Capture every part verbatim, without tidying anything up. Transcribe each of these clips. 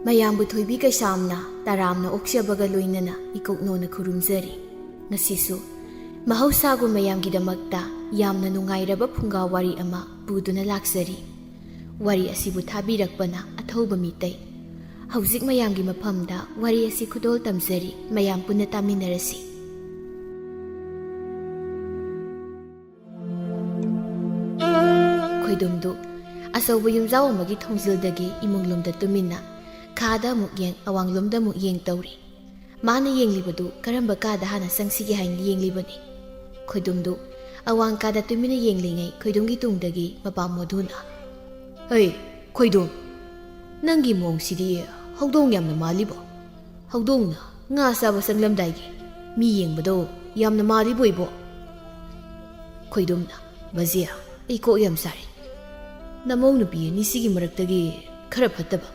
ꯃꯌꯥꯝꯕꯨ ꯊꯣꯏꯕꯤ ꯀꯩꯁꯥꯝꯅ ꯇꯔꯥꯝꯅ ꯑꯣꯛꯆꯕꯒ ꯂꯣꯏꯅꯅ ꯏꯀꯣꯛꯅꯣꯅ ꯈꯨꯔꯨꯝꯖꯔꯤ꯫ ꯉꯁꯤꯁꯨ ꯃꯍꯧꯁꯥꯒꯨꯝ ꯃꯌꯥꯝꯒꯤꯗꯃꯛꯇ ꯌꯥꯝꯅ ꯅꯨꯡꯉꯥꯏꯔꯕ ꯐꯨꯡꯒꯥ ꯋꯥꯔꯤ ꯑꯃ ꯄꯨꯗꯨꯅ ꯂꯥꯛꯆꯔꯤ꯫ ꯋꯥꯔꯤ ꯑꯁꯤꯕꯨ ꯊꯥꯕꯤꯔꯛꯄꯅ ꯑꯊꯧꯕ ꯃꯤꯇꯩ꯫ ꯍꯧꯖꯤꯛ ꯃꯌꯥꯝꯒꯤ ꯃꯐꯝꯗ ꯋꯥꯔꯤ ꯑꯁꯤ ꯈꯨꯗꯣꯜ ꯇꯝꯖꯔꯤ, ꯃꯌꯥꯝ ꯄꯨꯟꯅ ꯇꯥꯃꯤꯟꯅꯔꯁꯤ꯫ ꯈꯣꯏꯗꯨꯝꯗꯨ ꯑꯆꯧꯕ ꯌꯨꯝꯖꯥꯎ ꯑꯃꯒꯤ ꯊꯣꯡꯖꯤꯜꯗꯒꯤ ꯏꯃꯨꯡꯂꯣꯝꯗ ꯇꯨꯃꯤꯟꯅ ꯈꯥꯗ ꯑꯃꯨꯛ ꯌꯦꯡ, ꯑꯋꯥꯡꯂꯣꯝꯗ ꯑꯃꯨꯛ ꯌꯦꯡ ꯇꯧꯔꯤ꯫ ꯃꯥꯅ ꯌꯦꯡꯂꯤꯕꯗꯨ ꯀꯔꯝꯕ ꯀꯥꯗ ꯍꯥꯟꯅ ꯆꯪꯁꯤꯒꯦ ꯍꯥꯏꯅ ꯌꯦꯡꯂꯤꯕꯅꯤ꯫ ꯈꯣꯏꯗꯨꯝꯗꯨ ꯑꯋꯥꯡ ꯀꯥꯗ ꯇꯨꯃꯤꯟꯅ ꯌꯦꯡꯂꯤꯉꯩ ꯈꯣꯏꯗꯨꯝꯒꯤ ꯇꯨꯡꯗꯒꯤ ꯃꯄꯥ ꯃꯣꯗꯨꯅ, "ꯍꯩ, ꯈꯣꯏꯗꯨꯝ, ꯅꯪꯒꯤ ꯃꯑꯣꯡꯁꯤꯗꯤ ꯍꯧꯗꯣꯡ ꯌꯥꯝꯅ ꯃꯥꯜꯂꯤꯕꯣ? ꯍꯧꯗꯣꯡꯅ ꯉꯥ ꯆꯥꯕ ꯆꯪꯂꯝꯗꯥꯏꯒꯤ ꯃꯤ ꯌꯦꯡꯕꯗꯣ ꯌꯥꯝꯅ ꯃꯥꯜꯂꯤꯕꯣ ꯏꯕꯣ?" ꯈꯣꯏꯗꯨꯝꯅ, "ꯕꯖꯦ, ꯑꯩ ꯀꯣꯛ ꯌꯥꯝ ꯁꯥꯔꯤ꯫ ꯅꯃꯧ ꯅꯨꯄꯤ ꯑꯅꯤꯁꯤꯒꯤ ꯃꯔꯛꯇꯒꯤ ꯈꯔ ꯐꯠꯇꯕ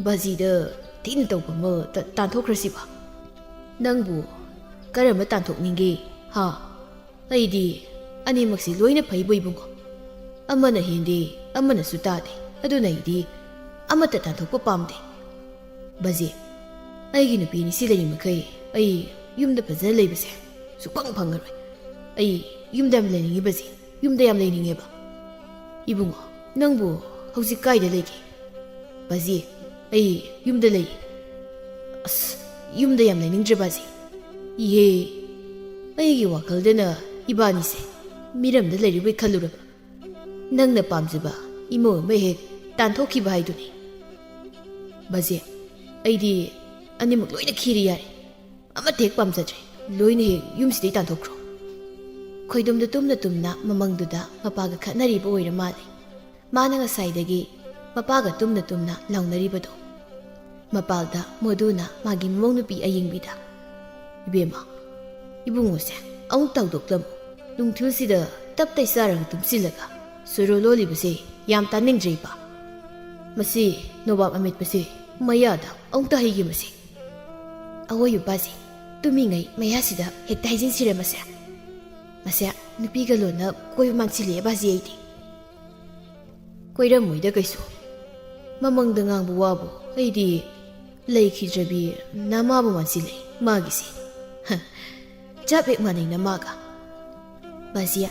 ꯕꯥꯖꯤꯗ ꯊꯤꯅ ꯇꯧꯕ ꯑꯃ ꯇ-, ꯇꯥꯟꯊꯣꯛꯈ꯭ꯔꯁꯤꯕ꯫ ꯅꯪꯕꯨ ꯀꯔꯝꯕ ꯇꯥꯟꯊꯣꯛꯅꯤꯡꯒꯦ, ꯍꯥ? ꯑꯩꯗꯤ ꯑꯅꯤꯃꯛꯁꯤ ꯂꯣꯏꯅ ꯐꯩꯕꯣ ꯏꯕꯨꯡꯉꯣ꯫ ꯑꯃꯅ ꯍꯦꯟꯗꯦ, ꯑꯃꯅꯁꯨ ꯇꯥꯗꯦ, ꯑꯗꯨꯅ ꯑꯩꯗꯤ ꯑꯃꯠꯇ ꯇꯥꯟꯊꯣꯛꯄ ꯄꯥꯝꯗꯦ꯫ ꯕꯥꯖꯤ, ꯑꯩꯒꯤ ꯅꯨꯄꯤ ꯑꯅꯤꯁꯤ ꯂꯩꯔꯤꯃꯈꯩ ꯑꯩ ꯌꯨꯝꯗ ꯐꯖꯅ ꯂꯩꯕꯁꯦ ꯁꯨꯛꯐꯪ ꯐꯪꯉꯔꯣꯏ꯫ ꯑꯩ ꯌꯨꯝꯗ ꯌꯥꯝ ꯂꯩꯅꯤꯡꯉꯤ ꯕꯥꯖꯤ, ꯌꯨꯝꯗ ꯌꯥꯝ ꯂꯩꯅꯤꯡꯉꯦꯕ꯫" "ꯏꯕꯨꯡꯉꯣ, ꯅꯪꯕꯨ ꯍꯧꯖꯤꯛ ꯀꯥꯏꯗ ꯂꯩꯒꯦ?" "ꯕꯥꯖꯤ, ꯑꯩ ꯌꯨꯝꯗ ꯂꯩ꯫" "ꯑꯁ, ꯌꯨꯝꯗ ꯌꯥꯝ ꯂꯩꯅꯤꯡꯗ꯭ꯔꯦ ꯕꯥꯖꯤ꯫" "ꯏꯍꯦ, ꯑꯩꯒꯤ ꯋꯥꯈꯜꯗꯅ ꯏꯕꯥꯅꯤꯁꯦ ꯃꯤꯔꯝꯗ ꯂꯩꯔꯤꯕꯣꯏ ꯈꯜꯂꯨꯔꯕ꯫ ꯅꯪꯅ ꯄꯥꯝꯖꯕ ꯏꯃꯧ ꯑꯃ ꯍꯦꯛ ꯇꯥꯟꯊꯣꯛꯈꯤꯕ ꯍꯥꯏꯗꯨꯅꯤ꯫" "ꯕꯥꯖꯤ, ꯑꯩꯗꯤ ꯑꯅꯤꯃꯛ ꯂꯣꯏꯅ ꯈꯤꯔꯦ ꯌꯥꯔꯦ꯫ ꯑꯃꯠꯇ ꯍꯦꯛ ꯄꯥꯝꯖꯗ꯭ꯔꯦ꯫ ꯂꯣꯏꯅ ꯍꯦꯛ ꯌꯨꯝꯁꯤꯗꯩ ꯇꯥꯟꯊꯣꯛꯈ꯭ꯔꯣ꯫" ꯈꯣꯏꯗꯨꯝꯗꯨ ꯇꯨꯝꯅ ꯇꯨꯝꯅ ꯃꯃꯪꯗꯨꯗ ꯃꯄꯥꯒ ꯈꯠꯅꯔꯤꯕ ꯑꯣꯏꯔ ꯃꯥꯜꯂꯦ꯫ ꯃꯥꯅ ꯉꯁꯥꯏꯗꯒꯤ ꯃꯄꯥꯒ ꯇꯨꯝꯅ ꯇꯨꯝꯅ ꯂꯥꯎꯅꯔꯤꯕꯗꯣ꯫ ꯃꯄꯥꯜꯗ ꯃꯣꯗꯨꯅ ꯃꯥꯒꯤ ꯃꯃꯧ ꯅꯨꯄꯤ ꯑꯌꯤꯡꯕꯤꯗ, "ꯏꯕꯦꯝꯃ, ꯏꯕꯨꯡꯉꯣꯁꯦ ꯑꯃꯨꯛ ꯇꯧꯗꯣꯛꯂꯝꯃꯨ꯫ ꯅꯨꯡꯊꯤꯜꯁꯤꯗ ꯇꯞꯇꯩ ꯆꯥꯔꯒ ꯇꯨꯝꯁꯤꯜꯂꯒ ꯁꯣꯔꯣ ꯂꯣꯜꯂꯤꯕꯁꯦ ꯌꯥꯝ ꯇꯥꯅꯤꯡꯗ꯭ꯔꯦ ꯏꯄꯥ꯫ ꯃꯁꯤ ꯅꯣꯕꯥꯞ ꯑꯃꯦꯠꯄꯁꯦ ꯃꯌꯥꯗ ꯑꯃꯨꯛꯇ ꯍꯩꯒꯦ ꯃꯁꯤ꯫" "ꯑꯋꯣꯏ ꯏꯄꯥꯁꯦ, ꯇꯨꯝꯃꯤꯉꯩ ꯃꯌꯥꯁꯤꯗ ꯍꯦꯛꯇ ꯍꯩꯖꯤꯟꯁꯤꯔꯦ ꯃꯁꯦ꯫ ꯃꯁꯦ ꯅꯨꯄꯤꯒ ꯂꯣꯟꯅ ꯀꯣꯏꯕ ꯃꯥꯟꯁꯤꯜꯂꯛꯑꯦ ꯕꯥꯖꯤ ꯑꯩꯗꯤ꯫" "ꯀꯣꯏꯔꯝꯃꯣꯏꯗ ꯀꯩꯁꯨ꯫ ꯃꯃꯪꯗ ꯉꯥꯡꯕ ꯋꯥꯕꯨ ꯑꯩꯗꯤ ꯂꯩꯈꯤꯗ꯭ꯔꯕꯤ ꯅꯃꯥꯕꯨ ꯃꯥꯟꯁꯤꯜꯂꯦ ꯃꯥꯒꯤꯁꯦ꯫ ꯍ, ꯆꯞ ꯍꯦꯛ ꯃꯥꯟꯅꯩ ꯅꯃꯥꯒ꯫ ꯕꯥꯖꯤꯌꯥ,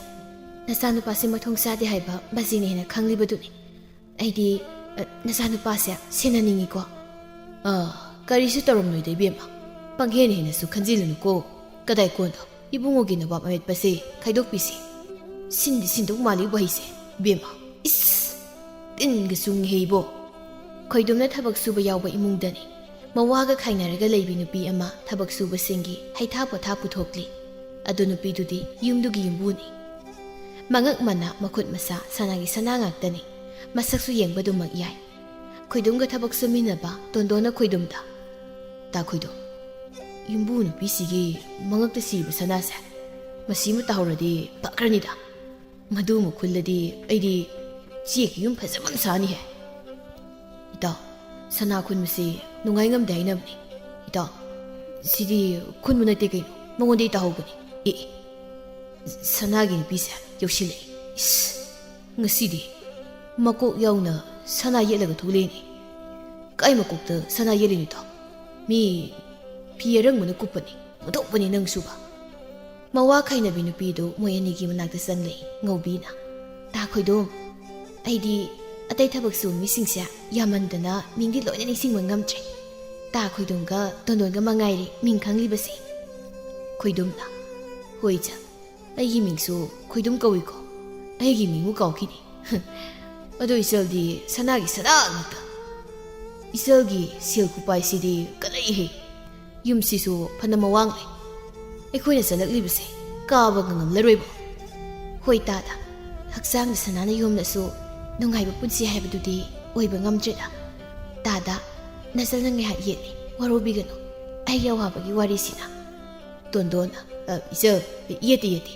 ꯅꯆꯥꯅꯨꯄꯥꯁꯦ ꯃꯊꯣꯡ ꯆꯥꯗꯦ ꯍꯥꯏꯕ ꯕꯥꯖꯤꯅ ꯍꯦꯟꯅ ꯈꯪꯂꯤꯕꯗꯨꯅꯤ꯫ ꯑꯩꯗꯤ, ꯑ, ꯅꯆꯥꯅꯨꯄꯥꯁꯦ ꯁꯦꯟꯅꯅꯤꯡꯉꯤꯀꯣ꯫ ꯑꯥ, ꯀꯔꯤꯁꯨ ꯇꯧꯔꯝꯂꯣꯏꯗ ꯏꯕꯦꯝꯃ꯫ ꯄꯪꯍꯦꯟ ꯍꯦꯟꯅꯁꯨ ꯈꯟꯖꯤꯜꯂꯨꯅꯨꯀꯣ꯫ ꯀꯗꯥꯏ ꯀꯣꯟꯗꯣ? ꯏꯕꯨꯡꯉꯣꯒꯤ ꯅꯣꯕꯥꯞ ꯑꯃꯦꯠꯄꯁꯦ ꯈꯥꯏꯗꯣꯛꯄꯤꯁꯦ꯫ ꯁꯤꯟꯗꯤ ꯁꯤꯟꯗꯧ ꯃꯥꯜꯂꯤꯕꯨ ꯍꯩꯁꯦ, ꯏꯕꯦꯝꯃ꯫ ꯏꯁ! ꯇꯤꯟꯒ ꯆꯨꯡꯉꯤꯍꯦ ꯏꯕꯣ꯫ ꯈꯣꯏꯗꯨꯝꯅ ꯊꯕꯛ ꯁꯨꯕ ꯌꯥꯎꯕ ꯏꯃꯨꯡꯗꯅꯤ꯫ ꯃꯋꯥꯒ ꯈꯥꯏꯅꯔꯒ ꯂꯩꯕꯤ ꯅꯨꯄꯤ ꯑꯃ ꯊꯕꯛ ꯁꯨꯕꯁꯤꯡꯒꯤ ꯍꯩꯊꯥ ꯄꯣꯊꯥ ꯄꯨꯊꯣꯛꯂꯤ꯫ ꯑꯗꯨ ꯅꯨꯄꯤꯗꯨꯗꯤ ꯌꯨꯝꯗꯨꯒꯤ ꯌꯨꯝꯕꯨꯅꯤ꯫ ꯃꯉꯛ ꯃꯅꯥ, ꯃꯈꯨꯠ ꯃꯁꯥ ꯁꯅꯥꯒꯤ ꯁꯅꯥ ꯉꯥꯛꯇꯅꯤ꯫ ꯃꯁꯛꯁꯨ ꯌꯦꯡꯕ ꯑꯗꯨꯃꯛ ꯌꯥꯏ꯫ ꯈꯣꯏꯗꯨꯝꯒ ꯊꯕꯛ ꯁꯨꯃꯤꯟꯅꯕ ꯇꯣꯟꯗꯣꯟꯅ ꯈꯣꯏꯗꯨꯝꯗ, "ꯇꯥ ꯈꯣꯏꯗꯨꯝ, ꯌꯨꯝꯕꯨ ꯅꯨꯄꯤꯁꯤꯒꯤ ꯃꯉꯛꯇ ꯁꯤꯕ ꯁꯅꯥꯁꯦ, ꯃꯁꯤꯃ ꯇꯥꯍꯧꯔꯗꯤ ꯐꯈ꯭ꯔꯅꯤꯗ꯫ ꯃꯗꯨꯃ ꯈꯨꯜꯂꯗꯤ ꯑꯩꯗꯤ ꯆꯦꯛꯀꯤ ꯌꯨꯝ ꯐꯖꯕ ꯑꯃ ꯁꯥꯅꯤꯍꯦ꯫ ꯏꯇꯥꯎ, ꯁꯅꯥ ꯈꯨꯟꯕꯁꯤ ꯅꯨꯡꯉꯥꯏ ꯉꯝꯗꯦ ꯍꯥꯏꯅꯕꯅꯤ꯫ ꯏꯇꯥꯎ, ꯁꯤꯗꯤ ꯈꯨꯟꯕ ꯅꯠꯇꯦ ꯀꯩꯅꯣ, ꯃꯉꯣꯟꯗꯒꯤ ꯇꯥꯍꯧꯕꯅꯤ꯫ ꯑꯦ, ꯑꯦ, ꯁꯅꯥꯒꯤ ꯅꯨꯄꯤꯁꯦ ꯌꯧꯁꯤꯜꯂꯛꯑꯦ꯫ ꯏꯁ, ꯉꯁꯤꯗꯤ ꯃꯀꯣꯛ ꯌꯥꯎꯅ ꯁꯅꯥ ꯌꯦꯠꯂꯒ ꯊꯣꯛꯂꯛꯏꯅꯦ꯫ ꯀꯥꯏ ꯃꯀꯣꯛꯇ ꯁꯅꯥ ꯌꯦꯠꯂꯤꯅꯣ ꯏꯇꯥꯎ? ꯃꯤ ꯐꯤ ꯑꯔꯪꯕꯅ ꯀꯨꯞꯄꯅꯤ, ꯑꯣꯟꯊꯣꯛꯄꯅꯤ ꯅꯪꯁꯨꯕ꯫" ꯃꯋꯥ ꯈꯥꯏꯅꯕꯤ ꯅꯨꯄꯤꯗꯨ ꯃꯣꯏ ꯑꯅꯤꯒꯤ ꯃꯅꯥꯛꯇ ꯆꯪꯂꯛꯏ ꯉꯧꯕꯤꯅ꯫ "ꯇꯥ ꯈꯣꯏꯗꯣꯝ, ꯑꯩꯗꯤ ꯑꯇꯩ ꯊꯕꯛ ꯁꯨꯕ ꯃꯤꯁꯤꯡꯁꯦ ꯌꯥꯝꯃꯟꯗꯅ ꯃꯤꯡꯗꯤ ꯂꯣꯏꯅ ꯅꯤꯡꯁꯤꯡꯕ ꯉꯝꯗ꯭ꯔꯦ꯫ ꯇꯥ ꯈꯣꯏꯗꯣꯝꯒ ꯇꯣꯟꯗꯣꯟꯒ ꯃꯉꯥꯏꯔꯦ ꯃꯤꯡ ꯈꯪꯂꯤꯕꯁꯦ꯫" ꯈꯣꯏꯗꯣꯝꯅ, "ꯍꯣꯏ ꯏꯆꯟ, ꯑꯩꯒꯤ ꯃꯤꯡꯁꯨ ꯈꯣꯏꯗꯨꯝ ꯀꯧꯏꯀꯣ꯫ ꯑꯩꯒꯤ ꯃꯤꯡꯕꯨ ꯀꯥꯎꯈꯤꯅꯤ꯫" "ꯑꯗꯣ ꯏꯆꯜꯗꯤ ꯁꯅꯥꯒꯤ ꯁꯅꯥ ꯉꯥꯛꯇ꯫ ꯏꯆꯜꯒꯤ ꯁꯦꯜ ꯈꯨꯄꯥꯏꯁꯤꯗꯤ ꯀꯜꯂꯛꯏꯍꯦ꯫ ꯌꯨꯝꯁꯤꯁꯨ ꯐꯅ ꯃꯋꯥꯡ ꯂꯩ꯫ ꯑꯩꯈꯣꯏꯅ ꯆꯠꯂꯛꯂꯤꯕꯁꯦ ꯀꯥꯕꯒ ꯉꯝꯂꯔꯣꯏꯕꯣ꯫" "ꯍꯣꯏ ꯇꯥꯗ, ꯍꯛꯆꯥꯡꯗ ꯁꯅꯥꯅ ꯌꯣꯝꯂꯁꯨ ꯅꯨꯡꯉꯥꯏꯕ ꯄꯨꯟꯁꯤ ꯍꯥꯏꯕꯗꯨꯗꯤ ꯑꯣꯏꯕ ꯉꯝꯗ꯭ꯔꯦꯗ꯫ ꯇꯥꯗ, ꯅꯆꯜꯅ ꯉꯥꯏꯍꯥꯛ ꯌꯦꯠꯂꯤ, ꯋꯥꯔꯧꯕꯤꯒꯅꯨ꯫ ꯑꯩꯒꯤ ꯑꯋꯥꯕꯒꯤ ꯋꯥꯔꯤꯁꯤꯅ꯫" ꯇꯣꯟꯗꯣꯟꯅ, "ꯑ, ꯏꯆꯜ, ꯌꯦꯠꯇꯦ, ꯌꯦꯠꯇꯦ꯫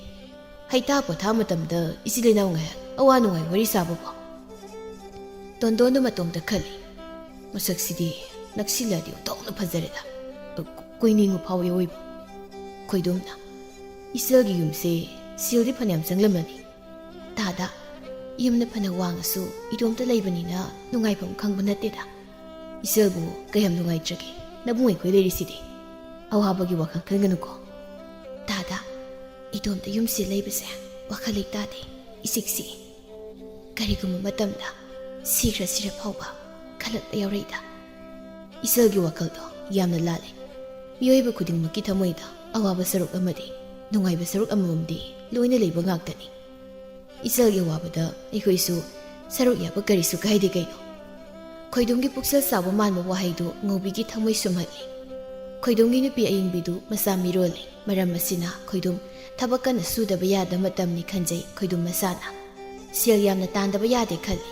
ꯍꯩꯇꯥ ꯄꯣꯊꯥ ꯃꯇꯝꯗ ꯏꯆꯤꯜ ꯏꯅꯥꯎ ꯉꯥꯏꯍꯥꯛ ꯑꯋꯥ ꯅꯨꯡꯉꯥꯏ ꯋꯥꯔꯤ ꯁꯥꯕꯕꯨ꯫" ꯇꯣꯟꯗꯣꯟꯗꯨ ꯃꯇꯣꯝꯇ ꯈꯜꯂꯤ, "ꯃꯁꯛꯁꯤꯗꯤ ꯅꯛꯁꯤꯜꯂꯗꯤ ꯑꯣꯟꯊꯣꯛꯅ ꯐꯖꯔꯦꯗ꯫ ꯀꯣꯏꯅꯤꯡꯕ ꯐꯥꯎꯋꯤ ꯑꯣꯏꯕ꯫" ꯈꯣꯏꯗꯨꯝꯅ, "ꯏꯆꯜꯒꯤ ꯌꯨꯝꯁꯦ ꯁꯦꯜꯗꯤ ꯐꯅꯌꯥꯝ ꯆꯪꯂꯝꯃꯅꯤ꯫ ꯇꯥꯗ, ꯌꯨꯝꯗ ꯐꯅ ꯋꯥꯡꯉꯁꯨ ꯏꯇꯣꯝꯇ ꯂꯩꯕꯅꯤꯅ ꯅꯨꯡꯉꯥꯏꯐꯝ ꯈꯪꯕ ꯅꯠꯇꯦꯗ꯫ "ꯏꯆꯜꯕꯨ ꯀꯌꯥꯝ ꯅꯨꯡꯉꯥꯏꯇ꯭ꯔꯒꯦ? ꯅꯕꯨꯡ ꯑꯩꯈꯣꯏ ꯂꯩꯔꯤꯁꯤꯗꯤ꯫ ꯑꯋꯥꯕꯒꯤ ꯋꯥꯈꯜ ꯈꯟꯒꯅꯨꯀꯣ꯫" "ꯇꯥꯗ, ꯏꯇꯣꯝꯇ ꯌꯨꯝꯁꯤ ꯂꯩꯕꯁꯦ ꯋꯥꯈꯜ ꯂꯩꯇꯥꯗꯦ, ꯏꯆꯤꯛ ꯆꯤꯛꯏ꯫ ꯀꯔꯤꯒꯨꯝꯕ ꯃꯇꯝꯗ ꯁꯤꯈ꯭ꯔ ꯁꯤꯔ ꯐꯥꯎꯕ ꯈꯜꯂꯛꯄ ꯌꯥꯎꯔꯛꯏꯗ꯫" "ꯏꯆꯜꯒꯤ ꯋꯥꯈꯜꯗꯣ ꯌꯥꯝꯅ ꯂꯥꯜꯂꯦ꯫ ꯃꯤꯑꯣꯏꯕ ꯈꯨꯗꯤꯡꯃꯛꯀꯤ ꯊꯃꯣꯏꯗ ꯑꯋꯥꯕ ꯁꯔꯨꯛ ꯑꯃꯗꯤ ꯅꯨꯡꯉꯥꯏꯕ ꯁꯔꯨꯛ ꯑꯃꯃꯝꯗꯤ ꯂꯣꯏꯅ ꯂꯩꯕ ꯉꯥꯛꯇꯅꯤ꯫ ꯏꯆꯜꯒꯤ ꯑꯋꯥꯕꯗ ꯑꯩꯈꯣꯏꯁꯨ ꯁꯔꯨꯛ ꯌꯥꯕ ꯀꯔꯤꯁꯨ ꯀꯥꯏꯗꯦ ꯀꯩꯅꯣ꯫ ꯈꯣꯏꯗꯣꯝꯒꯤ ꯄꯨꯛꯆꯦꯜ ꯆꯥꯎꯕ ꯃꯥꯟꯕ ꯋꯥꯍꯩꯗꯨ ꯉꯧꯕꯤꯒꯤ ꯊꯃꯣꯏ ꯁꯨꯝꯍꯠꯂꯤ꯫ ꯈꯣꯏꯗꯣꯝꯒꯤ ꯅꯨꯄꯤ ꯑꯌꯤꯡꯕꯤꯗꯨ ꯃꯆꯥ ꯃꯤꯔꯣꯜꯂꯤ꯫ ꯃꯔꯝ ꯑꯁꯤꯅ ꯈꯣꯏꯗꯣꯝ ꯊꯕꯛ ꯀꯟꯅ ꯁꯨꯗꯕ ꯌꯥꯗꯕ ꯃꯇꯝꯅꯤ ꯈꯟꯖꯩ ꯈꯣꯏꯗꯣꯝ ꯃꯁꯥꯅ꯫ ꯁꯦꯜ ꯌꯥꯝꯅ ꯇꯥꯟꯗꯕ ꯌꯥꯗꯦ ꯈꯜꯂꯤ꯫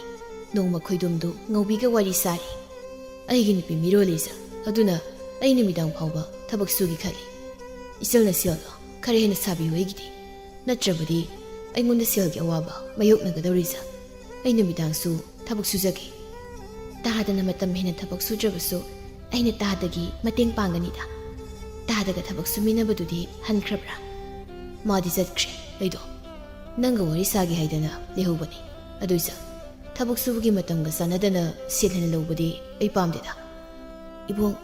ꯅꯣꯡꯃ ꯈꯣꯏꯗꯣꯝꯗꯨ ꯉꯧꯕꯤꯒ ꯋꯥꯔꯤ ꯁꯥꯔꯤ꯫ "ꯑꯩꯒꯤ ꯅꯨꯄꯤ ꯃꯤꯔꯣꯜꯂꯤ ꯏꯆꯜ, ꯑꯗꯨꯅ ꯑꯩ ꯅꯨꯃꯤꯗꯥꯡ ꯐꯥꯎꯕ ꯊꯕꯛ ꯁꯨꯒꯦ ꯈꯜꯂꯤ꯫ ꯏꯆꯜꯅ ꯁꯦꯜꯗꯣ ꯈꯔ ꯍꯦꯟꯅ ꯁꯥꯕꯤꯌꯨ ꯑꯩꯒꯤꯗꯤ꯫ ꯅꯠꯇ꯭ꯔꯕꯗꯤ ꯑꯩꯉꯣꯟꯗ ꯁꯦꯜꯒꯤ ꯑꯋꯥꯕ ꯃꯥꯌꯣꯛꯅꯒꯗꯧꯔꯤ ꯏꯆꯜ꯫ ꯑꯩ ꯅꯨꯃꯤꯗꯥꯡꯁꯨ ꯊꯕꯛ ꯁꯨꯖꯒꯦ꯫" "ꯇꯥꯗꯅ ꯃꯇꯝ ꯍꯦꯟꯅ ꯊꯕꯛ ꯁꯨꯗ꯭ꯔꯕꯁꯨ ꯑꯩꯅ ꯇꯥꯗꯒꯤ ꯃꯇꯦꯡ ꯄꯥꯡꯒꯅꯤꯗ꯫ ꯇꯥꯗꯒ ꯊꯕꯛ ꯁꯨꯃꯤꯟꯅꯕꯗꯨꯗꯤ ꯍꯟꯈ꯭ꯔꯕ꯭ꯔꯥ?" "ꯃꯥꯗꯤ ꯆꯠꯈ꯭ꯔꯦ꯫ ꯑꯩꯗꯣ ꯅꯪꯒ ꯋꯥꯔꯤ ꯁꯥꯒꯦ ꯍꯥꯏꯗꯅ ꯂꯩꯍꯧꯕꯅꯤ꯫ ꯑꯗꯨ ꯏꯆꯜ, ꯊꯕꯛ ꯁꯨꯕꯒꯤ ꯃꯇꯝꯒ ꯆꯥꯟꯅꯗꯅ ꯁꯦꯜ ꯍꯦꯟꯅ ꯂꯧꯕꯗꯤ ꯑꯩ ꯄꯥꯝꯗꯦꯗ꯫" "ꯏꯕꯨꯡ,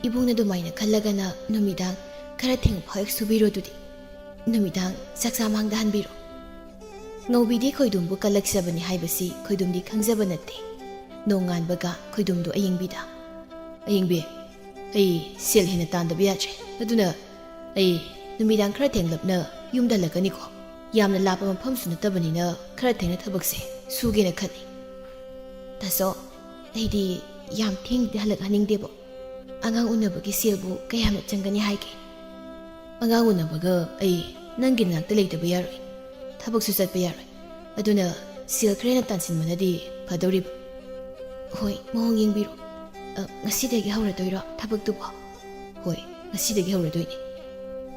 ꯏꯕꯨꯡꯅ ꯑꯗꯨꯃꯥꯏꯅ ꯈꯜꯂꯒꯅ ꯅꯨꯃꯤꯗꯥꯡ ꯈꯔ ꯊꯦꯡꯕ ꯐꯥꯎ ꯍꯦꯛ ꯁꯨꯕꯤꯔꯣ ꯑꯗꯨꯗꯤ꯫ ꯅꯨꯃꯤꯗꯥꯡ ꯆꯥꯛꯆꯥ ꯃꯥꯡꯗ ꯍꯟꯕꯤꯔꯣ꯫" ꯉꯧꯕꯤꯗꯤ ꯈꯣꯏꯗꯣꯝꯕꯨ ꯀꯜꯂꯛꯆꯕꯅꯤ ꯍꯥꯏꯕꯁꯤ ꯈꯣꯏꯗꯣꯝꯗꯤ ꯈꯪꯖꯕ ꯅꯠꯇꯦ꯫ ꯅꯣꯡꯉꯥꯟꯕꯒ ꯈꯣꯏꯗꯣꯝꯗꯨ ꯑꯌꯤꯡꯕꯤꯗ, "ꯑꯌꯤꯡꯕꯤ, ꯑꯩ ꯁꯦꯜ ꯍꯦꯟꯅ ꯇꯥꯟꯗꯕ ꯌꯥꯗ꯭ꯔꯦ꯫ ꯑꯗꯨꯅ ꯑꯩ ꯅꯨꯃꯤꯗꯥꯡ ꯈꯔ ꯊꯦꯡꯂꯞꯅ ꯌꯨꯝꯗ ꯍꯜꯂꯛꯀꯅꯤꯀꯣ꯫ ꯌꯥꯝꯅ ꯂꯥꯞꯄ ꯃꯐꯝꯁꯨ ꯅꯠꯇꯕꯅꯤꯅ ꯈꯔ ꯊꯦꯡꯅ ꯊꯕꯛꯁꯦ ꯁꯨꯒꯦꯅ ꯈꯜꯂꯤ꯫" "ꯇꯥꯆꯧ, ꯑꯩꯗꯤ ꯌꯥꯝ ꯊꯦꯡꯅꯗꯤ ꯍꯜꯂꯛꯍꯟꯅꯤꯡꯗꯦꯕꯣ꯫ ꯑꯉꯥꯡ ꯎꯅꯕꯒꯤ ꯁꯦꯜꯕꯨ ꯀꯌꯥꯝꯅ ꯆꯪꯒꯅꯤ ꯍꯥꯏꯒꯦ?" "ꯑꯉꯥꯡ ꯎꯅꯕꯒ ꯑꯩ ꯅꯪꯒꯤ ꯅꯥꯛꯇ ꯂꯩꯇꯕ ꯌꯥꯔꯣꯏ꯫ ꯊꯕꯛꯁꯨ ꯆꯠꯄ ꯌꯥꯔꯣꯏ꯫ ꯑꯗꯨꯅ ꯁꯦꯜ ꯈꯔ ꯍꯦꯟꯅ ꯇꯥꯟꯁꯤꯟꯕꯅꯗꯤ ꯐꯗꯧꯔꯤꯕ꯫" "ꯍꯣꯏ, ꯃꯑꯣꯡ ꯌꯦꯡꯕꯤꯔꯣ꯫ ꯑ, ꯉꯁꯤꯗꯒꯤ ꯍꯧꯔꯗꯣꯏꯔꯣ ꯊꯕꯛꯇꯨꯕꯣ?" "ꯍꯣꯏ, ꯉꯁꯤꯗꯒꯤ ꯍꯧꯔꯗꯣꯏꯅꯦ꯫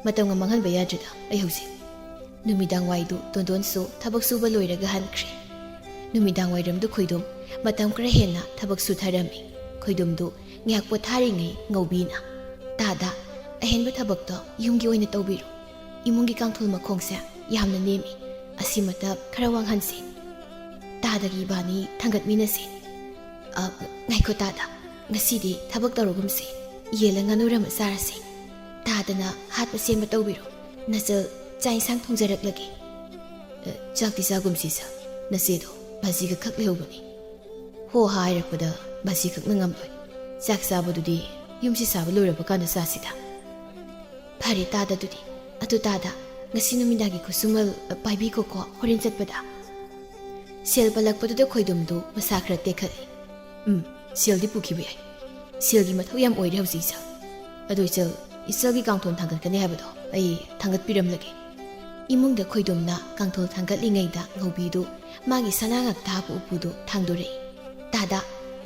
ꯃꯇꯝꯒ ꯃꯥꯡꯍꯟꯕ ꯌꯥꯗ꯭ꯔꯦꯗ ꯑꯩ ꯍꯧꯖꯤꯛ꯫" ꯅꯨꯃꯤꯗꯥꯡ ꯋꯥꯏꯗꯨ ꯇꯣꯟꯗꯣꯟꯁꯨ ꯊꯕꯛ ꯁꯨꯕ ꯂꯣꯏꯔꯒ ꯍꯟꯈ꯭ꯔꯦ꯫ ꯅꯨꯃꯤꯗꯥꯡ ꯋꯥꯏꯔꯝꯗꯨ ꯈꯣꯏꯗꯣꯝ ꯃꯇꯝ ꯈꯔ ꯍꯦꯟꯅ ꯊꯕꯛ ꯁꯨꯊꯔꯝꯃꯤ꯫ ꯈꯣꯏꯗꯣꯝꯗꯨ ꯉꯥꯏꯍꯥꯛ ꯄꯣꯊꯥꯔꯤꯉꯩ ꯉꯧꯕꯤꯅ, "ꯇꯥꯗ, ꯑꯍꯦꯟꯕ ꯊꯕꯛꯇꯣ ꯌꯨꯝꯒꯤ ꯑꯣꯏꯅ ꯇꯧꯕꯤꯔꯣ꯫ ꯏꯃꯨꯡꯒꯤ ꯀꯥꯡꯊꯣꯜ ꯃꯈꯣꯡꯁꯦ ꯌꯥꯝꯅ ꯅꯦꯝꯃꯤ꯫ ꯑꯁꯤꯃꯇ ꯈꯔ ꯋꯥꯡꯍꯟꯁꯤ꯫ ꯇꯥꯗꯒꯤ ꯏꯕꯥꯅꯤ ꯊꯥꯡꯒꯠꯃꯤꯟꯅꯁꯤ꯫" "ꯑ, ꯉꯥꯏꯈꯣ ꯇꯥꯗ, "ꯉꯁꯤꯗꯤ ꯊꯕꯛ ꯇꯧꯔꯒꯨꯝꯁꯦ, ꯌꯦꯜꯂ ꯉꯥꯅꯨꯔ ꯑꯃ ꯆꯥꯔꯁꯦ꯫ ꯇꯥꯗꯅ ꯍꯥꯠꯄ ꯁꯦꯝꯕ ꯇꯧꯕꯤꯔꯣ, ꯅꯆꯜ ꯆꯥꯛ ꯏꯟꯁꯥꯡ ꯊꯣꯡꯖꯔꯛꯂꯒꯦ꯫" "ꯑ, ꯆꯥꯛꯇꯤ ꯆꯥꯒꯨꯝꯁꯤ ꯁꯥ, ꯅꯆꯦꯗꯣ ꯕꯥꯖꯤꯒ ꯈꯛ ꯂꯩꯍꯧꯕꯅꯤ꯫" "ꯍꯣ" ꯍꯥꯏꯔꯛꯄꯗ ꯕꯥꯖꯤ ꯈꯛꯅ ꯉꯝꯂꯣꯏ꯫ "ꯆꯥꯛ ꯆꯥꯕꯗꯨꯗꯤ ꯌꯨꯝꯁꯤ ꯁꯥꯕ ꯂꯣꯏꯔꯕ ꯀꯥꯟꯗ ꯆꯥꯁꯤꯗ꯫" "ꯐꯔꯦ ꯇꯥꯗ, ꯑꯗꯨꯗꯤ꯫ ꯑꯗꯨ ꯇꯥꯗ, ꯉꯁꯤ ꯅꯨꯃꯤꯗꯥꯡꯒꯤ ꯈꯨꯠꯁꯨꯃꯜ, ꯑ, ꯄꯥꯏꯕꯤꯈꯣꯀꯣ, ꯍꯣꯔꯦꯟ ꯆꯠꯄꯗ꯫" ꯁꯦꯜ ꯄꯜꯂꯛꯄꯗꯨꯗ ꯈꯣꯏꯗꯨꯝꯗꯨ ꯃꯁꯥ ꯈꯔ ꯇꯦꯛꯈꯠꯂꯤ꯫ "ꯎꯝ, ꯁꯦꯜꯗꯤ ꯄꯨꯈꯤꯕ ꯌꯥꯏ꯫ ꯁꯦꯜꯒꯤ ꯃꯊꯧ ꯌꯥꯝ ꯑꯣꯏꯔꯦ ꯍꯧꯖꯤꯛ, ꯏꯆꯜ꯫ ꯑꯗꯨ ꯏꯆꯜ, ꯏꯆꯜꯒꯤ ꯀꯥꯡꯊꯣꯟ ꯊꯥꯡꯒꯠꯀꯅꯤ ꯍꯥꯏꯕꯗꯣ ꯑꯩ ꯊꯥꯡꯒꯠꯄꯤꯔꯝꯂꯒꯦ꯫" ꯏꯃꯨꯡꯗ ꯈꯣꯏꯗꯨꯝꯅ ꯀꯥꯡꯊꯣꯟ ꯊꯥꯡꯒꯠꯂꯤꯉꯩꯗ ꯉꯧꯕꯤꯗꯨ ꯃꯥꯒꯤ ꯁꯅꯥ ꯉꯥꯛꯇ ꯍꯥꯞꯄ ꯎꯄꯨꯗꯨ ꯊꯥꯡꯗꯣꯔꯛꯏ꯫ "ꯇꯥꯗ,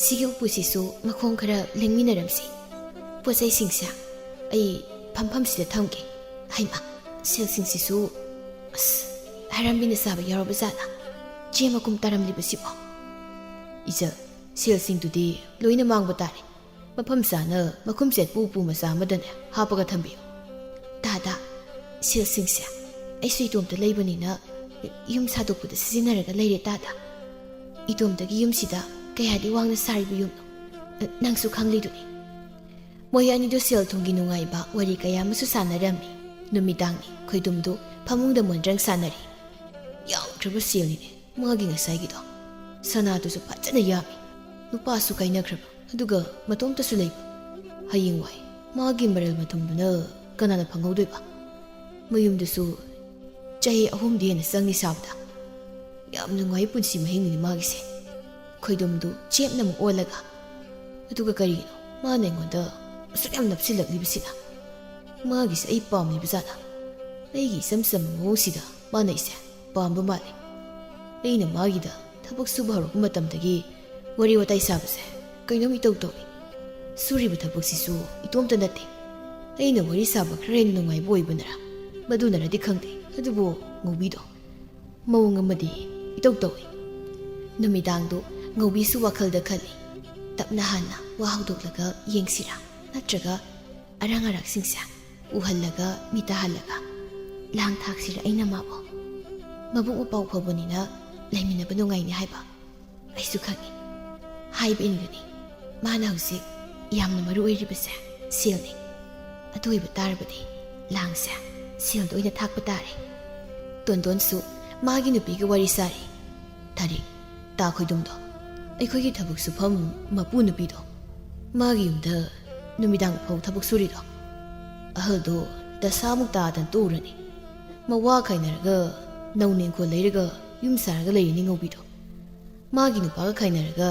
ꯁꯤꯒꯤ ꯎꯄꯨꯁꯤꯁꯨ ꯃꯈꯣꯡ ꯈꯔ ꯂꯦꯡꯃꯤꯟꯅꯔꯝꯁꯤ꯫ ꯄꯣꯠ ꯆꯩꯁꯤꯡꯁꯦ ꯑꯩ ꯐꯝꯐꯝꯁꯤꯗ ꯊꯝꯒꯦ꯫" "ꯍꯩꯃꯥ, ꯁꯦꯜꯁꯤꯡꯁꯤꯁꯨ, ꯑꯁ, ꯍꯔꯥꯝꯕꯤꯅ ꯆꯥꯕ ꯌꯥꯎꯔꯕ ꯖꯥꯠꯂꯥ? ꯆꯦ ꯃꯀꯨꯝ ꯇꯥꯔꯝꯂꯤꯕꯁꯤꯕꯣ?" "ꯏꯆꯜ, ꯁꯦꯜꯁꯤꯡꯗꯨꯗꯤ ꯂꯣꯏꯅ ꯃꯥꯡꯕ ꯇꯥꯔꯦ꯫ ꯃꯐꯝ ꯆꯥꯅ ꯃꯈꯨꯝ ꯆꯦꯠꯄ ꯎꯄꯨ ꯃꯆꯥ ꯑꯃꯗꯅꯦ ꯍꯥꯞꯄꯒ ꯊꯝꯕꯤꯌꯨ꯫" "ꯇꯥꯗ, ꯁꯦꯜꯁꯤꯡꯁꯦ ꯑꯩꯁꯨ ꯏꯇꯣꯝꯇ ꯂꯩꯕꯅꯤꯅ ꯌꯨꯝ ꯁꯥꯗꯣꯛꯄꯗ ꯁꯤꯖꯤꯟꯅꯔꯒ ꯂꯩꯔꯦ ꯇꯥꯗ꯫ ꯏꯇꯣꯝꯇꯒꯤ ꯌꯨꯝꯁꯤꯗ ꯀꯌꯥꯗꯤ ꯋꯥꯡꯅ ꯁꯥꯔꯤꯕ ꯌꯨꯝꯅꯣ, ꯅꯪꯁꯨ ꯈꯪꯂꯤꯗꯨꯅꯤ꯫" ꯃꯣꯏ ꯑꯅꯤꯗꯨ ꯁꯦꯜ ꯊꯨꯝꯒꯤ ꯅꯨꯡꯉꯥꯏꯕ ꯋꯥꯔꯤ ꯀꯌꯥ ꯑꯃꯁꯨ ꯁꯥꯟꯅꯔꯝꯃꯤ꯫ ꯅꯨꯃꯤꯗꯥꯡꯅꯤ, ꯈꯣꯏꯗꯨꯝꯗꯨ ꯐꯃꯨꯡꯗ ꯃꯣꯟꯗ꯭ꯔꯪ ꯁꯥꯟꯅꯔꯤ꯫ ꯌꯥꯝꯈ꯭ꯔꯕ ꯁꯦꯜꯅꯤꯅꯦ ꯃꯥꯒꯤ ꯉꯁꯥꯏꯒꯤꯗꯣ꯫ ꯁꯅꯥꯗꯨꯁꯨ ꯐꯖꯅ ꯌꯥꯝꯃꯤ꯫ ꯅꯨꯄꯥꯁꯨ ꯀꯥꯏꯅꯈ꯭ꯔꯕ, ꯑꯗꯨꯒ ꯃꯇꯣꯝꯇꯁꯨ ꯂꯩꯕ꯫ ꯍꯌꯦꯡꯋꯥꯏ ꯃꯥꯒꯤ ꯃꯔꯜ ꯃꯊꯨꯝꯗꯨꯅ ꯀꯅꯥꯅ ꯐꯪꯍꯧꯗꯣꯏꯕ? ꯃꯌꯨꯝꯗꯨꯁꯨ ꯆꯍꯤ ꯑꯍꯨꯝꯗꯤ ꯍꯦꯟꯅ ꯆꯪꯅꯤ ꯁꯥꯕꯗ꯫ ꯌꯥꯝ ꯅꯨꯡꯉꯥꯏ ꯄꯨꯟꯁꯤ ꯃꯍꯤꯡꯅꯤ ꯃꯥꯒꯤꯁꯦ꯫ ꯈꯣꯏꯗꯨꯝꯗꯨ ꯆꯦꯞꯅ ꯑꯃꯨꯛ ꯑꯣꯜꯂꯒ, "ꯑꯗꯨꯒ ꯀꯔꯤꯒꯤꯅꯣ ꯃꯥꯅ ꯑꯩꯉꯣꯟꯗ ꯑꯁꯨꯛ ꯌꯥꯝ ꯅꯞꯁꯤꯜꯂꯛꯂꯤꯕꯁꯤꯅ? ꯃꯥꯒꯤꯁꯦ ꯑꯩ ꯄꯥꯝꯂꯤꯕ ꯖꯥꯠꯂ? ꯑꯩꯒꯤ ꯏꯆꯝ ꯆꯝꯕ ꯃꯑꯣꯡꯁꯤꯗ ꯃꯥꯅ ꯑꯩꯁꯦ ꯄꯥꯝꯕ ꯃꯥꯜꯂꯤ꯫ ꯑꯩꯅ ꯃꯥꯒꯤꯗ ꯊꯕꯛ ꯁꯨꯕ ꯍꯧꯔꯛꯄ ꯃꯇꯝꯗꯒꯤ ꯋꯥꯔꯤ ꯋꯥꯇꯥꯏ ꯁꯥꯕꯁꯦ ꯀꯩꯅꯣꯝ ꯏꯇꯧ ꯇꯧꯏ꯫ ꯁꯨꯔꯤꯕ ꯊꯕꯛꯁꯤꯁꯨ ꯏꯇꯣꯝꯇ ꯅꯠꯇꯦ꯫ ꯑꯩꯅ ꯋꯥꯔꯤ ꯁꯥꯕ ꯈꯔ ꯍꯦꯟꯅ ꯅꯨꯡꯉꯥꯏꯕ ꯑꯣꯏꯕꯅꯔ, ꯃꯗꯨꯅꯔꯗꯤ ꯈꯪꯗꯦ, ꯑꯗꯨꯕꯨ ꯉꯧꯕꯤꯗꯣ ꯃꯑꯣꯡ ꯑꯃꯗꯤ ꯏꯇꯧ ꯇꯧꯏ꯫" ꯅꯨꯃꯤꯗꯥꯡꯗꯨ ꯉꯧꯕꯤꯁꯨ ꯋꯥꯈꯜꯗ ꯈꯜꯂꯤ꯫ "ꯇꯞꯅ ꯍꯥꯟꯅ ꯋꯥ ꯍꯧꯗꯣꯛꯂꯒ ꯌꯦꯡꯁꯤꯔꯥ, ꯅꯠꯇ꯭ꯔꯒ ꯑꯔꯥꯡ ꯑꯔꯥꯛꯁꯤꯡꯁꯦ ꯎꯍꯜꯂꯒ ꯃꯤ ꯇꯥꯍꯜꯂꯒ ꯂꯥꯡ ꯊꯥꯛꯁꯤꯔꯥ ꯑꯩꯅ ꯃꯥꯕꯨ? ꯃꯕꯨꯛ ꯃꯄꯥꯎ ꯐꯕꯅꯤꯅ ꯂꯩꯃꯤꯟꯅꯕ ꯅꯨꯡꯉꯥꯏꯅꯤ ꯍꯥꯏꯕ ꯑꯩꯁꯨ ꯈꯪꯏ꯫ ꯍꯥꯏꯕ ꯏꯟꯒꯅꯤ꯫ ꯃꯥꯅ ꯍꯧꯖꯤꯛ ꯌꯥꯝꯅ ꯃꯔꯨ ꯑꯣꯏꯔꯤꯕꯁꯦ ꯁꯦꯜꯅꯤ꯫ ꯑꯗꯨ ꯑꯣꯏꯕ ꯇꯥꯔꯕꯗꯤ ꯂꯥꯡꯁꯦ ꯁꯦꯜꯗ ꯑꯣꯏꯅ ꯊꯥꯛꯄ ꯇꯥꯔꯦ꯫ ꯇꯣꯟꯗꯣꯟꯁꯨ ꯃꯥꯒꯤ ꯅꯨꯄꯤꯒ ꯋꯥꯔꯤ ꯁꯥꯔꯤ꯫ ꯇꯥꯔꯤꯛ, ꯇꯥ ꯈꯣꯏꯗꯨꯝꯗꯣ, ꯑꯩꯈꯣꯏꯒꯤ ꯊꯕꯛ ꯁꯨꯐꯝ ꯃꯄꯨ ꯅꯨꯄꯤꯗꯣ, ꯃꯥꯒꯤ ꯌꯨꯝꯗ ꯅꯨꯃꯤꯗꯥꯡ ꯐꯥꯎ ꯊꯕꯛ ꯁꯨꯔꯤꯗꯣ, ꯑꯍꯜꯗꯣ ꯗꯁꯥꯃꯨꯛ ꯇꯥꯗꯅ ꯇꯣꯛꯎꯔꯅꯤ꯫ ꯃꯋꯥ ꯈꯥꯏꯅꯔꯒ ꯅꯧꯅ ꯏꯪꯈꯣꯜ ꯂꯩꯔꯒ ꯌꯨꯝ ꯁꯥꯔꯒ ꯂꯩꯔꯤꯅꯤ ꯉꯧꯕꯤꯗꯣ꯫ ꯃꯥꯒꯤ ꯅꯨꯄꯥꯒ ꯈꯥꯏꯅꯔꯒ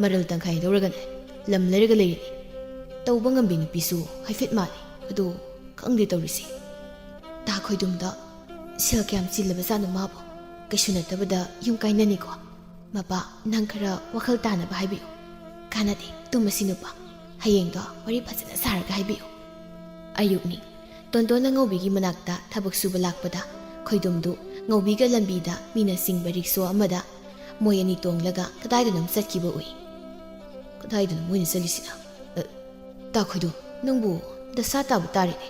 ꯃꯔꯜ ꯇꯪꯈꯥꯏ ꯂꯧꯔꯒꯅꯦ ꯂꯝ ꯂꯩꯔꯒ ꯂꯩꯔꯤꯅꯤ꯫ ꯇꯧꯕ ꯉꯝꯕꯤ ꯅꯨꯄꯤꯁꯨ ꯍꯥꯏꯐꯦꯠ ꯃꯥꯜꯂꯤ꯫ ꯑꯗꯣ ꯈꯪꯗꯦ ꯇꯧꯔꯤꯁꯦ꯫ ꯇꯥ ꯈꯣꯏꯗꯨꯝꯗ ꯁꯦꯜ ꯀꯌꯥꯝ ꯆꯤꯜꯂꯕꯖꯥꯠꯅꯣ ꯃꯥꯕꯣ? ꯀꯩꯁꯨ ꯅꯠꯇꯕꯗ ꯌꯨꯝ ꯀꯥꯏꯅꯅꯤꯀꯣ꯫ ꯃꯄꯥ, ꯅꯪ ꯈꯔ ꯋꯥꯈꯜ ꯇꯥꯅꯕ ꯍꯥꯏꯕꯤꯌꯨ꯫ ꯀꯥꯟꯅꯗꯦ, ꯇꯨꯝꯃꯁꯤ ꯅꯨꯄꯥ꯫ ꯍꯌꯦꯡꯗꯣ ꯋꯥꯔꯤ ꯐꯖꯅ ꯁꯥꯔꯒ ꯍꯥꯏꯕꯤꯌꯨ꯫ ꯑꯌꯨꯛꯅꯤ꯫ ꯇꯣꯟꯗꯣꯟꯅ ꯉꯧꯕꯤꯒꯤ ꯃꯅꯥꯛꯇ ꯊꯕꯛ ꯁꯨꯕ ꯂꯥꯛꯄꯗ ꯈꯣꯏꯗꯨꯝꯗꯨ ꯉꯧꯕꯤꯒ ꯂꯝꯕꯤꯗ ꯃꯤꯅ ꯆꯤꯡꯕ ꯔꯤꯛꯁꯣ ꯑꯃꯗ ꯃꯣꯏ ꯑꯅꯤ ꯇꯣꯡꯂꯒ ꯀꯗꯥꯏꯗꯅꯣꯝ ꯆꯠꯈꯤꯕ ꯎꯏ꯫ ꯀꯗꯥꯏꯗꯅꯣ ꯃꯣꯏꯅ ꯆꯠꯂꯤꯁꯤꯅ? ꯑ, ꯇꯥ ꯈꯣꯏꯗꯨꯝ, ꯅꯪꯕꯨ ꯗꯁꯥ ꯇꯥꯕ ꯇꯥꯔꯦꯅꯦ꯫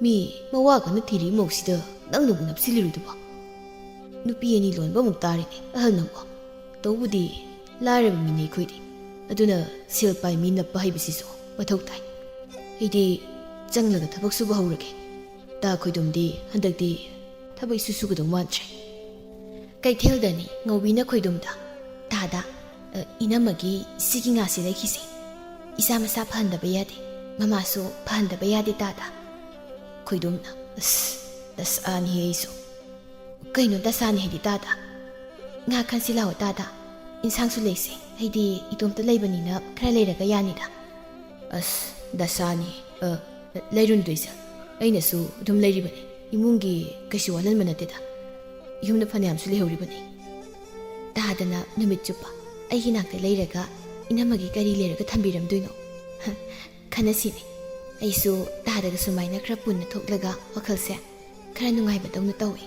ꯃꯤ ꯃꯋꯥ ꯀꯟꯅ ꯊꯤꯔꯤ ꯃꯧꯁꯤꯗ ꯅꯪꯅꯕꯨ ꯅꯞꯁꯤꯜꯂꯤꯔꯨꯗꯨꯕꯣ? ꯅꯨꯄꯤ ꯑꯅꯤ ꯂꯣꯟꯕ ꯑꯃꯨꯛ ꯇꯥꯔꯦꯅꯦ ꯑꯍꯜ ꯅꯪꯕꯣ꯫ ꯇꯧꯕꯨꯗꯤ ꯂꯥꯏꯔꯕ ꯃꯤꯅꯤ ꯑꯩꯈꯣꯏꯗꯤ, ꯑꯗꯨꯅ ꯁꯦꯜ ꯄꯥꯏ ꯃꯤ ꯅꯞꯄ ꯍꯩꯕꯁꯤꯁꯨ ꯃꯊꯧ ꯇꯥꯏ꯫ ꯑꯩꯗꯤ ꯆꯪꯂꯒ ꯊꯕꯛ ꯁꯨꯕ ꯍꯧꯔꯒꯦ꯫ ꯇꯥ ꯈꯣꯏꯗꯨꯝꯗꯤ ꯍꯟꯗꯛꯇꯤ ꯊꯕꯛ ꯏꯁꯨ ꯁꯨꯒꯗꯧ ꯃꯥꯟꯗ꯭ꯔꯦ꯫ ꯀꯩꯊꯦꯜꯗꯅꯤ ꯉꯧꯕꯤꯅ ꯈꯣꯏꯗꯨꯝꯗ, "ꯇꯥꯗ, ꯑ, ꯏꯅꯝꯃꯒꯤ ꯁꯤꯒꯤ ꯉꯥꯁꯦ ꯂꯩꯈꯤꯁꯦ꯫ ꯏꯆꯥ ꯃꯁꯥ ꯐꯍꯟꯗꯕ ꯌꯥꯗꯦ, ꯃꯃꯥꯁꯨ ꯐꯍꯟꯗꯕ ꯌꯥꯗꯦ ꯇꯥꯗ꯫" ꯈꯣꯏꯗꯨꯝꯅ, "ꯑꯁ, ꯗꯁꯥꯅꯤꯍꯦ ꯑꯩꯁꯨ꯫" "ꯀꯩꯅꯣ ꯗꯁꯥꯅꯤ ꯍꯥꯏꯗꯤ ꯇꯥꯗ? ꯉꯥ ꯈꯟꯁꯤ ꯂꯥꯛꯑꯣ ꯇꯥꯗ꯫ ꯏꯟꯁꯥꯡꯁꯨ ꯂꯩꯁꯦ, ꯑꯩꯗꯤ ꯏꯇꯣꯝꯇ ꯂꯩꯕꯅꯤꯅ ꯈꯔ ꯂꯩꯔꯒ ꯌꯥꯅꯤꯗ꯫" "ꯑꯁ, ꯗꯁꯥꯅꯤ꯫ ꯑ, ꯂꯩꯔꯨꯅꯨꯗ ꯏꯆꯥ, ꯑꯩꯅꯁꯨ ꯑꯗꯨꯝ ꯂꯩꯔꯤꯕꯅꯤ꯫ ꯏꯃꯨꯡꯒꯤ ꯀꯩꯁꯨ ꯋꯥꯠꯍꯟꯕ ꯅꯠꯇꯦꯗ꯫ ꯌꯨꯝꯗ ꯐꯅꯌꯥꯝꯁꯨ ꯂꯩꯍꯧꯔꯤꯕꯅꯤ꯫" ꯇꯥꯗꯅ ꯅꯨꯃꯤꯠ ꯆꯨꯞꯄ ꯑꯩꯒꯤ ꯅꯥꯛꯇ ꯂꯩꯔꯒ ꯏꯅꯝꯃꯒꯤ ꯀꯔꯤ ꯂꯩꯔꯒ ꯊꯝꯕꯤꯔꯝꯗꯣꯏꯅꯣ? ꯍ, ꯈꯟꯅꯁꯤꯅꯦ꯫ ꯑꯩꯁꯨ ꯇꯥꯗꯒ ꯁꯨꯃꯥꯏꯅ ꯈꯔ ꯄꯨꯟꯅ ꯊꯣꯛꯂꯒ ꯋꯥꯈꯜꯁꯦ ꯈꯔ ꯅꯨꯡꯉꯥꯏꯕꯗꯧꯅ ꯇꯧꯏ꯫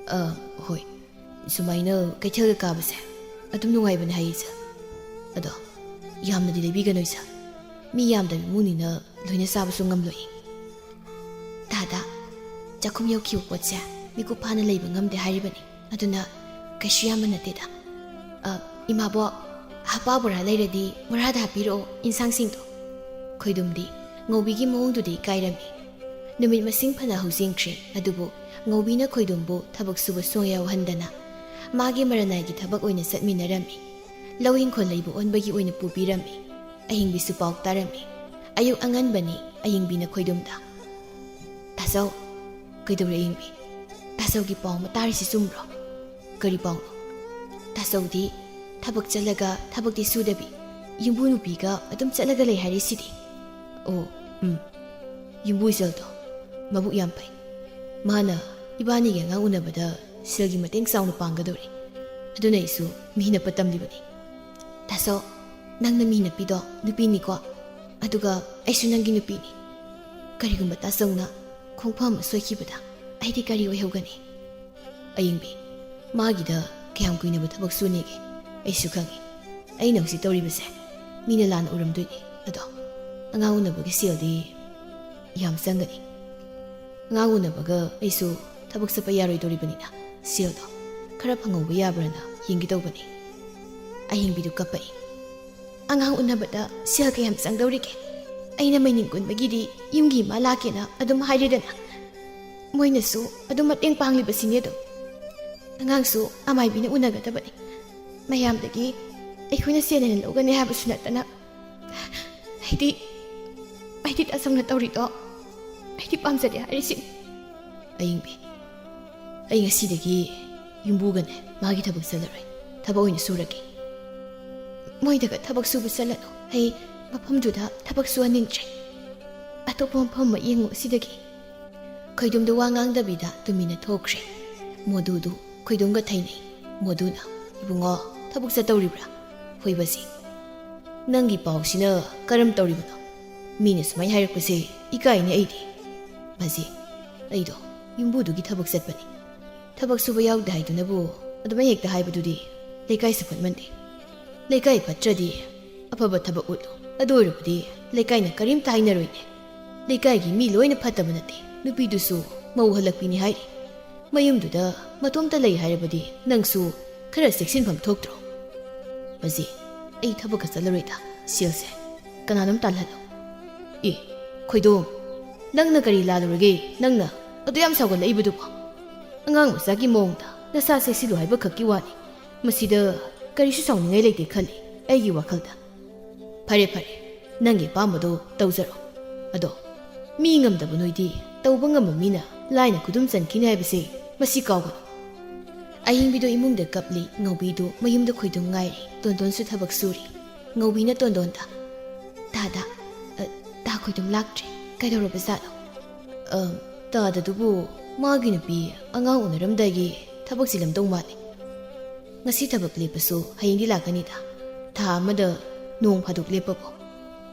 "ꯑ, ꯍꯣꯏ꯫ ꯁꯨꯃꯥꯏꯅ ꯀꯩꯊꯦꯜꯒ ꯀꯥꯕꯁꯦ ꯑꯗꯨꯝ ꯅꯨꯡꯉꯥꯏꯕꯅꯦ ꯍꯥꯏꯌꯦ ꯏꯆꯥ꯫ ꯑꯗꯣ ꯌꯥꯝꯅꯗꯤ ꯂꯩꯕꯤꯒꯅꯨ ꯏꯆꯥ꯫ ꯃꯤ ꯌꯥꯝꯗꯕ ꯏꯃꯨꯡꯅꯤꯅ ꯂꯣꯏꯅ ꯆꯥꯕꯁꯨ ꯉꯝꯂꯣꯏ꯫" "ꯇꯥꯗ, ꯆꯥꯛꯈꯨꯝ ꯌꯧꯈꯤꯕ ꯄꯣꯠꯁꯦ ꯃꯤꯀꯨꯞ ꯐꯥꯅ ꯂꯩꯕ ꯉꯝꯗꯦ ꯍꯥꯏꯔꯤꯕꯅꯤ꯫ ꯑꯗꯨꯅ ꯀꯩꯁꯨ ꯌꯥꯝꯕ ꯅꯠꯇꯦꯗ꯫" "ꯑ, ꯏꯃꯥꯕꯣꯛ, ꯍꯥꯄꯥ ꯕꯣꯔꯥ ꯂꯩꯔꯗꯤ ꯕꯣꯔꯥꯗ ꯍꯥꯞꯄꯤꯔꯛꯑꯣ ꯏꯟꯁꯥꯡꯁꯤꯡꯗꯣ꯫ ꯈꯣꯏꯗꯨꯝꯗꯤ ꯉꯧꯕꯤꯒꯤ ꯃꯑꯣꯡꯗꯨꯗ ꯏꯀꯥꯏꯔꯝꯃꯤ꯫ ꯅꯨꯃꯤꯠ ꯃꯁꯤꯡ ꯐꯅ ꯍꯧꯖꯤꯟꯈ꯭ꯔꯦ, ꯑꯗꯨꯕꯨ ꯉꯧꯕꯤꯅ ꯈꯣꯏꯗꯨꯝꯕꯨ ꯊꯕꯛ ꯁꯨꯕ ꯁꯨꯡꯌꯥ ꯌꯥꯎꯍꯟꯗꯅ ꯃꯥꯒꯤ ꯃꯔꯅꯥꯏꯒꯤ ꯊꯕꯛ ꯑꯣꯏꯅ ꯆꯠꯃꯤꯟꯅꯔꯝꯃꯤ꯫ ꯂꯧ ꯏꯪꯈꯣꯜ ꯂꯩꯕ ꯑꯣꯟꯕꯒꯤ ꯑꯣꯏꯅ ꯄꯨꯕꯤꯔꯝꯃꯤ꯫ ꯑꯍꯤꯡꯕꯤꯁꯨ ꯄꯥꯎ ꯇꯥꯔꯝꯃꯤ꯫ ꯑꯌꯨꯛ ꯑꯉꯟꯕꯅꯤ꯫ ꯑꯍꯤꯡꯕꯤꯅ ꯈꯣꯏꯗꯨꯝꯗ, "ꯇꯥꯆꯧ, ꯀꯩꯗꯧꯔꯦ ꯑꯍꯤꯡꯕꯤ? ꯇꯥꯆꯧꯒꯤ ꯄꯥꯎ ꯑꯃ ꯇꯥꯔꯤꯁꯤ ꯆꯨꯝꯕ꯭ꯔꯣ?" "ꯀꯔꯤ ꯄꯥꯎꯅꯣ?" "ꯇꯥꯆꯧꯗꯤ ꯊꯕꯛ ꯆꯠꯂꯒ ꯊꯕꯛꯇꯤ ꯁꯨꯗꯕꯤ, ꯌꯨꯝꯕꯨ ꯅꯨꯄꯤꯒ ꯑꯗꯨꯝ ꯆꯠꯂꯒ ꯂꯩ ꯍꯥꯏꯔꯤꯁꯤꯗꯤ?" "ꯑꯣ, ꯎꯝ꯫ ꯌꯨꯝꯕꯨ ꯏꯆꯜꯗꯣ ꯃꯕꯨꯛ ꯌꯥꯝ ꯐꯩ꯫ ꯃꯥꯅ ꯏꯕꯥꯅꯤꯒꯤ ꯑꯉꯥꯡ ꯎꯅꯕꯗ ꯁꯦꯜꯒꯤ ꯃꯇꯦꯡ ꯆꯥꯎꯅ ꯄꯥꯡꯒꯗꯧꯔꯤ꯫ ꯑꯗꯨꯅ ꯑꯩꯁꯨ ꯃꯤꯅꯞꯄ ꯇꯝꯂꯤꯕꯅꯤ꯫" "ꯇꯥꯆꯧ, ꯅꯪꯅ ꯃꯤꯅꯞꯄꯤꯗꯣ ꯅꯨꯄꯤꯅꯤꯀꯣ? ꯑꯗꯨꯒ ꯑꯩꯁꯨ ꯅꯪꯒꯤ ꯅꯨꯄꯤꯅꯤ꯫ ꯀꯔꯤꯒꯨꯝꯕ ꯇꯥꯆꯧꯅ ꯈꯣꯡꯐꯝ ꯑꯃ ꯁꯣꯏꯈꯤꯕꯗ ꯑꯩꯗꯤ ꯀꯔꯤ ꯑꯣꯏꯍꯧꯒꯅꯤ?" "ꯑꯌꯤꯡꯕꯤ, ꯃꯥꯒꯤꯗ ꯀꯌꯥꯝ ꯀꯨꯏꯅꯕꯨ ꯊꯕꯛ ꯁꯨꯅꯦꯒꯦ? ꯑꯩꯁꯨ ꯈꯪꯉꯤ꯫ ꯑꯩꯅ ꯍꯧꯖꯤꯛ ꯇꯧꯔꯤꯕꯁꯦ ꯃꯤꯅ ꯂꯥꯟꯅ ꯎꯔꯝꯗꯣꯏꯅꯤ꯫ ꯑꯗꯣ ꯑꯉꯥꯡ ꯎꯅꯕꯒꯤ ꯁꯦꯜꯗꯤ ꯌꯥꯝ ꯆꯪꯒꯅꯤ꯫ ꯑꯉꯥꯡ ꯎꯅꯕꯒ ꯑꯩꯁꯨ ꯊꯕꯛ ꯆꯠꯄ ꯌꯥꯔꯣꯏꯗꯧꯔꯤꯕꯅꯤꯅ ꯁꯦꯜꯗꯣ ꯈꯔ ꯐꯪꯍꯧꯕ ꯌꯥꯕ꯭ꯔꯥꯅ ꯌꯦꯡꯒꯦ ꯇꯧꯕꯅꯤ꯫" ꯑꯍꯤꯡꯕꯤꯗꯨ ꯀꯞꯄꯛꯏ꯫ "ꯑꯉꯥꯡ ꯎꯅꯕꯗ ꯁꯦꯜ ꯀꯌꯥꯝ ꯆꯪꯗꯧꯔꯤꯒꯦ? ꯑꯩꯅ ꯃꯩꯅꯤꯡ ꯀꯨꯟꯕꯒꯤꯗꯤ ꯌꯨꯝꯒꯤ ꯏꯃꯥ ꯂꯥꯛꯀꯦꯅ ꯑꯗꯨꯝ ꯍꯥꯏꯔꯦꯗꯅ꯫ ꯃꯣꯏꯅꯁꯨ ꯑꯗꯨꯝ ꯃꯇꯦꯡ ꯄꯥꯡꯂꯤꯕꯁꯤꯅꯤ ꯑꯗꯨꯝ꯫ ꯑꯉꯥꯡꯁꯨ ꯑꯃꯥꯏꯕꯤꯅ ꯎꯅꯒꯗꯕꯅꯤ꯫ ꯃꯌꯥꯝꯗꯒꯤ ꯑꯩꯈꯣꯏꯅ ꯁꯦꯜ ꯍꯦꯟꯅ ꯂꯧꯒꯅꯤ ꯍꯥꯏꯕꯁꯨ ꯅꯠꯇꯅ꯫ ꯑꯩꯗꯤ, ꯑꯩꯗꯤ ꯇꯥꯆꯧꯅ ꯇꯧꯔꯤꯗꯣ ꯑꯩꯗꯤ ꯄꯥꯝꯖꯗꯦ ꯍꯥꯏꯔꯤꯁꯤꯅꯤ꯫" "ꯑꯌꯤꯡꯕꯤ, ꯑꯩ ꯉꯁꯤꯗꯒꯤ ꯌꯨꯝꯕꯨꯒꯅꯦ ꯃꯥꯒꯤ ꯊꯕꯛ ꯆꯠꯂꯔꯣꯏ꯫ ꯊꯕꯛ ꯑꯣꯏꯅ ꯁꯨꯔꯒꯦ꯫" "ꯃꯣꯏꯗꯒ ꯊꯕꯛ ꯁꯨꯕ ꯆꯠꯂꯅꯨ꯫ ꯑꯩ ꯃꯐꯝꯗꯨꯗ ꯊꯕꯛ ꯁꯨꯍꯟꯅꯤꯡꯗ꯭ꯔꯦ꯫ ꯑꯇꯣꯞꯄ ꯃꯐꯝ ꯑꯃ ꯌꯦꯡꯉꯨ ꯁꯤꯗꯒꯤ꯫" ꯈꯣꯏꯗꯨꯝꯗꯨ ꯋꯥ ꯉꯥꯡꯗꯕꯤꯗ ꯇꯨꯃꯤꯟꯅ ꯊꯣꯛꯈ꯭ꯔꯦ꯫ ꯃꯣꯗꯨꯗꯨ ꯈꯣꯏꯗꯨꯝꯒ ꯊꯩꯅꯩ꯫ ꯃꯣꯗꯨꯅ, "ꯏꯕꯨꯡꯉꯣ, ꯊꯕꯛ ꯆꯠꯇꯧꯔꯤꯕ꯭ꯔꯥ? ꯍꯣꯏ ꯕꯖꯤ꯫ ꯅꯪꯒꯤ ꯄꯥꯎꯁꯤꯅ ꯀꯔꯝ ꯇꯧꯔꯤꯕꯅꯣ? ꯃꯤꯅ ꯁꯨꯃꯥꯏꯅ ꯍꯥꯏꯔꯛꯄꯁꯦ ꯏꯀꯥꯏꯅꯦ ꯑꯩꯗꯤ꯫" "ꯕꯖꯤ, ꯑꯩꯗꯣ ꯌꯨꯝꯕꯨꯗꯨꯒꯤ ꯊꯕꯛ ꯆꯠꯄꯅꯤ꯫ ꯊꯕꯛ ꯁꯨꯕ ꯌꯥꯎꯗꯦ ꯍꯥꯏꯗꯨꯅꯕꯨ ꯑꯗꯨꯃꯥꯏ ꯍꯦꯛꯇ ꯍꯥꯏꯕꯗꯨꯗꯤ ꯂꯩꯀꯥꯏꯁꯨ ꯐꯠꯃꯟꯗꯦ꯫ ꯂꯩꯀꯥꯏ ꯐꯠꯇ꯭ꯔꯗꯤ ꯑꯐꯕ ꯊꯕꯛ ꯎꯠꯂꯨ꯫ ꯑꯗꯨ ꯑꯣꯏꯔꯕꯗꯤ ꯂꯩꯀꯥꯏꯅ ꯀꯔꯤꯝꯇ ꯍꯥꯏꯅꯔꯣꯏꯅꯦ꯫ ꯂꯩꯀꯥꯏꯒꯤ ꯃꯤ ꯂꯣꯏꯅ ꯐꯠꯇꯕ ꯅꯠꯇꯦ꯫ ꯅꯨꯄꯤꯗꯨꯁꯨ ꯃꯧ ꯍꯜꯂꯛꯄꯤꯅꯤ ꯍꯥꯏꯔꯤ꯫ ꯃꯌꯨꯝꯗꯨꯗ ꯃꯇꯣꯝꯇ ꯂꯩ ꯍꯥꯏꯔꯕꯗꯤ ꯅꯪꯁꯨ ꯈꯔ ꯆꯦꯛꯁꯤꯟꯐꯝ ꯊꯣꯛꯇ꯭ꯔꯣ?" "ꯕꯖꯤ, ꯑꯩ ꯊꯕꯛꯀ ꯆꯠꯂꯔꯣꯏꯗ꯫ ꯁꯦꯜꯁꯦ ꯀꯅꯥꯅꯣꯝ ꯇꯥꯜꯍꯜꯂꯣ꯫ ꯑꯦ, ꯈꯣꯏꯗꯣꯝ, ꯅꯪꯅ ꯀꯔꯤ ꯂꯥꯜꯂꯨꯔꯒꯦ? ꯅꯪꯅ ꯑꯗꯨ ꯌꯥꯝ ꯁꯥꯎꯒꯠꯂꯛꯏꯕꯗꯨꯕꯣ? ꯑꯉꯥꯡ ꯃꯆꯥꯒꯤ ꯃꯑꯣꯡꯗ ꯅꯁꯥ ꯆꯦꯛꯁꯤꯜꯂꯨ ꯍꯥꯏꯕ ꯈꯛꯀꯤ ꯋꯥꯅꯤ꯫ ꯃꯁꯤꯗ ꯀꯔꯤꯁꯨ ꯁꯥꯎꯅꯤꯡꯉꯥꯏ ꯂꯩꯇꯦ ꯈꯜꯂꯤ ꯑꯩꯒꯤ ꯋꯥꯈꯜꯗ꯫ ꯐꯔꯦ ꯐꯔꯦ, ꯅꯪꯒꯤ ꯑꯄꯥꯝꯕꯗꯣ ꯇꯧꯖꯔꯣ꯫ ꯑꯗꯣ ꯃꯤ ꯉꯝꯗꯕ ꯅꯣꯏꯗꯤ ꯇꯧꯕ ꯉꯝꯕ ꯃꯤꯅ ꯂꯥꯏꯅ ꯈꯨꯗꯨꯝ ꯆꯟꯈꯤꯅꯤ ꯍꯥꯏꯕꯁꯦ ꯃꯁꯤ ꯀꯥꯎꯒꯅꯨ꯫ ꯑꯍꯤꯡꯕꯤꯗꯣ ꯏꯃꯨꯡꯗ ꯀꯞꯂꯤ, ꯉꯧꯕꯤꯗꯣ ꯃꯌꯨꯝꯗ ꯈꯣꯏꯗꯨꯝ ꯉꯥꯏꯔꯤ, ꯇꯣꯟꯗꯣꯟꯁꯨ ꯊꯕꯛ ꯁꯨꯔꯤ꯫ ꯉꯧꯕꯤꯅ ꯇꯣꯟꯗꯣꯟꯗ, "ꯇꯥꯗ, ꯑ, ꯇꯥ ꯈꯣꯏꯗꯨꯝ ꯂꯥꯛꯇ꯭ꯔꯦ, ꯀꯩꯗꯧꯔꯕꯖꯥꯠꯅꯣ?" "ꯑ, ꯇꯥꯗꯗꯨꯕꯨ ꯃꯥꯒꯤ ꯅꯨꯄꯤ ꯑꯉꯥꯡ ꯎꯅꯔꯝꯗꯥꯏꯒꯤ ꯊꯕꯛ ꯆꯤꯜꯂꯝꯗꯧ ꯃꯥꯜꯂꯦ꯫ ꯉꯁꯤ ꯊꯕꯛ ꯂꯦꯞꯄꯁꯨ ꯍꯌꯦꯡꯗꯤ ꯂꯥꯛꯀꯅꯤꯗ, ꯊꯥ ꯑꯃꯗ ꯅꯣꯡ ꯐꯥꯗꯣꯛ ꯂꯦꯞꯄꯕꯨ꯫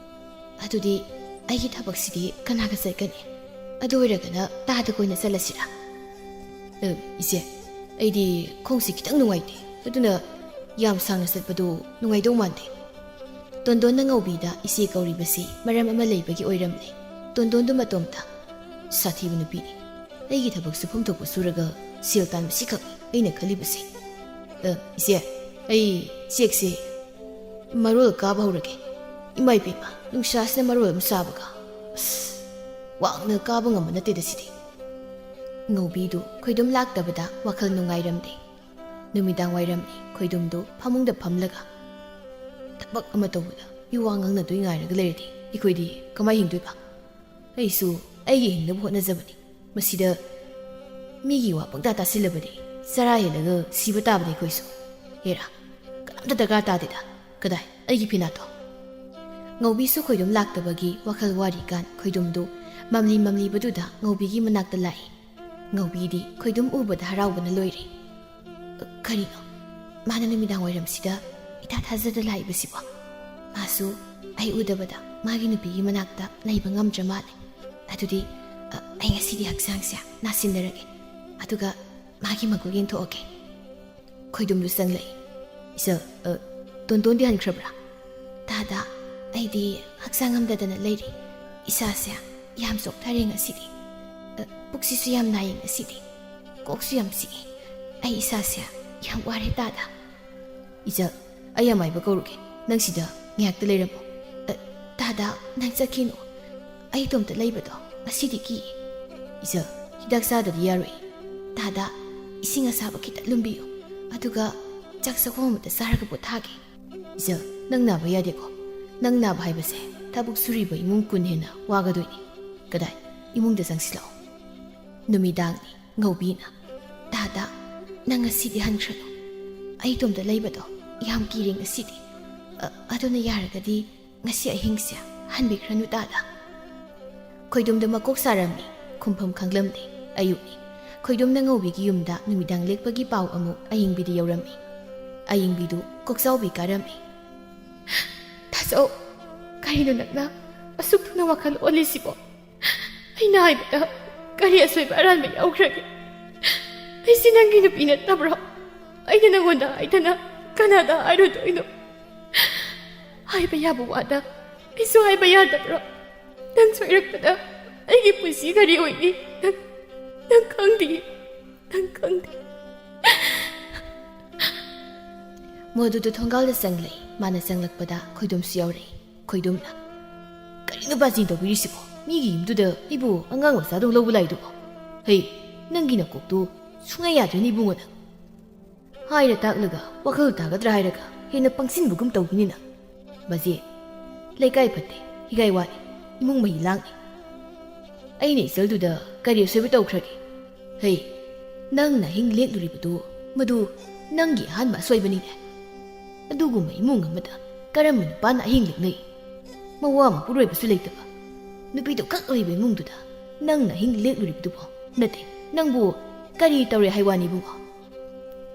ꯑꯗꯨꯗꯤ ꯑꯩꯒꯤ ꯊꯕꯛꯁꯤꯗꯤ ꯀꯅꯥꯒ ꯆꯠꯀꯅꯤ? ꯑꯗꯨ ꯑꯣꯏꯔꯒꯅ ꯇꯥꯗ ꯀꯣꯏꯅ ꯆꯠꯂꯁꯤꯔꯥ?" "ꯑ, ꯏꯆꯦ, ꯑꯩꯗꯤ ꯈꯣꯡꯁꯤ ꯈꯤꯇꯪ ꯅꯨꯡꯉꯥꯏꯇꯦ, ꯑꯗꯨꯅ ꯌꯥꯝ ꯁꯥꯡꯅ ꯆꯠꯄꯗꯨ ꯅꯨꯡꯉꯥꯏꯗꯧ ꯃꯥꯟꯗꯦ꯫" ꯇꯣꯟꯗꯣꯟꯅ ꯉꯧꯕꯤꯗ ꯏꯆꯦ ꯀꯧꯔꯤꯕꯁꯤ ꯃꯔꯝ ꯑꯃ ꯂꯩꯕꯒꯤ ꯑꯣꯏꯔꯝꯂꯦ꯫ ꯇꯣꯟꯗꯣꯟꯗꯨ ꯃꯇꯣꯝꯇ, "ꯁꯥꯊꯤꯕ ꯅꯨꯄꯤꯅꯤ꯫ ꯑꯩꯒꯤ ꯊꯕꯛ ꯁꯨꯐꯝ ꯊꯣꯛꯄ ꯁꯨꯔꯒ ꯁꯦꯜ ꯇꯥꯟꯕꯁꯤꯈꯛ ꯑꯩꯅ ꯈꯜꯂꯤꯕꯁꯦ꯫ ꯑ, ꯏꯆꯦ, ꯑꯩ ꯆꯦꯛꯁꯦ ꯃꯔꯣꯜ ꯀꯥꯕ ꯍꯧꯔꯒꯦ꯫ ꯏꯃꯥ ꯏꯕꯦꯝꯃ, ꯅꯨꯡꯁꯥꯁꯤꯅ ꯃꯔꯣꯜ ꯑꯃ ꯁꯥꯕꯒ꯫ ꯑꯁ, ꯋꯥꯡꯅ ꯀꯥꯕ ꯉꯝꯕ ꯅꯠꯇꯦꯗ ꯁꯤꯗꯤ꯫" ꯉꯧꯕꯤꯗꯨ ꯈꯣꯏꯗꯨꯝ ꯂꯥꯛꯇꯕꯗ ꯋꯥꯈꯜ ꯅꯨꯡꯉꯥꯏꯔꯝꯗꯦ꯫ ꯅꯨꯃꯤꯗꯥꯡ ꯋꯥꯏꯔꯝꯅꯤ, ꯈꯣꯏꯗꯨꯝꯗꯨ ꯐꯃꯨꯡꯗ ꯐꯝꯂꯒ, "ꯊꯕꯛ ꯑꯃ ꯇꯧꯕꯗ ꯃꯤ ꯋꯥ ꯉꯥꯡꯅꯗꯣꯏ ꯉꯥꯏꯔꯒ ꯂꯩꯔꯗꯤ ꯑꯩꯈꯣꯏꯗꯤ ꯀꯃꯥꯏ ꯍꯤꯡꯗꯣꯏꯕ? ꯑꯩꯁꯨ ꯑꯩꯒꯤ ꯍꯤꯡꯅꯕ ꯍꯣꯠꯅꯖꯕꯅꯤ꯫ ꯃꯁꯤꯗ ꯃꯤꯒꯤ ꯋꯥ ꯄꯪꯇꯥ ꯇꯥꯁꯤꯜꯂꯕꯗꯤ ꯆꯔꯥ ꯍꯦꯜꯂꯒ ꯁꯤꯕ ꯇꯥꯕꯅꯤ ꯑꯩꯈꯣꯏꯁꯨ꯫ ꯍꯦꯔꯥ, ꯀꯅꯥꯝꯇ ꯗꯔꯀꯥꯔ ꯇꯥꯗꯦꯗ꯫ ꯀꯗꯥꯏ ꯑꯩꯒꯤ ꯐꯤꯅꯥꯠꯇꯣ?" ꯉꯧꯕꯤꯁꯨ ꯈꯣꯏꯗꯨꯝ ꯂꯥꯛꯇꯕꯒꯤ ꯋꯥꯈꯜ ꯋꯥꯔꯤꯀꯥꯟ ꯈꯣꯏꯗꯨꯝꯗꯨ ꯃꯝꯂꯤ ꯃꯝꯂꯤꯕꯗꯨꯗ ꯉꯧꯕꯤꯒꯤ ꯃꯅꯥꯛꯇ ꯂꯥꯛꯏ꯫ ꯉꯧꯕꯤꯗꯤ ꯈꯣꯏꯗꯨꯝ ꯎꯕꯗ ꯍꯔꯥꯎꯕꯅ ꯂꯣꯏꯔꯦ꯫ "ꯀꯔꯤꯅꯣ ꯃꯥꯅ ꯅꯨꯃꯤꯗꯥꯡ ꯋꯥꯏꯔꯝꯁꯤꯗ ꯏꯊꯥ ꯊꯥꯖꯗ ꯂꯥꯛꯏꯕꯁꯤꯕꯣ? ꯃꯥꯁꯨ ꯑꯩ ꯎꯗꯕꯗ ꯃꯥꯒꯤ ꯅꯨꯄꯤꯒꯤ ꯃꯅꯥꯛꯇ ꯂꯩꯕ ꯉꯝꯗ꯭ꯔ ꯃꯥꯜꯂꯦ꯫ ꯑꯗꯨꯗꯤ, ꯑ, ꯑꯩ ꯉꯁꯤꯗꯤ ꯍꯛꯆꯥꯡꯁꯦ ꯅꯥꯁꯤꯟꯅꯔꯒꯦ, ꯑꯗꯨꯒ ꯃꯥꯒꯤ ꯃꯒꯨꯟ ꯌꯦꯡꯊꯣꯛꯑꯒꯦ꯫" ꯈꯣꯏꯗꯨꯝꯗꯨ ꯆꯪꯂꯛꯏ꯫ "ꯏꯆꯜ, ꯑ, ꯇꯣꯟꯇꯣꯟꯗꯤ ꯍꯟꯈ꯭ꯔꯕ꯭ꯔꯥ?" "ꯇꯥꯗ, ꯑꯩꯗꯤ ꯍꯛꯆꯥꯡ ꯉꯝꯗꯗꯅ ꯂꯩꯔꯤ꯫ ꯏꯁꯥꯁꯦ ꯌꯥꯝ ꯆꯣꯛꯊꯔꯦ ꯉꯁꯤꯗꯤ꯫ ꯑ, ꯄꯨꯛꯁꯤꯁꯨ ꯌꯥꯝ ꯅꯥꯏꯌꯦ ꯉꯁꯤꯗꯤ꯫ ꯀꯣꯛꯁꯨ ꯌꯥꯝ ꯆꯤꯛꯏ꯫ ꯑꯩ ꯏꯁꯥꯁꯦ ꯌꯥꯝ ꯋꯥꯔꯦ ꯇꯥꯗ꯫" "ꯏꯆꯜ, ꯑꯩ ꯑꯃꯥꯏꯕ ꯀꯧꯔꯨꯒꯦ꯫ ꯅꯪ ꯁꯤꯗ ꯉꯥꯏꯍꯥꯛꯇ ꯂꯩꯔꯝꯃꯣ꯫ ꯑ, ꯇꯥꯗ, ꯅꯪ ꯆꯠꯈꯤꯅꯨ꯫ ꯑꯩ ꯏꯇꯣꯝꯇ ꯂꯩꯕꯗꯣ ꯉꯁꯤꯗꯤ ꯀꯤ꯫ ꯏꯆꯜ, ꯍꯤꯗꯥꯛ ꯆꯥꯗꯗꯤ ꯌꯥꯔꯣꯏ꯫ ꯇꯥꯗ, ꯏꯁꯤꯡ ꯑꯁꯥꯕ ꯈꯤꯇ ꯂꯨꯝꯕꯤꯌꯨ꯫ ꯑꯗꯨꯒ ꯆꯥꯛ ꯆꯥꯛꯈꯣꯝ ꯑꯃꯇ ꯆꯥꯔꯒ ꯄꯣꯊꯥꯒꯦ꯫ ꯏꯆꯜ, ꯅꯪ ꯅꯥꯕ ꯌꯥꯗꯦꯀꯣ꯫ ꯅꯪ ꯅꯥꯕ ꯍꯥꯏꯕꯁꯦ ꯊꯕꯛ ꯁꯨꯔꯤꯕ ꯏꯃꯨꯡ ꯀꯨꯟ ꯍꯦꯟꯅ ꯋꯥꯒꯗꯣꯏꯅꯤ꯫ ꯀꯗꯥꯏ? ꯏꯃꯨꯡꯗ ꯆꯪꯁꯤꯜꯂꯛꯑꯣ꯫ ꯅꯨꯃꯤꯗꯥꯡꯅꯤ꯫ ꯉꯧꯕꯤꯅ, "ꯇꯥꯗ, ꯅꯪ ꯉꯁꯤꯗꯤ ꯍꯟꯈ꯭ꯔꯅꯨ꯫ ꯑꯩ ꯏꯇꯣꯝꯇ ꯂꯩꯕꯗꯣ ꯌꯥꯝ ꯀꯤꯔꯦ ꯉꯁꯤꯗꯤ꯫ ꯑ, ꯑꯗꯨꯅ ꯌꯥꯔꯒꯗꯤ ꯉꯁꯤ ꯑꯍꯤꯡꯁꯦ ꯍꯟꯕꯤꯈ꯭ꯔꯅꯨ ꯇꯥꯗ꯫" ꯈꯣꯏꯗꯨꯝꯗ ꯃꯀꯣꯛ ꯁꯥꯔꯝꯃꯤ꯫ ꯈꯨꯝꯐꯝ ꯈꯪꯂꯝꯗꯦ꯫ ꯑꯌꯨꯛꯅꯤ꯫ ꯈꯣꯏꯗꯨꯝꯅ ꯉꯧꯕꯤꯒꯤ ꯌꯨꯝꯗ ꯅꯨꯃꯤꯗꯥꯡ ꯂꯦꯛꯄꯒꯤ ꯄꯥꯎ ꯑꯃꯨꯛ ꯑꯌꯤꯡꯕꯤꯗ ꯌꯧꯔꯝꯃꯤ꯫ ꯑꯌꯤꯡꯕꯤꯗꯨ ꯀꯣꯛꯆꯥꯎꯕꯤ ꯀꯥꯔꯝꯃꯤ꯫ "ꯇꯥꯆꯧ, ꯀꯔꯤꯅꯣ ꯅꯪꯅ ꯑꯁꯨꯛ ꯊꯨꯅ ꯋꯥꯈꯜ ꯑꯣꯜꯂꯤꯁꯤꯕꯣ? ꯑꯩꯅ ꯍꯥꯏꯕꯗ ꯀꯔꯤ ꯑꯁꯣꯏꯕ ꯑꯔꯥꯟꯕ ꯌꯥꯎꯈ꯭ꯔꯒꯦ? ꯑꯩꯁꯤ ꯅꯪꯒꯤ ꯅꯨꯄꯤ ꯅꯠꯇꯕ꯭ꯔꯣ? ꯑꯩꯅ ꯅꯪꯉꯣꯟꯗ ꯍꯥꯏꯗꯅ ꯀꯅꯥꯗ ꯍꯥꯏꯔꯨꯗꯣꯏꯅꯣ? ꯍꯥꯏꯕ ꯌꯥꯕ ꯋꯥꯗ ꯑꯩꯁꯨ ꯍꯥꯏꯕ ꯌꯥꯗꯕ꯭ꯔꯣ? ꯅꯪ ꯁꯣꯏꯔꯛꯄꯗ ꯑꯩꯒꯤ ꯄꯨꯟꯁꯤ ꯀꯔꯤ ꯑꯣꯏꯅꯤ? ꯅꯪ, ꯅꯪ ꯈꯪꯗꯦ, ꯅꯪ ꯈꯪꯗꯦ꯫" ꯃꯗꯨꯗ ꯊꯣꯡꯒꯥꯜꯗ ꯆꯪꯂꯛꯏ꯫ ꯃꯥꯅ ꯆꯪꯂꯛꯄꯗ ꯈꯣꯏꯗꯨꯝꯁꯨ ꯌꯥꯎꯔꯛꯏ꯫ ꯈꯣꯏꯗꯨꯝꯅ, "ꯀꯔꯤꯅꯣ ꯕꯥꯖꯤꯅ ꯇꯧꯕꯤꯔꯤꯁꯤꯕꯣ? ꯃꯤꯒꯤ ꯌꯨꯝꯗꯨꯗ ꯑꯩꯕꯨ ꯑꯉꯥꯡ ꯃꯆꯥꯗꯧ ꯂꯧꯕ ꯂꯥꯛꯏꯗꯨꯕꯣ? ꯍꯩ, ꯅꯪꯒꯤ ꯅꯀꯣꯛꯇꯨ ꯁꯨꯡꯌꯥ ꯌꯥꯗ꯭ꯔꯦꯅꯦ ꯏꯕꯨꯡꯉꯣ ꯅꯪ꯫ ꯍꯥꯏꯔ ꯇꯥꯛꯂꯒ ꯋꯥꯈꯜ ꯇꯥꯒꯗ꯭ꯔꯥ ꯍꯥꯏꯔꯒ ꯍꯦꯟꯅ ꯄꯪꯁꯤꯟꯕꯒꯨꯝ ꯇꯧꯕꯤꯅꯤꯅ꯫ ꯕꯥꯖꯤ, ꯂꯩꯀꯥꯏ ꯐꯠꯇꯦ, ꯍꯤꯒꯥꯏ ꯋꯥꯠꯂꯤ, ꯏꯃꯨꯡ ꯃꯍꯤ ꯂꯥꯡꯉꯤ꯫ ꯑꯩꯅ ꯏꯆꯜꯗꯨꯗ ꯀꯔꯤ ꯑꯁꯣꯏꯕ ꯇꯧꯈ꯭ꯔꯒꯦ? ꯍꯩ, ꯅꯪꯅ ꯑꯍꯤꯡ ꯂꯦꯛꯂꯨꯔꯤꯕꯗꯨ ꯃꯗꯨ ꯅꯪꯒꯤ ꯑꯍꯥꯟꯕ ꯑꯁꯣꯏꯕꯅꯤꯅꯦ꯫ ꯑꯗꯨꯒꯨꯝꯕ ꯏꯃꯨꯡ ꯑꯃꯗ ꯀꯔꯝꯕ ꯅꯨꯄꯥꯅ ꯑꯍꯤꯡ ꯂꯦꯛꯅꯩ? ꯃꯋꯥ ꯃꯄꯨꯔꯣꯏꯕꯁꯨ ꯂꯩꯇꯕ, ꯅꯨꯄꯤꯗꯨ ꯈꯛ ꯂꯩꯕ ꯏꯃꯨꯡꯗꯨꯗ ꯅꯪꯅ ꯑꯍꯤꯡ ꯂꯦꯛꯂꯨꯔꯤꯕꯗꯨꯕꯣ? ꯅꯠꯇꯦ, ꯅꯪꯕꯨ ꯀꯔꯤ ꯇꯧꯔꯦ ꯍꯥꯏ ꯋꯥꯅꯤ ꯏꯕꯨꯡꯉꯣ?"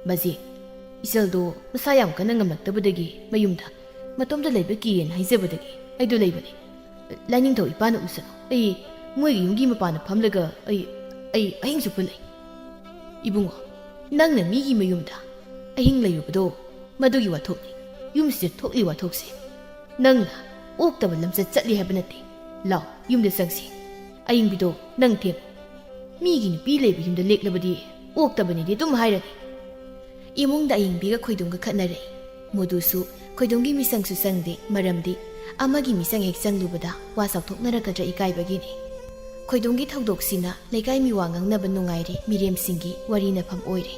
ꯕꯥꯖꯤ, ꯏꯆꯜꯗꯣ ꯃꯁꯥ ꯌꯥꯝ ꯀꯟꯅ ꯉꯝꯂꯛꯇꯕꯗꯒꯤ ꯃꯌꯨꯝꯗ ꯃꯇꯣꯝꯇ ꯂꯩꯕ ꯀꯤꯔꯦꯅ ꯍꯥꯏꯖꯕꯗꯒꯤ ꯑꯩꯗꯣ ꯂꯩꯕꯅꯤ꯫ ꯂꯥꯏꯅꯤꯡꯊꯧ ꯏꯄꯥꯅ ꯎꯁꯅꯨ꯫ ꯑꯩ ꯃꯣꯏꯒꯤ ꯌꯨꯝꯒꯤ ꯃꯄꯥꯟꯗ ꯐꯝꯂꯒ ꯑꯩ, ꯑꯩ ꯑꯍꯤꯡ ꯆꯨꯞꯄ ꯂꯩ꯫ ꯏꯕꯨꯡꯉꯣ, ꯅꯪꯅ ꯃꯤꯒꯤ ꯃꯌꯨꯝꯗ ꯑꯍꯤꯡ ꯂꯩꯔꯨꯕꯗꯣ ꯃꯗꯨꯒꯤ ꯋꯥꯊꯣꯛꯅꯤ꯫ ꯌꯨꯝꯁꯤꯗ ꯊꯣꯛꯂꯤ ꯋꯥꯊꯣꯛꯁꯦ꯫ ꯅꯪꯅ ꯑꯣꯛꯇꯕ ꯂꯝꯆꯠ ꯆꯠꯂꯤ ꯍꯥꯏꯕ ꯅꯠꯇꯦ꯫ ꯂꯥꯎ, ꯌꯨꯝꯗ ꯆꯪꯁꯤ꯫ ꯑꯌꯤꯡꯕꯤꯗꯣ ꯅꯪ ꯊꯦꯝꯃꯨ꯫ ꯃꯤꯒꯤ ꯅꯨꯄꯤ ꯂꯩꯕ ꯌꯨꯝꯗ ꯂꯦꯛꯂꯕꯗꯤ ꯑꯣꯛꯇꯕꯅꯤꯗꯤ ꯑꯗꯨꯝ ꯍꯥꯏꯔꯅꯤ꯫ ꯏꯃꯨꯡꯗ ꯑꯌꯤꯡꯕꯤꯒ ꯈꯣꯏꯗꯨꯝꯒ ꯈꯠꯅꯔꯦ꯫ ꯃꯗꯨꯁꯨ ꯈꯣꯏꯗꯨꯝꯒꯤ ꯃꯤꯆꯪꯁꯨ ꯆꯪꯗꯦ, ꯃꯔꯝꯗꯤ ꯑꯃꯒꯤ ꯃꯤꯆꯪ ꯍꯦꯛ ꯆꯪꯂꯨꯕꯗ ꯋꯥ ꯆꯥꯎꯊꯣꯛꯅꯔꯛꯀꯗ꯭ꯔꯥ ꯏꯀꯥꯏꯕꯒꯤꯅꯤ꯫ ꯈꯣꯏꯗꯨꯝꯒꯤ ꯊꯧꯗꯣꯛꯁꯤꯅ ꯂꯩꯀꯥꯏ ꯃꯤꯋꯥ ꯉꯥꯡꯅꯕ ꯅꯨꯡꯉꯥꯏꯔꯦ ꯃꯤꯔꯦꯝꯁꯤꯡꯒꯤ ꯋꯥꯔꯤ ꯅꯐꯝ ꯑꯣꯏꯔꯦ꯫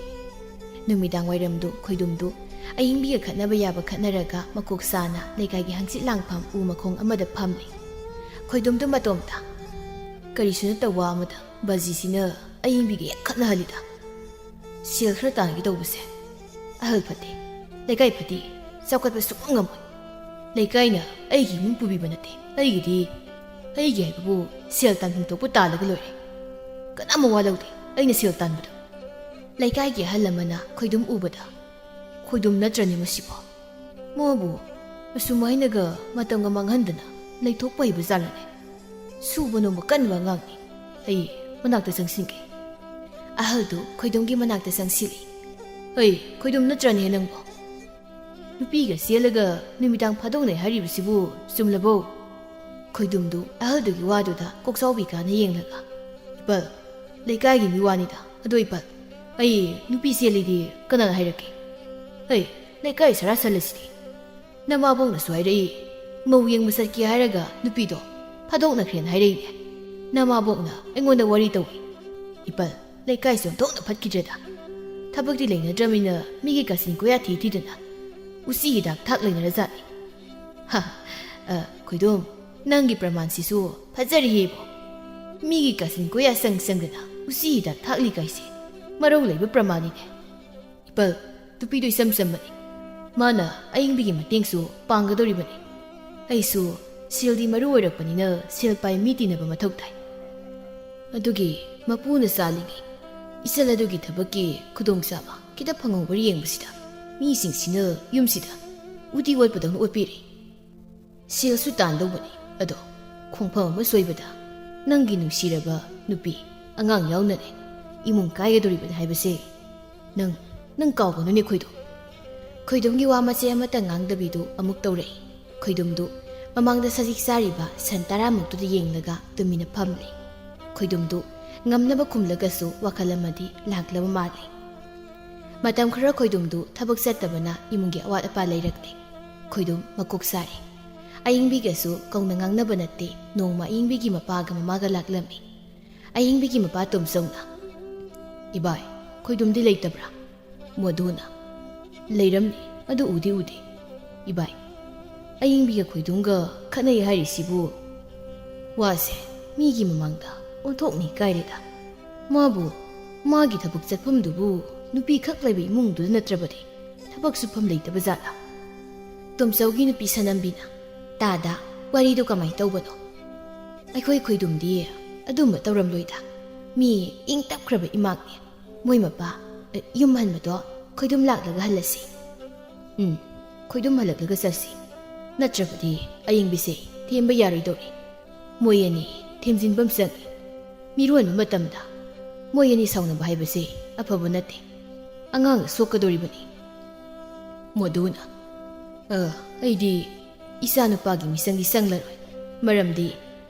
ꯅꯨꯃꯤꯗꯥꯡ ꯋꯥꯏꯔꯝꯗꯨ ꯈꯣꯏꯗꯨꯝꯗꯨ ꯑꯏꯪꯕꯤꯒ ꯈꯠꯅꯕ ꯌꯥꯕ ꯈꯠꯅꯔꯒ ꯃꯀꯣꯛ ꯆꯥꯅ ꯂꯩꯀꯥꯏꯒꯤ ꯍꯪꯆꯤꯠ ꯂꯥꯡꯐꯝ ꯎ ꯃꯈꯣꯡ ꯑꯃꯗ ꯐꯝꯂꯤ꯫ ꯈꯣꯏꯗꯨꯝꯗꯨ ꯃꯇꯣꯝꯇ, ꯀꯔꯤꯁꯨ ꯅꯠꯇꯕ ꯋꯥ ꯑꯃꯗ ꯕꯖꯤꯁꯤꯅ ꯑꯏꯪꯕꯤꯒ ꯍꯦꯛ ꯈꯠꯅꯍꯜꯂꯤꯗ꯫ ꯁꯦꯜ ꯈꯔ ꯇꯥꯟꯒꯦ ꯇꯧꯕꯁꯦ ꯑꯍꯜ ꯐꯠꯇꯦ, ꯂꯩꯀꯥꯏ ꯐꯠꯇꯦ, ꯆꯥꯎꯈꯠꯄ ꯁꯨꯡꯉꯝ ꯉꯝꯃꯣꯏ꯫ ꯂꯩꯀꯥꯏꯅ ꯑꯩꯒꯤ ꯏꯃꯨꯡ ꯄꯨꯕꯤꯕ ꯅꯠꯇꯦ꯫ ꯑꯩꯒꯤꯗꯤ, ꯑꯩꯒꯤ ꯍꯥꯏꯕꯕꯨ ꯁꯦꯜ ꯇꯥꯟꯐꯝ ꯊꯣꯛꯄ ꯇꯥꯜꯂꯒ ꯂꯣꯏꯔꯦ꯫ ꯀꯅꯥꯝ ꯃꯋꯥ ꯂꯧꯗꯦ ꯑꯩꯅ ꯁꯦꯜ ꯇꯥꯟꯕꯗ꯫ ꯂꯩꯀꯥꯏꯒꯤ ꯑꯍꯜ ꯑꯃꯅ ꯈꯣꯏꯗꯨꯝ ꯎꯕꯗ, "ꯈꯣꯏꯗꯨꯝ ꯅꯠꯇ꯭ꯔꯅꯦ ꯃꯁꯤꯕꯣ? ꯃꯥꯕꯨ ꯑꯁꯨꯝ ꯍꯥꯏꯅꯒ ꯃꯇꯝꯒ ꯃꯥꯡꯍꯟꯗꯅ ꯂꯩꯊꯣꯛꯄ ꯍꯩꯕ ꯖꯥꯠꯂꯅꯦ? ꯁꯨꯕ ꯅꯣꯝꯕ ꯀꯟꯕ ꯑꯉꯥꯡꯅꯤ꯫ ꯑꯩ ꯃꯅꯥꯛꯇ ꯆꯪꯁꯤꯟꯒꯦ꯫" ꯑꯍꯜꯗꯨ ꯈꯣꯏꯗꯨꯝꯒꯤ ꯃꯅꯥꯛꯇ ꯆꯪꯁꯤꯜꯂꯤ꯫ "ꯑꯩ ꯈꯣꯏꯗꯨꯝ ꯅꯠꯇ꯭ꯔꯅꯦ ꯅꯪꯕꯣ? ꯅꯨꯄꯤꯒ ꯆꯦꯜꯂꯒ ꯅꯨꯃꯤꯗꯥꯡ ꯐꯥꯗꯣꯛꯅꯩ ꯍꯥꯏꯔꯤꯕꯁꯤꯕꯨ ꯆꯨꯝꯂꯕꯣ?" ꯈꯣꯏꯗꯨꯝꯗꯨ ꯑꯍꯜꯗꯨꯒꯤ ꯋꯥꯗꯨꯗ ꯀꯣꯛꯆꯥꯎꯕꯤ ꯀꯥꯅ ꯌꯦꯡꯂꯒ, "ꯏꯄꯜ, ꯂꯩꯀꯥꯏꯒꯤ ꯃꯤ ꯋꯥꯅꯤꯗ꯫ ꯑꯗꯣ ꯏꯄꯜ, ꯑꯩ ꯅꯨꯄꯤ ꯆꯦꯜꯂꯤꯗꯤ ꯀꯅꯥꯅ ꯍꯥꯏꯔꯛꯀꯦ? ꯑꯩ ꯂꯩꯀꯥꯏ ꯁꯔꯥ ꯁꯜꯂꯁꯤꯗꯤ꯫ ꯅꯃꯥꯕꯣꯛꯅꯁꯨ ꯍꯥꯏꯔꯛꯏ, ꯃꯧ ꯌꯦꯡꯕ ꯆꯠꯀꯦ ꯍꯥꯏꯔꯒ ꯅꯨꯄꯤꯗꯣ ꯐꯥꯗꯣꯛꯅꯈ꯭ꯔꯦꯅ ꯍꯥꯏꯔꯛꯏꯅꯦ꯫ ꯅꯃꯥꯕꯣꯛꯅ ꯑꯩꯉꯣꯟꯗ ꯋꯥꯔꯤ ꯇꯧꯏ꯫ ꯏꯄꯜ, ꯂꯩꯀꯥꯏꯁꯦ ꯑꯣꯟꯊꯣꯛꯅ ꯐꯠꯈꯤꯗ꯭ꯔꯦꯗ꯫ ꯊꯕꯛꯇꯤ ꯂꯩꯅꯗ꯭ꯔꯃꯤꯅ ꯃꯤꯒꯤ ꯀꯥꯆꯤꯟ ꯀꯣꯌꯥ ꯊꯤ ꯊꯤꯗꯅ ꯎꯆꯤ ꯍꯤꯗꯥꯛ ꯊꯥꯛ ꯂꯩꯅꯔꯖꯥꯠꯅꯤ꯫" "ꯍ, ꯑ, ꯈꯣꯏꯗꯨꯝ, ꯅꯪꯒꯤ ꯄ꯭ꯔꯃꯥꯟꯁꯤꯁꯨ ꯐꯖꯔꯤꯍꯦꯕꯣ꯫ ꯃꯤꯒꯤ ꯀꯥꯆꯤꯟ ꯀꯣꯌꯥ ꯆꯪ ꯆꯪꯗꯅ ꯎꯆꯤ ꯍꯤꯗꯥꯛ ꯊꯥꯛꯂꯤ ꯀꯥꯏꯁꯦ ꯃꯔꯧ ꯂꯩꯕ ꯄ꯭ꯔꯃꯥꯟꯅꯤꯅꯦ꯫ ꯏꯄꯜ, ꯅꯨꯄꯤꯗꯣ ꯏꯆꯝ ꯆꯝꯕꯅꯤ꯫ ꯃꯥꯅ ꯑꯏꯪꯕꯤꯒꯤ ꯃꯇꯦꯡꯁꯨ ꯄꯥꯡꯒꯗꯧꯔꯤꯕꯅꯤ꯫ ꯑꯩꯁꯨ ꯁꯦꯜꯗꯤ ꯃꯔꯨ ꯑꯣꯏꯔꯛꯄꯅꯤꯅ ꯁꯦꯜ ꯄꯥꯏ ꯃꯤ ꯇꯤꯟꯅꯕ ꯃꯊꯧ ꯇꯥꯏ꯫ ꯑꯗꯨꯒꯤ ꯃꯄꯨꯅ ꯆꯥꯜꯂꯤꯉꯩ ꯏꯆꯜ ꯑꯗꯨꯒꯤ ꯊꯕꯛꯀꯤ ꯈꯨꯗꯣꯡꯆꯥꯕ ꯈꯤꯇ ꯐꯪꯍꯧꯕ꯭ꯔꯥ ꯌꯦꯡꯕꯁꯤꯗ ꯃꯤꯁꯤꯡꯁꯤꯅ ꯌꯨꯝꯁꯤꯗ ꯎꯇꯤ ꯑꯣꯠꯄꯗꯧꯅ ꯑꯣꯠꯄꯤꯔꯦ꯫ ꯁꯦꯜꯁꯨ ꯇꯥꯟꯗꯧꯕꯅꯤ, ꯑꯗꯣ ꯈꯣꯡꯐꯝ ꯑꯃ ꯁꯣꯏꯕꯗ ꯅꯪꯒꯤ ꯅꯨꯡꯁꯤꯔꯕ ꯅꯨꯄꯤ ꯑꯉꯥꯡ ꯌꯥꯎꯅꯅꯦ ꯏꯃꯨꯡ ꯀꯥꯏꯒꯗꯧꯔꯤꯕꯅꯤ ꯍꯥꯏꯕꯁꯦ ꯅꯪ, ꯅꯪ ꯀꯥꯎꯒꯅꯨꯅꯦ ꯈꯣꯏꯗꯨꯝ꯫" ꯈꯣꯏꯗꯨꯝꯒꯤ ꯋꯥ ꯃꯆꯦꯠ ꯑꯃꯠꯇ ꯉꯥꯡꯗꯕꯤꯗꯨ ꯑꯃꯨꯛ ꯇꯧꯔꯛꯏ꯫ ꯈꯣꯏꯗꯨꯝꯗꯨ ꯃꯃꯥꯡꯗ ꯁꯖꯤꯛ ꯆꯥꯔꯤꯕ ꯁꯟ ꯇꯔꯥꯃꯨꯛꯇꯨꯗ ꯌꯦꯡꯂꯒ ꯇꯨꯃꯤꯟꯅ ꯐꯝꯂꯤ꯫ ꯈꯣꯏꯗꯨꯝꯗꯨ ꯉꯝꯅꯕ ꯈꯨꯝꯂꯒꯁꯨ ꯋꯥꯈꯜ ꯑꯃꯗꯤ ꯂꯥꯛꯂꯕ ꯃꯥꯜꯂꯤ꯫ ꯃꯇꯝ ꯈꯔ ꯈꯣꯏꯗꯨꯝꯗꯨ ꯊꯕꯛ ꯆꯠꯇꯕꯅ ꯏꯃꯨꯡꯒꯤ ꯑꯋꯥꯠ ꯑꯄꯥ ꯂꯩꯔꯛꯂꯦ꯫ ꯈꯣꯏꯗꯨꯝ ꯃꯀꯣꯛ ꯁꯥꯔꯦ꯫ ꯑꯌꯤꯡꯕꯤꯒꯁꯨ ꯀꯧꯅ ꯉꯥꯡꯅꯕ ꯅꯠꯇꯦ꯫ ꯅꯣꯡꯃ ꯑꯌꯤꯡꯕꯤꯒꯤ ꯃꯄꯥꯒ ꯃꯃꯥꯒ ꯂꯥꯛꯂꯝꯃꯤ꯫ ꯑꯌꯤꯡꯕꯤꯒꯤ ꯃꯄꯥ ꯇꯣꯝꯆꯧꯅ, "ꯏꯕꯥꯏ, ꯈꯣꯏꯗꯨꯝꯗꯤ ꯂꯩꯇꯕ꯭ꯔꯥ?" ꯃꯣꯗꯨꯅ, "ꯂꯩꯔꯝꯅꯤ, ꯑꯗꯨ ꯎꯗꯤ ꯎꯗꯦ꯫ ꯏꯕꯥꯏ, ꯑꯌꯤꯡꯕꯤꯒ ꯈꯣꯏꯗꯨꯝꯒ ꯈꯠꯅꯩ ꯍꯥꯏꯔꯤꯁꯤꯕꯨ? ꯋꯥꯁꯦ ꯃꯤꯒꯤ ꯃꯃꯥꯡꯗ ꯑꯣꯟꯊꯣꯛꯅꯤ ꯀꯥꯏꯔꯦꯗ꯫ ꯃꯥꯕꯨ, ꯃꯥꯒꯤ ꯊꯕꯛ ꯆꯠꯐꯝꯗꯨꯕꯨ ꯅꯨꯄꯤ ꯈꯛ ꯂꯩꯕ ꯏꯃꯨꯡꯗꯨꯗ ꯅꯠꯇ꯭ꯔꯕꯗꯤ ꯊꯕꯛ ꯁꯨꯐꯝ ꯂꯩꯇꯕ ꯖꯥꯠꯂꯥ?" ꯇꯣꯝꯆꯧꯒꯤ ꯅꯨꯄꯤ ꯁꯅꯝꯕꯤꯅ, "ꯇꯥꯗ, ꯋꯥꯔꯤꯗꯣ ꯀꯃꯥꯏ ꯇꯧꯕꯅꯣ? ꯑꯩꯈꯣꯏ ꯈꯣꯏꯗꯨꯝꯗꯤ ꯑꯗꯨꯝꯕ ꯇꯧꯔꯝꯂꯣꯏꯗ꯫ ꯃꯤ ꯏꯪ ꯇꯞꯈ꯭ꯔꯕ ꯏꯃꯥꯛꯅꯤ꯫ ꯃꯣꯏ ꯃꯄꯥ, ꯑ, ꯌꯨꯝ ꯍꯟꯕꯗꯣ ꯈꯣꯏꯗꯨꯝ ꯂꯥꯛꯂꯒ ꯍꯜꯂꯁꯤ꯫ ꯎꯝ, ꯈꯣꯏꯗꯨꯝ ꯍꯜꯂꯛꯂꯒ ꯆꯠꯁꯤ꯫ ꯅꯠꯇ꯭ꯔꯕꯗꯤ ꯑꯌꯤꯡꯕꯤꯁꯦ ꯊꯦꯝꯕ ꯌꯥꯔꯣꯏꯗꯧꯔꯤ꯫ ꯃꯣꯏ ꯑꯅꯤ ꯊꯦꯝꯖꯤꯟꯐꯝ ꯆꯪꯏ꯫ ꯃꯤꯔꯣꯟꯕ ꯃꯇꯝꯗ ꯃꯣꯏ ꯑꯅꯤ ꯁꯥꯎꯅꯕ ꯍꯥꯏꯕꯁꯦ ꯑꯐꯕ ꯅꯠꯇꯦ꯫ ꯑꯉꯥꯡ ꯁꯣꯛꯀꯗꯧꯔꯤꯕꯅꯤ꯫" ꯃꯣꯗꯨꯅ, "ꯑ, ꯑꯩꯗꯤ ꯏꯆꯥꯅꯨꯄꯥꯒꯤ ꯃꯤꯆꯪꯗꯤ ꯆꯪꯂꯔꯣꯏ꯫ ꯃꯔꯝꯗꯤ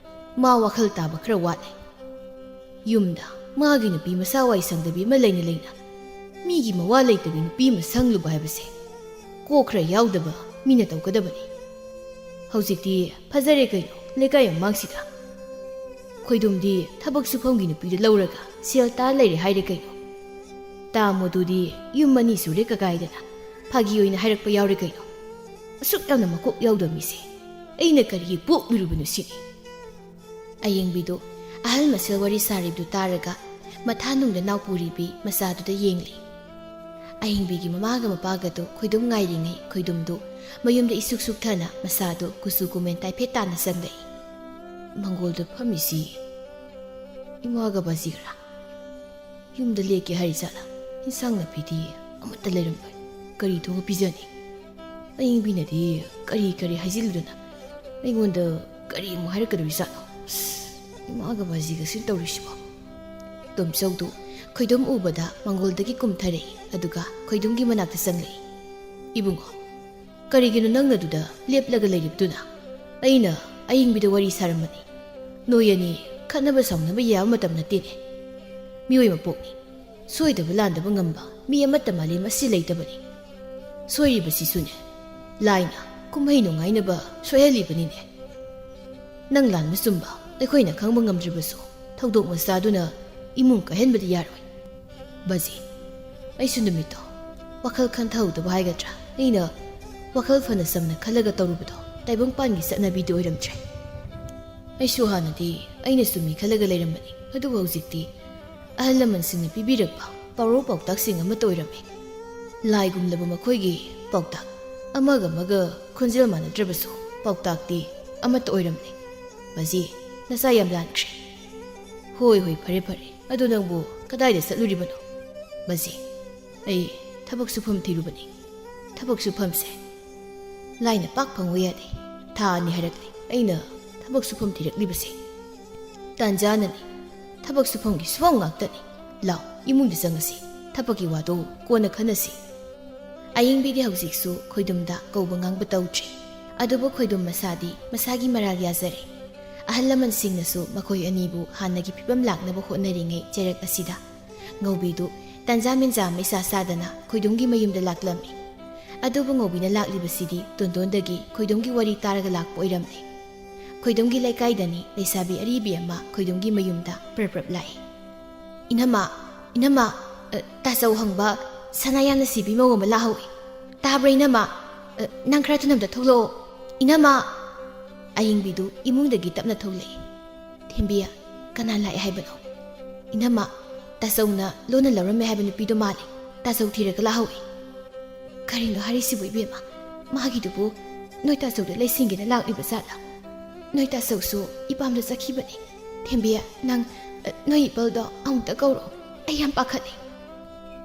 ꯃꯥ ꯋꯥꯈꯜ ꯇꯥꯕ ꯈꯔ ꯋꯥꯠꯂꯦ꯫ ꯌꯨꯝꯗ ꯃꯥꯒꯤ ꯅꯨꯄꯤ ꯃꯁꯥ ꯋꯥꯏ ꯁꯪꯗꯕꯤ ꯑꯃ ꯂꯩꯅ ꯂꯩꯅ ꯃꯤꯒꯤ ꯃꯋꯥ ꯂꯩꯇꯕꯤ ꯅꯨꯄꯤ ꯑꯃ ꯁꯪꯂꯨꯕ ꯍꯥꯏꯕꯁꯦ ꯀꯣꯛ ꯈꯔ ꯌꯥꯎꯗꯕ ꯃꯤꯅ ꯇꯧꯒꯗꯕꯅꯤ꯫ ꯍꯧꯖꯤꯛꯇꯤ ꯐꯖꯔꯦ ꯀꯩꯅꯣ ꯂꯩꯀꯥꯏ ꯃꯃꯥꯡꯁꯤꯗ꯫ ꯈꯣꯏꯗꯨꯝꯗꯤ ꯊꯕꯛ ꯁꯨꯐꯝꯒꯤ ꯅꯨꯄꯤꯗꯨ ꯂꯧꯔꯒ ꯁꯦꯜ ꯇꯥ ꯂꯩꯔꯦ ꯍꯥꯏꯔꯦ ꯀꯩꯅꯣ꯫ ꯇꯥ ꯃꯣꯗꯨꯗꯤ ꯌꯨꯝ ꯑꯅꯤ ꯁꯨꯔꯦ ꯀꯀꯥꯏꯗꯅ ꯐꯥꯒꯤ ꯑꯣꯏꯅ ꯍꯥꯏꯔꯛꯄ ꯌꯥꯎꯔꯦ ꯀꯩꯅꯣ꯫ ꯑꯁꯨꯛ ꯌꯥꯝꯅ ꯃꯀꯣꯛ ꯌꯥꯎꯗꯕ ꯃꯤꯁꯦ ꯑꯩꯅ ꯀꯔꯤꯒꯤ ꯄꯣꯛꯂꯨꯔꯤꯕꯅꯣ ꯁꯤꯅꯤ꯫" ꯑꯌꯤꯡꯕꯤꯗꯨ ꯑꯍꯜ ꯃꯁꯦꯜ ꯋꯥꯔꯤ ꯁꯥꯔꯤꯕꯗꯨ ꯇꯥꯔꯒ ꯃꯊꯥ ꯅꯨꯡꯗ ꯅꯥꯎ ꯄꯨꯔꯤꯕꯤ ꯃꯆꯥꯗꯨꯗ ꯌꯦꯡꯂꯤ꯫ ꯑꯌꯤꯡꯕꯤꯒꯤ ꯃꯃꯥꯒ ꯃꯄꯥꯒꯗꯨ ꯈꯣꯏꯗꯨꯝ ꯉꯥꯏꯔꯤꯉꯩ ꯈꯣꯏꯗꯨꯝꯗꯨ ꯃꯌꯨꯝꯗ ꯏꯁꯨꯛ ꯁꯨꯛꯊꯅ ꯃꯁꯥꯗꯨ ꯀꯨꯆꯨ ꯀꯨꯃꯦꯟ ꯇꯥꯏꯐꯦꯠ ꯇꯥꯅ ꯆꯪꯂꯛꯏ꯫ "ꯃꯪꯒꯣꯜꯗ ꯐꯝꯃꯤꯁꯤ ꯏꯃꯥꯒ ꯕꯥꯖꯤꯒꯔꯥ? ꯌꯨꯝꯗ ꯂꯦꯛꯀꯦ ꯍꯥꯏꯔꯤꯖꯥꯠꯂꯥ? ꯏꯟꯁꯥꯡ ꯅꯥꯄꯤꯗꯤ ꯑꯃꯠꯇ ꯂꯩꯔꯝꯂꯣꯏ꯫ ꯀꯔꯤ ꯊꯣꯡꯉ ꯄꯤꯖꯅꯤ? ꯑꯌꯤꯡꯕꯤꯅꯗꯤ ꯀꯔꯤ ꯀꯔꯤ ꯍꯥꯏꯖꯤꯜꯂꯨꯗꯅ ꯑꯩꯉꯣꯟꯗ ꯀꯔꯤ ꯑꯃꯨꯛ ꯍꯥꯏꯔꯛꯀꯗꯧꯔꯤꯖꯥꯠꯅꯣ? ꯑꯁ, ꯏꯃꯥꯒ ꯕꯥꯖꯤꯒꯁꯤ ꯇꯧꯔꯤꯁꯤꯕꯣ?" ꯇꯣꯝꯆꯧꯗꯨ ꯈꯣꯏꯗꯨꯝ ꯎꯕꯗ ꯃꯪꯒꯣꯜꯗꯒꯤ ꯀꯨꯝꯊꯔꯛꯏ, ꯑꯗꯨꯒ ꯈꯣꯏꯗꯨꯝꯒꯤ ꯃꯅꯥꯛꯇ ꯆꯪꯂꯛꯏ꯫ "ꯏꯕꯨꯡꯉꯣ, ꯀꯔꯤꯒꯤꯅꯣ ꯅꯪꯅ ꯑꯗꯨꯗ ꯂꯦꯞꯂꯒ ꯂꯩꯔꯤꯕꯗꯨꯅ? ꯑꯩꯅ ꯑꯌꯤꯡꯕꯤꯗ ꯋꯥꯔꯤ ꯁꯥꯔꯝꯕꯅꯤ꯫ ꯅꯣꯏ ꯑꯅꯤ ꯈꯠꯅꯕ ꯁꯥꯎꯅꯕ ꯌꯥꯕ ꯃꯇꯝ ꯅꯠꯇꯦꯅꯦ꯫ ꯃꯤꯑꯣꯏ ꯃꯄꯣꯛꯅꯤ꯫ ꯁꯣꯏꯗꯕ ꯂꯥꯟꯗꯕ ꯉꯝꯕ ꯃꯤ ꯑꯃꯠꯇ ꯃꯥꯂꯦꯝ ꯑꯁꯤ ꯂꯩꯇꯕꯅꯤ꯫ ꯁꯣꯏꯔꯤꯕꯁꯤꯁꯨꯅꯦ, ꯂꯥꯏꯅ ꯀꯨꯝꯍꯩ ꯅꯨꯡꯉꯥꯏꯅꯕ ꯁꯣꯏꯍꯜꯂꯤꯕꯅꯤꯅꯦ꯫ ꯅꯪ ꯂꯥꯟꯕ ꯆꯨꯝꯕ ꯑꯩꯈꯣꯏꯅ ꯈꯪꯕ ꯉꯝꯗ꯭ꯔꯕꯁꯨ, ꯊꯧꯗꯣꯛ ꯃꯆꯥꯗꯨꯅ ꯏꯃꯨꯡ ꯀꯥꯏꯍꯟꯕꯗꯤ ꯌꯥꯔꯣꯏ꯫ ꯕꯖꯤ, ꯑꯩꯁꯨ ꯅꯨꯃꯤꯠꯇꯣ ꯋꯥꯈꯜ ꯈꯟꯊꯍꯧꯗꯕ ꯍꯥꯏꯒꯗ꯭ꯔꯥ, ꯑꯩꯅ ꯋꯥꯈꯜ ꯐꯅ ꯆꯝꯅ ꯈꯜꯂꯒ ꯇꯧꯔꯨꯕꯗꯣ ꯇꯥꯏꯕꯪꯄꯥꯟꯒꯤ ꯆꯠꯅꯕꯤꯗꯤ ꯑꯣꯏꯔꯝꯗ꯭ꯔꯦ꯫ ꯑꯩꯁꯨ ꯍꯥꯟꯅꯗꯤ ꯑꯩꯅ ꯆꯨꯝꯃꯤ ꯈꯜꯂꯒ ꯂꯩꯔꯝꯕꯅꯤ, ꯑꯗꯨꯕꯨ ꯍꯧꯖꯤꯛꯇꯤ ꯑꯍꯜ ꯂꯃꯟꯁꯤꯡꯅ ꯄꯤꯕꯤꯔꯛꯄ ꯄꯥꯎꯔꯧ ꯄꯥꯎꯇꯥꯛꯁꯤꯡ ꯑꯃꯠꯇ ꯑꯣꯏꯔꯝꯃꯤ꯫ ꯂꯥꯏꯒꯨꯝꯂꯕ ꯃꯈꯣꯏꯒꯤ ꯄꯥꯎꯇꯥꯛ, ꯑꯃꯒ ꯑꯃꯒ ꯈꯣꯟꯖꯦꯜ ꯃꯥꯟꯅꯗ꯭ꯔꯕꯁꯨ ꯄꯥꯎꯇꯥꯛꯇꯤ ꯑꯃꯠꯇ ꯑꯣꯏꯔꯝꯂꯦ꯫ ꯕꯖꯤ, ꯅꯆꯥ ꯌꯥꯝ ꯂꯥꯟꯈ꯭ꯔꯦ꯫ ꯍꯣꯏ, ꯍꯣꯏ, ꯐꯔꯦ, ꯐꯔꯦ꯫ ꯑꯗꯨ ꯅꯪꯕꯨ ꯀꯗꯥꯏꯗ ꯆꯠꯂꯨꯔꯤꯕꯅꯣ? ꯕꯖꯤ, ꯑꯩ ꯊꯕꯛ ꯁꯨꯐꯝ ꯊꯤꯔꯨꯕꯅꯤ꯫ ꯊꯕꯛ ꯁꯨꯐꯝꯁꯦ ꯂꯥꯏꯅ ꯄꯥꯛ ꯐꯪꯕ ꯌꯥꯗꯦ꯫ ꯊꯥ ꯑꯅꯤ ꯍꯥꯏꯔꯛꯂꯦ ꯑꯩꯅ ꯊꯕꯛ ꯁꯨꯐꯝ ꯊꯤꯔꯛꯂꯤꯕꯁꯦ꯫ ꯇꯥꯟꯖꯥꯅꯅꯤ꯫ ꯊꯕꯛ ꯁꯨꯐꯝꯒꯤ ꯁꯨꯐꯝ ꯉꯥꯛꯇꯅꯤ꯫ ꯂꯥꯎ, ꯏꯃꯨꯡꯗ ꯆꯪꯉꯁꯤ꯫ ꯊꯕꯛꯀꯤ ꯋꯥꯗꯣ ꯀꯣꯟꯅ ꯈꯟꯅꯁꯤ꯫ ꯑꯌꯤꯡꯕꯤꯗꯤ ꯍꯧꯖꯤꯛꯁꯨ ꯈꯣꯏꯗꯨꯝꯗ ꯀꯧꯕ ꯉꯥꯡꯕ ꯇꯧꯗ꯭ꯔꯦ꯫ ꯑꯗꯨꯕꯨ ꯈꯣꯏꯗꯨꯝ ꯃꯁꯥꯗꯤ ꯃꯁꯥꯒꯤ ꯃꯔꯥꯜ ꯌꯥꯖꯔꯦ꯫ ꯑꯍꯜ ꯂꯃꯟꯁꯤꯡꯅꯁꯨ ꯃꯈꯣꯏ ꯑꯅꯤꯕꯨ ꯍꯥꯟꯅꯒꯤ ꯐꯤꯕꯝ ꯂꯥꯛꯅꯕ ꯍꯣꯠꯅꯔꯤꯉꯩ ꯆꯩꯔꯛ ꯑꯁꯤꯗ ꯉꯧꯕꯤꯗꯨ ꯇꯟꯖꯥ ꯃꯦꯟꯖꯥ ꯃꯩꯁꯥ ꯁꯥꯗꯅ ꯈꯣꯏꯗꯨꯝꯒꯤ ꯃꯌꯨꯝꯗ ꯂꯥꯛꯂꯝꯃꯤ꯫ ꯑꯗꯨꯕꯨ ꯉꯧꯕꯤꯅ ꯂꯥꯛꯂꯤꯕꯁꯤꯗꯤ ꯇꯣꯟꯗꯣꯟꯗꯒꯤ ꯈꯣꯏꯗꯨꯝꯒꯤ ꯋꯥꯔꯤ ꯇꯥꯔꯒ ꯂꯥꯛꯄ ꯑꯣꯏꯔꯝꯂꯦ꯫ ꯈꯣꯏꯗꯨꯝꯒꯤ ꯂꯩꯀꯥꯏꯗꯅꯤ ꯂꯩꯁꯥꯕꯤ ꯑꯔꯤꯕꯤ ꯑꯃ ꯈꯣꯏꯗꯨꯝꯒꯤ ꯃꯌꯨꯝꯗ ꯄ꯭ꯔꯞ ꯄ꯭ꯔꯞ ꯂꯥꯛꯏ꯫ "ꯏꯅꯝꯃ, ꯏꯅꯝꯃ, ꯑ, ꯇꯥꯆꯧ ꯍꯪꯕ ꯁꯅꯥ ꯌꯥꯝꯅ ꯁꯤꯕꯤ ꯃꯧ ꯑꯃ ꯂꯥꯛꯍꯧꯏ꯫ ꯇꯥꯕ꯭ꯔꯥ ꯏꯅꯝꯃ? ꯑ, ꯅꯪ ꯈꯔ ꯊꯨꯅ ꯑꯝꯇ ꯊꯣꯛꯂꯛꯑꯣ꯫ ꯏꯅꯝꯃ!" ꯑꯌꯤꯡꯕꯤꯗꯨ ꯏꯃꯨꯡꯗꯒꯤ ꯇꯞꯅ ꯊꯣꯛꯂꯛꯏ꯫ "ꯊꯦꯝꯕꯤ, ꯀꯅꯥ ꯂꯥꯛꯑꯦ ꯍꯥꯏꯕꯅꯣ?" "ꯏꯅꯝꯃ, ꯇꯥꯆꯧꯅ ꯂꯣꯟꯅ ꯂꯧꯔꯝꯃꯦ ꯍꯥꯏꯕ ꯅꯨꯄꯤꯗꯣ ꯃꯥꯜꯂꯦ꯫ ꯇꯥꯆꯧ ꯊꯤꯔꯒ ꯂꯥꯛꯍꯧꯏ꯫" "ꯀꯔꯤꯅꯣ ꯍꯥꯏꯔꯤꯁꯤꯕꯨ ꯏꯕꯦꯝꯃ? ꯃꯥꯒꯤꯗꯨꯕꯨ ꯅꯣꯏ ꯇꯥꯆꯧꯗ ꯂꯩꯁꯤꯡꯒꯦꯅ ꯂꯥꯛꯂꯤꯕ ꯖꯥꯠꯂ? ꯅꯣꯏ ꯇꯥꯆꯧꯁꯨ ꯏꯄꯥꯝꯗ ꯆꯠꯈꯤꯕꯅꯤ꯫ ꯊꯦꯝꯕꯤ, ꯅꯪ, ꯑ, ꯅꯣꯏ ꯏꯄꯜꯗꯣ ꯑꯃꯨꯛꯇ ꯀꯧꯔꯣ꯫ ꯑꯩ ꯌꯥꯝ ꯄꯥꯈꯠꯂꯤ꯫"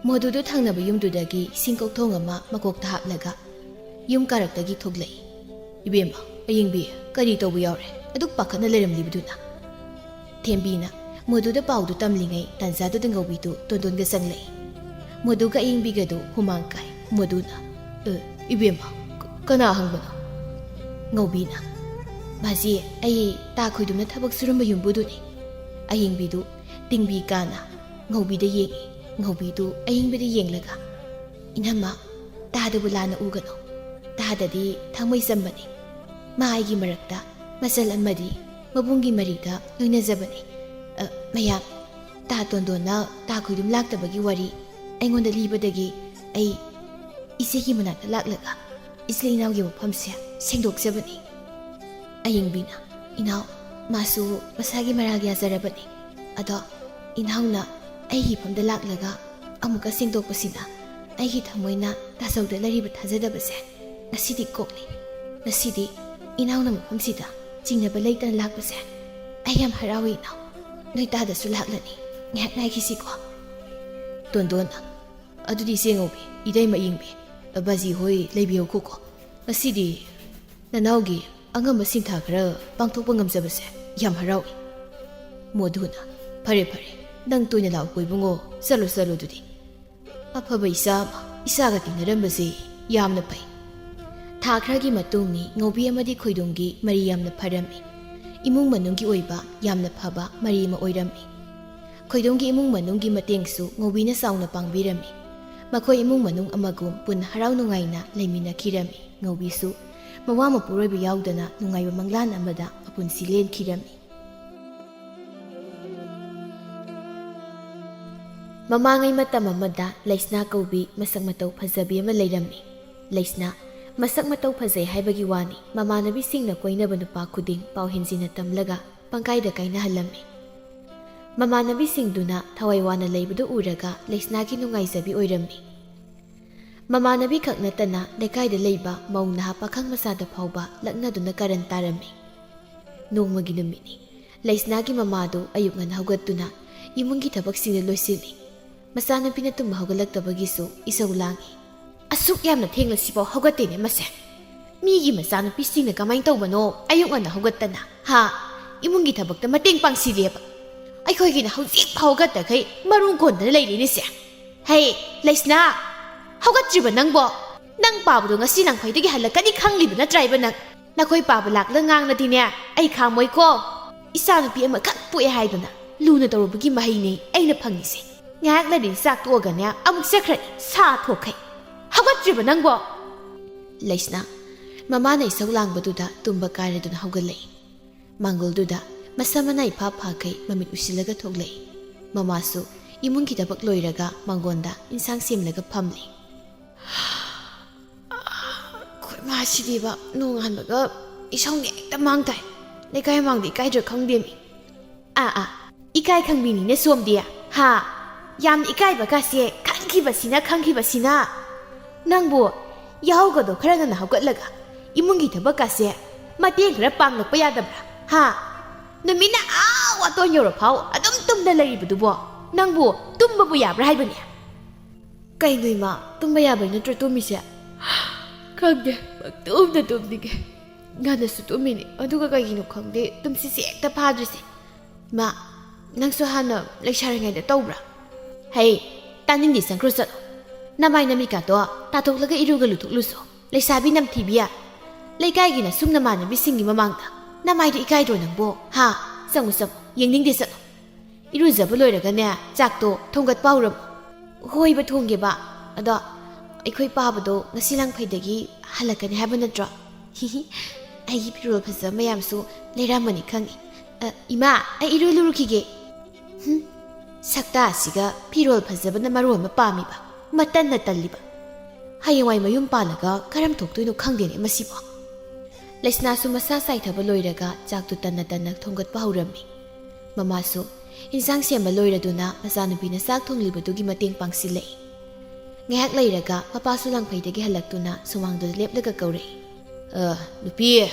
ꯃꯗꯨꯗꯨ ꯊꯪꯅꯕ ꯌꯨꯝꯗꯨꯗꯒꯤ ꯁꯤꯡꯀꯧꯊꯣꯡ ꯑꯃ ꯃꯀꯣꯛꯇ ꯍꯥꯞꯂꯒ ꯌꯨꯝ ꯀꯥꯔꯛꯇꯒꯤ ꯊꯣꯛꯂꯛꯏ꯫ "ꯏꯕꯦꯝꯃ, ꯑꯌꯤꯡꯕꯤ, ꯀꯔꯤ ꯇꯧꯕ ꯌꯥꯎꯔꯦ? ꯑꯗꯨꯛ ꯄꯥꯈꯠꯅ ꯂꯩꯔꯝꯂꯤꯕꯗꯨꯅ?" ꯊꯦꯝꯕꯤꯅ ꯃꯗꯨꯗ ꯄꯥꯎꯗꯨ ꯇꯝꯂꯤꯉꯩ ꯇꯥꯟꯖꯥꯗꯨꯗ ꯉꯧꯕꯤꯗꯨ ꯇꯣꯟꯗꯣꯟꯒ ꯆꯪꯂꯛꯏ꯫ ꯃꯗꯨꯒ ꯑꯌꯤꯡꯕꯤꯒꯗꯨ ꯍꯨꯃꯥꯡ ꯀꯥꯏ꯫ ꯃꯗꯨꯅ, "ꯑꯦ, ꯏꯕꯦꯝꯃ, ꯀ-, ꯀꯅꯥ ꯍꯪꯕꯅꯣ?" ꯉꯧꯕꯤꯅ, "ꯃꯥꯁꯤ ꯑꯩ ꯇꯥ ꯈꯣꯏꯗꯨꯝꯅ ꯊꯕꯛ ꯁꯨꯔꯝꯕ ꯌꯨꯝꯕꯨꯗꯨꯅꯤ꯫" ꯑꯌꯤꯡꯕꯤꯗꯨ ꯇꯤꯡꯕꯤ ꯀꯥꯅ ꯉꯧꯕꯤꯗ ꯌꯦꯡꯏ꯫ ꯉꯧꯕꯤꯗꯨ ꯑꯌꯤꯡꯕꯤꯗ ꯌꯦꯡꯂꯒ, "ꯏꯅꯝꯃ, ꯇꯥꯗꯕꯨ ꯂꯥꯟꯅ ꯎꯒꯅꯨ꯫ ꯇꯥꯗꯗꯤ ꯊꯃꯣꯏ ꯆꯝꯕꯅꯤ꯫ ꯃꯥ ꯑꯩꯒꯤ ꯃꯔꯛꯇ ꯃꯆꯜ ꯑꯃꯗꯤ ꯃꯕꯨꯡꯒꯤ ꯃꯔꯤꯗ ꯂꯣꯏꯅꯖꯕꯅꯤ꯫ ꯑ, ꯃꯌꯥꯝ, ꯇꯥ ꯇꯣꯟꯗꯣꯟꯅ ꯇꯥ ꯈꯣꯏꯗꯨꯝ ꯂꯥꯛꯇꯕꯒꯤ ꯋꯥꯔꯤ ꯑꯩꯉꯣꯟꯗ ꯂꯤꯕꯗꯒꯤ ꯑꯩ ꯏꯆꯦꯒꯤ ꯃꯅꯥꯛꯇ ꯂꯥꯛꯂꯒ ꯏꯆꯤꯜ ꯏꯅꯥꯎꯒꯤ ꯋꯥꯐꯝꯁꯦ ꯁꯦꯡꯗꯣꯛꯆꯕꯅꯤ꯫ ꯑꯌꯤꯡꯕꯤꯅ, "ꯏꯅꯥꯎ, ꯃꯥꯁꯨ ꯃꯁꯥꯒꯤ ꯃꯔꯥꯜ ꯌꯥꯖꯔꯕꯅꯤ꯫ ꯑꯗꯣ ꯏꯅꯥꯎꯅ ꯑꯩꯒꯤ ꯏꯐꯝꯗ ꯂꯥꯛꯂꯒ ꯑꯃꯨꯛꯀ ꯁꯦꯡꯗꯣꯛꯄꯁꯤꯅ ꯑꯩꯒꯤ ꯊꯃꯣꯏꯅ ꯇꯥꯖꯧꯗ ꯂꯩꯔꯤꯕ ꯊꯥꯖꯗꯕꯁꯦ ꯉꯁꯤꯗꯤ ꯀꯣꯛꯂꯤ꯫ ꯉꯁꯤꯗꯤ ꯏꯅꯥꯎꯅ ꯃꯐꯝꯁꯤꯗ ꯆꯤꯡꯅꯕ ꯂꯩꯇꯅ ꯂꯥꯛꯄꯁꯦ ꯑꯩ ꯌꯥꯝ ꯍꯔꯥꯎꯏ ꯏꯅꯥꯎ꯫ ꯅꯣꯏ ꯇꯥꯗꯁꯨ ꯂꯥꯛꯂꯅꯤ꯫ ꯉꯥꯏꯍꯥꯛ ꯉꯥꯏꯈꯤꯁꯤꯀꯣ꯫" ꯇꯣꯟꯗꯣꯟꯅ, "ꯑꯗꯨꯗꯤ ꯏꯆꯦ ꯉꯧꯕꯤ, ꯏꯇꯩꯃ ꯑꯌꯤꯡꯕꯤ, ꯕꯥꯖꯤ ꯍꯣꯏ ꯂꯩꯕꯤꯌꯨꯈꯣꯀꯣ꯫ ꯉꯁꯤꯗꯤ ꯅꯅꯥꯎꯒꯤ ꯑꯉꯝꯕ ꯁꯤꯟꯊꯥ ꯈꯔ ꯄꯥꯡꯊꯣꯛꯄ ꯉꯝꯖꯕꯁꯦ ꯌꯥꯝ ꯍꯔꯥꯎꯏ꯫" ꯃꯣꯗꯨꯅ, "ꯐꯔꯦ ꯐꯔꯦ, ꯅꯪ ꯇꯣꯏꯅ ꯂꯥꯛꯎꯀꯣ ꯏꯕꯨꯡꯉꯣ, ꯆꯠꯂꯣ ꯆꯠꯂꯣ ꯑꯗꯨꯗꯤ꯫ ꯑꯐꯕ ꯏꯆꯥ ꯑꯃ ꯏꯆꯥꯒ ꯇꯤꯟꯅꯔꯝꯕꯁꯦ ꯌꯥꯝꯅ ꯐꯩ꯫" ꯊꯥ ꯈꯔꯒꯤ ꯃꯇꯨꯡꯅꯤ ꯉꯧꯕꯤ ꯑꯃꯗꯤ ꯈꯣꯏꯗꯣꯝꯒꯤ ꯃꯔꯤ ꯌꯥꯝꯅ ꯐꯔꯝꯃꯤ꯫ ꯏꯃꯨꯡ ꯃꯅꯨꯡꯒꯤ ꯑꯣꯏꯕ ꯌꯥꯝꯅ ꯐꯕ ꯃꯔꯤ ꯑꯃ ꯑꯣꯏꯔꯝꯃꯤ꯫ ꯈꯣꯏꯗꯣꯝꯒꯤ ꯏꯃꯨꯡ ꯃꯅꯨꯡꯒꯤ ꯃꯇꯦꯡꯁꯨ ꯉꯧꯕꯤꯅ ꯆꯥꯎꯅ ꯄꯥꯡꯕꯤꯔꯝꯃꯤ꯫ ꯃꯈꯣꯏ ꯏꯃꯨꯡ ꯃꯅꯨꯡ ꯑꯃꯒꯨꯝ ꯄꯨꯟ ꯍꯔꯥꯎ ꯅꯨꯡꯉꯥꯏꯅ ꯂꯩꯃꯤꯟꯅꯈꯤꯔꯝꯃꯤ꯫ ꯉꯧꯕꯤꯁꯨ ꯃꯋꯥ ꯃꯄꯨꯔꯣꯏꯕ ꯌꯥꯎꯗꯅ ꯅꯨꯡꯉꯥꯏꯕ ꯃꯪꯂꯥꯟ ꯑꯃꯗ ꯃꯄꯨꯟꯁꯤ ꯂꯦꯟꯈꯤꯔꯝꯃꯤ꯫ ꯃꯃꯥꯡꯉꯩ ꯃꯇꯝ ꯑꯃꯗ ꯂꯩꯁꯅꯥ ꯀꯧꯕꯤ ꯃꯁꯛ ꯃꯇꯧ ꯐꯖꯕꯤ ꯑꯃ ꯂꯩꯔꯝꯃꯤ꯫ ꯂꯩꯁꯅꯥ ꯃꯁꯛ ꯃꯇꯧ ꯐꯖꯩ ꯍꯥꯏꯕꯒꯤ ꯋꯥꯅꯤ, ꯃꯃꯥꯟꯅꯕꯤꯁꯤꯡꯅ ꯀꯣꯏꯅꯕ ꯅꯨꯄꯥ ꯈꯨꯗꯤꯡ ꯄꯥꯎ ꯍꯦꯟꯖꯤꯟꯅ ꯇꯝꯂꯒ ꯄꯪꯀꯥꯏꯗ ꯀꯥꯏꯅꯍꯜꯂꯝꯃꯤ꯫ ꯃꯃꯥꯟꯅꯕꯤꯁꯤꯡꯗꯨꯅ ꯊꯋꯥꯏ ꯋꯥꯅ ꯂꯩꯕꯗꯨ ꯎꯔꯒ ꯂꯩꯁꯅꯥꯒꯤ ꯅꯨꯡꯉꯥꯏꯖꯕꯤ ꯑꯣꯏꯔꯝꯃꯤ꯫ ꯃꯃꯥꯟꯅꯕꯤ ꯈꯛ ꯅꯠꯇꯅ ꯂꯩꯀꯥꯏꯗ ꯂꯩꯕ ꯃꯧ ꯅꯍꯥ ꯄꯥꯈꯪ ꯃꯆꯥꯗ ꯐꯥꯎꯕ ꯂꯛꯅꯗꯨꯅ ꯀꯔꯟ ꯇꯥꯔꯝꯃꯤ꯫ ꯅꯣꯡꯃꯒꯤ ꯅꯨꯃꯤꯠꯅꯤ꯫ ꯂꯩꯁꯅꯥꯒꯤ ꯃꯃꯥꯗꯨ ꯑꯌꯨꯛ ꯉꯟꯅ ꯍꯧꯒꯠꯇꯨꯅ ꯏꯃꯨꯡꯒꯤ ꯊꯕꯛꯁꯤꯡꯗꯨ ꯂꯣꯏꯁꯤꯜꯂꯤ꯫ ꯃꯆꯥꯅꯨꯄꯤꯅ ꯇꯨꯝꯕ ꯍꯧꯒꯠꯂꯛꯇꯕꯒꯤꯁꯨ ꯏꯁꯧ ꯂꯥꯡꯏ꯫ "ꯑꯁꯨꯛ ꯌꯥꯝꯅ ꯊꯦꯡꯅ ꯁꯤꯐꯥꯎ ꯍꯧꯒꯠꯇꯦꯅꯦ ꯃꯁꯦ꯫ ꯃꯤꯒꯤ ꯃꯆꯥꯅꯨꯄꯤꯁꯤꯡꯅ ꯀꯃꯥꯏꯅ ꯇꯧꯕꯅꯣ ꯑꯌꯨꯛ ꯉꯟꯅ ꯍꯧꯒꯠꯇꯅ? ꯍꯥ? ꯏꯃꯨꯡꯒꯤ ꯊꯕꯛꯇ ꯃꯇꯦꯡ ꯄꯥꯡꯁꯤꯜꯂꯦꯕ꯫ ꯑꯩꯈꯣꯏꯒꯤꯅ ꯍꯧꯖꯤꯛ ꯐꯥꯎ ꯍꯧꯒꯠꯇꯈꯩ ꯃꯔꯨꯝ ꯀꯣꯟꯗꯅ ꯂꯩꯔꯦꯅꯦ ꯁꯦ꯫ ꯍꯦ, ꯂꯩꯁꯅꯥ, ꯍꯧꯒꯠꯇ꯭ꯔꯤꯕ ꯅꯪꯕꯣ? ꯅꯪ ꯄꯥꯕꯗꯣ ꯉꯁꯤ ꯅꯪꯐꯩꯗꯒꯤ ꯍꯜꯂꯛꯀꯅꯤ ꯈꯪꯂꯤꯕ ꯅꯠꯇ꯭ꯔꯥ ꯏꯕ ꯅꯪ? ꯅꯈꯣꯏ ꯄꯥꯕ ꯂꯥꯛꯂ ꯉꯥꯡꯂꯗꯤꯅꯦ, ꯑꯩ ꯈꯥꯝꯃꯣꯏꯀꯣ꯫ ꯏꯆꯥꯅꯨꯄꯤ ꯑꯃꯈꯛ ꯄꯣꯛꯑꯦ ꯍꯥꯏꯗꯨꯅ ꯂꯨꯅ ꯇꯧꯔꯨꯕꯒꯤ ꯃꯍꯩꯅꯦ ꯑꯩꯅ ꯐꯪꯉꯤꯁꯦ꯫ ꯉꯥꯏꯍꯥꯛ ꯂꯩꯔꯗꯤ ꯆꯥꯛ ꯇꯣꯛꯑꯒꯅꯦ ꯑꯃꯨꯛ ꯆꯠꯈ꯭ꯔꯅꯤ, ꯁꯥ ꯊꯣꯛꯈꯩ꯫ ꯍꯧꯒꯠꯇ꯭ꯔꯤꯕ ꯅꯪꯕꯣ?" ꯂꯩꯁꯅꯥ ꯃꯃꯥꯅ ꯏꯁꯧ ꯂꯥꯡꯕꯗꯨꯗ ꯇꯨꯝꯕ ꯀꯥꯏꯔꯗꯨꯅ ꯍꯧꯒꯠꯂꯛꯏ꯫ ꯃꯥꯡꯒꯣꯜꯗꯨꯗ ꯃꯁꯝ ꯃꯅꯥ ꯏꯐꯥ ꯐꯥꯈꯩ ꯃꯃꯤꯠ ꯎꯏꯁꯤꯜꯂꯒ ꯊꯣꯛꯂꯛꯏ꯫ ꯃꯃꯥꯁꯨ ꯏꯃꯨꯡꯒꯤ ꯊꯕꯛ ꯂꯣꯏꯔꯒ ꯃꯥꯡꯒꯣꯟꯗ ꯏꯟꯁꯥꯡ ꯁꯦꯝꯂꯒ ꯐꯝꯂꯤ꯫ ꯑꯩꯈꯣꯏ ꯃꯥꯁꯤꯗꯤꯕ ꯅꯣꯡꯉꯥꯟꯕꯒ ꯏꯁꯧꯅ ꯍꯦꯛꯇ ꯃꯥꯡ ꯇꯥꯏ꯫ ꯂꯩꯀꯥꯏ ꯃꯃꯥꯡꯗ ꯏꯀꯥꯏꯗ꯭ꯔꯥ ꯈꯪꯗꯦꯃꯤ꯫ ꯑꯥ ꯑꯥ, ꯏꯀꯥꯏ ꯈꯪꯕꯤꯅꯤꯅꯦ ꯁꯣꯝꯗꯤ꯫ ꯍꯥ? ꯌꯥꯝꯅ ꯏꯀꯥꯏꯕ ꯀꯥꯁꯦ ꯈꯪꯈꯤꯕꯁꯤꯅ, ꯈꯪꯈꯤꯕꯁꯤꯅ꯫ ꯅꯪꯕꯨ ꯌꯥꯍꯧꯒꯗꯣ ꯈꯔ ꯉꯟꯅ ꯍꯧꯒꯠꯂꯒ ꯏꯃꯨꯡꯒꯤ ꯊꯕꯛ ꯀꯥꯁꯦ ꯃꯇꯦꯡ ꯈꯔ ꯄꯥꯡꯂꯛꯄ ꯌꯥꯗꯕ꯭ꯔꯥ? ꯍꯥ? ꯅꯨꯃꯤꯠꯅ ꯑꯥ ꯋꯥꯇꯣꯟ ꯌꯧꯔꯐꯥꯎ ꯑꯗꯨꯝ ꯇꯨꯝꯗ ꯂꯩꯔꯤꯕꯗꯨꯕꯣ? ꯅꯪꯕꯨ ꯇꯨꯝꯕꯕꯨ ꯌꯥꯕ꯭ꯔꯥ ꯍꯥꯏꯕꯅꯦ? ꯀꯩꯅꯣ ꯏꯃꯥ, ꯇꯨꯝꯕ ꯌꯥꯕꯩ ꯅꯠꯇ꯭ꯔꯣ ꯇꯨꯝꯃꯤꯁꯦ? ꯈꯪꯗꯦ, ꯄꯪꯇꯨꯝꯗ ꯇꯨꯝꯅꯤꯡꯉꯦ꯫ ꯉꯟꯅꯁꯨ ꯇꯨꯝꯃꯤꯅꯤ, ꯑꯗꯨꯒ ꯀꯩꯒꯤꯅꯣ ꯈꯪꯗꯦ, ꯇꯨꯝꯁꯤꯠꯁꯦ ꯍꯦꯛꯇ ꯐꯥꯗ꯭ꯔꯤꯁꯦ꯫ ꯏꯃꯥ, ꯅꯪꯁꯨ ꯍꯥꯟꯅ ꯂꯩꯁꯥꯔꯤꯉꯩꯗ ꯇꯧꯕ꯭ꯔꯥ? ꯍꯩ, ꯇꯥꯅꯤꯡꯗꯦ, ꯆꯪꯈ꯭ꯔꯣ ꯆꯠꯂꯣ꯫ ꯅꯃꯥꯏ ꯅꯃꯤꯠꯀꯥꯗꯣ ꯇꯥꯊꯣꯛꯂꯒ ꯏꯔꯨꯒ ꯂꯨꯊꯣꯛꯂꯨꯆꯣ꯫ ꯂꯩꯁꯥꯕꯤ ꯅꯝꯊꯤꯕꯤ꯫ ꯂꯩꯀꯥꯏꯒꯤ ꯅꯁꯨꯡ ꯅꯃꯥꯟꯅꯕꯤꯁꯤꯡꯒꯤ ꯃꯃꯥꯡꯗ ꯅꯃꯥꯏꯗꯣ ꯏꯀꯥꯏꯗ꯭ꯔꯣ ꯅꯪꯕꯣ? ꯍꯥ? ꯆꯪꯉꯨ ꯆꯪꯉꯨ, ꯌꯦꯡꯅꯤꯡꯗꯦ, ꯆꯠꯂꯣ꯫ ꯏꯔꯨꯖꯕ ꯂꯣꯏꯔꯒꯅꯦ, ꯆꯥꯛꯇꯣ ꯊꯣꯡꯒꯠꯄ ꯍꯧꯔꯝꯃꯨ꯫ ꯍꯣꯏꯕ, ꯊꯣꯡꯒꯦꯕ꯫ ꯑꯗꯣ ꯑꯩꯈꯣꯏ ꯄꯥꯕꯗꯣ ꯉꯁꯤ ꯂꯥꯡꯐꯩꯗꯒꯤ ꯍꯜꯂꯛꯀꯅꯤ ꯍꯥꯏꯕ ꯅꯠꯇ꯭ꯔꯣ? ꯍꯤꯍꯤ, ꯑꯩꯒꯤ ꯐꯤꯔꯣꯜ ꯐꯖꯕ ꯃꯌꯥꯝꯁꯨ ꯂꯩꯔꯝꯃꯅꯤ ꯈꯪꯉꯤ꯫ ꯑ, ꯏꯃꯥ, ꯑꯩ ꯏꯔꯨ ꯂꯨꯔꯨꯈꯤꯒꯦ꯫ ꯍꯨꯝ, ꯁꯛꯇꯥꯁꯤꯒ ꯐꯤꯔꯣꯜ ꯐꯖꯕꯅ ꯃꯔꯣꯟ ꯑꯃ ꯄꯥꯝꯃꯤꯕ, ꯃꯇꯟꯅ ꯇꯜꯂꯤꯕ꯫ ꯍꯌꯦꯡꯋꯥꯏ ꯃꯌꯨꯝ ꯄꯥꯜꯂꯒ ꯀꯔꯝ ꯊꯣꯛꯇꯣꯏꯅꯣ ꯈꯪꯗꯦꯅꯦ ꯃꯁꯤꯕꯣ꯫ ꯂꯩꯁꯅꯥꯁꯨ ꯃꯁꯥ ꯆꯥꯏꯊꯕ ꯂꯣꯏꯔꯒ ꯆꯥꯛꯇꯨ ꯇꯟꯅ ꯇꯟꯅ ꯊꯣꯡꯒꯠꯄ ꯍꯧꯔꯝꯃꯤ꯫ ꯃꯃꯥꯁꯨ ꯏꯟꯁꯥꯡ ꯁꯦꯝꯕ ꯂꯣꯏꯔꯗꯨꯅ ꯃꯆꯥꯅꯨꯄꯤꯅ ꯆꯥꯛ ꯊꯣꯡꯂꯤꯕꯗꯨꯒꯤ ꯃꯇꯦꯡ ꯄꯥꯡꯁꯤꯜꯂꯛꯏ꯫ ꯉꯥꯏꯍꯥꯛ ꯂꯩꯔꯒ ꯃꯄꯥꯁꯨ ꯂꯥꯡꯐꯩꯗꯒꯤ ꯍꯜꯂꯛꯇꯨꯅ ꯁꯨꯃꯥꯡꯗꯨꯗ ꯂꯦꯞꯂꯒ ꯀꯧꯔꯛꯏ꯫ "ꯑ, ꯅꯨꯄꯤ,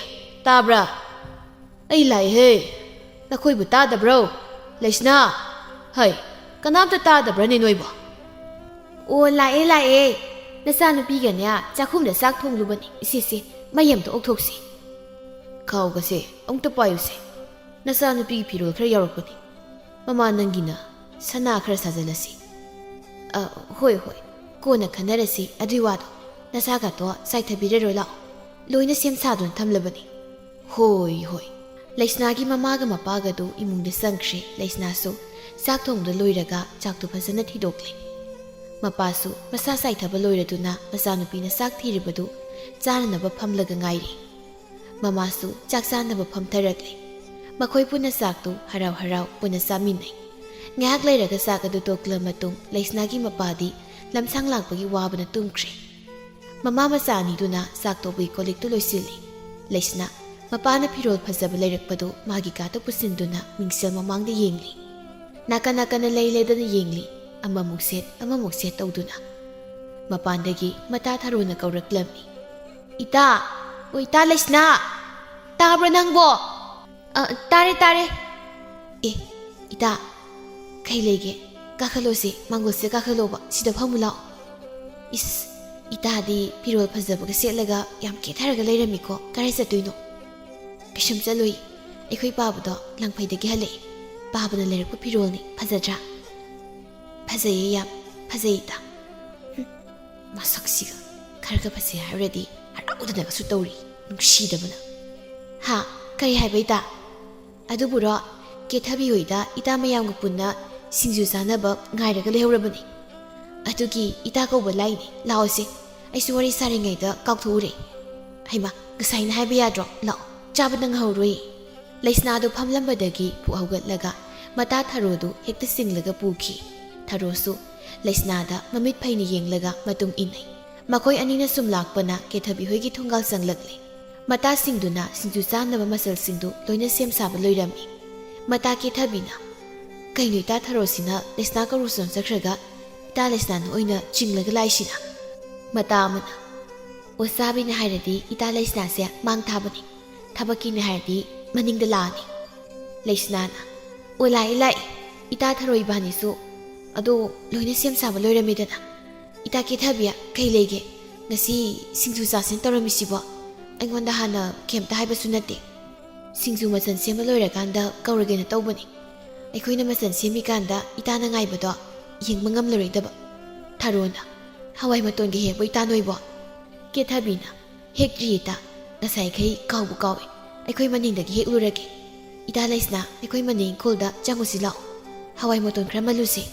ꯇꯥꯕ꯭ꯔꯥ? ꯑꯩ ꯂꯥꯛꯏꯍꯦ꯫ ꯅꯈꯣꯏꯕꯨ ꯇꯥꯗꯕ꯭ꯔꯣ? ꯂꯩꯁꯅꯥ! ꯍꯩ, ꯀꯅꯥꯝꯇ ꯇꯥꯗꯕ꯭ꯔꯅꯦ ꯅꯣꯏꯕꯣ?" "ꯑꯣ, ꯂꯥꯛꯑꯦ, ꯂꯥꯛꯑꯦ꯫ ꯅꯆꯥꯅꯨꯄꯤꯒꯅꯦ ꯆꯥꯛꯈꯨꯝꯗ ꯆꯥꯛ ꯊꯣꯡꯂꯨꯕꯅꯤ꯫ ꯏꯁꯦ, ꯏꯁꯦ, ꯃꯩ ꯑꯝꯇ ꯑꯣꯛꯊꯣꯛꯁꯤ꯫ ꯈꯥꯎꯒꯁꯦ ꯑꯃꯨꯛꯇ ꯄꯥꯏꯌꯨꯁꯦ꯫ ꯅꯆꯥꯅꯨꯄꯤꯒꯤ ꯐꯤꯔꯣꯜ ꯈꯔ ꯌꯥꯎꯔꯛꯄꯅꯤ꯫ ꯃꯃꯥ ꯅꯪꯒꯤꯅ ꯁꯅꯥ ꯈꯔ ꯁꯥꯖꯜꯂꯁꯤ꯫" "ꯑ, ꯍꯣꯏ, ꯍꯣꯏ, ꯀꯣꯟꯅ ꯈꯟꯅꯔꯁꯤ ꯑꯗꯨꯏ ꯋꯥꯗꯣ꯫ ꯅꯆꯥꯒꯇꯣ ꯆꯥꯏꯊꯕꯤꯔꯔꯣꯏ, ꯂꯥꯛꯑꯣ꯫ ꯂꯣꯏꯅ ꯁꯦꯝ ꯁꯥꯗꯨꯅ ꯊꯝꯂꯕꯅꯤ꯫" "ꯍꯣꯏ, ꯍꯣꯏ꯫" ꯂꯩꯁꯅꯥꯒꯤ ꯃꯃꯥꯒ ꯃꯄꯥꯒꯗꯨ ꯏꯃꯨꯡꯗ ꯆꯪꯈ꯭ꯔꯦ꯫ ꯂꯩꯁꯅꯥꯁꯨ ꯆꯥꯛ ꯊꯣꯡꯗ ꯂꯣꯏꯔꯒ ꯆꯥꯛꯇꯨ ꯐꯖꯅ ꯊꯤꯗꯣꯛꯂꯦ꯫ ꯃꯄꯥꯁꯨ ꯃꯁꯥ ꯆꯥꯏꯊꯕ ꯂꯣꯏꯔꯗꯨꯅ ꯃꯆꯥꯅꯨꯄꯤꯅ ꯆꯥꯛ ꯊꯤꯔꯤꯕꯗꯨ ꯆꯥꯅꯅꯕ ꯐꯝꯂꯒ ꯉꯥꯏꯔꯤ꯫ ꯃꯃꯥꯁꯨ ꯆꯥꯛ ꯆꯥꯅꯕ ꯐꯝꯊꯔꯛꯂꯦ꯫ ꯃꯈꯣꯏ ꯄꯨꯟꯅ ꯆꯥꯛꯇꯨ ꯍꯔꯥꯎ ꯍꯔꯥꯎ ꯄꯨꯟꯅ ꯆꯥꯃꯤꯟꯅꯩ꯫ ꯉꯥꯏꯍꯥꯛ ꯂꯩꯔꯒ ꯆꯥꯛ ꯑꯗꯨ ꯇꯣꯛꯂ ꯃꯇꯨꯡ ꯂꯩꯁꯅꯥꯒꯤ ꯃꯄꯥꯗꯤ ꯂꯝꯁꯥꯡ ꯂꯥꯛꯄꯒꯤ ꯋꯥꯕꯅ ꯇꯨꯝꯈ꯭ꯔꯦ꯫ ꯃꯃꯥ ꯃꯆꯥ ꯑꯅꯤꯗꯨꯅ ꯆꯥꯛ ꯇꯣꯛꯄꯒꯤ ꯀꯣꯜ ꯂꯤꯛꯇꯨ ꯂꯣꯏꯁꯤꯜꯂꯤ꯫ ꯂꯩꯁꯅꯥ ꯃꯄꯥꯅ ꯐꯤꯔꯣꯜ ꯐꯖꯕ ꯂꯩꯔꯛꯄꯗꯨ ꯃꯥꯒꯤ ꯀꯥꯗ ꯄꯨꯁꯤꯟꯗꯨꯅ ꯃꯤꯡꯁꯦꯜ ꯃꯃꯥꯡꯗ ꯌꯦꯡꯂꯤ꯫ ꯅꯥꯀꯟ ꯅꯥꯀꯟꯗ ꯂꯩ ꯂꯩꯗꯅ ꯌꯦꯡꯂꯤ꯫ ꯑꯃꯃꯨꯛ ꯁꯦꯠ, ꯑꯃꯃꯨꯛ ꯁꯦꯠ ꯇꯧꯗꯨꯅ꯫ ꯃꯄꯥꯟꯗꯒꯤ ꯃꯇꯥ ꯊꯔꯣꯅ ꯀꯧꯔꯛꯂꯝꯃꯤ꯫ "ꯏꯇꯥ! ꯑꯣ, ꯏꯇꯥ ꯂꯩꯁꯅꯥ! ꯇꯥꯕ꯭ꯔꯣ ꯅꯪꯕꯣ?" "ꯑ, ꯇꯥꯔꯦ, ꯇꯥꯔꯦ꯫" "ꯑꯦ, ꯏꯇꯥ, ꯀꯩ ꯂꯩꯒꯦ? ꯀꯥꯈꯠꯂꯣꯁꯦ, ꯃꯥꯡꯒꯣꯜꯁꯦ ꯀꯥꯈꯠꯂꯣꯕ, ꯁꯤꯗ ꯐꯝꯃꯨ ꯂꯥꯛꯑꯣ꯫" "ꯏꯁ, ꯏꯇꯥꯗꯤ ꯐꯤꯔꯣꯜ ꯐꯖꯕꯒ ꯁꯦꯠꯂꯒ ꯌꯥꯝ ꯀꯦꯊꯔꯒ ꯂꯩꯔꯝꯃꯤꯀꯣ, ꯀꯗꯥꯏ ꯆꯠꯇꯣꯏꯅꯣ?" "ꯀꯩꯁꯨꯝ ꯆꯠꯂꯣꯏ, ꯑꯩꯈꯣꯏ ꯄꯥꯕꯗꯣ ꯂꯪꯐꯩꯗꯒꯤ ꯍꯜꯂꯛꯑꯦ, ꯄꯥꯕꯅ ꯂꯩꯔꯛꯄ ꯐꯤꯔꯣꯜꯅꯤ, ꯐꯖꯗ꯭ꯔꯥ?" "ꯐꯖꯩꯌꯦ, ꯌꯥꯝ ꯐꯖꯩ, ꯏꯇꯥ꯫" ꯍꯨꯝ, ꯃꯁꯛꯁꯤꯒ ꯈꯔꯒ ꯐꯖꯩ ꯍꯥꯏꯔꯨꯔꯗꯤ ꯍꯔꯥꯎꯗꯅꯒꯁꯨ ꯇꯧꯔꯤ, ꯅꯨꯡꯁꯤꯗꯕꯅ꯫ "ꯍꯥ? ꯀꯔꯤ ꯍꯥꯏꯕ, ꯏꯇꯥ?" "ꯑꯗꯨꯕꯨꯔꯣ, ꯀꯦꯊꯕꯤ ꯍꯣꯏꯗ ꯏꯇꯥ ꯃꯌꯥꯝꯒ ꯄꯨꯟꯅ ꯁꯤꯡꯖꯨ ꯆꯥꯅꯕ ꯉꯥꯏꯔꯒ ꯂꯩꯍꯧꯔꯕꯅꯤ꯫ ꯑꯗꯨꯒꯤ ꯏꯇꯥ ꯀꯧꯕ ꯂꯥꯛꯏꯅꯦ, ꯂꯥꯛꯑꯣꯁꯦ꯫ ꯑꯩꯁꯨ ꯋꯥꯔꯤ ꯁꯥꯔꯤꯉꯩꯗ ꯀꯥꯎꯊꯣꯛꯎꯔꯦ꯫ ꯍꯩꯃꯥ, ꯉꯁꯥꯏꯅ ꯍꯥꯏꯕ ꯌꯥꯗ꯭ꯔꯣ? ꯂꯥꯛꯑꯣ, ꯆꯥꯕ ꯅꯪꯍꯧꯔꯣꯏ꯫" ꯂꯩꯁꯅꯥꯗꯨ ꯐꯝꯂꯝꯕꯗꯒꯤ ꯄꯨꯛ ꯍꯧꯒꯠꯂꯒ ꯃꯇꯥ ꯊꯔꯣꯗꯨ ꯍꯦꯛꯇ ꯆꯤꯡꯂꯒ ꯄꯨꯈꯤ꯫ ꯊꯔꯣꯁꯨ ꯂꯩꯁꯅꯥꯗ ꯃꯃꯤꯠ ꯐꯩꯅ ꯌꯦꯡꯂꯒ ꯃꯇꯨꯡ ꯏꯟꯅꯩ꯫ ꯃꯈꯣꯏ ꯑꯅꯤꯅ ꯁꯨꯝ ꯂꯥꯛꯄꯅ ꯀꯦꯊꯕꯤ ꯍꯣꯏꯒꯤ ꯊꯣꯡꯒꯥꯜ ꯆꯪꯂꯛꯂꯦ꯫ ꯃꯇꯥꯁꯤꯡꯗꯨꯅ ꯁꯤꯡꯖꯨ ꯆꯥꯅꯕ ꯃꯆꯜꯁꯤꯡꯗꯨ ꯂꯣꯏꯅ ꯁꯦꯝ ꯁꯥꯕ ꯂꯣꯏꯔꯝꯃꯤ꯫ ꯃꯇꯥ ꯀꯦꯊꯕꯤꯅ, "ꯀꯩꯅꯣ, ꯏꯇꯥ ꯊꯔꯣꯁꯤꯅ ꯂꯩꯁꯅꯥ ꯀꯧꯔꯨꯁꯣꯅ ꯆꯠꯈ꯭ꯔꯒ ꯏꯇꯥ ꯂꯩꯁꯅꯥꯅ ꯑꯣꯏꯅ ꯆꯤꯡꯂꯒ ꯂꯥꯛꯏꯁꯤꯅ?" ꯃꯇꯥ ꯑꯃꯅ, "ꯑꯣ, ꯆꯥꯕꯤꯅꯦ ꯍꯥꯏꯔꯗꯤ ꯏꯇꯥ ꯂꯩꯁꯅꯥꯁꯦ ꯃꯥꯡ ꯊꯥꯕꯅꯤ, ꯊꯕꯛꯀꯤꯅꯦ ꯍꯥꯏꯔꯗꯤ ꯃꯅꯤꯡꯗ ꯂꯥꯛꯑꯅꯤ꯫" ꯂꯩꯁꯅꯥꯅ, "ꯑꯣ, ꯂꯥꯛꯑꯦ, ꯂꯥꯛꯑꯦ, ꯏꯇꯥ ꯊꯔꯣ ꯏꯕꯥꯅꯤꯁꯨ ꯑꯗꯣ ꯂꯣꯏꯅ ꯁꯦꯝ ꯁꯥꯕ ꯂꯣꯏꯔꯝꯃꯦꯗꯅ꯫ ꯏꯇꯥ ꯀꯦꯊꯕꯤ, ꯀꯩ ꯂꯩꯒꯦ? ꯉꯁꯤ ꯁꯤꯡꯖꯨ ꯆꯥꯁꯦꯅ ꯇꯧꯔꯝꯃꯤꯁꯤꯕꯣ? ꯑꯩꯉꯣꯟꯗ ꯍꯥꯟꯅ ꯀꯩꯝꯇ ꯍꯥꯏꯕꯁꯨ ꯅꯠꯇꯦ꯫ ꯁꯤꯡꯖꯨ ꯃꯆꯜ ꯁꯦꯝꯕ ꯂꯣꯏꯔꯀꯥꯟꯗ ꯀꯧꯔꯒꯦꯅ ꯇꯧꯕꯅꯤ꯫ ꯑꯩꯈꯣꯏꯅ ꯃꯆꯜ ꯁꯦꯝꯃꯤꯀꯥꯟꯗ ꯏꯇꯥꯅ ꯉꯥꯏꯕꯗꯣ ꯌꯦꯡꯕ ꯉꯝꯂꯔꯣꯏꯗꯕ꯫" ꯊꯔꯣꯅ, "ꯍꯋꯥꯏ ꯃꯇꯣꯟꯒ ꯍꯦꯛꯄꯣ ꯏꯇꯥ ꯅꯣꯏꯕꯣ?" ꯀꯦꯊꯕꯤꯅ, "ꯍꯦꯛꯇ꯭ꯔꯤ ꯏꯇꯥ, ꯉꯁꯥꯏꯈꯩ ꯀꯥꯎꯕꯨ ꯀꯥꯎꯏ꯫ ꯑꯩꯈꯣꯏ ꯃꯅꯤꯡꯗꯒꯤ ꯍꯦꯛꯂꯨꯔꯒꯦ꯫ ꯏꯇꯥ ꯂꯩꯁꯅꯥ, ꯑꯩꯈꯣꯏ ꯃꯅꯤꯡ ꯏꯪꯈꯣꯜꯗ ꯆꯪꯉꯨꯁꯤ ꯂꯥꯛꯑꯣ꯫ ꯍꯋꯥꯏ ꯃꯇꯣꯟ ꯈꯔ ꯃꯜꯂꯨꯁꯦ꯫"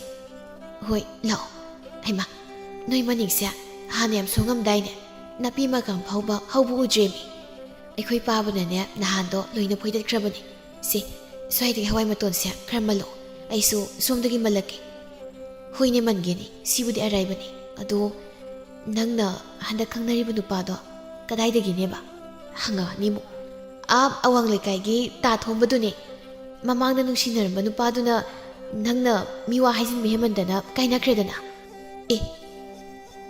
"ꯍꯣꯏ, ꯂꯥꯛꯑꯣ꯫ ꯍꯩꯃꯥ, ꯅꯣꯏ ꯃꯅꯤꯡꯁꯦ ꯍꯥꯟꯅ ꯌꯥꯝ ꯁꯣꯡꯉꯝꯗꯥꯏꯅꯦ?" ꯅꯥꯄꯤ ꯃꯀꯥꯡ ꯐꯥꯎꯕ ꯍꯧꯕ ꯎꯗ꯭ꯔꯦꯃꯤ꯫ ꯑꯩꯈꯣꯏ ꯄꯥꯕꯅꯅꯦ ꯅꯍꯥꯟꯗꯣ ꯂꯣꯏꯅ ꯐꯣꯏꯗꯠꯈ꯭ꯔꯕꯅꯦ꯫ ꯁꯦ, ꯁ꯭ꯋꯥꯏꯗꯒꯤ ꯍꯋꯥꯏ ꯃꯇꯣꯟꯁꯦ ꯈꯔ ꯃꯜꯂꯣ, ꯑꯩꯁꯨ ꯁꯣꯝꯗꯒꯤ ꯃꯜꯂꯛꯀꯦ꯫ ꯍꯣꯏꯅꯦ, ꯃꯟꯒꯦꯅꯦ, ꯁꯤꯕꯨꯗꯤ ꯑꯔꯥꯏꯕꯅꯦ꯫ ꯑꯗꯣ ꯅꯪꯅ ꯍꯟꯗꯛ ꯈꯪꯅꯔꯤꯕ ꯅꯨꯄꯥꯗꯣ ꯀꯗꯥꯏꯗꯒꯤꯅꯦꯕ? ꯍꯪꯉꯛꯑꯅꯤ ꯑꯃꯨꯛ꯫ ꯑꯥ, ꯑꯋꯥꯡ ꯂꯩꯀꯥꯏꯒꯤ ꯇꯥ ꯊꯣꯝꯕꯗꯨꯅꯦ꯫ ꯃꯃꯥꯡꯗ ꯅꯨꯡꯁꯤꯅꯔꯝꯕ ꯅꯨꯄꯥꯗꯨꯅ ꯅꯪꯅ ꯃꯤꯋꯥ ꯍꯥꯏꯖꯤꯟꯕ ꯍꯦꯟꯃꯟꯗꯅ ꯀꯥꯏꯅꯈ꯭ꯔꯦꯗꯅ꯫ ꯑꯦ,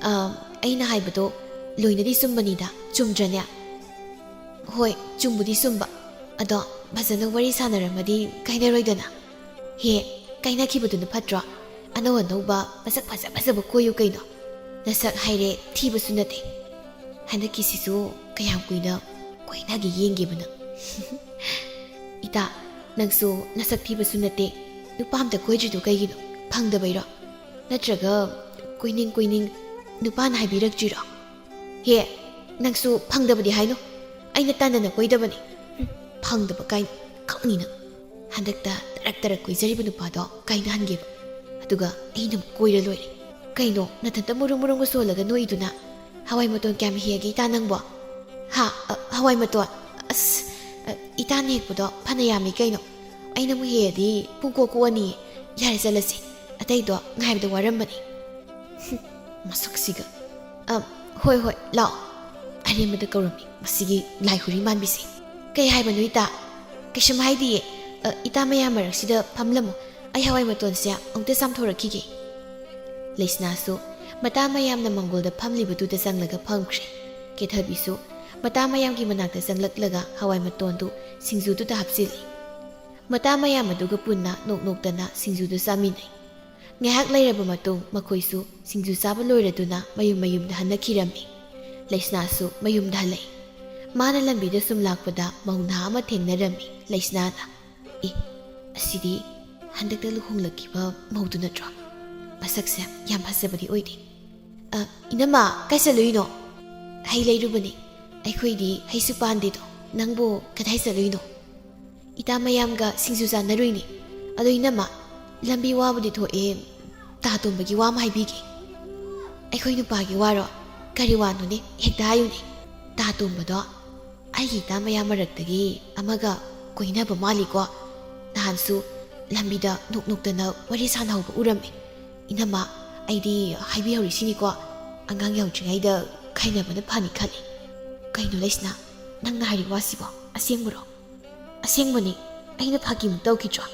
ꯑꯥ, ꯑꯩꯅ ꯍꯥꯏꯕꯗꯣ ꯂꯣꯏꯅꯗꯤ ꯆꯨꯝꯕꯅꯤꯗ, ꯆꯨꯝꯗ꯭ꯔꯅꯦ? ꯍꯣꯏ, ꯆꯨꯝꯕꯨꯗꯤ ꯆꯨꯝꯕ꯫ ꯑꯗꯣ ꯐꯖꯅ ꯋꯥꯔꯤ ꯁꯥꯟꯅꯔꯝꯃꯗꯤ ꯀꯥꯏꯅꯔꯣꯏꯗꯅ꯫ ꯍꯦ, ꯀꯥꯏꯅꯈꯤꯕꯗꯨꯅ ꯐꯠꯇ꯭ꯔꯣ? ꯑꯅꯧ ꯑꯅꯧꯕ ꯃꯁꯛ ꯐꯖ ꯐꯖꯕ ꯀꯣꯏꯌꯨ ꯀꯩꯅꯣ꯫ ꯅꯁꯛ ꯍꯥꯏꯔꯦ ꯊꯤꯕꯁꯨ ꯅꯠꯇꯦ꯫ ꯍꯟꯗꯛꯀꯤꯁꯤꯁꯨ ꯀꯌꯥꯝ ꯀꯨꯏꯅ ꯀꯣꯏꯅꯒꯦ ꯌꯦꯡꯒꯦꯕ ꯅꯪ꯫ ꯏꯇꯥ, ꯅꯪꯁꯨ ꯅꯁꯛ ꯊꯤꯕꯁꯨ ꯅꯠꯇꯦ, ꯅꯨꯄꯥ ꯑꯝꯇ ꯀꯣꯏꯗ꯭ꯔꯤꯗꯣ ꯀꯩꯒꯤꯅꯣ? ꯐꯪꯗꯕꯩꯔꯣ? ꯅꯠꯇ꯭ꯔꯒ ꯀꯣꯏꯅꯤꯡ ꯀꯣꯏꯅꯤꯡ ꯅꯨꯄꯥꯅ ꯍꯥꯏꯕꯤꯔꯛꯇ꯭ꯔꯤꯔꯣ? ꯍꯦ, ꯅꯪꯁꯨ ꯐꯪꯗꯕꯗꯤ ꯍꯥꯏꯅꯨ꯫ ꯑꯩꯅ ꯇꯥꯟꯅꯅ ꯀꯣꯏꯗꯕꯅꯤ꯫ ꯍꯨꯝ, ꯐꯪꯗꯕ ꯀꯥꯏꯅ ꯈꯪꯅꯤ ꯅꯪ꯫ ꯍꯟꯗꯛꯇ ꯇꯔꯛ ꯇꯔꯛ ꯀꯣꯏꯖꯔꯤꯕ ꯅꯨꯄꯥꯗꯣ ꯀꯥꯏꯅꯍꯟꯒꯦꯕ꯫ ꯑꯗꯨꯒ ꯑꯩꯅ ꯑꯃꯨꯛ ꯀꯣꯏꯔ ꯂꯣꯏꯔꯦ꯫ ꯀꯩꯅꯣ, ꯅꯊꯟꯇ ꯃꯨꯔꯨꯝ ꯃꯨꯔꯨꯝꯒ ꯁꯣꯜꯂꯒ ꯅꯣꯛꯏꯗꯨꯅ? ꯍꯋꯥꯏ ꯃꯇꯣꯟ ꯀꯌꯥꯝ ꯍꯦꯛꯑꯒꯦ ꯏꯇꯥ ꯅꯪꯕꯣ? ꯍꯥ? ꯑ, ꯍꯋꯥꯏ ꯃꯇꯣꯟ? ꯑꯁ, ꯑ, ꯏꯇꯥꯅ ꯍꯦꯛꯄꯗꯣ ꯐꯅ ꯌꯥꯝꯃꯤ ꯀꯩꯅꯣ꯫ ꯑꯩꯅ ꯑꯃꯨꯛ ꯍꯦꯛꯑꯗꯤ ꯄꯨꯡꯀꯣꯛ ꯀꯣꯛꯑꯅꯤꯌꯦ꯫ ꯌꯥꯔꯦ, ꯆꯠꯂꯁꯤ꯫ ꯑꯇꯩꯗꯣ ꯉꯥꯏꯕꯗ ꯋꯥꯔꯝꯕꯅꯤ꯫ ꯍꯨꯝ, ꯃꯁꯛꯁꯤꯒ꯫ ꯑ, ꯍꯣꯏ, ꯍꯣꯏ, ꯂꯥꯛꯑꯣ꯫ ꯑꯔꯦꯝꯕꯗ ꯀꯧꯔꯝꯃꯤ, ꯃꯁꯤꯒꯤ ꯂꯥꯏꯍꯨꯔꯤ ꯃꯥꯟꯕꯤꯁꯦ꯫ ꯀꯩ ꯍꯥꯏꯕꯅꯣ, ꯏꯇꯥ? ꯀꯩꯁꯨꯝ ꯍꯥꯏꯗꯤꯌꯦ꯫ ꯑ, ꯏꯇꯥ ꯃꯌꯥꯝ ꯃꯔꯛꯁꯤꯗ ꯐꯝꯂꯝꯃꯣ꯫ ꯑꯩ ꯍꯋꯥꯏ ꯃꯇꯣꯟꯁꯦ ꯑꯃꯨꯛꯇ ꯆꯥꯝꯊꯣꯔꯛꯈꯤꯒꯦ꯫ ꯂꯩꯁꯅꯥꯁꯨ ꯃꯇꯥ ꯃꯌꯥꯝꯅ ꯃꯪꯒꯣꯜꯗ ꯐꯝꯂꯤꯕꯗꯨꯗ ꯆꯪꯂꯒ ꯐꯝꯈ꯭ꯔꯦ꯫ ꯀꯦꯊꯕꯤꯁꯨ ꯃꯇꯥ ꯃꯌꯥꯝꯒꯤ ꯃꯅꯥꯛꯇ ꯆꯪꯂꯛꯂꯒ ꯍꯋꯥꯏ ꯃꯇꯣꯟꯗꯨ ꯁꯤꯡꯖꯨꯗꯨꯗ ꯍꯥꯞꯆꯤꯜꯂꯤ꯫ ꯃꯇꯥ ꯃꯌꯥꯝ ꯑꯗꯨꯒ ꯄꯨꯟꯅ ꯅꯣꯛ ꯅꯣꯛꯇꯅ ꯁꯤꯡꯖꯨꯗꯨ ꯆꯥꯃꯤꯟꯅꯩ꯫ ꯉꯥꯏꯍꯥꯛ ꯂꯩꯔꯕ ꯃꯇꯨꯡ ꯃꯈꯣꯏꯁꯨ ꯁꯤꯡꯖꯨ ꯆꯥꯕ ꯂꯣꯏꯔꯗꯨꯅ ꯃꯌꯨꯝ ꯃꯌꯨꯝꯗ ꯍꯟꯅꯈꯤꯔꯝꯃꯤ꯫ ꯂꯩꯁꯅꯥꯁꯨ ꯃꯌꯨꯝꯗ ꯍꯜꯂꯛꯏ꯫ ꯃꯥꯅ ꯂꯝꯕꯤꯗ ꯁꯨꯝ ꯂꯥꯛꯄꯗ ꯃꯧ ꯅꯍꯥ ꯑꯃ ꯊꯦꯡꯅꯔꯝꯃꯤ꯫ ꯂꯩꯁꯅꯥꯅ, "ꯑꯦ, ꯑꯁꯤꯗꯤ ꯍꯟꯗꯛꯇ ꯂꯨꯍꯣꯡꯂꯛꯈꯤꯕ ꯃꯧꯗꯨ ꯅꯠꯇ꯭ꯔꯣ? ꯃꯁꯛꯁꯦ ꯌꯥꯝ ꯐꯖꯕꯗꯤ ꯑꯣꯏꯗꯦ꯫ ꯑ, ꯏꯅꯝꯃ, ꯀꯥꯏ ꯆꯠꯂꯨꯏꯅꯣ?" "ꯍꯩ ꯂꯩꯔꯨꯕꯅꯤ꯫ ꯑꯩꯈꯣꯏꯗꯤ ꯍꯩꯁꯨ ꯄꯥꯟꯗꯦꯗꯣ꯫ ꯅꯪꯕꯨ ꯀꯗꯥꯏ ꯆꯠꯂꯨꯏꯅꯣ?" "ꯏꯇꯥ ꯃꯌꯥꯝꯒ ꯁꯤꯡꯖꯨ ꯆꯥꯅꯔꯨꯏꯅꯤ꯫ ꯑꯗꯣ ꯏꯅꯝꯃ, ꯂꯝꯕꯤ ꯋꯥꯕꯨꯗꯤ ꯊꯣꯛꯑꯦ, ꯇꯥ ꯇꯣꯝꯕꯒꯤ ꯋꯥ ꯑꯃ ꯍꯥꯏꯕꯤꯒꯦ꯫" "ꯑꯩꯈꯣꯏ ꯅꯨꯄꯥꯒꯤ ꯋꯥꯔꯣ?" "ꯀꯔꯤ ꯋꯥꯅꯣꯅꯦ? ꯍꯦꯛꯇ ꯍꯥꯏꯌꯨꯅꯦ꯫ ꯇꯥ ꯇꯣꯝꯕꯗꯣ ꯑꯩꯒꯤ ꯏꯇꯥ ꯃꯌꯥꯝ ꯃꯔꯛꯇꯒꯤ ꯑꯃꯒ ꯀꯣꯏꯅꯕ ꯃꯥꯜꯂꯤꯀꯣ꯫ ꯅꯍꯥꯟꯁꯨ ꯂꯝꯕꯤꯗ ꯅꯣꯛ ꯅꯣꯛꯇꯅ ꯋꯥꯔꯤ ꯁꯥꯟꯅꯍꯧꯕ ꯎꯔꯝꯃꯦ꯫ ꯏꯅꯝꯃ, ꯑꯩꯗꯤ ꯍꯥꯏꯕꯤꯍꯧꯔꯤꯁꯤꯅꯤꯀꯣ, ꯑꯉꯥꯡ ꯌꯥꯎꯗ꯭ꯔꯤꯉꯩꯗ ꯈꯥꯏꯅꯕꯅ ꯐꯅꯤ ꯈꯜꯂꯤ꯫ ꯀꯩꯅꯣ ꯂꯩꯁꯅꯥ, ꯅꯪꯅ ꯍꯥꯏꯔꯤ ꯋꯥꯁꯤꯕꯣ ꯑꯁꯦꯡꯕꯔꯣ?" "ꯑꯁꯦꯡꯕꯅꯤ, ꯑꯩꯅ ꯐꯥꯒꯤꯃꯨꯛ ꯇꯧꯈꯤꯗ꯭ꯔꯣ?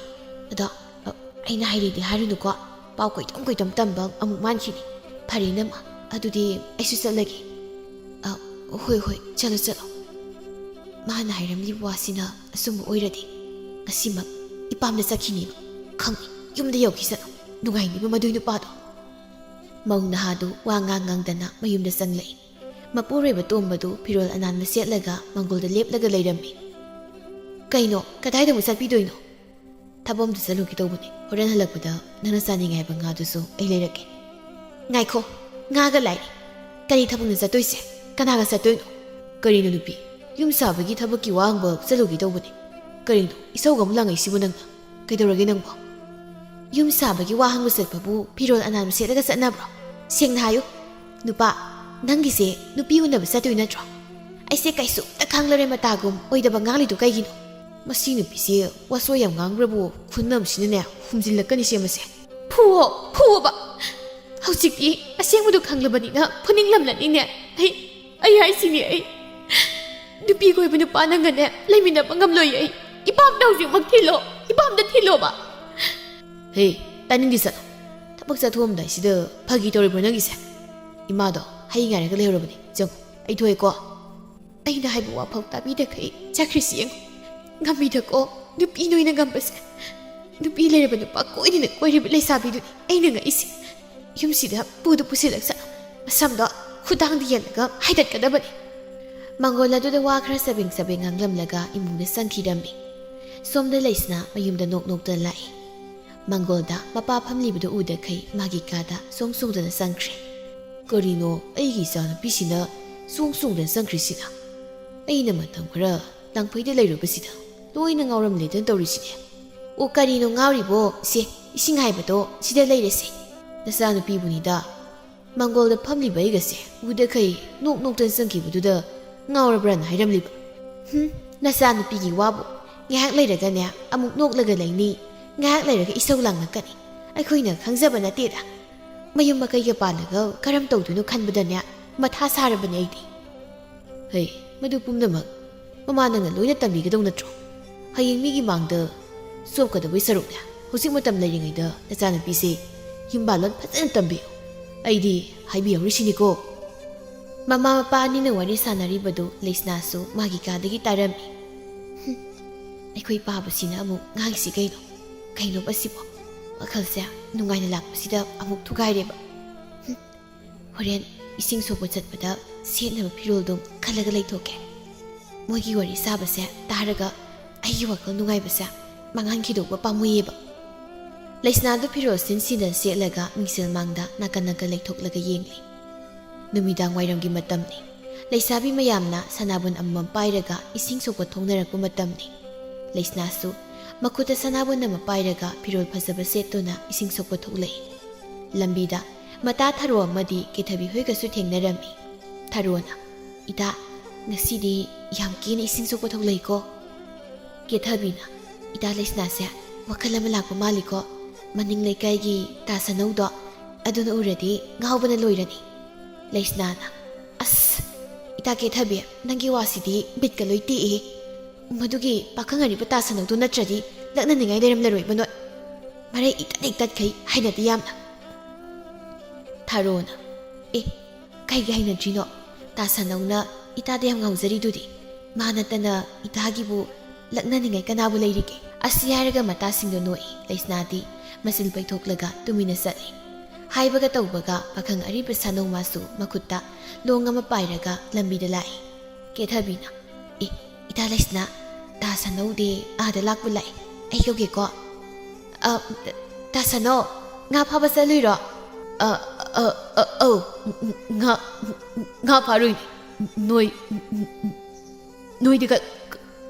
ꯑꯗꯣ, ꯑ, ꯑꯩꯅ ꯍꯥꯏꯔꯤꯗꯤ ꯍꯥꯏꯔꯨꯅꯨꯀꯣ, ꯄꯥꯎ ꯀꯣꯏꯇꯝ ꯀꯣꯏꯇꯝ ꯇꯝꯕ ꯑꯃꯨꯛ ꯃꯥꯟꯈꯤꯅꯤ꯫ ꯐꯔꯦ ꯏꯅꯝꯃ, ꯑꯗꯨꯗꯤ ꯑꯩꯁꯨ ꯆꯠꯂꯒꯦ꯫" "ꯑ, ꯍꯣꯏ, ꯍꯣꯏ, ꯆꯠꯂꯣ, ꯆꯠꯂꯣ꯫" ꯃꯥꯅ ꯍꯥꯏꯔꯝꯂꯤꯕ ꯋꯥꯁꯤꯅ ꯑꯆꯨꯝꯕ ꯑꯣꯏꯔꯗꯤ ꯉꯁꯤꯃꯛ ꯏꯄꯥꯝꯗ ꯆꯠꯈꯤꯅꯤꯕ꯫ ꯈꯪꯉꯤ, ꯌꯨꯝꯗ ꯌꯧꯈꯤꯁꯅꯨ꯫ ꯅꯨꯡꯉꯥꯏꯅꯤꯕ ꯃꯗꯨꯏ ꯅꯨꯄꯥꯗꯣ꯫ ꯃꯧ ꯅꯍꯥꯗꯨ ꯋꯥ ꯉꯥꯡ ꯉꯥꯡꯗꯅ ꯃꯌꯨꯝꯗ ꯆꯪꯂꯛꯏ꯫ ꯃꯄꯨꯔꯣꯏꯕ ꯇꯣꯝꯕꯗꯨ ꯐꯤꯔꯣꯜ ꯑꯅꯥꯟꯕ ꯁꯦꯠꯂꯒ ꯃꯪꯒꯣꯜꯗ ꯂꯦꯞꯂꯒ ꯂꯩꯔꯝꯃꯤ꯫ "ꯀꯩꯅꯣ, ꯀꯗꯥꯏꯗ ꯑꯃꯨꯛ ꯆꯠꯄꯤꯗꯣꯏꯅꯣ?" "ꯊꯕꯛ ꯑꯝꯇ ꯆꯠꯂꯨꯒꯦ ꯇꯧꯕꯅꯦ꯫ ꯍꯣꯔꯦꯟ ꯍꯜꯂꯛꯄꯗ ꯅꯪꯅ ꯆꯥꯅꯤꯡꯉꯦ ꯍꯥꯏꯕ ꯉꯥꯗꯨꯁꯨ ꯑꯩ ꯂꯩꯔꯛꯀꯦ꯫" "ꯉꯥꯏꯈꯣ, ꯉꯥꯒ ꯂꯥꯏꯔꯤ꯫ ꯀꯔꯤ ꯊꯕꯛꯅ ꯆꯠꯇꯣꯏꯁꯦ? ꯀꯅꯥꯒ ꯆꯠꯇꯣꯏꯅꯣ?" "ꯀꯔꯤꯅꯣ ꯅꯨꯄꯤ? ꯌꯨꯝ ꯁꯥꯕꯒꯤ ꯊꯕꯛꯀꯤ ꯋꯥ ꯍꯪꯕ ꯆꯠꯂꯨꯒꯦ ꯇꯧꯕꯅꯦ꯫ ꯀꯔꯤꯅꯣ, ꯏꯁꯧꯒ ꯑꯃꯨꯛ ꯂꯥꯡꯉꯛꯏꯁꯤꯕꯨ ꯅꯪꯅ? ꯀꯩꯗꯧꯔꯒꯦ ꯅꯪꯕꯣ?" "ꯌꯨꯝ ꯁꯥꯕꯒꯤ ꯋꯥ ꯍꯪꯕ ꯆꯠꯄꯕꯨ ꯐꯤꯔꯣꯜ ꯑꯅꯥꯟꯕ ꯁꯦꯠꯂꯒ ꯆꯠꯅꯕ꯭ꯔꯣ? ꯁꯦꯡꯅ ꯍꯥꯏꯌꯨ꯫ ꯅꯨꯄꯥ, ꯅꯪꯒꯤꯁꯦ ꯅꯨꯄꯤ ꯎꯅꯕ ꯆꯠꯇꯣꯏ ꯅꯠꯇ꯭ꯔꯣ? ꯑꯩꯁꯦ ꯀꯩꯁꯨꯝꯇ ꯈꯪꯂꯔꯦ ꯃꯇꯥꯒꯨꯝ ꯑꯣꯏꯗꯕ ꯉꯥꯡꯂꯤꯗꯨ ꯀꯩꯒꯤꯅꯣ?" "ꯃꯁꯤ ꯅꯨꯄꯤꯁꯦ ꯋꯥꯁꯣꯏ ꯌꯥꯝ ꯉꯥꯡꯈ꯭ꯔꯕꯨ ꯈꯨꯟꯅꯝꯁꯤꯅꯅꯦ ꯍꯨꯝꯖꯤꯜꯂꯛꯀꯅꯤꯁꯦ ꯃꯁꯦ꯫" "ꯐꯨꯋꯣ, ꯐꯨꯋꯣꯕ꯫ ꯍꯧꯖꯤꯛꯇꯤ ꯑꯁꯦꯡꯕꯗꯨ ꯈꯪꯂꯕꯅꯤꯅ ꯐꯨꯅꯤꯡꯂꯝꯂꯅꯤꯅꯦ꯫ ꯑꯩ, ꯑꯩ ꯍꯥꯏꯁꯤꯅꯦ ꯑꯩ꯫ ꯅꯨꯄꯤ ꯀꯣꯏꯕ ꯅꯨꯄꯥ ꯅꯪꯒꯅꯦ ꯂꯩꯃꯤꯟꯅꯕ ꯉꯝꯂꯣꯏꯌꯦ ꯑꯩ꯫ ꯏꯄꯥꯝꯗ ꯍꯧꯖꯤꯛꯃꯛ ꯊꯤꯜꯂꯣ, ꯏꯄꯥꯝꯗ ꯊꯤꯜꯂꯣꯕ꯫" "ꯍꯦ, ꯇꯥꯅꯤꯡꯗꯦ, ꯆꯠꯂꯣ꯫ ꯊꯕꯛ ꯆꯠꯊꯣꯛꯑꯝꯗꯥꯏꯁꯤꯗ ꯐꯥꯒꯤ ꯇꯧꯔꯤꯕ꯭ꯔꯣ ꯅꯪꯒꯤꯁꯦ? ꯏꯃꯥꯗꯣ ꯍꯩ ꯉꯥꯏꯔꯒ ꯂꯩꯍꯧꯔꯕꯅꯤ꯫ ꯆꯪꯉꯣ, ꯑꯩ ꯊꯣꯛꯑꯦꯀꯣ꯫" "ꯑꯩꯅ ꯍꯥꯏꯕ ꯋꯥꯐꯥꯎ ꯇꯥꯕꯤꯗꯈꯩ ꯆꯠꯈ꯭ꯔꯤꯁꯤ ꯌꯦꯡꯉꯨ꯫ ꯉꯝꯃꯤꯗꯀꯣ, ꯅꯨꯄꯤ ꯅꯣꯏꯅ ꯉꯝꯕꯁꯦ꯫ ꯅꯨꯄꯤ ꯂꯩꯔꯕ ꯅꯨꯄꯥ ꯀꯣꯏꯗꯅ ꯀꯣꯏꯔꯤꯕ ꯂꯩꯁꯥꯕꯤꯗꯨꯅꯤ ꯑꯩꯅ ꯉꯛꯏꯁꯦ꯫ ꯌꯨꯝꯁꯤꯗ ꯄꯨꯗ ꯄꯨꯁꯤꯜꯂꯛꯁꯅꯨ꯫ ꯃꯁꯝꯗꯣ ꯈꯨꯗꯥꯡꯗ ꯌꯦꯜꯂꯒ ꯍꯥꯏꯗꯠꯀꯗꯕꯅꯤ꯫" ꯃꯪꯒꯣꯜ ꯑꯗꯨꯗ ꯋꯥ ꯈꯔ ꯆꯕꯦꯡ ꯆꯕꯦꯡ ꯉꯥꯡꯂꯝꯂꯒ ꯏꯃꯨꯡꯗ ꯆꯪꯈꯤꯔꯝꯃꯤ꯫ ꯁꯣꯝꯗ ꯂꯩꯁꯅꯥ ꯃꯌꯨꯝꯗ ꯅꯣꯛ ꯅꯣꯛꯇꯅ ꯂꯥꯛꯏ꯫ ꯃꯪꯒꯣꯜꯗ ꯃꯄꯥ ꯐꯝꯂꯤꯕꯗꯨ ꯎꯗꯈꯩ ꯃꯥꯒꯤ ꯀꯥꯗ ꯆꯣꯡ ꯆꯣꯡꯗꯅ ꯆꯪꯈ꯭ꯔꯦ꯫ "ꯀꯔꯤꯅꯣ ꯑꯩꯒꯤ ꯏꯆꯥꯅꯨꯄꯤꯁꯤꯅ ꯆꯣꯡ ꯆꯣꯡꯗꯅ ꯆꯪꯈ꯭ꯔꯤꯁꯤꯅ? ꯑꯩꯅ ꯃꯇꯝ ꯈꯔ ꯂꯥꯡꯐꯩꯗ ꯂꯩꯔꯨꯕꯁꯤꯗ ꯂꯣꯏꯅ ꯉꯥꯎꯔꯝꯂꯦꯗꯅ ꯇꯧꯔꯤꯁꯤꯅꯦ꯫" "ꯑꯣ, ꯀꯔꯤꯅꯣ ꯉꯥꯎꯔꯤꯕꯣ? ꯁꯦ, ꯏꯁꯤꯡ ꯍꯥꯏꯕꯗꯣ ꯁꯤꯗ ꯂꯩꯔꯦꯁꯦ꯫ ꯅꯆꯥꯅꯨꯄꯤꯕꯨꯅꯤꯗ꯫ ꯃꯥꯡꯒꯣꯜꯗ ꯐꯝꯂꯤꯕ ꯑꯩꯒꯁꯦ ꯎꯗꯈꯩ ꯅꯣꯛ ꯅꯣꯛꯇꯅ ꯆꯪꯈꯤꯕꯗꯨꯗ ꯉꯥꯎꯔꯕ꯭ꯔꯥꯅ ꯍꯥꯏꯔꯝꯂꯤꯕ꯫ "ꯍꯨꯝ, ꯅꯆꯥꯅꯨꯄꯤꯒꯤ ꯋꯥꯕꯨ꯫ ꯉꯥꯏꯍꯥꯛ ꯂꯩꯔꯒꯅꯦ ꯑꯃꯨꯛ ꯅꯣꯛꯂꯒ ꯂꯩꯅꯤ, ꯉꯥꯏꯍꯥꯛ ꯂꯩꯔꯒ ꯏꯁꯧ ꯂꯥꯡꯂꯛꯀꯅꯤ꯫ ꯑꯩꯈꯣꯏꯅ ꯈꯪꯖꯕ ꯅꯠꯇꯦꯗ꯫ ꯃꯌꯨꯝ ꯃꯀꯩꯒ ꯄꯥꯜꯂꯒ ꯀꯔꯝ ꯇꯧꯗꯣꯏꯅꯣ ꯈꯟꯕꯗꯅꯦ ꯃꯊꯥ ꯁꯥꯔꯕꯅꯦ ꯑꯩꯗꯤ꯫" "ꯍꯩ, ꯃꯗꯨ ꯄꯨꯝꯅꯃꯛ ꯃꯃꯥ ꯅꯪꯅ ꯂꯣꯏꯅ ꯇꯝꯕꯤꯒꯗꯧ ꯅꯠꯇ꯭ꯔꯣ? ꯍꯌꯦꯡ ꯃꯤꯒꯤ ꯃꯥꯡꯗ ꯆꯣꯞꯀꯗꯕꯩ ꯁꯔꯨꯛꯅꯦ, ꯍꯧꯖꯤꯛ ꯃꯇꯝ ꯂꯩꯔꯤꯉꯩꯗ ꯅꯆꯥꯅꯨꯄꯤꯁꯦ ꯌꯨꯝꯕꯥꯜꯂꯣꯟ ꯐꯖꯅ ꯇꯝꯕꯤꯌꯨ꯫ ꯑꯩꯗꯤ ꯍꯥꯏꯕꯤꯍꯧꯔꯤꯁꯤꯅꯤꯀꯣ꯫" ꯃꯃꯥ ꯃꯄꯥ ꯑꯅꯤꯅ ꯋꯥꯔꯤ ꯁꯥꯟꯅꯔꯤꯕꯗꯨ ꯂꯩꯁꯅꯥꯁꯨ ꯃꯥꯒꯤ ꯀꯥꯗꯒꯤ ꯇꯥꯔꯝꯃꯤ꯫ "ꯍꯨꯝ, ꯑꯩꯈꯣꯏ ꯄꯥꯕꯁꯤꯅ ꯑꯃꯨꯛ ꯉꯥꯡꯉꯤꯁꯤ ꯀꯩꯅꯣ? ꯀꯩꯅꯣꯕ ꯑꯁꯤꯕꯣ? ꯋꯥꯈꯜꯁꯦ ꯅꯨꯡꯉꯥꯏꯅ ꯂꯥꯛꯄꯁꯤꯗ ꯑꯃꯨꯛ ꯊꯨꯒꯥꯏꯔꯦꯕ꯫ ꯍꯨꯝ, ꯍꯣꯔꯦꯟ ꯏꯁꯤꯡ ꯁꯣꯛꯄ ꯆꯠꯄꯗ ꯁꯦꯠꯅꯕ ꯐꯤꯔꯣꯜꯗꯨ ꯈꯜꯂꯒ ꯂꯩꯊꯣꯛꯀꯦ꯫" ꯃꯣꯏꯒꯤ ꯋꯥꯔꯤ ꯁꯥꯕꯁꯦ ꯇꯥꯔꯒ ꯑꯩꯒꯤ ꯋꯥꯈꯜ ꯅꯨꯡꯉꯥꯏꯕꯁꯦ ꯃꯥꯡꯍꯟꯈꯤꯗꯧꯕ ꯄꯥꯝꯃꯨꯏꯌꯦꯕ꯫ ꯂꯩꯁꯅꯥꯗꯨ ꯐꯤꯔꯣꯜ ꯁꯤꯟ ꯁꯤꯟꯗꯅ ꯁꯦꯠꯂꯒ ꯃꯤꯡꯁꯦꯜ ꯃꯥꯡꯗ ꯅꯥꯀꯟ ꯅꯥꯀꯟ ꯂꯩꯊꯣꯛꯂꯒ ꯌꯦꯡꯂꯤ꯫ ꯅꯨꯃꯤꯗꯥꯡ ꯋꯥꯏꯔꯝꯒꯤ ꯃꯇꯝꯅꯤ꯫ ꯂꯩꯁꯥꯕꯤ ꯃꯌꯥꯝꯅ ꯁꯅꯥꯕꯨꯟ ꯑꯃꯃꯝ ꯄꯥꯏꯔꯒ ꯏꯁꯤꯡ ꯁꯣꯛꯄ ꯊꯣꯛꯅꯔꯛꯄ ꯃꯇꯝꯅꯤ꯫ ꯂꯩꯁꯅꯥꯁꯨ ꯃꯈꯨꯠꯇ ꯁꯅꯥꯕꯨꯟ ꯑꯃ ꯄꯥꯏꯔꯒ ꯐꯤꯔꯣꯜ ꯐꯖꯕ ꯁꯦꯠꯇꯨꯅ ꯏꯁꯤꯡ ꯁꯣꯛꯄ ꯊꯣꯛꯂꯛꯏ꯫ ꯂꯝꯕꯤꯗ ꯃꯇꯥ ꯊꯔꯣ ꯑꯃꯗꯤ ꯀꯦꯊꯕꯤ ꯍꯣꯏꯒꯁꯨ ꯊꯦꯡꯅꯔꯝꯃꯤ꯫ ꯊꯔꯣꯅ, "ꯏꯇꯥ, ꯉꯁꯤꯗꯤ ꯌꯥꯝ ꯀꯦꯅ ꯏꯁꯤꯡ ꯁꯣꯛꯄ ꯊꯣꯛꯂꯛꯏꯀꯣ꯫" ꯀꯦꯊꯕꯤꯅ, "ꯏꯇꯥ ꯂꯩꯁꯅꯥꯁꯦ ꯋꯥꯈꯜ ꯑꯃ ꯂꯥꯛꯄ ꯃꯥꯜꯂꯤꯀꯣ꯫ ꯃꯅꯤꯡ ꯂꯩꯀꯥꯏꯒꯤ ꯇꯥ ꯁꯅꯧꯗꯣ, ꯑꯗꯨꯅ ꯎꯔꯗꯤ ꯉꯥꯎꯕꯅ ꯂꯣꯏꯔꯅꯤ꯫" ꯂꯩꯁꯅꯥꯅ, "ꯑꯁ, ꯏꯇꯥ ꯀꯦꯊꯕꯤ, ꯅꯪꯒꯤ ꯋꯥꯁꯤꯗꯤ ꯕꯤꯠꯀ ꯂꯣꯏ ꯇꯦꯛꯏ꯫ ꯃꯗꯨꯒꯤ ꯄꯥꯈꯪ ꯑꯔꯤꯕ ꯇꯥ ꯁꯅꯧꯗꯣ ꯅꯠꯇ꯭ꯔꯗꯤ ꯂꯛꯅꯅꯤꯡꯉꯥꯏ ꯂꯩꯔꯝꯂꯔꯣꯏꯕ ꯅꯣꯏ꯫ ꯃꯔꯩ ꯏꯇꯠ ꯍꯦꯛ ꯇꯠꯈꯩ, ꯍꯩꯅꯗꯦ ꯌꯥꯝꯅ꯫" ꯊꯔꯣꯅ, "ꯑꯦ, ꯀꯩꯒꯤ ꯍꯩꯅꯗ꯭ꯔꯤꯅꯣ? ꯇꯥ ꯁꯅꯧꯅ ꯏꯇꯥꯗ ꯌꯥꯝ ꯉꯥꯎꯖꯔꯤꯗꯨꯗꯤ꯫ ꯃꯥ ꯅꯠꯇꯅ ꯏꯇꯥꯒꯤꯕꯨ ꯂꯛꯅꯅꯤꯡꯉꯥꯏ ꯀꯅꯥꯕꯨ ꯂꯩꯔꯤꯒꯦ?" ꯑꯁꯤ ꯍꯥꯏꯔꯒ ꯃꯇꯥꯁꯤꯡꯗꯣ ꯅꯣꯛꯏ꯫ ꯂꯩꯁꯅꯥꯗꯤ ꯃꯆꯤꯟ ꯄꯩꯊꯣꯛꯂꯒ ꯇꯨꯃꯤꯟꯅ ꯆꯠꯂꯤ꯫ ꯍꯥꯏꯕꯒ ꯇꯧꯕꯒ ꯄꯥꯈꯪ ꯑꯔꯤꯕ ꯁꯥꯅꯧ ꯃꯥꯁꯨ ꯃꯈꯨꯠꯇ ꯂꯣꯡ ꯑꯃ ꯄꯥꯏꯔꯒ ꯂꯝꯕꯤꯗ ꯂꯥꯛꯏ꯫ ꯀꯦꯊꯕꯤꯅ, "ꯑꯦ, ꯏꯇꯥ ꯂꯩꯁꯅꯥ, ꯇꯥ ꯁꯥꯅꯧꯗꯤ ꯑꯥꯗ ꯂꯥꯛꯄ ꯂꯥꯛꯑꯦ꯫ ꯑꯩ ꯀꯧꯒꯦꯀꯣ꯫" "ꯑ, ꯇꯥ ꯁꯥꯅꯧ, ꯉꯥ ꯐꯥꯕ ꯆꯠꯂꯨꯏꯔꯣ?" "ꯑ, ꯑ, ꯑ, ꯑꯧ, ꯉꯥ, ꯉꯥ ꯐꯥꯔꯨꯏꯅꯦ꯫ ꯅꯣꯏ, ꯅꯣꯏꯗꯤ ꯀ-, ꯀ-,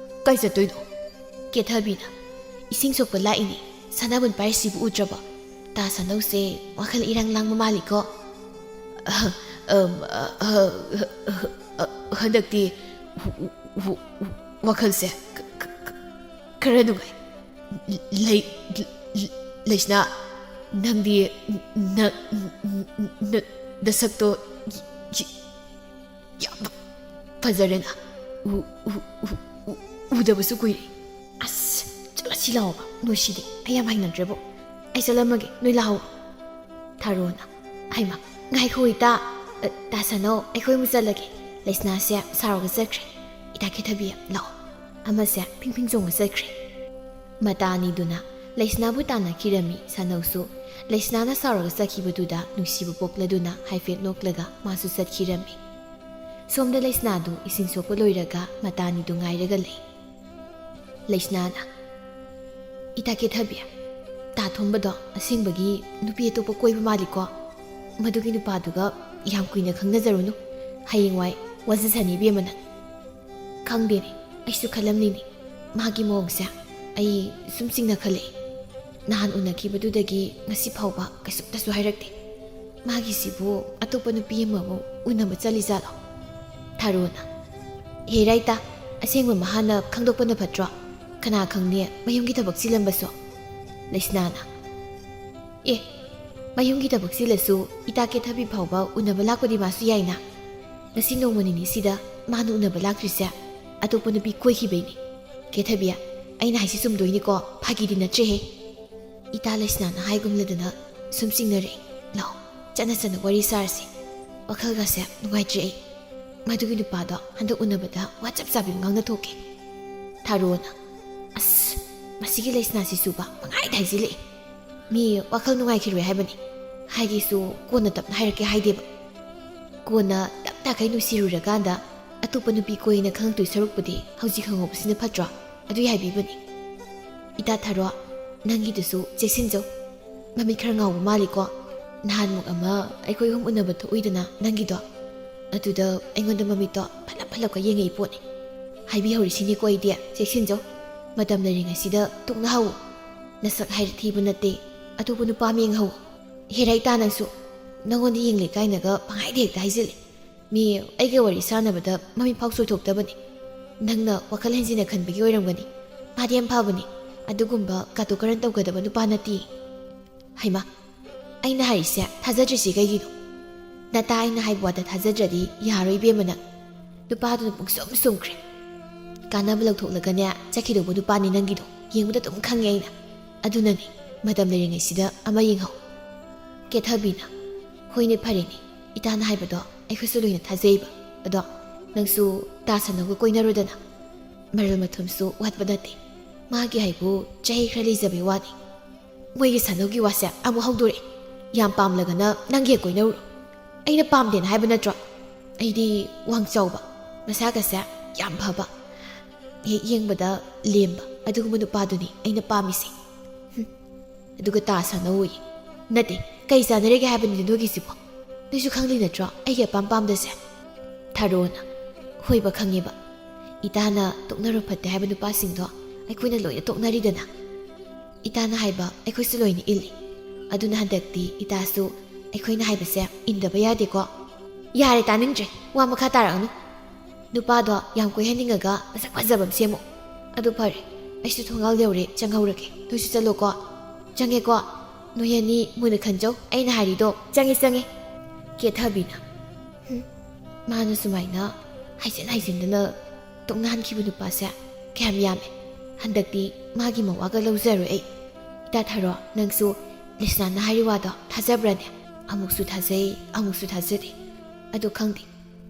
ꯀꯥꯏ ꯆꯠꯇꯣꯏꯅꯣ?" ꯀꯦꯊꯕꯤꯅ, "ꯏꯁꯤꯡ ꯁꯣꯛꯄ ꯂꯥꯛꯏꯅꯦ꯫ ꯁꯅꯥꯕꯨꯟ ꯄꯥꯏꯔꯤꯁꯤꯕꯨ ꯎꯗ꯭ꯔꯕꯣ? ꯇꯥ ꯁꯥꯅꯧꯁꯦ ꯋꯥꯈꯜ ꯏꯔꯥꯡ ꯂꯥꯡꯕ ꯃꯥꯜꯂꯤꯀꯣ꯫" ꯑ, ꯑꯝ, ꯑ, ꯑ, ꯑ, ꯑ, ꯍꯟꯗꯛꯇꯤ ꯋ-, ꯋ-, ꯋ-, ꯋꯥꯈꯜꯁꯦ ꯈ-, ꯈ-, ꯈ-, ꯈꯔ ꯅꯨꯡꯉꯥꯏ꯫ ꯂꯩ-, ꯂꯩꯁꯅꯥ, ꯅꯪꯗꯤ ꯅ-, ꯅ-, ꯅ-, ꯅꯁꯛꯇꯣ ꯌ-, ꯌ-, ꯌꯥꯝ ꯐꯖꯔꯦꯅ꯫ ꯎ-, ꯎ-, ꯎ-, ꯎ-, ꯎꯗꯕꯁꯨ ꯀꯨꯏꯔꯦ꯫ ꯑꯁ, ꯆꯠꯂꯁꯤ ꯂꯥꯛꯑꯣꯕ, ꯅꯣꯏꯁꯤꯗꯤ꯫ ꯑꯩ ꯌꯥꯝ ꯍꯩꯅꯗ꯭ꯔꯦꯕꯣ꯫ ꯑꯩ ꯆꯠꯂꯝꯃꯒꯦ, ꯅꯣꯏ ꯂꯥꯛꯍꯧꯔꯣ꯫ ꯊꯥꯔꯣꯅ, "ꯍꯩꯃ, ꯉꯥꯏꯈꯣ ꯏꯇꯥ, ꯑ, ꯇꯥꯁꯅꯧ, ꯑꯩꯈꯣꯏ ꯑꯃꯨꯛ ꯆꯠꯂꯒꯦ꯫ ꯂꯩꯁꯅꯥꯁꯦ ꯁꯥꯔꯣꯒ ꯆꯠꯈ꯭ꯔꯦ꯫ ꯏꯇꯥ ꯀꯦꯊꯕꯤ, ꯂꯥꯛꯑꯣ꯫" ꯑꯃꯁꯦ ꯐꯤꯡ ꯐꯤꯡ ꯆꯣꯡꯉ ꯆꯠꯈ꯭ꯔꯦ꯫ ꯃꯇꯥ ꯑꯅꯤꯗꯨꯅ ꯂꯩꯁꯅꯥꯕꯨ ꯇꯥꯟꯅꯈꯤꯔꯝꯃꯤ꯫ ꯁꯥꯅꯧꯁꯨ ꯂꯩꯁꯅꯥꯅ ꯁꯥꯎꯔꯒ ꯆꯠꯈꯤꯕꯗꯨꯗ ꯅꯨꯡꯁꯤꯕ ꯄꯣꯛꯂꯗꯨꯅ ꯍꯥꯏꯐꯦꯠ ꯅꯣꯛꯂꯒ ꯃꯥꯁꯨ ꯆꯠꯈꯤꯔꯝꯃꯤ꯫ ꯁꯣꯝꯗ ꯂꯩꯁꯅꯥꯗꯨ ꯏꯁꯤꯡ ꯁꯣꯛꯄ ꯂꯣꯏꯔꯒ ꯃꯇꯥ ꯑꯅꯤꯗꯨ ꯉꯥꯏꯔꯒ ꯂꯩ꯫ ꯂꯩꯁꯅꯥꯅ, "ꯏꯇꯥ ꯀꯦꯊꯕꯤ, ꯇꯥ ꯊꯣꯝꯕꯗꯣ ꯑꯁꯦꯡꯕꯒꯤ ꯅꯨꯄꯤ ꯑꯇꯣꯞꯄ ꯀꯣꯏꯕ ꯃꯥꯜꯂꯤꯀꯣ꯫ ꯃꯗꯨꯒꯤ ꯅꯨꯄꯥꯗꯨꯒ ꯌꯥꯝ ꯀꯨꯏꯅ ꯈꯪꯅꯖꯔꯨꯅꯨ꯫ ꯍꯌꯦꯡꯋꯥꯏ ꯋꯥꯖꯁꯅꯤ ꯏꯕꯦꯝꯃ ꯅꯪ꯫" "ꯈꯪꯗꯦꯅꯦ, ꯑꯩꯁꯨ ꯈꯜꯂꯝꯅꯤꯅꯦ꯫ ꯃꯥꯒꯤ ꯃꯑꯣꯡꯁꯦ ꯑꯩ ꯁꯨꯝ ꯆꯤꯡꯅꯈꯠꯂꯛꯑꯦ꯫ ꯅꯍꯥꯟ ꯎꯅꯈꯤꯕꯗꯨꯗꯒꯤ ꯉꯁꯤ ꯐꯥꯎꯕ ꯀꯩꯁꯨꯝꯇꯁꯨ ꯍꯥꯏꯔꯛꯇꯦ꯫ ꯃꯥꯒꯤꯁꯤꯕꯨ ꯑꯇꯣꯞꯄ ꯅꯨꯄꯤ ꯑꯃꯕꯨ ꯎꯅꯕ ꯆꯠꯂꯤꯖꯥꯠꯂꯣ?" ꯊꯥꯔꯣꯅ, "ꯍꯦ ꯔꯥꯏꯇꯥ, ꯑꯁꯦꯡꯕ ꯃꯍꯥꯅ ꯈꯪꯗꯣꯛꯄꯅ ꯐꯠꯇ꯭ꯔꯣ? ꯀꯅꯥ ꯈꯪꯅꯤ ꯃꯌꯨꯝꯒꯤ ꯊꯕꯛ ꯆꯤꯜꯂꯝꯕꯁꯨ?" ꯂꯩꯁꯅꯥꯅ, "ꯑꯦ, ꯃꯌꯨꯝꯒꯤ ꯊꯕꯛ ꯆꯤꯜꯂꯁꯨ ꯏꯇꯥ ꯀꯦꯊꯕꯤ ꯐꯥꯎꯕ ꯎꯅꯕ ꯂꯥꯛꯄꯗꯤ ꯃꯥꯁꯨ ꯌꯥꯏꯅ꯫ ꯉꯁꯤ ꯅꯣꯡꯃ ꯅꯤꯅꯤꯁꯤꯗ ꯃꯥꯅ ꯎꯅꯕ ꯂꯥꯛꯇ꯭ꯔꯤꯁꯦ ꯑꯇꯣꯞꯄ ꯅꯨꯄꯤ ꯀꯣꯏꯈꯤꯕꯩꯅꯤ꯫ ꯀꯦꯊꯕꯤ, ꯑꯩꯅ ꯍꯥꯏꯁꯤ ꯆꯨꯝꯗꯣꯏꯅꯤꯀꯣ, ꯐꯥꯒꯤꯗꯤ ꯅꯠꯇ꯭ꯔꯦꯍꯦ꯫ ꯏꯇꯥ ꯂꯩꯁꯅꯥꯅ ꯍꯥꯏꯒꯨꯝꯂꯗꯅ ꯁꯨꯝ ꯆꯤꯡꯅꯔꯛꯏ꯫ ꯂꯥꯛꯑꯣ, ꯆꯠꯅ ꯆꯠꯅ ꯋꯥꯔꯤ ꯁꯥꯔꯁꯤ꯫ ꯋꯥꯈꯜꯒꯁꯦ ꯅꯨꯡꯉꯥꯏꯇ꯭ꯔꯦ ꯑꯩ꯫ ꯃꯗꯨꯒꯤ ꯅꯨꯄꯥꯗꯣ ꯍꯟꯗꯛ ꯎꯅꯕꯗ ꯋꯥ ꯆꯞ ꯆꯥꯕꯤ ꯑꯃ ꯉꯥꯡꯅ ꯊꯣꯛꯀꯦ꯫" ꯊꯥꯔꯣꯅ, "ꯑꯁ, ꯃꯁꯤꯒꯤ ꯂꯩꯁꯅꯥꯁꯤꯁꯨꯕ ꯄꯪꯍꯥꯏꯗ ꯍꯥꯏꯖꯤꯜꯂꯛꯑꯦ꯫ ꯃꯤ ꯋꯥꯈꯜ ꯅꯨꯡꯉꯥꯏꯈꯤꯔꯣꯏ ꯍꯥꯏꯕꯅꯤ꯫ ꯍꯥꯏꯒꯦꯁꯨ ꯀꯣꯟꯅ ꯇꯞꯅ ꯍꯥꯏꯔꯛꯀꯦ ꯍꯥꯏꯗꯦꯕ꯫ ꯀꯣꯟꯅ ꯇꯞ ꯇꯥꯈꯩ ꯅꯨꯡꯁꯤꯔꯨꯔꯀꯥꯟꯗ ꯑꯇꯣꯞꯄ ꯅꯨꯄꯤ ꯀꯣꯏꯅ ꯈꯪꯉꯛꯇꯣꯏ ꯁꯔꯨꯛꯄꯨꯗꯤ ꯍꯧꯖꯤꯛ ꯈꯪꯍꯧꯕꯁꯤꯅ ꯐꯠꯇ꯭ꯔꯣ?" ꯑꯗꯨꯏ ꯍꯥꯏꯕꯤꯕꯅꯤ꯫ ꯏꯇꯥ ꯊꯥꯔꯣ, ꯅꯪꯒꯤꯗꯨꯁꯨ ꯆꯦꯛꯁꯤꯟꯖꯧ꯫ ꯃꯃꯤꯠ ꯈꯔ ꯉꯥꯎꯕ ꯃꯥꯜꯂꯤꯀꯣ꯫ ꯅꯍꯥꯟꯃꯨꯛ ꯑꯃ ꯑꯩꯈꯣꯏ ꯑꯍꯨꯝ ꯎꯅꯕ ꯊꯣꯛꯎꯏꯗꯅ ꯅꯪꯒꯤꯗꯣ, ꯑꯗꯨꯗ ꯑꯩꯉꯣꯟꯗ ꯃꯃꯤꯠꯇꯣ ꯐꯠꯂꯞ ꯐꯠꯂꯞꯀ ꯌꯦꯡꯉꯛꯏ ꯄꯣꯠꯅꯤ꯫ ꯍꯥꯏꯕꯤꯍꯧꯔꯤꯁꯤꯅꯤꯀꯣ ꯑꯩꯗꯤ, ꯆꯦꯛꯁꯤꯟꯖꯧ꯫ ꯃꯇꯝ ꯂꯩꯔꯤꯉꯩꯁꯤꯗ ꯇꯣꯛꯅꯍꯧ꯫ ꯅꯁꯛ ꯍꯥꯏꯔ ꯊꯤꯕ ꯅꯠꯇꯦ, ꯑꯇꯣꯞꯄ ꯅꯨꯄꯥ ꯑꯃ ꯌꯦꯡꯍꯧ꯫ ꯍꯦꯔꯥ ꯏꯇꯥ ꯅꯪꯁꯨ꯫ ꯅꯪꯉꯣꯟꯗ ꯌꯦꯡꯂꯦ ꯀꯥꯏꯅꯒ ꯄꯪꯍꯥꯏꯗ ꯍꯦꯛꯇ ꯍꯥꯏꯖꯤꯜꯂꯦ꯫ ꯃꯤ ꯑꯩꯒ ꯋꯥꯔꯤ ꯁꯥꯟꯅꯕꯗ ꯃꯃꯤꯠ ꯐꯥꯎ ꯆꯣꯏꯊꯣꯛꯇꯕꯅꯤ꯫ ꯅꯪꯅ ꯋꯥꯈꯜ ꯍꯦꯟꯖꯤꯟꯅ ꯈꯟꯕꯒꯤ ꯑꯣꯏꯔꯝꯒꯅꯤ꯫ ꯃꯥꯗꯤ ꯌꯥꯝ ꯐꯕꯅꯤ꯫ ꯑꯗꯨꯒꯨꯝꯕ ꯀꯥꯇꯨ ꯀꯔꯟ ꯇꯧꯒꯗꯕ ꯅꯨꯄꯥ ꯅꯠꯇꯦ꯫ ꯍꯩꯃꯥ, ꯑꯩꯅ ꯍꯥꯏꯔꯤꯁꯦ ꯊꯥꯖꯗ꯭ꯔꯤꯁꯤ ꯀꯩꯒꯤꯅꯣ? ꯅꯇꯥ ꯑꯩꯅ ꯍꯥꯏꯕ ꯋꯥꯗ ꯊꯥꯖꯗ꯭ꯔꯗꯤ ꯌꯥꯔꯣꯏ ꯏꯕꯦꯝꯃ ꯅꯪ꯫ ꯅꯨꯄꯥꯗꯨꯅ ꯄꯨꯡꯁꯨꯝ ꯁꯨꯝꯈ꯭ꯔꯦ꯫ ꯀꯥꯟꯅꯕ ꯂꯧꯊꯣꯛꯂꯒꯅꯦ ꯆꯠꯈꯤꯗꯧꯕ ꯅꯨꯄꯥꯅꯤ ꯅꯪꯒꯤꯗꯣ꯫ ꯌꯦꯡꯕꯗ ꯑꯗꯨꯝ ꯈꯪꯉꯦ ꯑꯩꯅ꯫ ꯑꯗꯨꯅꯅꯦ, ꯃꯇꯝ ꯂꯩꯔꯤꯉꯩꯁꯤꯗ ꯑꯃ ꯌꯦꯡꯍꯧ꯫ ꯀꯦꯊꯕꯤꯅ, ꯍꯣꯏꯅꯦ, ꯐꯔꯦꯅꯦ, ꯏꯇꯥꯅ ꯍꯥꯏꯕꯗꯣ ꯑꯩꯈꯣꯏꯁꯨ ꯂꯣꯏꯅ ꯊꯥꯖꯩꯕ꯫ ꯑꯗꯣ ꯅꯪꯁꯨ ꯇꯥ ꯁꯅꯧꯒ ꯀꯣꯏꯅꯔꯣꯗꯅ꯫ ꯃꯔꯜ ꯃꯊꯨꯝꯁꯨ ꯋꯥꯠꯄ ꯅꯠꯇꯦ꯫ ꯃꯥꯒꯤ ꯍꯥꯏꯕꯨ ꯆꯍꯤ ꯈꯔ ꯂꯤꯖꯕꯩ ꯋꯥꯅꯤ꯫ ꯃꯣꯏꯒꯤ ꯁꯅꯧꯒꯤ ꯋꯥꯁꯦ ꯑꯃꯨꯛ ꯍꯧꯗꯣꯔꯛꯑꯦ꯫ ꯌꯥꯝ ꯄꯥꯝꯂꯒꯅ ꯅꯪꯒꯤ ꯍꯦꯛ ꯀꯣꯏꯅꯔꯨꯔꯣ꯫ ꯑꯩꯅ ꯄꯥꯝꯗꯦꯅ ꯍꯥꯏꯕ ꯅꯠꯇ꯭ꯔꯣ? ꯑꯩꯗꯤ ꯋꯥꯡ ꯆꯥꯎꯕ, ꯃꯁꯥꯒꯁꯦ ꯌꯥꯝ ꯐꯕ, ꯍꯦꯛ ꯌꯦꯡꯕꯗ ꯂꯦꯝꯕ ꯑꯗꯨꯒꯨꯝꯕ ꯅꯨꯄꯥꯗꯨꯅꯤ ꯑꯩꯅ ꯄꯥꯝꯃꯤꯁꯦ꯫ ꯍꯨꯝ, ꯑꯗꯨꯒ ꯇꯥ ꯁꯥꯟꯅꯧꯌꯦ꯫ ꯅꯠꯇꯦ, ꯀꯩ ꯆꯥꯟꯅꯔꯤꯒꯦ ꯍꯥꯏꯕꯅꯤꯗ ꯅꯣꯏꯒꯤꯁꯤꯕꯣ? ꯅꯣꯏꯁꯨ ꯈꯪꯂꯤ ꯅꯠꯇ꯭ꯔꯣ ꯑꯩꯒꯤ ꯑꯄꯥꯝ ꯄꯥꯝꯗꯁꯦ? ꯊꯥꯔꯣꯅ, ꯍꯣꯏꯕ ꯈꯪꯉꯦꯕ, ꯏꯇꯥꯅ ꯇꯣꯛꯅꯔꯣ ꯐꯠꯇꯦ ꯍꯥꯏꯕ ꯅꯨꯄꯥꯁꯤꯡꯗꯣ ꯑꯩꯈꯣꯏꯅ ꯂꯣꯏꯅ ꯇꯣꯛꯅꯔꯤꯗꯅ꯫ ꯏꯇꯥꯅ ꯍꯥꯏꯕ ꯑꯩꯈꯣꯏꯁꯨ ꯂꯣꯏꯅ ꯏꯜꯂꯤ꯫ ꯑꯗꯨꯅ ꯍꯟꯗꯛꯇꯤ ꯏꯇꯥꯁꯨ ꯑꯩꯈꯣꯏꯅ ꯍꯥꯏꯕꯁꯦ ꯏꯟꯗꯕ ꯌꯥꯗꯦꯀꯣ꯫ ꯌꯥꯔꯦ, ꯇꯥꯅꯤꯡꯗ꯭ꯔꯦ, ꯋꯥ ꯃꯈꯥ ꯇꯥꯔꯛꯑꯅꯨ꯫ ꯅꯨꯄꯥꯗꯣ ꯌꯥꯝ ꯀꯣꯏꯍꯟꯅꯤꯡꯉꯒ ꯃꯁꯛ ꯐꯖꯕ ꯑꯃ ꯁꯦꯝꯃꯣ꯫ ꯑꯗꯨ ꯐꯔꯦ, ꯑꯩꯁꯨ ꯊꯣꯡꯒꯥꯜ ꯌꯧꯔꯦ, ꯆꯪꯍꯧꯔꯒꯦ꯫ ꯅꯣꯏꯁꯨ ꯆꯠꯂꯣꯀꯣ꯫ ꯆꯪꯉꯦꯀꯣ꯫ ꯅꯣꯏ ꯑꯅꯤ ꯃꯨꯟꯅ ꯈꯟꯖꯧ, ꯑꯩꯅ ꯍꯥꯏꯔꯤꯗꯣ꯫ ꯆꯪꯉꯦ, ꯆꯪꯉꯦ꯫ ꯀꯦꯊꯕꯤꯅ, ꯍꯨꯝ, ꯃꯥꯅ ꯁꯨꯃꯥꯏꯅ ꯍꯥꯏꯖꯤꯟ ꯍꯥꯏꯖꯤꯟꯗꯅ ꯇꯣꯛꯅꯍꯟꯈꯤꯕ ꯅꯨꯄꯥꯁꯦ ꯀꯌꯥꯝ ꯌꯥꯝꯃꯦ꯫ ꯍꯟꯗꯛꯇꯤ ꯃꯥꯒꯤ ꯃꯋꯥꯒ ꯂꯧꯖꯔꯣꯏ ꯑꯩ꯫ ꯏꯇꯥ ꯊꯥꯔꯣ, ꯅꯪꯁꯨ ꯂꯤꯁꯅꯥꯅ ꯍꯥꯏꯔꯤ ꯋꯥꯗꯣ ꯊꯥꯖꯕ꯭ꯔꯥꯅꯦ? ꯑꯃꯨꯛꯁꯨ ꯊꯥꯖꯩ, ꯑꯃꯨꯛꯁꯨ ꯊꯥꯖꯗꯦ꯫ ꯑꯗꯣ ꯈꯪꯗꯦ,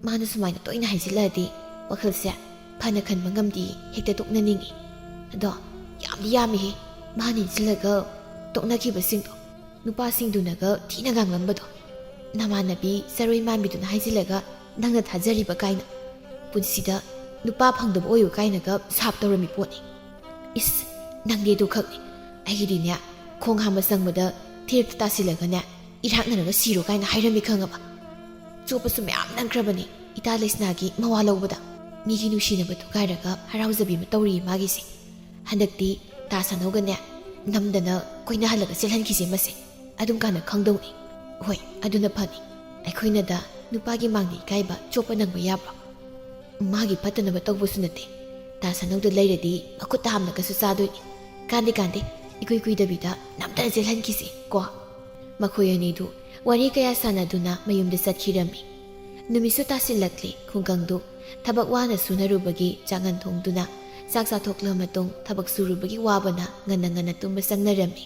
ꯃꯥꯅ ꯁꯨꯃꯥꯏꯅ ꯇꯣꯏꯅ ꯍꯥꯏꯖꯤꯜꯂꯛꯑꯗꯤ ꯋꯥꯈꯜꯁꯦ ꯐꯅ ꯈꯟꯕ ꯉꯝꯗꯦ, ꯍꯦꯛꯇ ꯇꯣꯛꯅꯅꯤꯡꯉꯤ꯫ ꯑꯗꯣ ꯌꯥꯝꯗꯤ ꯌꯥꯝꯃꯤꯍꯦ, ꯃꯥ ꯅꯤꯡꯁꯤꯜꯂꯒ ꯇꯣꯛꯅꯈꯤꯕꯁꯤꯡꯗꯣ꯫ ꯅꯨꯄꯥꯁꯤꯡꯗꯨꯅꯒ ꯊꯤꯅ ꯉꯥꯡꯂꯝꯕꯗꯣ꯫ ꯅꯃꯥꯟꯅꯕꯤ ꯆꯔꯣꯏ ꯃꯥꯟꯕꯤꯗꯨꯅ ꯍꯥꯏꯖꯤꯜꯂꯒ ꯅꯪꯅ ꯊꯥꯖꯔꯤꯕ ꯀꯥꯏꯅ꯫ ꯄꯨꯟꯁꯤꯗ ꯅꯨꯄꯥ ꯐꯪꯗꯕ ꯑꯣꯏꯌꯨ ꯀꯥꯏꯅꯒ ꯁꯥꯞ ꯇꯧꯔꯝꯃꯤ ꯄꯣꯠꯅꯤ꯫ ꯏꯁ, ꯅꯪꯗꯤ ꯑꯗꯨ ꯈꯛꯅꯤ꯫ ꯑꯩꯒꯤꯗꯤꯅꯦ, ꯈꯣꯡ ꯍꯥꯝꯕ ꯆꯪꯕꯗ ꯊꯤꯔꯛꯇ ꯇꯥꯁꯤꯜꯂꯒꯅꯦ, ꯏꯔꯥꯛꯅꯔꯒ ꯁꯤꯔꯣ ꯀꯥꯏꯅ ꯍꯥꯏꯔꯝꯃꯤ ꯈꯪꯉꯕ? ꯆꯣꯞꯄꯁꯨ ꯃꯌꯥꯝ ꯅꯪꯈ꯭ꯔꯕꯅꯤ ꯏꯇꯥ ꯂꯩꯁꯅꯥꯒꯤ ꯃꯋꯥ ꯂꯧꯕꯗ꯫ ꯃꯤꯒꯤ ꯅꯨꯡꯁꯤꯅꯕ ꯊꯨꯒꯥꯏꯔꯒ ꯍꯔꯥꯎꯖꯕꯤ ꯑꯃ ꯇꯧꯔꯤꯌꯦ ꯃꯥꯒꯤꯁꯦ꯫ ꯍꯟꯗꯛꯇꯤ ꯇꯥ ꯁꯥꯅꯧꯒꯅꯦ ꯅꯝꯗꯅ ꯀꯣꯏꯅꯍꯜꯂꯒ ꯆꯦꯜꯍꯟꯈꯤꯁꯦ ꯃꯁꯦ꯫ ꯑꯗꯨꯝ ꯀꯥꯟꯗ ꯈꯪꯗꯧꯅꯤ꯫ "ꯍꯣꯏ, ꯑꯗꯨꯅ ꯐꯅꯤ꯫ ꯑꯩꯈꯣꯏꯅꯗ ꯅꯨꯄꯥꯒꯤ ꯃꯥꯡꯗ ꯏꯀꯥꯏꯕ ꯆꯣꯞꯄ ꯅꯪꯕ ꯌꯥꯕ꯭ꯔꯣ? ꯃꯥꯒꯤ ꯐꯠꯇꯅꯕ ꯇꯧꯕꯁꯨ ꯅꯠꯇꯦ꯫ ꯇꯥ ꯁꯅꯧꯗ ꯂꯩꯔꯗꯤ ꯃꯈꯨꯠꯇ ꯍꯥꯝꯂꯒꯁꯨ ꯆꯥꯗꯣꯏꯅꯤ꯫ ꯀꯥꯟꯗꯦ, ꯀꯥꯟꯗꯦ, ꯏꯀꯨꯏ ꯀꯨꯏꯗꯕꯤꯗ ꯅꯝꯗꯅ ꯆꯦꯜꯍꯟꯈꯤꯁꯤ ꯀꯣ?" ꯃꯈꯣꯏ ꯑꯅꯤꯗꯨ ꯋꯥꯔꯤ ꯀꯌꯥ ꯁꯥꯟꯅꯗꯨꯅ ꯃꯌꯨꯝꯗ ꯆꯠꯈꯤꯔꯝꯃꯤ꯫ ꯅꯨꯃꯤꯠꯁꯨ ꯇꯥꯁꯤꯜꯂꯛꯂꯦ꯫ ꯈꯨꯡꯒꯪꯗꯨ ꯊꯕꯛ ꯋꯥꯅ ꯁꯨꯅꯔꯨꯕꯒꯤ ꯆꯥꯛꯉꯟ ꯊꯣꯡꯗꯨꯅ ꯆꯥꯛ ꯆꯥꯊꯣꯛꯂ ꯃꯇꯨꯡ ꯊꯕꯛ ꯁꯨꯔꯨꯕꯒꯤ ꯋꯥꯕꯅ ꯉꯟꯅ ꯉꯟꯅ ꯇꯨꯝꯕ ꯆꯪꯅꯔꯝꯃꯤ꯫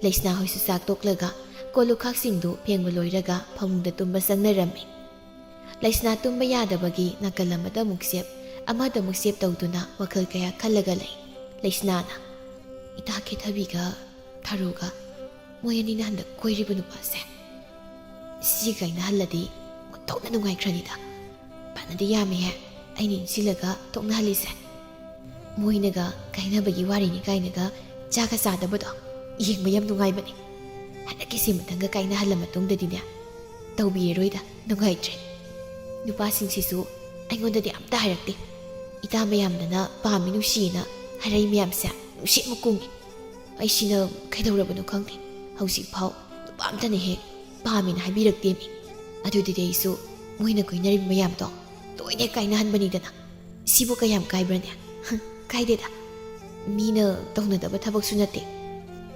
ꯂꯩꯁꯅꯥ ꯍꯣꯏꯁꯨ ꯆꯥꯛ ꯇꯣꯛꯂꯒ ꯀꯣꯜꯂꯨꯈꯥꯛꯁꯤꯡꯗꯨ ꯐꯦꯡꯕ ꯂꯣꯏꯔꯒ ꯐꯃꯨꯡꯗ ꯇꯨꯝꯕ ꯆꯪꯅꯔꯝꯃꯤ꯫ ꯂꯩꯁꯅꯥ ꯇꯨꯝꯕ ꯌꯥꯗꯕꯒꯤ ꯅꯥꯀꯜ ꯑꯃꯗ ꯑꯃꯨꯛ ꯆꯦꯞ, ꯑꯃꯗ ꯑꯃꯨꯛ ꯆꯦꯞ ꯇꯧꯗꯨꯅ ꯋꯥꯈꯜ ꯀꯌꯥ ꯈꯜꯂꯒ ꯂꯩ꯫ ꯂꯩꯁꯅꯥꯅ, "ꯏꯇꯥ ꯀꯦꯊꯕꯤꯒ ꯊꯔꯣꯒ ꯃꯣꯏ ꯑꯅꯤꯅ ꯍꯟꯗꯛ ꯀꯣꯏꯔꯤꯕ ꯅꯨꯄꯥꯁꯦ, ꯁꯤ ꯀꯥꯏꯅꯍꯜꯂꯗꯤ ꯑꯣꯟꯊꯣꯛꯅ ꯅꯨꯡꯉꯥꯏꯈ꯭ꯔꯅꯤꯗ꯫ ꯐꯅꯗꯤ ꯌꯥꯝꯃꯤꯍꯦ ꯑꯩꯅ ꯏꯟꯁꯤꯜꯂꯒ ꯇꯣꯛꯅꯍꯜꯂꯤꯁꯦ꯫ ꯃꯣꯏꯅꯒ ꯀꯥꯏꯅꯕꯒꯤ ꯋꯥꯔꯤꯅꯤ ꯀꯥꯏꯅꯒ ꯆꯥꯒ ꯆꯥꯗꯕꯗꯣ ꯌꯦꯡꯕ ꯌꯥꯝ ꯅꯨꯡꯉꯥꯏꯕꯅꯦ꯫ ꯍꯟꯗꯛꯀꯤꯁꯤ ꯃꯊꯪꯒ ꯀꯥꯏꯅꯍꯜꯂ ꯃꯇꯨꯡꯗꯗꯤꯅꯦ, ꯇꯧꯕꯤꯔꯔꯣꯏꯗ, ꯅꯨꯡꯉꯥꯏꯇ꯭ꯔꯦ꯫ ꯅꯨꯄꯥꯁꯤꯡꯁꯤꯁꯨ ꯑꯩꯉꯣꯟꯗꯗꯤ ꯑꯝꯇ ꯍꯥꯏꯔꯛꯇꯦ꯫ ꯏꯇꯥ ꯃꯌꯥꯝꯗꯅ ꯄꯥꯝꯃꯤ ꯅꯨꯡꯁꯤꯅ ꯍꯥꯏꯔꯩ ꯃꯌꯥꯝꯁꯦ ꯅꯨꯡꯁꯤꯠꯃꯨꯛ ꯀꯨꯡꯉꯤ꯫ ꯑꯩꯁꯤꯅ ꯀꯩꯗꯧꯔꯕꯅꯣ ꯈꯪꯗꯦ, ꯍꯧꯖꯤꯛꯐꯥꯎ ꯅꯨꯄꯥ ꯑꯝꯇꯅ ꯍꯦꯛ ꯄꯥꯝꯃꯤꯅ ꯍꯥꯏꯕꯤꯔꯛꯇꯦꯃꯤ꯫ ꯑꯗꯨꯗꯨꯗꯤ ꯑꯩꯁꯨ ꯃꯣꯏꯅ ꯀꯣꯏꯅꯔꯤꯕ ꯃꯌꯥꯝꯗꯣ ꯂꯣꯏꯅ ꯀꯥꯏꯅꯍꯟꯕꯅꯤꯗꯅ꯫ ꯁꯤꯕꯨ ꯀꯌꯥꯝ ꯀꯥꯏꯕ꯭ꯔꯅꯦ? ꯀꯥꯏꯗꯦꯗ꯫ ꯃꯤꯅ ꯇꯧꯅꯗꯕ ꯊꯕꯛꯁꯨ ꯅꯠꯇꯦ꯫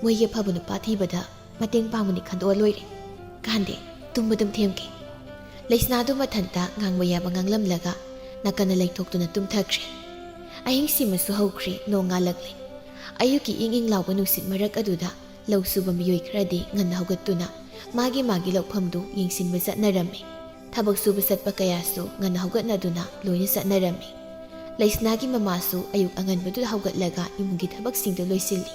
ꯃꯣꯏꯒꯤ ꯑꯐꯕ ꯅꯨꯄꯥ ꯊꯤꯕꯗ ꯃꯇꯦꯡ ꯄꯥꯡꯕꯅꯤ ꯈꯟꯗꯣꯛꯑ ꯂꯣꯏꯔꯦ꯫ ꯀꯥꯟꯗꯦ, ꯇꯨꯝꯕ ꯑꯗꯨꯝ ꯊꯦꯝꯒꯦ꯫" ꯂꯩꯁꯅꯥꯗꯨ ꯃꯊꯟꯇ ꯉꯥꯡꯕ ꯌꯥꯕ ꯉꯥꯡꯂꯝꯂꯒ ꯅꯥꯀꯟꯗ ꯂꯩꯊꯣꯛꯇꯨꯅ ꯇꯨꯝꯊꯈ꯭ꯔꯦ꯫ ꯑꯍꯤꯡꯁꯤꯃꯁꯨ ꯍꯧꯈ꯭ꯔꯦ, ꯅꯣꯡ ꯉꯥꯜꯂꯛꯂꯦ꯫ ꯑꯌꯨꯛꯀꯤ ꯏꯪ ꯏꯪ ꯂꯥꯎꯕ ꯅꯨꯡꯁꯤꯠ ꯃꯔꯛ ꯑꯗꯨꯗ ꯂꯧ ꯁꯨꯕ ꯃꯤꯑꯣꯏ ꯈꯔꯗꯤ ꯉꯟꯅ ꯍꯧꯒꯠꯇꯨꯅ ꯃꯥꯒꯤ ꯃꯥꯒꯤ ꯂꯧꯐꯝꯗꯨ ꯌꯦꯡꯁꯤꯟꯕ ꯆꯠꯅꯔꯝꯃꯤ꯫ ꯊꯕꯛ ꯁꯨꯕ ꯆꯠꯄ ꯀꯌꯥꯁꯨ ꯉꯟꯅ ꯍꯧꯒꯠꯅꯗꯨꯅ ꯂꯣꯏꯅ ꯆꯠꯅꯔꯝꯃꯤ꯫ ꯂꯩꯁꯅꯥꯒꯤ ꯃꯃꯥꯁꯨ ꯑꯌꯨꯛ ꯑꯉꯟꯕꯗꯨꯗ ꯍꯧꯒꯠꯂꯒ ꯏꯃꯨꯡꯒꯤ ꯊꯕꯛꯁꯤꯡꯗꯨ ꯂꯣꯏꯁꯤꯜꯂꯤ꯫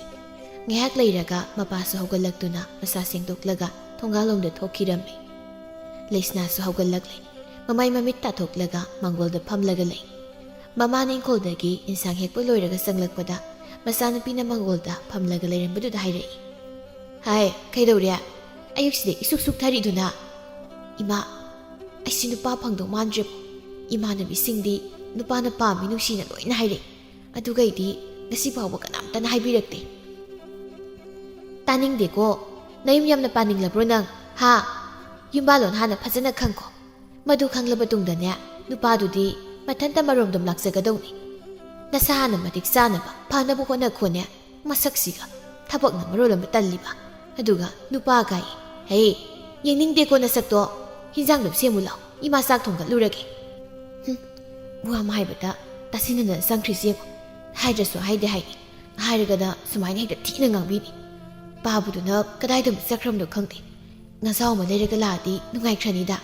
ꯉꯥꯏꯍꯥꯛ ꯂꯩꯔꯒ ꯃꯄꯥꯁꯨ ꯍꯧꯒꯠꯂꯛꯇꯨꯅ ꯃꯁꯥ ꯁꯦꯡꯗꯣꯛꯂꯒ ꯊꯣꯡꯒꯥꯜꯂꯣꯝꯗ ꯊꯣꯛꯈꯤꯔꯝꯃꯤ꯫ ꯂꯩꯁꯅꯥꯁꯨ ꯍꯧꯒꯠꯂꯛꯂꯦ꯫ ꯃꯃꯥꯏ ꯃꯃꯤꯠ ꯇꯥꯊꯣꯛꯂꯒ ꯃꯥꯡꯒꯣꯜꯗ ꯐꯝꯂꯒ ꯂꯩ꯫ ꯃꯃꯥꯅ ꯏꯪꯈꯣꯜꯗꯒꯤ ꯏꯟꯁꯥꯡ ꯍꯦꯛꯄ ꯂꯣꯏꯔꯒ ꯆꯪꯂꯛꯄꯗ ꯃꯆꯥꯅꯨꯄꯤꯅ ꯃꯥꯡꯒꯣꯜꯗ ꯐꯝꯂꯒ ꯂꯩꯔꯝꯕꯗꯨꯗ ꯍꯥꯏꯔꯛꯏ, "ꯍꯥꯏ, ꯀꯩꯗꯧꯔꯦ? ꯑꯌꯨꯛꯁꯤꯗ ꯏꯁꯨꯛ ꯁꯨꯛꯊꯔꯤꯗꯨꯅ?" "ꯏꯃꯥ, ꯑꯩꯁꯤ ꯅꯨꯄꯥ ꯐꯪꯗꯧ ꯃꯥꯟꯗ꯭ꯔꯦꯕꯣ꯫ ꯏꯃꯥꯟꯅꯕꯤꯁꯤꯡꯗꯤ ꯅꯨꯄꯥꯅ ꯄꯥꯝꯃꯤ ꯅꯨꯡꯁꯤꯅ ꯂꯣꯏꯅ ꯍꯥꯏꯔꯛꯏ꯫ ꯑꯗꯨꯒ ꯑꯩꯗꯤ ꯉꯁꯤ ꯐꯥꯎꯕ ꯀꯅꯥꯝꯇꯅ ꯍꯥꯏꯕꯤꯔꯛꯇꯦ꯫" "ꯇꯥꯅꯤꯡꯗꯦꯀꯣ꯫ ꯅꯌꯨꯝ ꯌꯥꯝꯅ ꯄꯥꯅꯤꯡꯂꯕ꯭ꯔꯣ ꯅꯪ? ꯍꯥ?" ꯌꯨꯝꯕꯥꯜꯂꯣꯟ ꯍꯥꯟꯅ ꯐꯖꯅ ꯈꯪꯈꯣ꯫ ꯃꯗꯨ ꯈꯪꯂꯕ ꯇꯨꯡꯗꯅꯦ, ꯅꯨꯄꯥꯗꯨꯗꯤ ꯃꯊꯟꯇ ꯃꯔꯣꯝꯗꯣꯝ ꯂꯥꯛꯆꯒꯗꯧꯅꯤ꯫ ꯅꯁꯥ ꯍꯥꯟꯅ ꯃꯇꯤꯛ ꯆꯥꯅꯕ ꯐꯅꯕ ꯍꯣꯠꯅꯈꯣꯅꯦ꯫ ꯃꯁꯛꯁꯤꯒ, ꯊꯕꯛꯅ ꯃꯔꯣꯜ ꯑꯃ ꯇꯜꯂꯤꯕ, ꯑꯗꯨꯒ ꯅꯨꯄꯥ ꯀꯥꯏ꯫ ꯍꯦ, ꯌꯦꯡꯅꯤꯡꯗꯦꯀꯣ ꯅꯁꯛꯇꯣ꯫ ꯍꯤꯟꯖꯥꯡꯗꯣ ꯁꯦꯝꯃꯨ ꯂꯥꯎ, ꯏꯃꯥ ꯆꯥꯛ ꯊꯣꯡꯒꯠꯂꯨꯔꯒꯦ꯫ ꯍꯨꯝ, ꯋꯥ ꯑꯃ ꯍꯥꯏꯕꯗ ꯇꯥꯁꯤꯟꯅꯗꯅ ꯆꯪꯈ꯭ꯔꯤꯁꯤ ꯌꯦꯡꯉꯨ꯫ ꯍꯥꯏꯗ꯭ꯔꯁꯨ ꯍꯥꯏꯗꯦ ꯍꯥꯏꯅꯤ, ꯍꯥꯏꯔꯒꯅ ꯁꯨꯃꯥꯏꯅ ꯍꯦꯛꯇ ꯊꯤꯅ ꯉꯥꯡꯕꯤꯅꯤ꯫ ꯄꯥꯕꯗꯨꯅ ꯀꯗꯥꯏꯗ ꯑꯃꯨꯛ ꯆꯠꯈ꯭ꯔꯕꯅꯣ ꯈꯪꯗꯦ꯫ ꯉꯖꯥꯎ ꯑꯃ ꯂꯩꯔꯒ ꯂꯥꯛꯑꯗꯤ ꯅꯨꯡꯉꯥꯏꯈ꯭ꯔꯅꯤꯗ꯫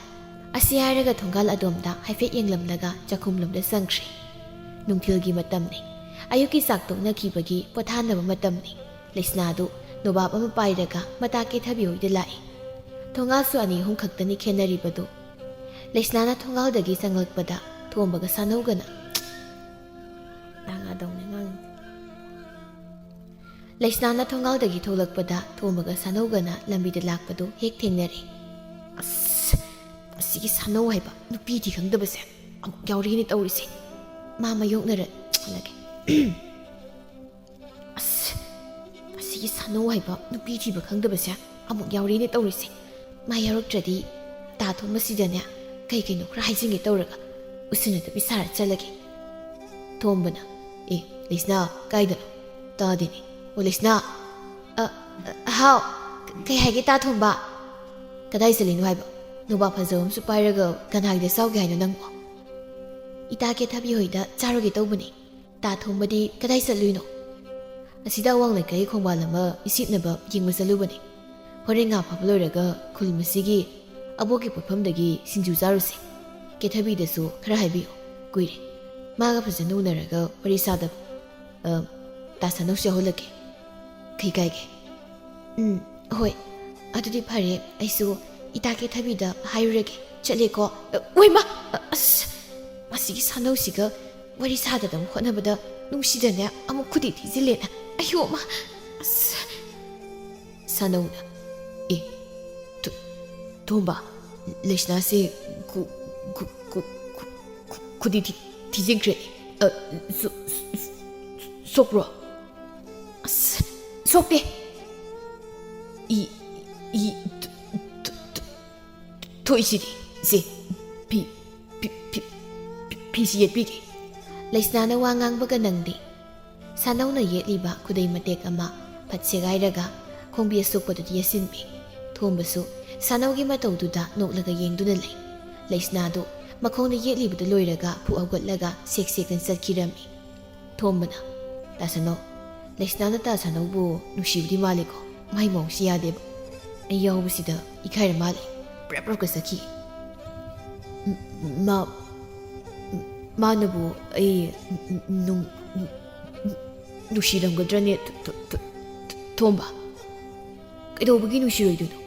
ꯑꯁꯤ ꯍꯥꯏꯔꯒ ꯊꯣꯡꯒꯥꯜ ꯑꯗꯣꯝꯗ ꯍꯥꯏꯐꯦꯠ ꯌꯦꯡꯂꯝꯂꯒ ꯆꯥꯛꯈꯨꯝꯂꯣꯝꯗ ꯆꯪꯈ꯭ꯔꯦ꯫ ꯅꯨꯡꯊꯤꯜꯒꯤ ꯃꯇꯝꯅꯤ꯫ ꯑꯌꯨꯛꯀꯤ ꯆꯥꯛ ꯇꯣꯛꯅꯈꯤꯕꯒꯤ ꯄꯣꯊꯥꯅꯕ ꯃꯇꯝꯅꯤ꯫ ꯂꯩꯁꯅꯥꯗꯨ ꯅꯣꯕꯥꯞ ꯑꯃ ꯄꯥꯏꯔꯒ ꯃꯇꯥ ꯀꯦꯊꯕꯤ ꯍꯣꯏꯗ ꯂꯥꯛꯏ꯫ ꯊꯣꯡꯒꯥꯜꯁꯨ ꯑꯅꯤ ꯑꯍꯨꯝ ꯈꯛꯇꯅꯤ ꯈꯦꯠꯅꯔꯤꯕꯗꯨ꯫ ꯂꯩꯁꯅꯥꯅ ꯊꯣꯡꯒꯥꯜꯗꯒꯤ ꯆꯪꯂꯛꯄꯗ ꯊꯣꯝꯕꯒ ꯁꯥꯅꯧꯒꯅ, ꯅꯪ ꯑꯗꯧꯅꯦ ꯉꯥꯡꯉꯤꯁꯦ꯫ ꯂꯩꯁꯅꯥꯅ ꯊꯣꯡꯒꯥꯜꯗꯒꯤ ꯊꯣꯛꯂꯛꯄꯗ ꯊꯣꯝꯕꯒ ꯁꯥꯅꯧꯒꯅ ꯂꯝꯕꯤꯗ ꯂꯥꯛꯄꯗꯨ ꯍꯦꯛ ꯊꯦꯡꯅꯔꯦ꯫ ꯑꯁ, ꯑꯁꯤꯒꯤ ꯁꯥꯅꯧ ꯍꯥꯏꯕ ꯅꯨꯄꯤ ꯊꯤ ꯈꯪꯗꯕꯁꯦ ꯑꯃꯨꯛ ꯌꯥꯎꯔꯤꯅꯦ ꯇꯧꯔꯤꯁꯦ꯫ ꯃꯥ ꯃꯌꯣꯛꯅꯔ ꯆꯠꯂꯒꯦ꯫ ꯑꯁ, ꯑꯁꯤꯒꯤ ꯁꯥꯅꯧ ꯍꯥꯏꯕ ꯅꯨꯄꯤ ꯊꯤꯕ ꯈꯪꯗꯕꯁꯦ ꯑꯃꯨꯛ ꯌꯥꯎꯔꯤꯅꯦ ꯇꯧꯔꯤꯁꯦ꯫ ꯃꯥ ꯌꯥꯎꯔꯛꯇ꯭ꯔꯗꯤ ꯇꯥ ꯊꯣꯝꯕꯁꯤꯗꯅꯦ ꯀꯩ ꯀꯩꯅꯣ ꯈꯔ ꯍꯥꯏꯖꯤꯟꯒꯦ ꯇꯧꯔꯒ ꯎꯁꯤꯟꯅꯗꯕꯤ ꯁꯥꯔ ꯆꯠꯂꯒꯦ꯫ ꯊꯣꯝꯕꯅ, "ꯑꯦ, ꯂꯩꯁꯅꯥ, ꯀꯥꯏꯗꯅꯣ? ꯇꯥꯗꯦꯅꯦ꯫ ꯑꯣ, ꯂꯩꯁꯅꯥ!" "ꯑ, ꯑ, ꯍꯥꯎ, ꯀ-, ꯀꯩ ꯍꯥꯏꯒꯦ ꯇꯥ ꯊꯣꯝꯕ?" "ꯀꯗꯥꯏ ꯆꯠꯂꯤꯅꯣ ꯍꯥꯏꯕ? ꯅꯣꯕꯥꯞ ꯐꯖꯕ ꯑꯃꯁꯨ ꯄꯥꯏꯔꯒ ꯀꯅꯥꯒꯤꯗ ꯆꯥꯎꯒꯦ ꯍꯥꯏꯅꯣ ꯅꯪꯕꯣ?" "ꯏꯇꯥ ꯀꯦꯊꯕꯤ ꯍꯣꯏꯗ ꯆꯥꯔꯨꯒꯦ ꯇꯧꯕꯅꯦ꯫ ꯇꯥ ꯊꯣꯝꯕꯗꯤ ꯀꯗꯥꯏ ꯆꯠꯂꯨꯏꯅꯣ?" "ꯑꯁꯤꯗ ꯑꯋꯥꯡ ꯂꯩꯀꯥꯏ ꯈꯣꯡꯕꯥꯜ ꯑꯃ ꯏꯁꯤꯠꯅꯕ ꯌꯦꯡꯕ ꯆꯠꯂꯨꯕꯅꯦ꯫ ꯍꯣꯔꯦꯟ ꯉꯥ ꯐꯥꯕ ꯂꯣꯏꯔꯒ ꯈꯨꯜ ꯃꯁꯤꯒꯤ ꯑꯕꯣꯛꯀꯤ ꯄꯣꯠꯐꯝꯗꯒꯤ ꯁꯤꯡꯖꯨ ꯆꯥꯔꯨꯁꯦ꯫ ꯀꯦꯊꯕꯤꯗꯁꯨ ꯈꯔ ꯍꯥꯏꯕꯤꯌꯨ꯫ ꯀꯨꯏꯔꯦ ꯃꯥꯒ ꯐꯖꯅ ꯎꯅꯔꯒ ꯋꯥꯔꯤ ꯁꯥꯗꯕ꯫ ꯑ, ꯇꯥ ꯁꯥꯅꯧꯁꯨ ꯌꯥꯎꯍꯜꯂꯛꯀꯦ꯫ ꯀꯩ ꯀꯥꯏꯒꯦ?" "ꯎꯝ, ꯍꯣꯏ꯫ ꯑꯗꯨꯗꯤ ꯐꯔꯦ, ꯑꯩꯁꯨ ꯏꯇꯥ ꯀꯦꯊꯕꯤꯗ ꯍꯥꯏꯔꯨꯔꯒꯦ꯫ ꯆꯠꯂꯦꯀꯣ꯫" "ꯑ, ꯑꯣꯏꯃ! ꯑ, ꯑꯁ! ꯃꯁꯤꯒꯤ ꯁꯥꯅꯧꯁꯤꯒ ꯋꯥꯔꯤ ꯁꯥꯗꯅꯕ ꯍꯣꯠꯅꯕꯗ ꯅꯨꯡꯁꯤꯗꯅꯦ ꯑꯃꯨꯛ ꯈꯨꯗꯤ ꯊꯤꯖꯤꯜꯂꯦꯅ꯫ ꯑꯌꯣ ꯑꯃ! ꯑꯁ!" ꯁꯥꯅꯧꯅ, "ꯑꯦ, ꯊꯣ-, ꯊꯣꯝꯕ, ꯂꯩꯁꯅꯥꯁꯦ ꯈꯨ-, ꯈꯨ-, ꯈꯨ-, ꯈꯨ-, ꯈꯨꯗꯤ ꯊꯤ-, ꯊꯤꯖꯤꯟꯈ꯭ꯔꯦ꯫ ꯑ, ꯁꯣ-, ꯁꯣ-, ꯁꯣ-, ꯁꯣꯛꯄ꯭ꯔꯣ?" "ꯑꯁ, ꯁꯣꯛꯇꯦ꯫ ꯏ, ꯏ, ꯊꯨ-, ꯊꯨ-, ꯊꯨ-, ꯊꯣꯛꯏꯁꯤꯗꯤ꯫ ꯁꯦ, ꯐꯤ, ꯐꯤ, ꯐꯤ, ꯐꯤ, ꯐꯤꯁꯤ ꯌꯦꯠꯄꯤꯒꯦ꯫ ꯂꯩꯁꯅꯥꯅ ꯋꯥ ꯉꯥꯡꯕꯒ ꯅꯪꯗꯦ꯫ ꯁꯥꯅꯧꯅ ꯌꯦꯠꯂꯤꯕ ꯈꯨꯗꯩ ꯃꯇꯦꯛ ꯑꯃ ꯐꯠ ꯁꯦꯒꯥꯏꯔꯒ ꯈꯣꯡꯕꯤ ꯑꯁꯣꯛꯄꯗꯨꯗ ꯌꯦꯠꯁꯤꯟꯕꯤ꯫ ꯊꯣꯝꯕꯁꯨ ꯁꯥꯅꯧꯒꯤ ꯃꯇꯧꯗꯨꯗ ꯅꯣꯛꯂꯒ ꯌꯦꯡꯗꯨꯅ ꯂꯩ꯫ ꯂꯩꯁꯅꯥꯗꯨ ꯃꯈꯣꯡꯗ ꯌꯦꯠꯂꯤꯕꯗꯨ ꯂꯣꯏꯔꯒ ꯐꯨꯛ ꯍꯧꯒꯠꯂꯒ ꯁꯦꯛ ꯁꯦꯛꯇꯅ ꯆꯠꯈꯤꯔꯝꯃꯤ꯫ ꯊꯣꯝꯕꯅ, "ꯇꯥꯁꯅꯧ, ꯂꯩꯁꯅꯥꯅ ꯇꯥꯁꯅꯧꯕꯨ ꯅꯨꯡꯁꯤꯕꯗꯤ ꯃꯥꯜꯂꯤꯀꯣ꯫ ꯃꯥꯏ ꯃꯑꯣꯡꯁꯤ ꯌꯥꯗꯦꯕ꯫ ꯑꯩ ꯌꯥꯎꯕꯁꯤꯗ ꯏꯀꯥꯏꯔ ꯃꯥꯜꯂꯦ꯫ ꯄ꯭ꯔꯞ ꯄ꯭ꯔꯞꯀ ꯆꯠꯈꯤ꯫ ꯃꯥ, ꯃꯥꯅꯕꯨ ꯑꯩ ꯅꯨꯡ-, ꯅꯨꯡꯁꯤꯔꯝꯒꯗ꯭ꯔꯅꯦ, ꯊ-, ꯊ-, ꯊ-, ꯊ-, ꯊꯣꯝꯕ? ꯀꯩꯗꯧꯕꯒꯤ ꯅꯨꯡꯁꯤꯔꯣꯏꯗꯣꯏꯅꯣ?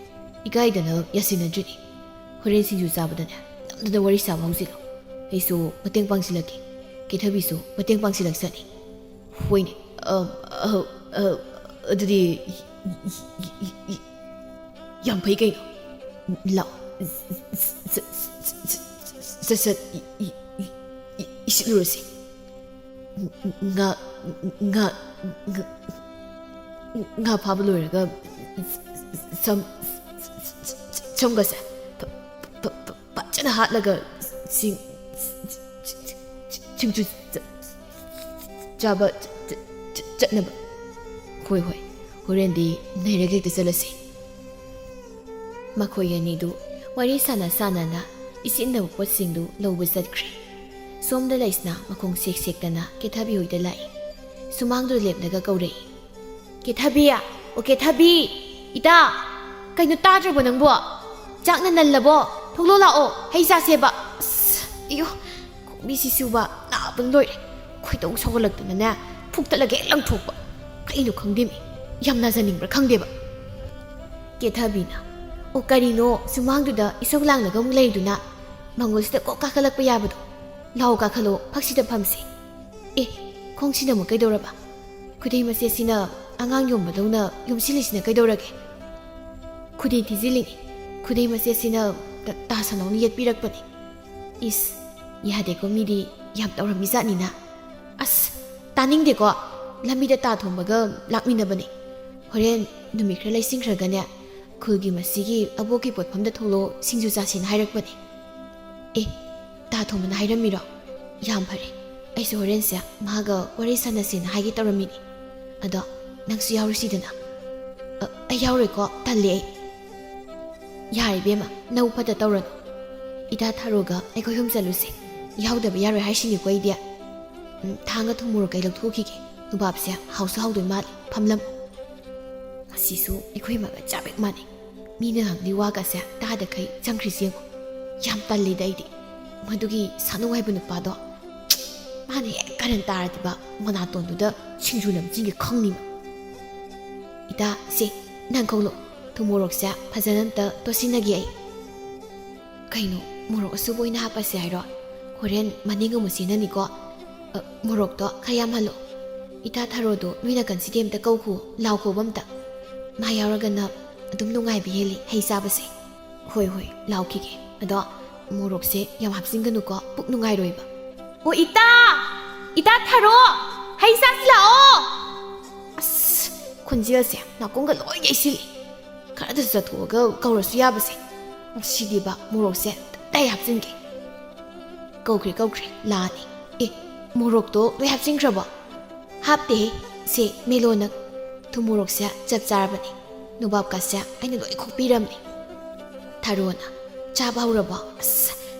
ꯏꯀꯥꯏꯗꯅ ꯌꯥꯁꯤꯟꯅꯗ꯭ꯔꯤꯅꯤ꯫ ꯍꯣꯔꯦꯟ ꯁꯤꯡꯖꯨ ꯆꯥꯕꯗꯅꯦ, ꯅꯝꯗꯅ ꯋꯥꯔꯤ ꯁꯥꯕ ꯍꯧꯖꯤꯜꯂꯣ꯫ ꯑꯩꯁꯨ ꯃꯇꯦꯡ ꯄꯥꯡꯁꯤꯜꯂꯛꯀꯦ꯫ ꯀꯦꯊꯕꯤꯁꯨ ꯃꯇꯦꯡ ꯄꯥꯡꯁꯤꯜꯂꯛꯁꯅꯤ꯫" "ꯍꯣꯏꯅꯦ, ꯑ, ꯑ, ꯑ, ꯑꯗꯨꯗꯤ ꯌꯥꯝ ꯐꯩ ꯀꯩꯅꯣ꯫ ꯂꯥꯛꯑꯣ, ꯁꯠ ꯁꯠ ꯏꯁꯤꯠꯂꯨꯔꯁꯤ꯫ ꯉꯥ, ꯉꯥ, ꯉꯥ, ꯉꯥ ꯐꯥꯕ ꯂꯣꯏꯔꯒ ꯁꯝ, ꯁꯝꯒꯁꯦ ꯐ-, ꯐ-, ꯐ-, ꯐꯖꯅ ꯍꯥꯠꯂꯒ ꯁꯤꯡ-, ꯁꯤꯡꯖꯨ ꯆ-, ꯆꯥꯕ ꯆ-, ꯆ-, ꯆ-, ꯆꯠꯅꯕ꯫" "ꯍꯣꯏ, ꯍꯣꯏ, ꯍꯣꯔꯦꯟꯗꯤ ꯅꯩꯔꯒ ꯍꯦꯛꯇ ꯆꯠꯂꯁꯤ꯫" ꯃꯈꯣꯏ ꯑꯅꯤꯗꯨ ꯋꯥꯔꯤ ꯁꯥꯟꯅ ꯁꯥꯟꯅꯅ ꯏꯁꯤꯠꯅꯕ ꯄꯣꯠꯁꯤꯡꯗꯨ ꯂꯧꯕ ꯆꯠꯈ꯭ꯔꯦ꯫ ꯁꯣꯝꯗ ꯂꯩꯁꯅꯥ ꯃꯈꯣꯡ ꯁꯦꯛ ꯁꯦꯛꯇꯅ ꯀꯦꯊꯕꯤ ꯍꯣꯏꯗ ꯂꯥꯛꯏ꯫ ꯁꯨꯃꯥꯡꯗꯨꯗ ꯂꯦꯞꯂꯒ ꯀꯧꯔꯛꯏ꯫ "ꯀꯦꯊꯕꯤ! ꯑꯣ ꯀꯦꯊꯕꯤ! ꯏꯇꯥ! ꯀꯩꯅꯣ ꯇꯥꯗ꯭ꯔꯕꯣ ꯅꯪꯕꯣ? ꯆꯥꯛꯅ ꯅꯜꯂꯕꯣ? ꯊꯣꯛꯂꯛꯑꯣ ꯂꯥꯛꯑꯣ, ꯍꯩ ꯆꯥꯁꯦꯕ꯫" ꯑꯁ, ꯑꯌꯣ, ꯈꯣꯡꯕꯤꯁꯤꯁꯨꯕ ꯅꯥꯕꯅ ꯂꯣꯏꯔꯦ꯫ ꯈꯣꯏꯗꯧ ꯁꯧꯒꯠꯂꯛꯇꯅꯅꯦ, ꯐꯨꯛꯇꯠꯂꯒ ꯍꯦꯛ ꯂꯪꯊꯣꯛꯄ꯫ ꯀꯩꯅꯣ ꯈꯪꯗꯦꯃꯤ, ꯌꯥꯝ ꯅꯥꯖꯅꯤꯡꯕ꯭ꯔꯥ ꯈꯪꯗꯦꯕ꯫ ꯀꯦꯊꯕꯤꯅ, "ꯑꯣ ꯀꯔꯤꯅꯣ ꯁꯨꯃꯥꯡꯗꯨꯗ ꯏꯁꯧ ꯂꯥꯡꯂꯒ ꯑꯃꯨꯛ ꯂꯩꯔꯤꯗꯨꯅ? ꯃꯥꯡꯒꯣꯜꯁꯤꯗ ꯀꯣꯛ ꯀꯥꯈꯠꯂꯛꯄ ꯌꯥꯕꯗꯣ꯫ ꯂꯥꯛꯑꯣ ꯀꯥꯈꯠꯂꯣ, ꯐꯛꯁꯤꯗ ꯐꯝꯁꯤ꯫ ꯑꯦ, ꯈꯣꯡꯁꯤꯅ ꯑꯃꯨꯛ ꯀꯩꯗꯧꯔꯕ? ꯈꯨꯗꯩ ꯃꯆꯦꯠꯁꯤꯅ ꯑꯉꯥꯡ ꯌꯣꯟꯕꯗꯧꯅ ꯌꯣꯝꯁꯤꯜꯂꯤꯁꯤꯅ ꯀꯩꯗꯧꯔꯒꯦ?" "ꯈꯨꯗꯩ ꯊꯤꯖꯤꯜꯂꯤꯅꯤ꯫ ꯈꯨꯗꯩ ꯃꯆꯦꯠꯁꯤꯅ ꯇ-, ꯇꯥ ꯁꯥꯅꯧꯅ ꯌꯦꯠꯄꯤꯔꯛꯄꯅꯤ꯫" "ꯏꯁ, ꯌꯥꯗꯦꯀꯣ, ꯃꯤꯗꯤ ꯌꯥꯝ ꯇꯧꯔꯝꯃꯤꯖꯥꯠꯅꯤꯅ꯫" "ꯑꯁ, ꯇꯥꯅꯤꯡꯗꯦꯀꯣ꯫ ꯂꯝꯕꯤꯗ ꯇꯥ ꯊꯣꯝꯕꯒ ꯂꯥꯛꯃꯤꯟꯅꯕꯅꯦ꯫ ꯍꯣꯔꯦꯟ ꯅꯨꯃꯤꯠ ꯈꯔ ꯂꯩꯁꯤꯟꯈ꯭ꯔꯒꯅꯦ, "ꯈꯨꯜꯒꯤ ꯃꯁꯤꯒꯤ ꯑꯕꯣꯛꯀꯤ ꯄꯣꯠꯐꯝꯗ ꯊꯣꯛꯂꯛꯑꯣ, ꯁꯤꯡꯖꯨ ꯆꯥꯁꯦꯅ ꯍꯥꯏꯔꯛꯄꯅꯦ꯫" "ꯑꯦ, ꯇꯥ ꯊꯣꯝꯕꯅ ꯍꯥꯏꯔꯝꯃꯤꯔꯣ? ꯌꯥꯝ ꯐꯔꯦ꯫ ꯑꯩꯁꯨ ꯍꯣꯔꯦꯟꯁꯦ ꯃꯥꯒ ꯋꯥꯔꯤ ꯁꯥꯟꯅꯁꯦꯅ ꯍꯥꯏꯒꯦ ꯇꯧꯔꯝꯃꯤꯅꯦ꯫ ꯑꯗꯣ ꯅꯪꯁꯨ ꯌꯥꯎꯔꯨꯁꯤꯗꯅ꯫" "ꯑ, ꯑꯩ ꯌꯥꯎꯔꯣꯏꯀꯣ, ꯇꯜꯂꯦ ꯑꯩ꯫" "ꯌꯥꯔꯦ ꯏꯕꯦꯝꯃ, ꯅꯕꯨꯛ ꯐꯠꯇ ꯇꯧꯔꯅꯨ꯫ ꯏꯇꯥ ꯊꯥꯔꯣꯒ ꯑꯩꯈꯣꯏ ꯑꯍꯨꯝ ꯆꯠꯂꯨꯁꯦ꯫ ꯌꯥꯎꯗꯕ ꯌꯥꯔꯣꯏ ꯍꯥꯏꯁꯤꯅꯤꯀꯣ ꯑꯩꯗꯤ꯫ ꯎꯝ, ꯊꯥꯡꯒ ꯊꯨꯝ ꯃꯣꯔꯣꯛ ꯀꯩ ꯂꯧꯊꯣꯛꯈꯤꯒꯦ꯫ ꯅꯨꯕꯥꯞꯁꯦ ꯍꯥꯎꯁꯨ ꯍꯥꯎꯗꯣꯏ ꯃꯥꯜꯂꯦ꯫ ꯐꯝꯂꯝ꯫ ꯉꯁꯤꯁꯨ ꯑꯩꯈꯣꯏ ꯃꯒ ꯆꯞ ꯍꯦꯛ ꯃꯥꯟꯅꯩ꯫ ꯃꯤꯅ ꯉꯥꯡꯂꯤ ꯋꯥꯒꯁꯦ ꯇꯥꯗꯈꯩ ꯆꯪꯈ꯭ꯔꯤꯁꯦ ꯌꯦꯡꯉꯨ꯫ ꯌꯥꯝ ꯇꯜꯂꯤꯗ ꯑꯩꯗꯤ꯫ ꯃꯗꯨꯒꯤ ꯁꯥꯅꯨ ꯍꯥꯏꯕ ꯅꯨꯄꯥꯗꯣ, ꯃꯥꯅ ꯍꯦꯛ ꯀꯥꯔꯟ ꯇꯥꯔꯗꯤꯕ, ꯃꯅꯥꯇꯣꯟꯗꯨꯗ ꯁꯤꯡꯖꯨ ꯅꯝꯁꯤꯟꯒꯦ ꯈꯪꯅꯤꯕ꯫" "ꯏꯇꯥ, ꯁꯦ, ꯅꯪ ꯈꯣꯡꯂꯣ꯫ ꯊꯨꯝ ꯃꯣꯔꯣꯛꯁꯦ ꯐꯖꯅ ꯑꯝꯇ ꯇꯣꯠꯁꯤꯟꯅꯒꯦ ꯑꯩ꯫" "ꯀꯩꯅꯣ, ꯃꯣꯔꯣꯛ ꯑꯁꯨꯕ ꯑꯣꯏꯅ ꯍꯥꯞꯄꯁꯦ ꯍꯥꯏꯔꯣ? ꯍꯣꯔꯦꯟ ꯃꯅꯤꯡ ꯑꯃꯨꯛ ꯆꯦꯟꯅꯅꯤꯀꯣ꯫ ꯑ, ꯃꯣꯔꯣꯛꯇꯣ ꯈꯔ ꯌꯥꯝꯍꯜꯂꯣ꯫ ꯏꯇꯥ ꯊꯥꯔꯣꯗꯣ ꯅꯣꯏ ꯅꯥꯀꯟꯁꯤꯗꯤ ꯑꯝꯇ ꯀꯧꯈꯣ, ꯂꯥꯎꯈꯣꯕ ꯑꯝꯇ꯫ ꯃꯥ ꯌꯥꯎꯔꯒꯅ ꯑꯗꯨꯝ ꯅꯨꯡꯉꯥꯏꯕ ꯍꯦꯜꯂꯤ ꯍꯩ ꯆꯥꯕꯁꯦ꯫" "ꯍꯣꯏ, ꯍꯣꯏ, ꯂꯥꯎꯈꯤꯒꯦ꯫ ꯑꯗꯣ ꯃꯣꯔꯣꯛꯁꯦ ꯌꯥꯝ ꯍꯥꯞꯆꯤꯟꯒꯅꯨꯀꯣ, ꯄꯨꯛ ꯅꯨꯡꯉꯥꯏꯔꯣꯏꯕ꯫" "ꯑꯣ, ꯏꯇꯥ! ꯏꯇꯥ ꯊꯥꯔꯣ! ꯍꯩ ꯆꯥꯁꯤ ꯂꯥꯛꯑꯣ!" ꯑꯁ, ꯈꯣꯟꯖꯦꯜꯁꯦ ꯅꯥꯀꯣꯡꯒ ꯂꯣꯏ ꯌꯩꯁꯤꯜꯂꯦ꯫ ꯈꯔꯗꯁꯨ ꯆꯠꯊꯣꯛꯑꯒ ꯀꯧꯔꯁꯨ ꯌꯥꯕꯁꯦ꯫ ꯉꯁꯤꯗꯤꯕ ꯃꯣꯔꯣꯛꯁꯦ ꯇꯞꯇꯥꯏ ꯍꯥꯞꯆꯤꯟꯒꯦ꯫ ꯀꯧꯈ꯭ꯔꯦ, ꯀꯧꯈ꯭ꯔꯦ, ꯂꯥꯛꯑꯅꯤ꯫ "ꯑꯦ, ꯃꯣꯔꯣꯛꯇꯣ ꯂꯣꯏ ꯍꯥꯞꯆꯤꯟꯈ꯭ꯔꯕꯣ?" "ꯍꯥꯞꯇꯦꯍꯦ, ꯁꯦ, ꯃꯦꯂꯣ ꯅꯪ꯫ ꯊꯨꯝ ꯃꯣꯔꯣꯛꯁꯦ ꯆꯞ ꯆꯥꯔꯕꯅꯦ꯫ ꯅꯣꯕꯥꯞꯀꯁꯦ ꯑꯩꯅ ꯂꯣꯏ ꯈꯣꯛꯄꯤꯔꯝꯅꯦ꯫" ꯊꯥꯔꯣꯅ, "ꯆꯥꯕ ꯍꯧꯔꯕꯣ? ꯑꯁ,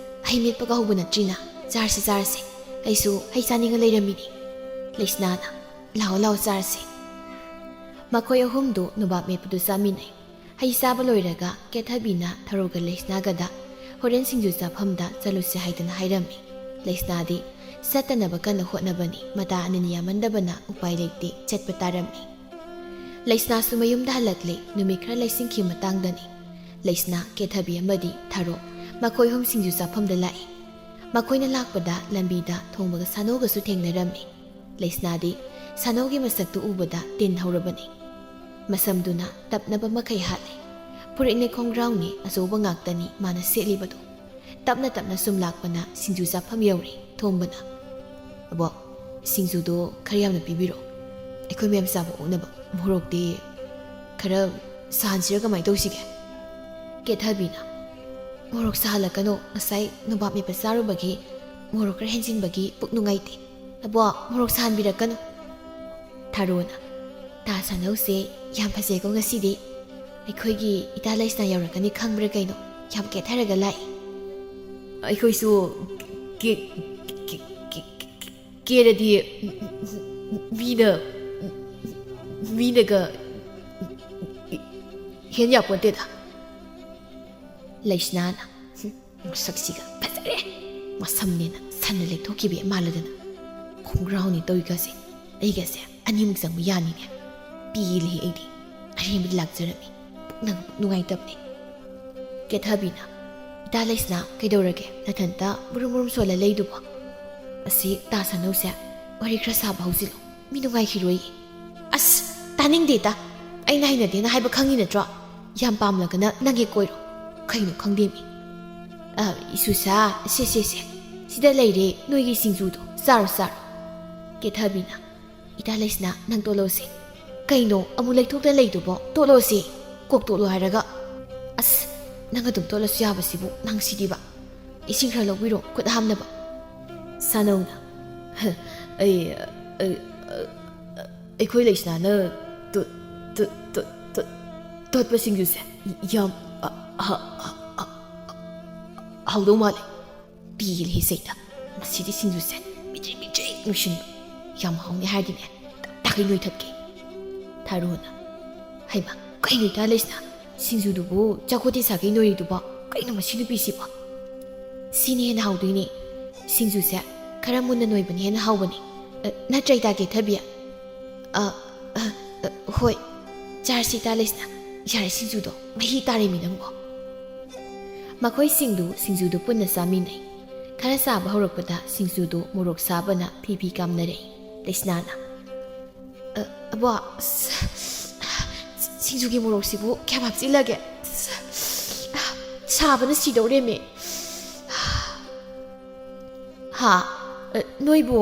ꯍꯩ ꯃꯦꯠꯄꯒ ꯍꯧꯕ ꯅꯠꯇ꯭ꯔꯤꯅ꯫ ꯆꯥꯔꯁꯤ, ꯆꯥꯔꯁꯤ꯫ ꯑꯩꯁꯨ ꯍꯩ ꯆꯥꯅꯤꯡꯉ ꯂꯩꯔꯝꯃꯤꯅꯦ꯫" ꯂꯩꯁꯅꯥꯅ, "ꯂꯥꯛꯑꯣ, ꯂꯥꯛꯑꯣ, ꯆꯥꯔꯁꯤ꯫" ꯃꯈꯣꯏ ꯑꯍꯨꯝꯗꯨ ꯅꯣꯕꯥꯞ ꯃꯦꯠꯄꯗꯨ ꯆꯥꯃꯤꯟꯅꯩ꯫ ꯍꯩ ꯆꯥꯕ ꯂꯣꯏꯔꯒ ꯀꯦꯊꯕꯤꯅ ꯊꯔꯣꯒ ꯂꯩꯁꯅꯥꯒꯗ ꯍꯣꯔꯦꯟ ꯁꯤꯡꯖꯨ ꯆꯥꯐꯝꯗ ꯆꯠꯂꯨꯁꯦ ꯍꯥꯏꯗꯅ ꯍꯥꯏꯔꯝꯃꯤ꯫ ꯂꯩꯁꯅꯥꯗꯤ ꯆꯠꯇꯅꯕ ꯀꯟꯅ ꯍꯣꯠꯅꯕꯅꯤ, ꯃꯇꯥ ꯑꯅꯤꯅ ꯌꯥꯝꯃꯟꯗꯕꯅ ꯎꯄꯥꯏ ꯂꯩꯇꯦ, ꯆꯠꯄ ꯇꯥꯔꯝꯃꯤ꯫ ꯂꯩꯁꯅꯥꯁꯨ ꯃꯌꯨꯝꯗ ꯍꯜꯂꯛꯂꯦ꯫ ꯅꯨꯃꯤꯠ ꯈꯔ ꯂꯩꯁꯤꯟꯈꯤꯕ ꯃꯇꯥꯡꯗꯅꯤ꯫ ꯂꯩꯁꯅꯥ, ꯀꯦꯊꯕꯤ ꯑꯃꯗꯤ ꯊꯔꯣ ꯃꯈꯣꯏ ꯑꯍꯨꯝ ꯁꯤꯡꯖꯨ ꯆꯥꯐꯝꯗ ꯂꯥꯛꯏ꯫ ꯃꯈꯣꯏꯅ ꯂꯥꯛꯄꯗ ꯂꯝꯕꯤꯗ ꯊꯣꯡꯕꯒ ꯁꯥꯅꯣꯒꯁꯨ ꯊꯦꯡꯅꯔꯝꯃꯤ꯫ ꯂꯩꯁꯅꯥꯗꯤ ꯁꯥꯅꯧꯒꯤ ꯃꯁꯛꯇꯨ ꯎꯕꯗ ꯇꯤꯟ ꯍꯧꯔꯕꯅꯤ꯫ ꯃꯁꯝꯗꯨꯅ ꯇꯞꯅꯕ ꯃꯈꯩ ꯍꯥꯠꯂꯦ꯫ ꯐꯨꯔꯤꯠꯅꯦ ꯈꯣꯡꯒ꯭ꯔꯥꯎꯅꯦ ꯑꯆꯧꯕ ꯉꯥꯛꯇꯅꯤ ꯃꯥꯅ ꯁꯦꯠꯂꯤꯕꯗꯨ꯫ ꯇꯞꯅ ꯇꯞꯅ ꯁꯨꯝ ꯂꯥꯛꯄꯅ ꯁꯤꯡꯖꯨ ꯆꯥꯐꯝ ꯌꯧꯔꯦ꯫ ꯊꯣꯡꯕꯅ, "ꯑꯕꯣꯛ, ꯁꯤꯡꯖꯨꯗꯣ ꯈꯔ ꯌꯥꯝꯅ ꯄꯤꯕꯤꯔꯛꯑꯣ꯫ ꯑꯩꯈꯣꯏ ꯃꯌꯥꯝ ꯆꯥꯕ ꯑꯣꯛꯅꯕ꯫ ꯃꯣꯔꯣꯛꯇꯤ ꯈꯔ ꯁꯥꯍꯟꯁꯤꯔ ꯀꯃꯥꯏꯅ ꯇꯧꯁꯤꯒꯦ? ꯀꯦꯊꯕꯤꯅ, "ꯃꯣꯔꯣꯛ ꯁꯥꯍꯜꯂꯛꯀꯅꯣ, ꯉꯁꯥꯏ ꯅꯣꯕꯥꯞ ꯃꯦꯠꯄ ꯆꯥꯔꯨꯕꯒꯤ ꯃꯣꯔꯣꯛ ꯈꯔ ꯍꯦꯟꯖꯤꯟꯕꯒꯤ ꯄꯨꯛ ꯅꯨꯡꯉꯥꯏꯇꯦ꯫ ꯑꯕꯣ, ꯃꯣꯔꯣꯛ ꯁꯥꯍꯟꯕꯤꯔꯛꯀꯅꯨ꯫" ꯊꯥꯔꯣꯅ, "ꯇꯥ ꯁꯥꯅꯧꯁꯦ ꯌꯥꯝ ꯐꯖꯩꯀꯣ ꯉꯁꯤꯗꯤ꯫ ꯑꯩꯈꯣꯏꯒꯤ ꯏꯇꯥ ꯂꯩꯁꯅꯥ ꯌꯧꯔꯛꯀꯅꯤ ꯈꯪꯕ꯭ꯔꯥ ꯀꯩꯅꯣ? ꯌꯥꯝ ꯀꯦꯊꯔꯒ ꯂꯥꯛꯏ꯫" "ꯑꯩꯈꯣꯏꯁꯨ ꯀꯦ-, ꯀꯦ-, ꯀꯦ-, ꯀꯦ-, ꯀꯦꯔꯗꯤ ꯃꯤꯅ, ꯃꯤꯅꯒ ꯍꯦꯟ ꯌꯥꯄꯣꯟꯇꯦꯗ꯫" ꯂꯩꯁꯅꯥꯅ, "ꯍꯨꯝ, ꯃꯁꯛꯁꯤꯒ ꯐꯖꯔꯦ꯫ ꯃꯁꯝꯅꯦꯅ ꯁꯟꯅ ꯂꯦꯛꯊꯣꯛꯈꯤꯕ ꯃꯥꯜꯂꯗꯅ꯫ ꯈꯣꯡꯒ꯭ꯔꯥꯎꯅꯦ ꯇꯧꯔꯤꯒꯁꯦ꯫ ꯑꯩꯒꯁꯦ ꯑꯅꯤꯃꯨꯛ ꯆꯪꯕ ꯌꯥꯅꯤꯅꯦ꯫ ꯄꯤꯂꯦ ꯑꯩꯗꯤ꯫ ꯑꯔꯦꯝꯕꯗ ꯂꯥꯛꯆꯔꯝꯃꯤ꯫ ꯄꯨꯛꯅꯒ ꯄꯨꯛ ꯅꯨꯡꯉꯥꯏꯇꯕꯅꯦ꯫" ꯀꯦꯊꯕꯤꯅ, "ꯏꯇꯥ ꯂꯩꯁꯅꯥ, ꯀꯩꯗꯧꯔꯒꯦ? ꯅꯊꯟꯇ ꯃꯨꯔꯨꯝ ꯃꯨꯔꯨꯝ ꯁꯣꯜꯂ ꯂꯩꯗꯨꯕꯣ? ꯑꯁꯤ ꯇꯥ ꯁꯥꯅꯧꯁꯦ ꯋꯥꯔꯤ ꯈꯔ ꯁꯥꯕ ꯍꯧꯖꯤꯜꯂꯣ꯫ ꯃꯤ ꯅꯨꯡꯉꯥꯏꯈꯤꯔꯣꯏꯌꯦ꯫" "ꯑꯁ, ꯇꯥꯅꯤꯡꯗꯦꯗ꯫ ꯑꯩꯅ ꯍꯩꯅꯗꯦꯅ ꯍꯥꯏꯕ ꯈꯪꯉꯤ ꯅꯠꯇ꯭ꯔꯣ? ꯌꯥꯝ ꯄꯥꯝꯂꯒꯅ ꯅꯪ ꯍꯦꯛ ꯀꯣꯏꯔꯣ꯫ ꯀꯩꯅꯣ ꯈꯪꯗꯦꯃꯤ꯫ ꯑ, ꯏꯁꯨꯁꯥ, ꯁꯦ, ꯁꯦ, ꯁꯦ꯫ ꯁꯤꯗ ꯂꯩꯔꯦ ꯅꯣꯏꯒꯤ ꯁꯤꯡꯖꯨꯗꯣ꯫ ꯆꯥꯔꯣ, ꯆꯥꯔꯣ꯫" ꯀꯦꯊꯕꯤꯅ, "ꯏꯇꯥ ꯂꯩꯁꯅꯥ, ꯅꯪ ꯇꯣꯠꯂꯣꯁꯦ꯫" "ꯀꯩꯅꯣ ꯑꯃꯨꯛ ꯂꯩꯊꯣꯛꯇꯅ ꯂꯩꯗꯨꯕꯣ? ꯇꯣꯠꯂꯣꯁꯦ꯫ ꯀꯣꯛ ꯇꯣꯠꯂꯣ ꯍꯥꯏꯔꯒ꯫" "ꯑꯁ, ꯅꯪ ꯑꯗꯨꯝ ꯇꯣꯠꯂꯁꯨ ꯌꯥꯕꯁꯤꯕꯨ ꯅꯪ ꯁꯤꯗꯤꯕ꯫ ꯏꯁꯤꯡ ꯈꯔ ꯂꯧꯕꯤꯔꯣ ꯈꯨꯠ ꯍꯥꯝꯅꯕ꯫" ꯁꯥꯅꯧꯅ, "ꯑꯩ, ꯑꯩ, ꯑꯩꯈꯣꯏ ꯂꯩꯁꯅꯥꯅ ꯇꯣ-, ꯇꯣ-, ꯇꯣ-, ꯇꯣ-, ꯇꯣꯠꯄ ꯁꯤꯡꯖꯨꯁꯦ ꯌꯥꯝ, ꯑ, ꯑ, ꯑ, ꯑ, ꯍꯥꯎꯗꯧ ꯃꯥꯜꯂꯦ꯫" ꯄꯤꯂꯦ ꯁꯩꯇ꯫ "ꯃꯁꯤꯗꯤ ꯁꯤꯡꯖꯨꯁꯦ ꯃꯤꯗ꯭ꯔꯤ ꯃꯤꯗ꯭ꯔꯤ ꯅꯨꯡꯁꯤꯟꯕ꯫ ꯌꯥꯝ ꯍꯥꯎꯅꯤ ꯍꯥꯏꯔꯗꯤꯅꯦ, ꯇꯞ ꯇꯥꯈꯩ ꯅꯣꯏꯊꯠꯀꯦ꯫" ꯊꯥꯔꯣꯅ, "ꯍꯩꯃ, ꯀꯩꯅꯣ ꯏꯇꯥ ꯂꯩꯁꯅꯥ? ꯁꯤꯡꯖꯨꯗꯨꯕꯨ ꯆꯥꯛꯈꯣꯠꯇꯤ ꯁꯥꯈꯩ ꯅꯣꯏꯔꯤꯗꯨꯕꯣ? ꯀꯩꯅꯣ ꯃꯁꯤ ꯅꯨꯄꯤꯁꯤꯕꯣ?" "ꯁꯤꯅ ꯍꯦꯟꯅ ꯍꯥꯎꯗꯣꯏꯅꯦ꯫ ꯁꯤꯡꯖꯨꯁꯦ ꯈꯔ ꯃꯨꯟꯅ ꯅꯣꯏꯕꯅ ꯍꯦꯟꯅ ꯍꯥꯎꯕꯅꯦ꯫ ꯑ, ꯅꯠꯇ꯭ꯔ ꯏꯇꯥ ꯀꯦꯊꯕꯤ?" "ꯑ, ꯑ, ꯑ, ꯍꯣꯏ꯫ ꯆꯥꯔꯁꯤ ꯏꯇꯥ ꯂꯩꯁꯅꯥ꯫ ꯌꯥꯔꯦ, ꯁꯤꯡꯖꯨꯗꯣ ꯃꯍꯤ ꯇꯥꯔꯦꯃꯤ ꯅꯪꯕꯣ꯫" ꯃꯈꯣꯏꯁꯤꯡꯗꯨ ꯁꯤꯡꯖꯨꯗꯨ ꯄꯨꯟꯅ ꯆꯥꯃꯤꯟꯅꯩ꯫ ꯈꯔ ꯆꯥꯕ ꯍꯧꯔꯛꯄꯗ ꯁꯤꯡꯖꯨꯗꯨ ꯃꯣꯔꯣꯛ ꯁꯥꯕꯅ ꯐꯤ ꯐꯤ ꯀꯥꯝꯅꯔꯛꯏ꯫ ꯂꯩꯁꯅꯥꯅ, "ꯑ, ꯑꯕꯣ, ꯁ-, ꯁꯤꯡꯖꯨꯒꯤ ꯃꯣꯔꯣꯛꯁꯤꯕꯨ ꯀꯌꯥꯝ ꯍꯥꯞꯆꯤꯜꯂꯒꯦ? ꯁꯥꯕꯅ ꯁꯤꯗꯧꯔꯦꯃꯤ꯫" "ꯍꯥ? ꯑ, ꯅꯣꯏꯕꯨ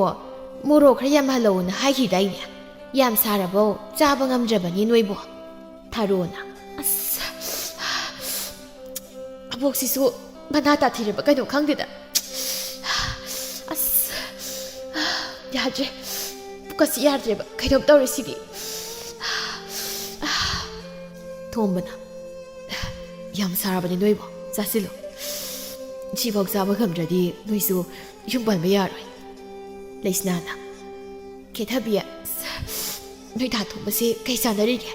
ꯃꯣꯔꯣꯛ ꯈꯔ ꯌꯥꯝꯍꯜꯂꯛꯎꯅ ꯍꯥꯏꯈꯤꯗꯥꯏꯅꯦ? ꯌꯥꯝ ꯁꯥꯔꯕꯧ ꯆꯥꯕ ꯉꯝꯗ꯭ꯔꯕꯅꯤ ꯅꯣꯏꯕꯨ꯫" ꯊꯥꯔꯣꯅ, ꯏꯕꯣꯛꯁꯤꯁꯨ ꯃꯅꯥ ꯇꯥꯊꯤꯔꯕ ꯀꯩꯅꯣ ꯈꯪꯗꯦꯗ꯫ ꯑꯁ, ꯌꯥꯗ꯭ꯔꯦ꯫ ꯄꯨꯛꯀꯁꯤ ꯌꯥꯗ꯭ꯔꯦꯕ꯫ ꯀꯩꯅꯣꯝ ꯇꯧꯔꯦ ꯁꯤꯗꯤ꯫ ꯊꯣꯝꯕꯅ, "ꯌꯥꯝ ꯁꯥꯔꯕꯅꯤ ꯅꯣꯏꯕꯣ, ꯆꯥꯁꯤꯜꯂꯨ꯫ ꯁꯤꯐꯥꯎ ꯆꯥꯕ ꯉꯝꯗ꯭ꯔꯗꯤ ꯅꯣꯏꯁꯨ ꯌꯨꯝ ꯄꯥꯟꯕ ꯌꯥꯔꯣꯏ꯫" ꯂꯩꯁꯅꯥꯅ, "ꯀꯦꯊꯕꯤ, ꯑꯁ, ꯅꯣꯏ ꯗꯥ ꯊꯣꯝꯕꯁꯦ ꯀꯩ ꯆꯥꯟꯅꯔꯤꯒꯦ?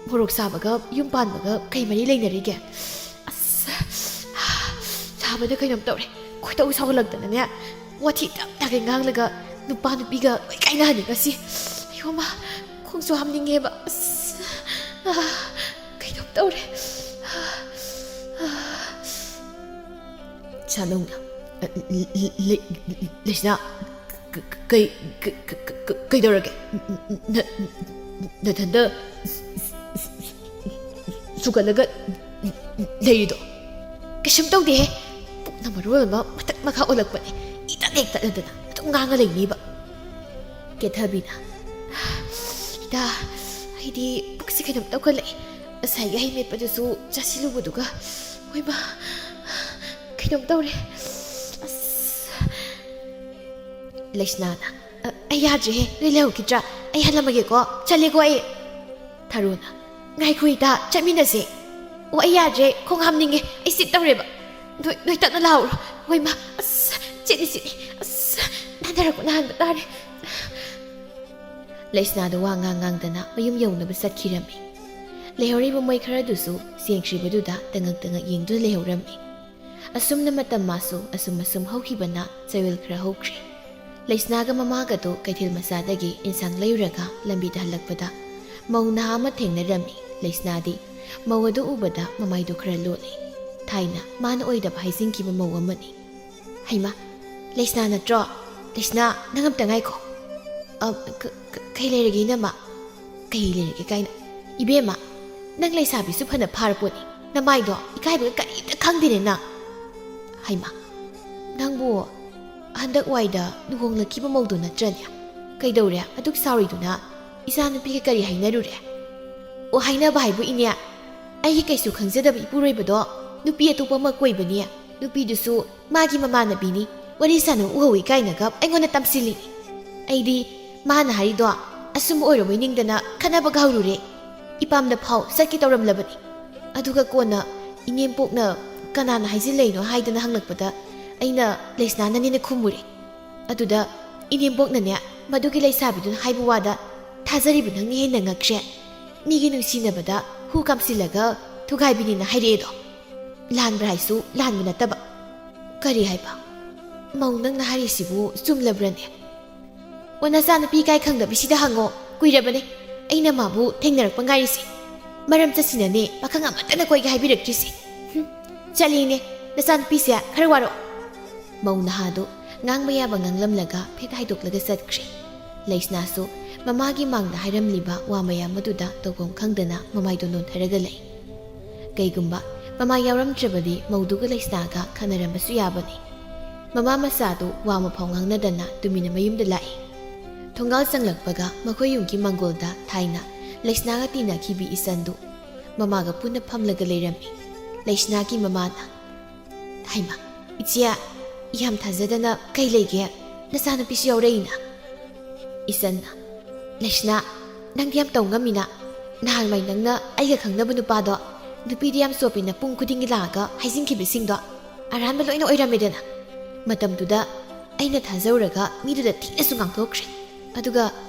ꯃꯣꯔꯣꯛ ꯁꯥꯕꯒ ꯌꯨꯝ ꯄꯥꯟꯕꯒ ꯀꯩ ꯃꯔꯤ ꯂꯩꯅꯔꯤꯒꯦ? ꯑꯁ, ꯁꯥꯕꯗ ꯀꯩꯅꯣꯝ ꯇꯧꯔꯦ꯫ ꯈꯣꯏꯗꯧ ꯁꯥꯎꯒꯠꯂꯛꯇꯅꯅꯦ, ꯋꯥꯊꯤ ꯇꯞ ꯇꯥꯒꯩ ꯉꯥꯡꯂꯒ ꯅꯨꯄꯥ ꯅꯨꯄꯤꯒ ꯂꯣꯏ ꯀꯥꯏꯅꯍꯟꯅꯤꯡꯉꯁꯤ꯫ ꯑꯌꯣꯃ, ꯈꯣꯡꯁꯨ ꯍꯥꯝꯅꯤꯡꯉꯦꯕ꯫ ꯑꯁ, ꯑꯥ, ꯀꯩꯅꯣꯝ ꯇꯧꯔꯦ꯫" ꯁꯥꯅꯧꯅ, "ꯂꯩꯁꯅꯥ, ꯀ-, ꯀ-, ꯀꯩ-, ꯀ-, ꯀ-, ꯀ-, ꯀ-, ꯀꯩꯗꯧꯔꯒꯦ? ꯅ-, ꯅꯊꯟꯗ ꯁꯨꯒꯠꯂꯒ ꯂꯩꯔꯤꯗꯣ?" "ꯀꯩꯁꯨꯝ ꯇꯧꯗꯦꯍꯦ꯫ ꯄꯨꯛꯅ ꯃꯔꯣꯜ ꯑꯃ ꯃꯊꯛ ꯃꯈꯥ ꯑꯣꯜꯂꯛꯄꯅꯦ꯫ ꯏꯇꯠ ꯍꯦꯛ ꯇꯠꯂꯗꯅ ꯑꯗꯨꯝ ꯉꯥꯡꯉ ꯂꯩꯅꯤꯕ꯫" ꯀꯦꯊꯕꯤꯅ, "ꯏꯇꯥ, ꯑꯩꯗꯤ ꯄꯨꯛꯁꯤ ꯀꯩꯅꯣꯝ ꯇꯧꯈꯠꯂꯛꯑꯦ꯫ ꯉꯁꯥꯏꯒꯤ ꯍꯩ ꯃꯦꯠꯄꯗꯨꯁꯨ ꯆꯥꯁꯤꯜꯂꯨꯕꯗꯨꯒ꯫ ꯍꯣꯏꯃ, ꯀꯩꯅꯣꯝ ꯇꯧꯔꯦ꯫ ꯑꯁ꯫" ꯂꯩꯁꯅꯥꯅ, "ꯑ, ꯑꯩ ꯌꯥꯗ꯭ꯔꯦꯍꯦ, ꯅꯣꯏ ꯂꯩꯍꯧꯈꯤꯗ꯭ꯔꯥ? ꯑꯩ ꯍꯜꯂꯝꯃꯒꯦꯀꯣ, ꯆꯠꯂꯦꯀꯣ ꯑꯩ꯫" ꯊꯔꯣꯅ, "ꯉꯥꯏꯈꯣ ꯏꯇꯥ, ꯆꯠꯃꯤꯟꯅꯁꯦ꯫ ꯑꯣ, ꯑꯩ ꯌꯥꯗ꯭ꯔꯦ, ꯈꯣꯡ ꯍꯥꯝꯅꯤꯡꯉꯦ, ꯑꯩ ꯁꯤꯠ ꯇꯧꯔꯦꯕ꯫ ꯅꯣꯏ, ꯅꯣꯏ ꯇꯞꯅ ꯂꯥꯛꯍꯧꯔꯣ꯫" ꯍꯣꯏꯃ, ꯑꯁ, ꯆꯦꯠꯅꯤ, ꯆꯦꯠꯅꯤ, ꯑꯁ, ꯅꯥꯟꯊꯔꯛꯄꯅ ꯍꯥꯟꯕ ꯇꯥꯔꯦ꯫ ꯂꯩꯁꯅꯥꯗꯣ ꯋꯥ ꯉꯥꯡ ꯉꯥꯡꯗꯅ ꯃꯌꯨꯝ ꯌꯧꯅꯕ ꯆꯠꯈꯤꯔꯝꯃꯤ꯫ ꯂꯩꯍꯧꯔꯤꯕ ꯃꯣꯏ ꯈꯔꯗꯨꯁꯨ ꯆꯦꯟꯈ꯭ꯔꯤꯕꯗꯨꯗ ꯇꯉꯛ ꯇꯉꯛ ꯌꯦꯡꯗꯨꯅ ꯂꯩꯍꯧꯔꯝꯃꯤ꯫ ꯑꯁꯨꯝꯅ ꯃꯇꯝ ꯃꯥꯁꯨ ꯑꯁꯨꯝ ꯑꯁꯨꯝ ꯍꯧꯈꯤꯕꯅ ꯆꯌꯣꯜ ꯈꯔ ꯍꯧꯈ꯭ꯔꯦ꯫ ꯂꯩꯁꯅꯥꯒ ꯃꯃꯥꯒꯗꯣ ꯀꯩꯊꯦꯜ ꯃꯆꯥꯗꯒꯤ ꯏꯟꯁꯥꯡ ꯂꯩꯔꯨꯔꯒ ꯂꯝꯕꯤꯗ ꯍꯜꯂꯛꯄꯗ ꯃꯧ ꯅꯍꯥ ꯑꯃ ꯊꯦꯡꯅꯔꯝꯃꯤ꯫ ꯂꯩꯁꯅꯥꯗꯤ ꯃꯧ ꯑꯗꯨ ꯎꯕꯗ ꯃꯃꯥꯏꯗꯣ ꯈꯔ ꯂꯣꯠꯂꯤ꯫ ꯊꯥꯏꯅ ꯃꯥꯅ ꯑꯣꯏꯗꯕ ꯍꯥꯏꯖꯤꯟꯈꯤꯕ ꯃꯧ ꯑꯃꯅꯤ꯫ "ꯍꯩꯃꯥ, ꯂꯩꯁꯅꯥ ꯅꯠꯇ꯭ꯔꯣ? ꯂꯩꯁꯅꯥ, ꯅꯪ ꯑꯝꯇ ꯉꯥꯏꯈꯣ꯫" "ꯑ, ꯀ-, ꯀ-, ꯀꯩ ꯂꯩꯔꯒꯦ, ꯏꯅꯝꯃ?" "ꯀꯩ ꯂꯩꯔꯒꯦ ꯀꯥꯏꯅ? ꯏꯕꯦꯝꯃ, ꯅꯪ ꯂꯩꯁꯥꯕꯤꯁꯨ ꯐꯅ ꯐꯥꯔꯄꯣꯠꯅꯤ꯫ ꯅꯃꯥꯏꯗꯣ ꯏꯀꯥꯏꯕꯒ ꯀꯔꯤꯝꯇ ꯈꯪꯗꯦꯅꯦ ꯅꯪ꯫ ꯍꯩꯃꯥ, ꯅꯪꯕꯨ ꯍꯟꯗꯛ ꯋꯥꯏꯗ ꯂꯨꯍꯣꯡꯂꯛꯈꯤꯕ ꯃꯧꯗꯣ ꯅꯠꯇ꯭ꯔꯅꯦ? ꯀꯩꯗꯧꯔꯦ ꯑꯗꯨꯛ ꯁꯥꯎꯔꯤꯗꯨꯅ? ꯏꯆꯥꯅꯨꯄꯤꯒ ꯀꯔꯤ ꯍꯥꯏꯅꯔꯨꯔꯦ?" "ꯑꯣ, ꯍꯥꯏꯅꯕ ꯍꯥꯏꯕꯨ ꯏꯅꯦ, ꯑꯩꯒꯤ ꯀꯩꯁꯨ ꯈꯪꯖꯗꯕ ꯏꯄꯨꯔꯣꯏꯕꯗꯣ ꯅꯨꯄꯤ ꯑꯇꯣꯞꯄ ꯑꯃ ꯀꯣꯏꯕꯅꯤ, ꯅꯨꯄꯤꯗꯨꯁꯨ ꯃꯥꯒꯤ ꯃꯃꯥꯟꯅꯕꯤꯅꯤ, ꯋꯥꯔꯤ ꯁꯥꯟꯅꯧ ꯎꯍꯧꯏ ꯀꯥꯏꯅꯒ ꯑꯩꯉꯣꯟꯗ ꯇꯝꯁꯤꯜꯂꯤ꯫ ꯑꯩꯗꯤ ꯃꯥꯅ ꯍꯥꯏꯔꯤꯗꯣ ꯑꯆꯨꯝꯕ ꯑꯣꯏꯔꯝꯃꯣꯏ ꯅꯤꯡꯗꯅ ꯈꯠꯅꯕꯒ ꯍꯧꯔꯨꯔꯦ꯫ ꯏꯄꯥꯝꯗ ꯐꯥꯎ ꯆꯠꯀꯦ ꯇꯧꯔꯝꯂꯕꯅꯤ꯫ ꯑꯗꯨꯒ ꯀꯣꯟꯅ ꯏꯅꯦꯝꯄꯣꯛꯅ ꯀꯅꯥꯅ ꯍꯥꯏꯖꯤꯜꯂꯛꯏꯅꯣ ꯍꯥꯏꯗꯅ ꯍꯪꯂꯛꯄꯗ ꯑꯩꯅ ꯂꯩꯁꯅꯥꯅꯅꯦꯅ ꯈꯨꯝꯃꯨꯔꯦ꯫ ꯑꯗꯨꯗ ꯏꯅꯦꯝꯕꯣꯛꯅꯅꯦ, ꯃꯗꯨꯒꯤ ꯂꯩꯁꯥꯕꯤꯗꯨꯅ ꯍꯥꯏꯕ ꯋꯥꯗ ꯊꯥꯖꯔꯤꯕ ꯅꯪꯅ ꯍꯦꯟꯅ ꯉꯛꯈ꯭ꯔꯦ꯫ ꯃꯤꯒꯤ ꯅꯨꯡꯁꯤꯅꯕꯗ ꯍꯨ ꯀꯥꯝꯁꯤꯜꯂꯒ ꯊꯨꯒꯥꯏꯕꯤꯅꯤꯅ ꯍꯥꯏꯔꯛꯑꯦꯗꯣ꯫ ꯂꯥꯟꯕ꯭ꯔꯥ ꯍꯥꯏꯁꯨ ꯂꯥꯟꯕ ꯅꯠꯇꯕ꯫ ꯀꯔꯤ ꯍꯥꯏꯕ? ꯃꯧ, ꯅꯪꯅ ꯍꯥꯏꯔꯤꯁꯤꯕꯨ ꯆꯨꯝꯂꯕ꯭ꯔꯅꯦ? ꯑꯣ, ꯅꯆꯥꯅꯨꯄꯤ ꯏꯀꯥꯏ ꯈꯪꯗꯕꯤꯁꯤꯗ ꯍꯪꯉꯣ꯫ ꯀꯨꯏꯔꯕꯅꯦ ꯑꯩꯅ ꯃꯥꯕꯨ ꯊꯦꯡꯅꯔꯛꯄ ꯉꯥꯏꯔꯤꯁꯦ꯫ ꯃꯔꯝ ꯆꯠꯁꯤꯅꯅꯦ ꯄꯥꯈꯪ ꯑꯃꯠꯇꯅ ꯀꯣꯏꯒꯦ ꯍꯥꯏꯕꯤꯔꯛꯇ꯭ꯔꯤꯁꯦ꯫ ꯍꯨꯝ, ꯆꯠꯂꯤꯅꯦ, ꯅꯆꯥꯅꯨꯄꯤꯁꯦ ꯈꯔ ꯋꯥꯔꯣ꯫ ꯃꯧ ꯅꯍꯥꯗꯨ ꯉꯥꯡꯕ ꯌꯥꯕ ꯉꯥꯡꯂꯝꯂꯒ ꯐꯦꯠ ꯍꯥꯏꯗꯣꯛꯂꯒ ꯆꯠꯈ꯭ꯔꯦ꯫ ꯂꯩꯁꯅꯥꯁꯨ ꯃꯃꯥꯒꯤ ꯃꯥꯡꯗ ꯍꯥꯏꯔꯝꯂꯤꯕ ꯋꯥ ꯃꯌꯥꯝ ꯑꯗꯨꯗ ꯇꯧꯐꯝ ꯈꯪꯗꯅ ꯃꯃꯥꯏꯗꯣ ꯅꯣꯟꯊꯔꯒ ꯂꯩ꯫ ꯀꯩꯒꯨꯝꯕ ꯃꯃꯥ ꯌꯥꯎꯔꯝꯗ꯭ꯔꯕꯗꯤ ꯃꯧꯗꯨꯒ ꯂꯩꯁꯅꯥꯒ ꯈꯟꯅꯔꯝꯕꯁꯨ ꯌꯥꯕꯅꯤ꯫ ꯃꯃꯥ ꯃꯆꯥꯗꯨ ꯋꯥ ꯑꯃꯐꯥꯎ ꯉꯥꯡꯅꯗꯅ ꯇꯨꯃꯤꯟꯅ ꯃꯌꯨꯝꯗ ꯂꯥꯛꯏ꯫ ꯊꯣꯡꯒꯥꯜ ꯆꯪꯂꯛꯄꯒ ꯃꯈꯣꯏ ꯌꯨꯝꯒꯤ ꯃꯥꯡꯒꯣꯜꯗ ꯊꯥꯏꯅ ꯂꯩꯁꯅꯥꯒ ꯇꯤꯟꯅꯈꯤꯕꯤ ꯏꯆꯟꯗꯨ ꯃꯃꯥꯒ ꯄꯨꯟꯅ ꯐꯝꯂꯒ ꯂꯩꯔꯝꯃꯤ꯫ ꯂꯩꯁꯅꯥꯒꯤ ꯃꯃꯥꯅ, "ꯍꯩꯃꯥ, ꯏꯆꯦ, ꯌꯥꯝ ꯊꯥꯖꯗꯅ ꯀꯩ ꯂꯩꯒꯦ? ꯅꯆꯥꯅꯨꯄꯤꯁꯨ ꯌꯥꯎꯔꯛꯏꯅ?" ꯏꯆꯟꯅ, "ꯂꯩꯁꯅꯥ, ꯅꯪꯗꯤ ꯌꯥꯝ ꯇꯧ ꯉꯝꯃꯤꯅ꯫ ꯅꯍꯥꯟꯋꯥꯏ ꯅꯪꯅ ꯑꯩꯒ ꯈꯪꯅꯕ ꯅꯨꯄꯥꯗꯣ ꯅꯨꯄꯤꯗꯤ ꯌꯥꯝ ꯆꯣꯞꯄꯤꯅ ꯄꯨꯡ ꯈꯨꯗꯤꯡꯒꯤ ꯂꯥꯛꯑꯒ ꯍꯥꯏꯖꯤꯟꯈꯤꯕꯁꯤꯡꯗꯣ ꯑꯔꯥꯟꯕ ꯂꯣꯏꯅ ꯑꯣꯏꯔꯝꯃꯦꯗꯅ꯫ ꯃꯇꯝꯗꯨꯗ ꯑꯩꯅ ꯊꯥꯖꯔꯨꯔꯒ ꯃꯤꯗꯨꯗ ꯊꯤꯅꯁꯨ ꯉꯥꯡꯊꯣꯛꯈ꯭ꯔꯦ꯫ ꯑꯗꯨꯒ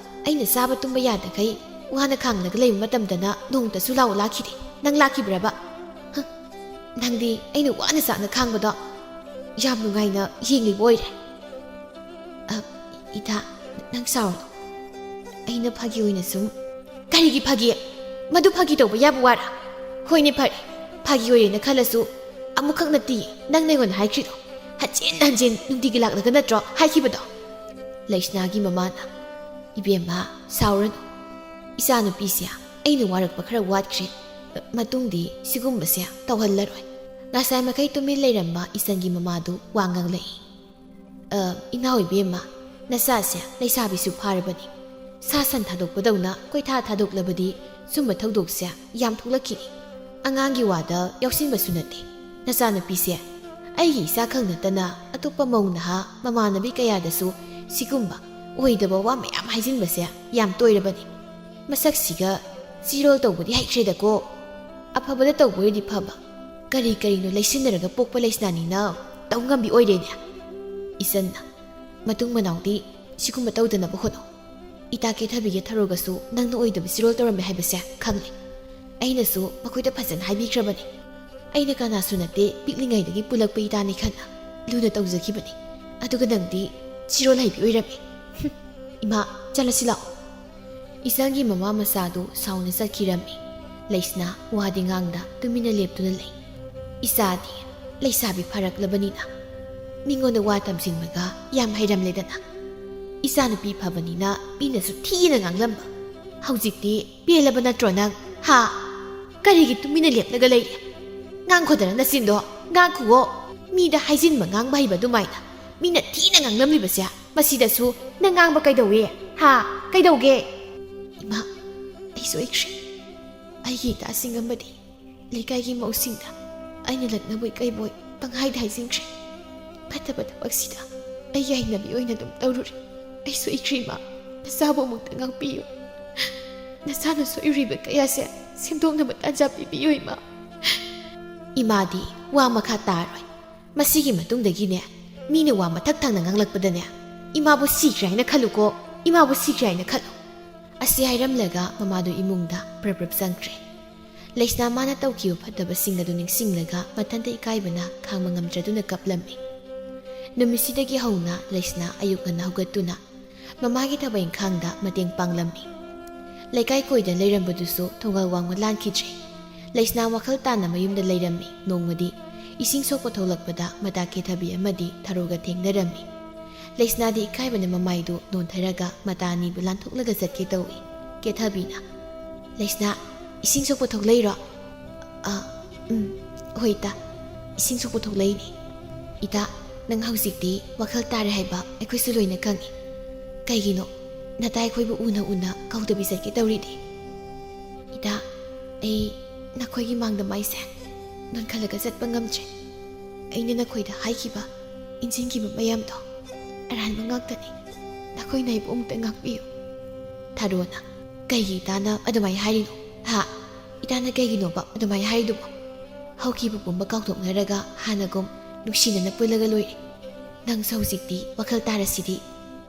ꯑꯩꯅ ꯆꯥꯕ ꯇꯨꯝꯕ ꯌꯥꯗꯈꯩ ꯋꯥꯅ ꯈꯥꯡꯂꯒ ꯂꯩꯕ ꯃꯇꯝꯗꯅ ꯅꯣꯡꯃꯇꯁꯨ ꯂꯥꯛꯑꯣ ꯂꯥꯛꯈꯤꯗꯦ꯫ ꯅꯪ ꯂꯥꯛꯈꯤꯕ꯭ꯔꯕ? ꯍ? ꯅꯪꯗꯤ ꯑꯩꯅ ꯋꯥꯅ ꯆꯥꯛꯅ ꯈꯥꯡꯕꯗꯣ ꯌꯥꯝ ꯅꯨꯡꯉꯥꯏꯅ ꯌꯦꯡꯂꯤꯕ ꯑꯣꯏꯔꯦ꯫ ꯑ, ꯏꯇꯥ, ꯅꯪ ꯁꯥꯎꯔꯅꯨ꯫ ꯑꯩꯅ ꯐꯥꯒꯤ ꯑꯣꯏꯅ ꯁꯨꯝ..." "ꯀꯔꯤꯒꯤ ꯐꯥꯒꯤ? ꯃꯗꯨ ꯐꯥꯒꯤ ꯇꯧꯕ ꯌꯥꯕ ꯋꯥꯔ? ꯍꯣꯏꯅꯦ, ꯐꯔꯦ, ꯐꯥꯒꯤ ꯑꯣꯏꯔꯦꯅ ꯈꯜꯂꯁꯨ, ꯑꯃꯨꯛꯈꯛ ꯅꯠꯇꯦ ꯅꯪꯅ ꯑꯩꯉꯣꯟꯗ ꯍꯥꯏꯈ꯭ꯔꯤꯗꯣ꯫ ꯍꯟꯖꯤꯟ ꯍꯟꯖꯤꯟ ꯅꯨꯡꯇꯤꯒꯤ ꯂꯥꯛꯂꯒ ꯅꯠꯇ꯭ꯔꯣ ꯍꯥꯏꯈꯤꯕꯗꯣ?" ꯂꯩꯁꯅꯥꯒꯤ ꯃꯃꯥꯅ, "ꯏꯕꯦꯝꯃ, ꯁꯥꯎꯔꯅꯨ꯫ ꯏꯆꯥꯅꯨꯄꯤꯁꯦ ꯑꯩꯅ ꯋꯥꯔꯛꯄ ꯈꯔ ꯋꯥꯠꯈ꯭ꯔꯦ꯫ ꯃꯇꯨꯡꯗꯤ ꯁꯤꯒꯨꯝꯕꯁꯦ ꯇꯧꯍꯜꯂꯔꯣꯏ꯫" ꯉꯁꯥꯏ ꯃꯈꯩ ꯇꯨꯃꯤꯟ ꯂꯩꯔꯝꯕ ꯏꯆꯟꯒꯤ ꯃꯃꯥꯗꯨ ꯋꯥ ꯉꯥꯡꯂꯛꯏ꯫ "ꯑ, ꯏꯅꯥꯎ ꯏꯕꯦꯝꯃ, ꯅꯆꯥꯁꯦ ꯂꯩꯁꯥꯕꯤꯁꯨ ꯐꯥꯔꯕꯅꯤ꯫ ꯁꯥ ꯁꯟ ꯊꯥꯗꯣꯛꯄꯗꯧꯅ ꯀꯣꯏꯊꯥ ꯊꯥꯗꯣꯛꯂꯕꯗꯤ ꯁꯨꯝꯕ ꯊꯧꯗꯣꯛꯁꯦ ꯌꯥꯝ ꯊꯣꯛꯂꯛꯈꯤꯅꯤ꯫ ꯑꯉꯥꯡꯒꯤ ꯋꯥꯗ ꯌꯥꯎꯁꯤꯟꯕꯁꯨ ꯅꯠꯇꯦ꯫ ꯅꯆꯥꯅꯨꯄꯤꯁꯦ ꯑꯩꯒꯤ ꯏꯆꯥ ꯈꯛ ꯅꯠꯇꯅ ꯑꯇꯣꯞꯄ ꯃꯧ ꯅꯍꯥ ꯃꯃꯥꯟꯅꯕꯤ ꯀꯌꯥꯗꯁꯨ ꯁꯤꯒꯨꯝꯕ ꯑꯣꯏꯗꯕ ꯋꯥ ꯃꯌꯥꯝ ꯍꯥꯏꯖꯤꯟꯕꯁꯦ ꯌꯥꯝ ꯇꯣꯏꯔꯕꯅꯤ꯫ ꯃꯁꯛꯁꯤꯒ ꯆꯤꯔꯣꯜ ꯇꯧꯕꯗꯤ ꯍꯩꯈ꯭ꯔꯦꯗꯀꯣ꯫ ꯑꯐꯕꯗ ꯇꯧꯕ ꯑꯣꯏꯔꯗꯤ ꯐꯕ, ꯀꯔꯤ ꯀꯔꯤꯅꯣ ꯂꯩꯁꯤꯟꯅꯔꯒ ꯄꯣꯛꯄ ꯂꯩꯁꯅꯥꯅꯤꯅ ꯇꯧ ꯉꯝꯕꯤ ꯑꯣꯏꯔꯦꯅꯦ꯫ ꯏꯆꯟꯅ ꯃꯇꯨꯡ ꯃꯅꯥꯎꯗꯤ ꯁꯤꯒꯨꯝꯕ ꯇꯧꯗꯅꯕ ꯍꯣꯠꯅꯧ꯫ ꯏꯇꯥ ꯀꯦꯊꯕꯤꯒ ꯊꯔꯣꯒꯁꯨ ꯅꯪꯅ ꯑꯣꯏꯗꯕ ꯆꯤꯔꯣꯜ ꯇꯧꯔꯝꯃꯦ ꯍꯥꯏꯕꯁꯦ ꯈꯪꯂꯦ꯫ ꯑꯩꯅꯁꯨ ꯃꯈꯣꯏꯗ ꯐꯖꯅ ꯍꯥꯏꯕꯤꯈ꯭ꯔꯕꯅꯤ꯫ ꯑꯩꯅ ꯀꯅꯥꯁꯨ ꯅꯠꯇꯦ, ꯄꯤꯛꯂꯤꯉꯩꯗꯒꯤ ꯄꯨꯜꯂꯛꯄ ꯏꯇꯥꯅꯤ ꯈꯟꯅ ꯂꯨꯅ ꯇꯧꯖꯈꯤꯕꯅꯤ꯫ ꯑꯗꯨꯒ ꯅꯪꯗꯤ ꯆꯤꯔꯣꯜ ꯍꯩꯕꯤ ꯑꯣꯏꯔꯝꯃꯤ꯫ ꯍꯨꯝ, ꯏꯃꯥ, ꯆꯠꯂꯁꯤ ꯂꯥꯛꯑꯣ꯫ ꯏꯆꯟꯒꯤ ꯃꯃꯥ ꯃꯆꯥꯗꯨ ꯁꯥꯎꯅ ꯆꯠꯈꯤꯔꯝꯃꯤ꯫ ꯂꯩꯁꯅꯥ ꯋꯥꯗꯤ ꯉꯥꯡꯗ ꯇꯨꯃꯤꯟꯅ ꯂꯦꯞꯇꯨꯅ ꯂꯩ꯫ ꯏꯆꯥꯗꯤ ꯂꯩꯁꯥꯕꯤ ꯐꯥꯔꯛꯂꯕꯅꯤꯅ ꯃꯤꯉꯣꯟꯗ ꯋꯥ ꯇꯝꯁꯤꯟꯕꯒ ꯌꯥꯝ ꯍꯩꯔꯝꯂꯦꯗꯅ꯫ ꯏꯆꯥꯅꯨꯄꯤ ꯐꯕꯅꯤꯅ ꯃꯤꯅꯁꯨ ꯊꯤꯅ ꯉꯥꯡꯂꯝꯕ꯫ ꯍꯧꯖꯤꯛꯇꯤ ꯄꯦꯜꯂꯕ ꯅꯠꯇ꯭ꯔꯣ ꯅꯪ? ꯍꯥ? ꯀꯔꯤꯒꯤ ꯇꯨꯃꯤꯟꯅ ꯂꯦꯞꯂꯒ ꯂꯩꯔꯤ? ꯉꯥꯡꯈꯣꯗꯅ ꯅꯆꯤꯟꯗꯣ, ꯉꯥꯡꯈꯨꯋꯣ꯫ ꯃꯤꯗ ꯍꯥꯏꯖꯤꯟꯕ ꯉꯥꯡꯕ ꯍꯩꯕ ꯑꯗꯨꯃꯥꯏꯅ ꯃꯤꯅ ꯊꯤꯅ ꯉꯥꯡꯂꯝꯂꯤꯕꯁꯦ, ꯃꯁꯤꯗꯁꯨ ꯅꯪ ꯉꯥꯡꯕ ꯀꯩꯗꯧꯏ? ꯍꯥ? ꯀꯩꯗꯧꯒꯦ? ꯏꯃꯥ, ꯑꯩ ꯁꯣꯏꯈ꯭ꯔꯦ꯫ ꯑꯩꯒꯤ ꯏꯇꯥꯁꯤꯡ ꯑꯃꯗꯤ ꯂꯩꯀꯥꯏꯒꯤ ꯃꯧꯁꯤꯡꯗ ꯑꯩꯅ ꯂꯛꯅꯕꯣꯏ ꯀꯩꯕꯣꯏ ꯄꯪꯍꯥꯏꯗ ꯍꯥꯏꯖꯤꯟꯈ꯭ꯔꯦ꯫ ꯐꯠꯇꯕ ꯊꯕꯛꯁꯤꯗ ꯑꯩꯒꯤ ꯍꯩꯅꯕꯤ ꯑꯣꯏꯅ ꯑꯗꯨꯝ ꯇꯧꯔꯨꯔꯦ꯫ ꯑꯩ ꯁꯣꯏꯈ꯭ꯔꯦ ꯏꯃꯥ, ꯅꯆꯥꯕꯨ ꯑꯃꯨꯛꯇ ꯉꯥꯛꯄꯤꯌꯨ꯫ ꯅꯆꯥꯅ ꯁꯣꯏꯔꯨꯔꯤꯕ ꯀꯌꯥꯁꯦ ꯁꯦꯝꯗꯣꯛꯅꯕ ꯇꯥꯟꯖꯥ ꯄꯤꯕꯤꯌꯨ ꯏꯃꯥ꯫ ꯏꯃꯥꯗꯤ ꯋꯥ ꯃꯈꯥ ꯇꯥꯔꯣꯏ꯫ ꯃꯁꯤꯒꯤ ꯃꯇꯨꯡꯗꯒꯤꯅꯦ, ꯃꯤꯅ ꯋꯥ ꯃꯊꯛ ꯊꯪꯅ ꯉꯥꯡꯂꯛꯄꯗꯅꯦ, ꯏꯃꯥꯕꯨ ꯁꯤꯈ꯭ꯔꯦ ꯍꯥꯏꯅ ꯈꯜꯂꯨꯀꯣ, ꯏꯃꯥꯕꯨ ꯁꯤꯈ꯭ꯔꯦ ꯍꯥꯏꯅ ꯈꯜꯂꯨ꯫ ꯑꯁꯤ ꯍꯥꯏꯔꯝꯂꯒ ꯃꯃꯥꯗꯨ ꯏꯃꯨꯡꯗ ꯄ꯭ꯔꯞ ꯄ꯭ꯔꯞ ꯆꯪꯈ꯭ꯔꯦ꯫ ꯂꯩꯁꯅꯥ ꯃꯥꯅ ꯇꯧꯈꯤꯕ ꯐꯠꯇꯕꯁꯤꯡ ꯑꯗꯨ ꯅꯤꯡꯁꯤꯡꯂꯒ ꯃꯊꯟꯇ ꯏꯀꯥꯏꯕꯅ ꯈꯥꯡꯕ ꯉꯝꯗ꯭ꯔꯗꯨꯅ ꯀꯞꯂꯝꯃꯤ꯫ ꯅꯨꯃꯤꯠꯁꯤꯗꯒꯤ ꯍꯧꯅ ꯂꯩꯁꯅꯥ ꯑꯌꯨꯛ ꯉꯟꯅ ꯍꯧꯒꯠꯇꯨꯅ ꯃꯃꯥꯒꯤ ꯊꯕꯛ ꯏꯪꯈꯥꯡꯗ ꯃꯇꯦꯡ ꯄꯥꯡꯂꯝꯃꯤ꯫ ꯂꯩꯀꯥꯏ ꯀꯣꯏꯗꯅ ꯂꯩꯔꯝꯕꯗꯨꯁꯨ ꯊꯣꯡꯒꯜ ꯋꯥꯡꯃ ꯂꯥꯟꯈꯤꯗ꯭ꯔꯦ꯫ ꯂꯩꯁꯅꯥ ꯋꯥꯈꯜ ꯇꯥꯅ ꯃꯌꯨꯝꯗ ꯂꯩꯔꯝꯃꯤ꯫ ꯅꯣꯡꯃꯗꯤ ꯏꯁꯤꯡ ꯁꯣꯛꯄ ꯊꯣꯛꯂꯛꯄꯗ ꯃꯇꯥ ꯀꯦꯊꯕꯤ ꯑꯃꯗꯤ ꯊꯔꯣꯒ ꯊꯦꯡꯅꯔꯝꯃꯤ꯫ ꯂꯩꯁꯅꯥꯗꯤ ꯏꯀꯥꯏꯕꯅ ꯃꯃꯥꯏꯗꯨ ꯅꯣꯟꯊꯔꯒ ꯃꯇꯥ ꯑꯅꯤꯕꯨ ꯂꯥꯟꯊꯣꯛꯂꯒ ꯆꯠꯀꯦ ꯇꯧꯏ꯫ ꯀꯦꯊꯕꯤꯅ, "ꯂꯩꯁꯅꯥ, ꯏꯁꯤꯡ ꯁꯣꯛꯄ ꯊꯣꯛꯂꯛꯏꯔꯣ?" "ꯑ, ꯎꯝ, ꯍꯣꯏ ꯏꯇꯥ, ꯏꯁꯤꯡ ꯁꯣꯛꯄ ꯊꯣꯛꯂꯛꯏꯅꯦ꯫ ꯏꯇꯥ, ꯅꯪ ꯍꯧꯖꯤꯛꯇꯤ ꯋꯥꯈꯜ ꯇꯥꯔꯦ ꯍꯥꯏꯕ ꯑꯩꯈꯣꯏꯁꯨ ꯂꯣꯏꯅ ꯈꯪꯉꯤ꯫ ꯀꯩꯒꯤꯅꯣ ꯅꯇꯥ ꯑꯩꯈꯣꯏꯕꯨ ꯎꯅ ꯎꯅ ꯀꯧꯗꯕꯤ ꯆꯠꯀꯦ ꯇꯧꯔꯤꯗꯤ?" "ꯏꯇꯥ, ꯑꯩ ꯅꯈꯣꯏꯒꯤ ꯃꯥꯡꯗ ꯃꯥꯏꯁꯦ ꯅꯣꯟꯈꯠꯂꯒ ꯆꯠꯄ ꯉꯝꯗ꯭ꯔꯦ꯫ ꯑꯩꯅ ꯅꯈꯣꯏꯗ ꯍꯥꯏꯈꯤꯕ, ꯏꯟꯁꯤꯟꯈꯤꯕ ꯃꯌꯥꯝꯗꯣ ꯑꯔꯥꯟꯕ ꯉꯥꯛꯇꯅꯤ꯫ ꯅꯈꯣꯏꯅ ꯑꯩꯕꯨ ꯑꯃꯨꯛꯇ ꯉꯥꯛꯄꯤꯌꯨ꯫ ꯊꯥꯔꯣꯅ, "ꯀꯩꯒꯤ ꯏꯇꯥꯅ ꯑꯗꯨꯃꯥꯏꯅ ꯍꯥꯏꯔꯤꯅꯣ? ꯍꯥ? ꯏꯇꯥꯅ ꯀꯩꯒꯤꯅꯣꯕ ꯑꯗꯨꯃꯥꯏꯅ ꯍꯥꯏꯔꯤꯗꯨꯕꯣ? ꯍꯧꯈꯤꯕ ꯄꯨꯝꯕ ꯀꯥꯎꯊꯣꯛꯅꯔꯒ ꯍꯥꯟꯅꯒꯨꯝ ꯅꯨꯡꯁꯤꯅꯅ ꯄꯨꯜꯂꯒ ꯂꯣꯏꯔꯦ꯫ ꯅꯪꯁꯨ ꯍꯧꯖꯤꯛꯇꯤ ꯋꯥꯈꯜ ꯇꯥꯔꯁꯤꯗꯤ꯫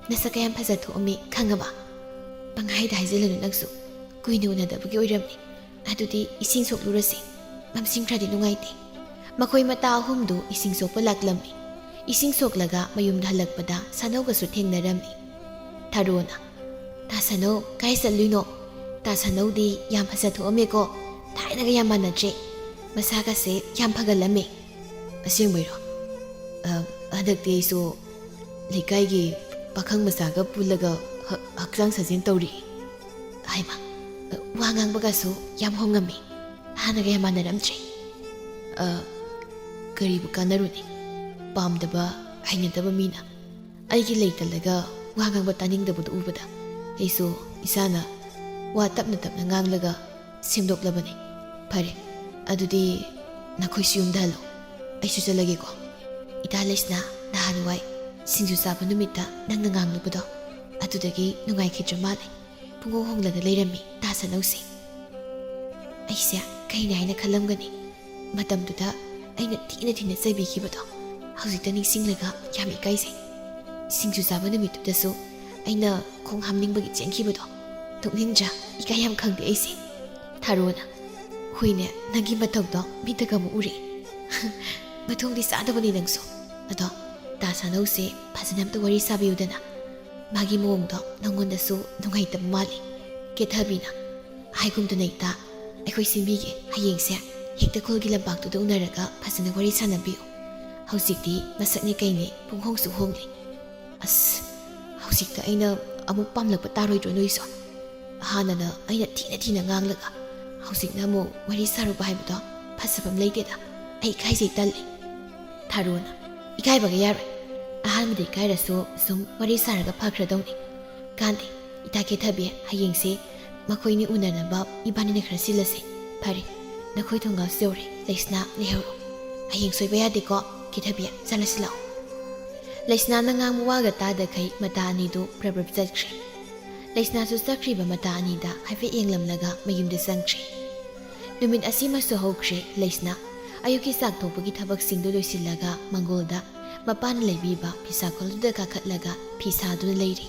ꯅꯁꯛ ꯀꯌꯥꯝ ꯐꯖ ꯊꯣꯛꯑꯝꯃꯤ ꯈꯪꯉꯕ? ꯄꯪꯍꯥꯏꯗ ꯍꯥꯏꯖꯤꯜꯂꯨꯅꯨ ꯅꯪꯁꯨ꯫ ꯀꯨꯏꯅ ꯎꯅꯗꯕꯒꯤ ꯑꯣꯏꯔꯝꯅꯤ꯫ ꯑꯗꯨꯗꯤ ꯏꯁꯤꯡ ꯁꯣꯛꯂꯨꯔꯁꯤ꯫ ꯃꯝꯁꯤꯡ ꯈꯔꯗꯤ ꯅꯨꯡꯉꯥꯏꯇꯦ꯫" ꯃꯈꯣꯏ ꯃꯇꯥ ꯑꯍꯨꯝꯗꯨ ꯏꯁꯤꯡ ꯁꯣꯛꯄ ꯂꯥꯛꯂꯝꯃꯤ꯫ ꯏꯁꯤꯡ ꯁꯣꯛꯂꯒ ꯃꯌꯨꯝꯗ ꯍꯜꯂꯛꯄꯗ ꯁꯥꯅꯧꯒꯁꯨ ꯊꯦꯡꯅꯔꯝꯃꯤ꯫ ꯊꯥꯔꯣꯅ, "ꯇꯥ ꯁꯥꯅꯧ, ꯀꯥꯏ ꯆꯠꯂꯨꯏꯅꯣ? ꯇꯥ ꯁꯥꯅꯧꯗꯤ ꯌꯥꯝ ꯐꯖ ꯊꯣꯛꯑꯝꯃꯦꯀꯣ꯫ ꯊꯥꯏꯅꯒ ꯌꯥꯝ ꯃꯥꯟꯅꯗ꯭ꯔꯦ꯫ ꯃꯁꯥꯒꯁꯦ ꯌꯥꯝ ꯐꯒꯠꯂꯝꯃꯦ꯫" "ꯑꯁꯦꯡꯕꯩꯔꯣ? ꯑ, ꯍꯟꯗꯛꯇꯤ ꯑꯩꯁꯨ ꯂꯩꯀꯥꯏꯒꯤ ꯄꯥꯈꯪ ꯃꯆꯥꯒ ꯄꯨꯜꯂꯒ ꯍ-, ꯍꯛꯆꯥꯡ ꯁꯥꯖꯦꯜ ꯇꯧꯔꯤ꯫" ꯍꯥꯏꯃ, ꯋꯥ ꯉꯥꯡꯕꯒꯁꯨ ꯌꯥꯝ ꯍꯣꯡꯉꯝꯃꯤ꯫ ꯍꯥꯟꯅꯒ ꯌꯥꯝ ꯃꯥꯟꯅꯔꯝꯗ꯭ꯔꯦ꯫ ꯑ, ꯀꯔꯤꯕꯨ ꯀꯥꯟꯅꯔꯨꯅꯤ? ꯄꯥꯝꯗꯕ, ꯍꯩꯅꯗꯕ ꯃꯤꯅ ꯑꯩꯒꯤ ꯂꯩꯇꯜꯂꯒ ꯋꯥ ꯉꯥꯡꯕ ꯇꯥꯅꯤꯡꯗꯕꯗꯨ ꯎꯕꯗ ꯑꯩꯁꯨ ꯏꯁꯥꯅ ꯋꯥ ꯇꯞꯅ ꯇꯞꯅ ꯉꯥꯡꯂꯒ ꯁꯦꯝꯗꯣꯛꯂꯕꯅꯤ꯫ "ꯐꯔꯦ, ꯑꯗꯨꯗꯤ ꯅꯈꯣꯏꯁꯨ ꯌꯨꯝꯗ ꯍꯜꯂꯣ꯫ ꯑꯩꯁꯨ ꯆꯠꯂꯒꯦꯀꯣ꯫ ꯏꯇꯥ ꯂꯩꯁꯅꯥ ꯅꯍꯥꯟꯋꯥꯏ ꯁꯤꯡꯖꯨ ꯆꯥꯕ ꯅꯨꯃꯤꯠꯇ ꯅꯪꯅ ꯉꯥꯡꯂꯨꯕꯗꯣ, ꯑꯗꯨꯗꯒꯤ ꯅꯨꯡꯉꯥꯏꯈꯤꯗ꯭ꯔ ꯃꯥꯜꯂꯦ꯫ ꯄꯨꯡꯍꯣꯡ ꯍꯣꯡꯂꯒ ꯂꯩꯔꯝꯃꯤ ꯇꯥ ꯁꯥꯅꯧꯁꯦ꯫" ꯑꯩꯁꯦ ꯀꯩꯅꯦ ꯍꯥꯏꯅ ꯈꯜꯂꯝꯒꯅꯤ꯫ ꯃꯇꯝꯗꯨꯗ ꯑꯩꯅ ꯊꯤꯅ ꯊꯤꯅ ꯆꯩꯕꯤꯈꯤꯕꯗꯣ ꯍꯧꯖꯤꯛꯇ ꯅꯤꯡꯁꯤꯡꯂꯒ ꯌꯥꯝ ꯏꯀꯥꯏꯖꯩ꯫ ꯁꯤꯡꯖꯨ ꯆꯥꯕ ꯅꯨꯃꯤꯠꯇꯨꯗꯁꯨ ꯑꯩꯅ ꯈꯣꯡ ꯍꯥꯝꯅꯤꯡꯕꯒꯤ ꯆꯦꯟꯈꯤꯕꯗꯣ ꯅꯣꯛꯅꯤꯡꯗ꯭ꯔꯥ? ꯏꯀꯥꯏ ꯌꯥꯝ ꯈꯪꯗꯦ ꯑꯩꯁꯦ꯫ ꯊꯥꯔꯣꯅ, "ꯍꯣꯏꯅꯦ, ꯅꯪꯒꯤ ꯃꯇꯧꯗꯣ ꯃꯤꯠꯇꯒ ꯑꯃꯨꯛ ꯎꯔꯦ꯫ ꯃꯊꯣꯡꯗꯤ ꯆꯥꯗꯕꯅꯤ ꯅꯪꯁꯨ꯫" ꯑꯗꯣ ꯇꯥ ꯁꯥꯅꯧꯁꯦ ꯐꯖꯅ ꯑꯝꯇ ꯋꯥꯔꯤ ꯁꯥꯕꯤꯌꯨꯗꯅ꯫ ꯃꯥꯒꯤ ꯃꯑꯣꯡꯗꯣ ꯅꯪꯉꯣꯟꯗꯁꯨ ꯅꯨꯡꯉꯥꯏꯇꯕ ꯃꯥꯜꯂꯤ꯫ ꯀꯦꯊꯕꯤꯅ, "ꯍꯥꯏꯒꯨꯝꯗꯅ ꯏꯇꯥ, ꯑꯩꯈꯣꯏ ꯁꯤꯟꯕꯤꯒꯦ꯫ ꯍꯌꯦꯡꯁꯦ ꯍꯦꯛꯇꯈꯣꯜꯒꯤ ꯂꯝꯄꯥꯛꯇꯨꯗ ꯎꯅꯔꯒ ꯐꯖꯅ ꯋꯥꯔꯤ ꯁꯥꯟꯅꯕꯤꯌꯨ꯫ ꯍꯧꯖꯤꯛꯇꯤ ꯃꯁꯛꯅꯦ ꯀꯩꯅꯦ ꯄꯨꯡꯍꯣꯡꯁꯨ ꯍꯣꯡꯂꯤ꯫" ꯑꯁ, ꯍꯧꯖꯤꯛꯇ ꯑꯩꯅ ꯑꯃꯨꯛ ꯄꯥꯝꯂꯛꯄ ꯇꯥꯔꯣꯏꯗ꯭ꯔꯣ ꯅꯣꯏꯁꯨ? ꯍꯥꯟꯅꯅ ꯑꯩꯅ ꯊꯤꯅ ꯊꯤꯅ ꯉꯥꯡꯂꯒ ꯍꯧꯖꯤꯛꯅ ꯑꯃꯨꯛ ꯋꯥꯔꯤ ꯁꯥꯔꯨꯕ ꯍꯥꯏꯕꯗꯣ ꯐꯖꯕ ꯑꯃ ꯂꯩꯇꯦꯗ꯫ ꯑꯩ ꯏꯀꯥꯏꯖꯩ, ꯇꯜꯂꯤ꯫ ꯊꯥꯔꯣꯅ, "ꯏꯀꯥꯏꯕꯒ ꯌꯥꯔꯣꯏ꯫ ꯑꯍꯥꯟꯕꯗ ꯏꯀꯥꯏꯔꯁꯨ ꯁꯨꯝ ꯋꯥꯔꯤ ꯁꯥꯔꯒ ꯐꯈ꯭ꯔꯗꯧꯅꯤ꯫ ꯀꯥꯟꯗꯦ, ꯏꯇꯥ ꯀꯦꯊꯕꯤ, ꯍꯌꯦꯡꯁꯦ ꯃꯈꯣꯏꯅꯤ ꯎꯅꯅꯕ ꯏꯕꯥꯅꯤꯅ ꯈꯔ ꯁꯤꯜꯂꯁꯦ꯫ ꯐꯔꯦ, "ꯅꯈꯣꯏ ꯊꯣꯡꯒꯥꯜꯁꯨ ꯌꯧꯔꯦ꯫ ꯂꯩꯁꯅꯥ, ꯂꯩꯍꯧꯔꯣ꯫ ꯍꯌꯦꯡ ꯁꯣꯏꯕ ꯌꯥꯗꯦꯀꯣ꯫ ꯀꯦꯊꯕꯤ, ꯆꯠꯂꯁꯤ ꯂꯥꯛꯑꯣ꯫" ꯂꯩꯁꯅꯥꯅ ꯉꯥꯡꯕ ꯋꯥꯒ ꯇꯥꯗꯈꯩ ꯃꯇꯥ ꯑꯅꯤꯗꯨ ꯄ꯭ꯔꯞ ꯄ꯭ꯔꯞ ꯆꯠꯈ꯭ꯔꯦ꯫ ꯂꯩꯁꯅꯥꯁꯨ ꯆꯠꯈ꯭ꯔꯤꯕ ꯃꯇꯥ ꯑꯅꯤꯗ ꯍꯥꯏꯐꯦꯠ ꯌꯦꯡꯂꯝꯂꯒ ꯃꯌꯨꯝꯗ ꯆꯪꯈ꯭ꯔꯦ꯫ ꯅꯨꯃꯤꯠ ꯑꯁꯤꯃꯁꯨ ꯍꯧꯈ꯭ꯔꯦ꯫ ꯂꯩꯁꯅꯥ ꯑꯌꯨꯛꯀꯤ ꯆꯥꯛ ꯊꯣꯡꯕꯒꯤ ꯊꯕꯛꯁꯤꯡꯗꯨ ꯂꯣꯏꯁꯤꯜꯂꯒ ꯃꯪꯒꯣꯜꯗ ꯃꯄꯥꯅ ꯂꯩꯕꯤꯕ ꯐꯤꯁꯥ ꯈꯣꯜꯗꯨꯗ ꯀꯥꯈꯠꯂꯒ ꯐꯤ ꯁꯥꯗꯨꯅ ꯂꯩꯔꯤ꯫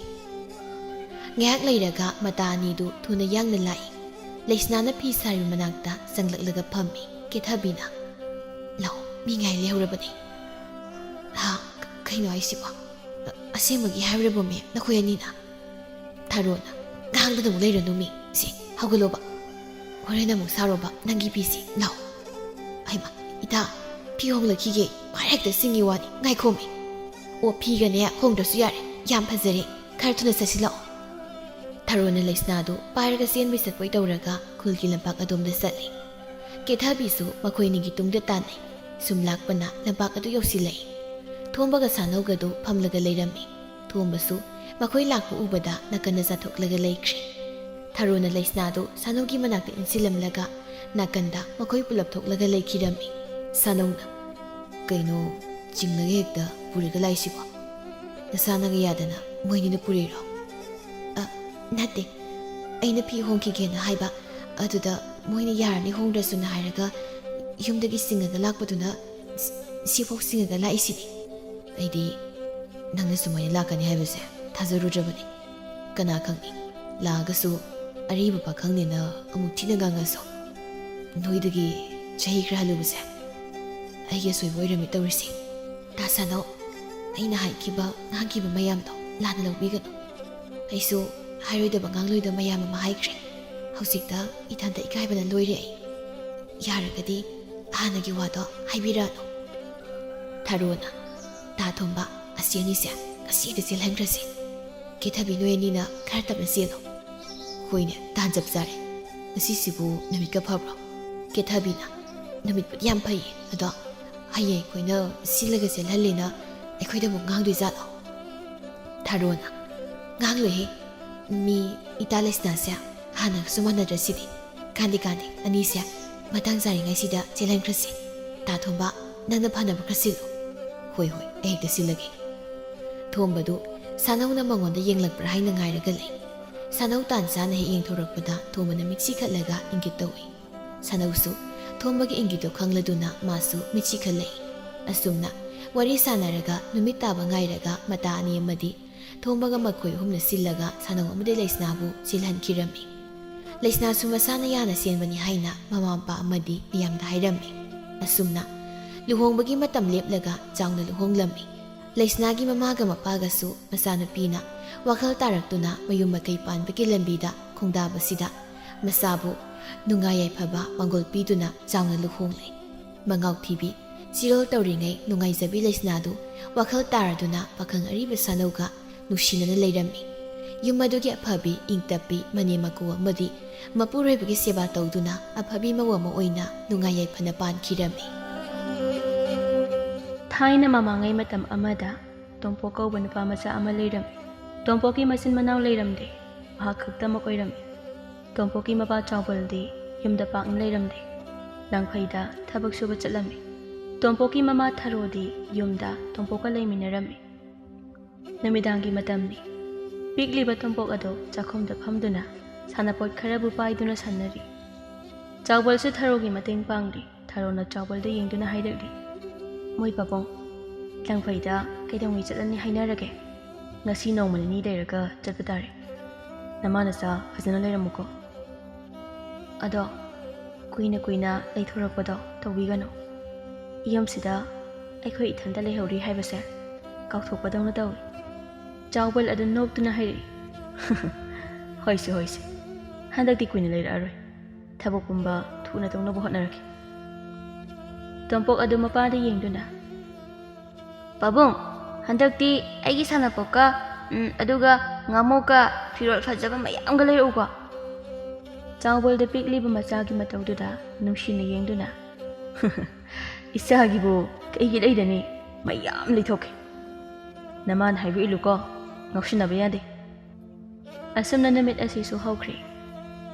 ꯉꯥꯏꯍꯥꯛ ꯂꯩꯔꯒ ꯃꯇꯥ ꯑꯅꯤꯗꯨ ꯊꯨꯅ ꯌꯥꯡꯅ ꯂꯥꯛꯏ꯫ ꯂꯩꯁꯅꯥꯅ ꯐꯤ ꯁꯥꯔꯤꯕ ꯃꯅꯥꯛꯇ ꯆꯪꯂꯛꯂꯒ ꯐꯝꯃꯤ꯫ ꯀꯦꯊꯕꯤꯅ, "ꯂꯥꯛꯑꯣ, ꯃꯤ ꯉꯥꯏ ꯂꯩꯍꯧꯔꯕꯅꯤ꯫" "ꯍꯥ? ꯀ-, ꯀꯩꯅꯣ ꯍꯥꯏꯁꯤꯕꯣ? ꯑ-, ꯑꯁꯦꯡꯕꯒꯤ ꯍꯥꯏꯔꯤꯕꯣ, ꯃꯦꯝ, ꯅꯈꯣꯏ ꯑꯅꯤꯅ?" ꯊꯥꯔꯣꯅ, "ꯉꯥꯡꯗꯅ ꯑꯃꯨꯛ ꯂꯩꯔꯅꯨ ꯃꯤ꯫ ꯁꯤ, ꯍꯧꯒꯠꯂꯣꯕ꯫ ꯍꯣꯔꯦꯟ ꯑꯃꯨꯛ ꯁꯥꯔꯣꯕ ꯅꯪꯒꯤ ꯐꯤꯁꯤ꯫ ꯂꯥꯛꯑꯣ꯫" "ꯍꯩꯃꯥ, ꯏꯇꯥ, ꯐꯤ ꯍꯣꯡꯂꯛꯈꯤꯒꯦ꯫ ꯃꯥ ꯍꯦꯛꯇ ꯆꯤꯡꯉꯤ ꯋꯥꯅꯤ꯫ ꯉꯥꯏꯈꯣꯃꯤ꯫" "ꯑꯣ, ꯐꯤꯒꯅꯦ ꯍꯣꯡꯗ꯭ꯔꯁꯨ ꯌꯥꯔꯦ꯫ ꯌꯥꯝ ꯐꯖꯔꯦ꯫ ꯈꯔ ꯊꯨꯅ ꯆꯠꯁꯤꯜꯂꯛꯑꯣ꯫" ꯊꯥꯔꯣꯅ ꯂꯩꯁꯅꯥꯗꯨ ꯄꯥꯏꯔꯒ ꯆꯦꯟꯕꯤ ꯆꯠꯄꯣꯏ ꯇꯧꯔꯒ ꯈꯨꯜꯒꯤ ꯂꯝꯄꯥꯛ ꯑꯗꯣꯝꯗ ꯆꯠꯂꯤ꯫ ꯀꯦꯊꯕꯤꯁꯨ ꯃꯈꯣꯏꯅꯤꯒꯤ ꯇꯨꯡꯗ ꯇꯥꯟꯅꯩ꯫ ꯁꯨꯝ ꯂꯥꯛꯄꯅ ꯂꯝꯄꯥꯛ ꯑꯗꯨ ꯌꯧꯁꯤꯜꯂꯛꯏ꯫ ꯊꯣꯝꯕꯒ ꯁꯥꯅꯧꯒꯗꯨ ꯐꯝꯂꯒ ꯂꯩꯔꯝꯃꯤ꯫ ꯊꯣꯝꯕꯁꯨ ꯃꯈꯣꯏ ꯂꯥꯛꯄ ꯎꯕꯗ ꯅꯥꯀꯟꯗ ꯆꯥꯊꯣꯛꯂꯒ ꯂꯩꯈ꯭ꯔꯦ꯫ ꯊꯥꯔꯣꯅ ꯂꯩꯁꯅꯥꯗꯨ ꯁꯥꯅꯧꯒꯤ ꯃꯅꯥꯛꯇ ꯏꯟꯁꯤꯜꯂꯝꯂꯒ ꯅꯥꯀꯟꯗ ꯃꯈꯣꯏ ꯄꯨꯂꯞ ꯊꯣꯛꯂꯒ ꯂꯩꯈꯤꯔꯝꯃꯤ꯫ ꯁꯥꯅꯧꯅ, "ꯀꯩꯅꯣ, ꯆꯤꯡꯂꯒ ꯍꯦꯛꯇ ꯄꯨꯔꯒ ꯂꯥꯛꯏꯁꯤꯕꯣ? ꯅꯁꯥꯅꯒ ꯌꯥꯗꯅ ꯃꯣꯏꯅꯤꯅ ꯄꯨꯔꯛꯏꯔꯣ?" "ꯑ, ꯅꯠꯇꯦ꯫ ꯑꯩꯅ ꯐꯤ ꯍꯣꯡꯈꯤꯒꯦꯅ ꯍꯥꯏꯕ, ꯑꯗꯨꯗ ꯃꯣꯏꯅ ꯌꯥꯔꯅꯤ ꯍꯣꯡꯗ꯭ꯔꯁꯨꯅ ꯍꯥꯏꯔꯒ ꯌꯨꯝꯗꯒꯤ ꯆꯤꯡꯉꯒ ꯂꯥꯛꯄꯗꯨꯅ ꯁꯤ-, ꯁꯤꯐꯥꯎ ꯆꯤꯡꯉꯒ ꯂꯥꯛꯏꯁꯤꯅꯤ꯫ ꯑꯩꯗꯤ ꯅꯪꯅ ꯁꯨꯃꯥꯏꯅ ꯂꯥꯛꯀꯅꯤ ꯍꯥꯏꯕꯁꯦ ꯊꯥꯖꯔꯨꯗ꯭ꯔꯕꯅꯤ꯫ ꯀꯅꯥ ꯈꯪꯅꯤ, ꯂꯥꯛꯑꯒꯁꯨ ꯑꯔꯤꯕ ꯄꯥꯈꯪꯅꯦꯅ ꯑꯃꯨꯛ ꯊꯤꯅ ꯉꯥꯡꯉꯁꯨ꯫ ꯅꯣꯏꯗꯒꯤ ꯆꯍꯤ ꯈꯔ ꯍꯜꯂꯨꯕꯁꯦ ꯑꯩꯒꯤ ꯑꯁꯣꯏꯕ ꯑꯣꯏꯔꯝꯃꯤ ꯇꯧꯔꯤꯁꯦ꯫ ꯇꯥ ꯁꯥꯅꯧ, ꯑꯩꯅ ꯍꯥꯏꯈꯤꯕ, ꯉꯥꯡꯈꯤꯕ ꯃꯌꯥꯝꯗꯣ ꯂꯥꯟꯅ ꯂꯧꯕꯤꯒꯅꯨ꯫ ꯑꯩꯁꯨ ꯍꯥꯏꯔꯣꯏꯗꯕ ꯉꯥꯡꯂꯣꯏꯗꯕ ꯃꯌꯥꯝ ꯑꯃ ꯍꯥꯏꯈ꯭ꯔꯦ꯫ ꯍꯧꯖꯤꯛꯇ ꯏꯊꯟꯇ ꯏꯀꯥꯏꯕꯅ ꯂꯣꯏꯔꯦ ꯑꯩ꯫ ꯌꯥꯔꯒꯗꯤ ꯍꯥꯟꯅꯒꯤ ꯋꯥꯗꯣ ꯍꯥꯏꯕꯤꯔꯛꯑꯅꯨ꯫" ꯊꯥꯔꯣꯅ, "ꯇꯥ ꯊꯣꯝꯕ, ꯑꯁꯤ ꯑꯅꯤꯁꯦ ꯉꯁꯤꯗ ꯆꯦꯜꯍꯟꯈ꯭ꯔꯁꯤ꯫ ꯀꯦꯊꯕꯤ, ꯅꯣꯏ ꯑꯅꯤꯅ ꯈꯔ ꯇꯞꯅ ꯆꯦꯜꯂꯣ꯫" "ꯍꯣꯏꯅꯦ, ꯇꯥꯟ ꯆꯞ ꯆꯥꯔꯦ꯫ ꯉꯁꯤꯁꯤꯕꯨ ꯅꯨꯃꯤꯠꯀ ꯐꯕ꯭ꯔꯣ?" ꯀꯦꯊꯕꯤꯅ, "ꯅꯨꯃꯤꯠꯄꯨꯗꯤ ꯌꯥꯝ ꯐꯩꯌꯦ, ꯑꯗꯣ ꯍꯌꯦꯡ ꯑꯩꯈꯣꯏꯅ ꯁꯤꯜꯂꯒ ꯆꯦꯜꯍꯜꯂꯦꯅ ꯑꯩꯈꯣꯏꯗ ꯑꯃꯨꯛ ꯉꯥꯡꯗꯣꯏ ꯖꯥꯠꯂꯣ?" ꯊꯥꯔꯣꯅ, "ꯉꯥꯡꯂꯣꯏꯍꯦ꯫ ꯃꯤ ꯏꯇꯥ ꯂꯩꯁꯅꯥꯁꯦ ꯍꯥꯟꯅꯒꯁꯨ ꯃꯥꯟꯅꯗ꯭ꯔꯁꯤꯗꯤ꯫ ꯀꯥꯟꯗꯦ, ꯀꯥꯟꯗꯦ, ꯑꯅꯤꯁꯦ "ꯃꯇꯥꯡ ꯆꯥꯔꯤꯉꯩꯁꯤꯗ ꯆꯦꯜꯍꯟꯈ꯭ꯔꯁꯤ꯫ ꯇꯥ ꯊꯣꯝꯕ, ꯅꯪꯅ ꯐꯅꯕ ꯈꯔ ꯁꯤꯜꯂꯨ꯫" "ꯍꯣꯏ, ꯍꯣꯏ, ꯑꯩ ꯍꯦꯛꯇ ꯁꯤꯜꯂꯒꯦ꯫" ꯊꯣꯝꯕꯗꯨ ꯁꯥꯅꯧꯅ ꯃꯉꯣꯟꯗ ꯌꯦꯡꯂꯛꯄ꯭ꯔꯥ ꯍꯥꯏꯅ ꯉꯥꯏꯔꯒ ꯂꯩ꯫ ꯁꯥꯅꯧ ꯇꯥꯟ ꯆꯥꯅ ꯍꯦꯛ ꯌꯦꯡꯊꯣꯔꯛꯄꯗ ꯊꯣꯝꯕꯅ ꯃꯤꯠꯁꯤ ꯈꯠꯂꯒ ꯏꯪꯒꯤꯠ ꯇꯧꯏ꯫ ꯁꯥꯅꯧꯁꯨ ꯊꯣꯝꯕꯒꯤ ꯏꯪꯒꯤꯠꯇꯣ ꯈꯪꯂꯗꯨꯅ ꯃꯥꯁꯨ ꯃꯤꯠꯁꯤ ꯈꯠꯂꯛꯏ꯫ ꯑꯁꯨꯝꯅ ꯋꯥꯔꯤ ꯁꯥꯟꯅꯔꯒ ꯅꯨꯃꯤꯠ ꯇꯥꯕ ꯉꯥꯏꯔꯒ ꯃꯇꯥ ꯑꯅꯤ ꯑꯃꯗꯤ ꯊꯣꯝꯕꯒ ꯃꯈꯣꯏ ꯑꯍꯨꯝꯅ ꯁꯤꯜꯂꯒ ꯁꯥꯅꯧ ꯑꯃꯗꯤ ꯂꯩꯁꯅꯥꯕꯨ ꯆꯦꯜꯍꯟꯈꯤꯔꯝꯃꯤ꯫ ꯂꯩꯁꯅꯥꯁꯨ ꯃꯁꯥꯅ ꯌꯥꯅ ꯆꯦꯟꯕꯅꯤ ꯍꯥꯏꯅ ꯃꯃꯥ ꯃꯄꯥ ꯑꯃꯗꯤ ꯃꯤꯌꯥꯝꯗ ꯍꯥꯏꯔꯝꯃꯤ꯫ ꯑꯁꯨꯝꯅ ꯂꯨꯍꯣꯡꯕꯒꯤ ꯃꯇꯝ ꯂꯦꯞꯂꯒ ꯆꯥꯎꯅ ꯂꯨꯍꯣꯡꯂꯝꯃꯤ꯫ ꯂꯩꯁꯅꯥꯒꯤ ꯃꯃꯥꯒ ꯃꯄꯥꯒꯁꯨ ꯃꯆꯥꯅꯨꯄꯤꯅ ꯋꯥꯈꯜ ꯇꯥꯔꯛꯇꯨꯅ ꯃꯌꯨꯝ ꯃꯀꯩ ꯄꯥꯟꯕꯒꯤ ꯂꯝꯕꯤꯗ ꯈꯣꯡꯗꯥꯕꯁꯤꯗ ꯃꯆꯥꯕꯨ ꯅꯨꯡꯉꯥꯏ ꯌꯥꯏꯐꯕ ꯃꯪꯒꯣꯜ ꯄꯤꯗꯨꯅ ꯆꯥꯎꯅ ꯂꯨꯍꯣꯡꯂꯦ꯫ ꯃꯉꯥꯎ ꯊꯤꯕꯤ ꯆꯤꯔꯣꯜ ꯇꯧꯔꯤꯉꯩ ꯅꯨꯡꯉꯥꯏꯖꯕꯤ ꯂꯩꯁꯅꯥꯗꯨ ꯋꯥꯈꯜ ꯇꯥꯔꯗꯨꯅ ꯄꯥꯈꯪ ꯑꯔꯤꯕ ꯁꯥꯅꯧꯒ ꯅꯨꯡꯁꯤꯅꯅ ꯂꯩꯔꯝꯃꯤ꯫ ꯌꯨꯝ ꯑꯗꯨꯒꯤ ꯑꯐꯕꯤ, ꯏꯪ ꯇꯞꯄꯤ, ꯃꯅꯦꯝ ꯃꯀꯨ ꯑꯃꯗꯤ ꯃꯄꯨꯔꯣꯏꯕꯒꯤ ꯁꯦꯕꯥ ꯇꯧꯗꯨꯅ ꯑꯐꯕꯤ ꯃꯧ ꯑꯃ ꯑꯣꯏꯅ ꯅꯨꯡꯉꯥꯏ ꯌꯥꯏꯐꯅ ꯄꯥꯟꯈꯤꯔꯝꯃꯤ꯫ ꯊꯥꯏꯅ ꯃꯃꯥꯡꯉꯩ ꯃꯇꯝ ꯑꯃꯗ ꯇꯣꯝꯄꯣꯛ ꯀꯧꯕ ꯅꯨꯄꯥ ꯃꯆꯥ ꯑꯃ ꯂꯩꯔꯝꯃꯤ꯫ ꯇꯣꯝꯄꯣꯛꯀꯤ ꯃꯆꯤꯟ ꯃꯅꯥꯎ ꯂꯩꯔꯝꯗꯦ꯫ ꯃꯍꯥꯛ ꯈꯛꯇꯃꯛ ꯑꯣꯏꯔꯝꯃꯤ꯫ ꯇꯣꯝꯄꯣꯛꯀꯤ ꯃꯄꯥ ꯆꯥꯎꯕꯜꯗꯤ ꯌꯨꯝꯗ ꯄꯥꯛꯅ ꯂꯩꯔꯝꯗꯦ꯫ ꯂꯪꯐꯩꯗ ꯊꯕꯛ ꯁꯨꯕ ꯆꯠꯂꯝꯃꯤ꯫ ꯇꯣꯝꯄꯣꯛꯀꯤ ꯃꯃꯥ ꯊꯔꯣꯗꯤ ꯌꯨꯝꯗ ꯇꯣꯝꯄꯣꯛꯀ ꯂꯩꯃꯤꯟꯅꯔꯝꯃꯤ꯫ ꯅꯨꯃꯤꯗꯥꯡꯒꯤ ꯃꯇꯝꯅꯤ꯫ ꯄꯤꯛꯂꯤꯕ ꯇꯣꯝꯄꯣꯛ ꯑꯗꯨ ꯆꯥꯛꯈꯨꯝꯗ ꯐꯝꯗꯨꯅ ꯁꯥꯟꯅꯄꯣꯠ ꯈꯔꯕꯨ ꯄꯥꯏꯗꯨꯅ ꯁꯥꯟꯅꯔꯤ꯫ ꯆꯥꯎꯕꯜꯁꯨ ꯊꯔꯣꯒꯤ ꯃꯇꯦꯡ ꯄꯥꯡꯂꯤ꯫ ꯊꯔꯣꯅ ꯆꯥꯎꯕꯜꯗ ꯌꯦꯡꯗꯨꯅ ꯍꯥꯏꯔꯛꯂꯤ, "ꯃꯣꯏ ꯄꯥꯕꯨꯡ, ꯂꯪꯐꯩꯗ ꯀꯩꯗꯧꯉꯩ ꯆꯠꯂꯅꯤ ꯍꯥꯏꯅꯔꯒꯦ? ꯉꯁꯤ ꯅꯣꯡꯃ ꯅꯤꯅꯤ ꯂꯩꯔꯒ ꯆꯠꯄ ꯇꯥꯔꯦ꯫ ꯅꯃꯥ ꯅꯆꯥ ꯐꯖꯅ ꯂꯩꯔꯝꯃꯨꯀꯣ꯫ ꯑꯗꯣ ꯀꯨꯏꯅ ꯀꯨꯏꯅ ꯂꯩꯊꯣꯔꯛꯄꯗꯣ ꯇꯧꯕꯤꯒꯅꯨ꯫ ꯌꯨꯝꯁꯤꯗ ꯑꯩꯈꯣꯏ ꯏꯊꯟꯇ ꯂꯩꯍꯧꯔꯤ ꯍꯥꯏꯕꯁꯦ ꯀꯥꯎꯊꯣꯛꯄꯗꯧꯅ ꯇꯧꯏ꯫" ꯆꯥꯎꯕꯜ ꯑꯗꯨ ꯅꯣꯛꯇꯨꯅ ꯍꯥꯏꯔꯛꯏ, "ꯍꯣꯏꯁꯦ, ꯍꯣꯏꯁꯦ, ꯍꯟꯗꯛꯇꯤ ꯀꯨꯏꯅ ꯂꯩꯔꯛꯑꯔꯣꯏ꯫ ꯊꯕꯛ ꯄꯨꯝꯕ ꯊꯨꯅ ꯇꯧꯅꯕ ꯍꯣꯠꯅꯔꯒꯦ꯫" ꯇꯣꯝꯄꯣꯛ ꯑꯗꯨ ꯃꯄꯥꯗ ꯌꯦꯡꯗꯨꯅ, "ꯄꯥꯕꯨꯡ, ꯍꯟꯗꯛꯇꯤ ꯑꯩꯒꯤ ꯁꯥꯟꯅꯄꯣꯠꯀ, ꯎꯝ, ꯑꯗꯨꯒ ꯉꯥꯃꯣꯛꯀ ꯐꯤꯔꯣꯜ ꯐꯖꯕ ꯃꯌꯥꯝꯒ ꯂꯩꯔꯛꯎꯀꯣ꯫" ꯆꯥꯎꯕꯜꯗ ꯄꯤꯛꯂꯤꯕ ꯃꯆꯥꯒꯤ ꯃꯇꯧꯗꯨꯗ ꯅꯨꯡꯁꯤꯅ ꯌꯦꯡꯗꯨꯅ, "ꯏꯆꯥꯒꯤꯕꯨ ꯀꯩꯒꯤ ꯂꯩꯔꯅꯤ? ꯃꯌꯥꯝ ꯂꯩꯊꯣꯛꯀꯦ꯫ ꯅꯃꯥꯅ ꯍꯥꯏꯕ ꯏꯜꯂꯨꯀꯣ, ꯉꯥꯎꯁꯤꯟꯅꯕ ꯌꯥꯗꯦ꯫" ꯑꯁꯨꯝꯅ ꯅꯨꯃꯤꯠ ꯑꯁꯤꯁꯨ ꯍꯧꯈ꯭ꯔꯦ꯫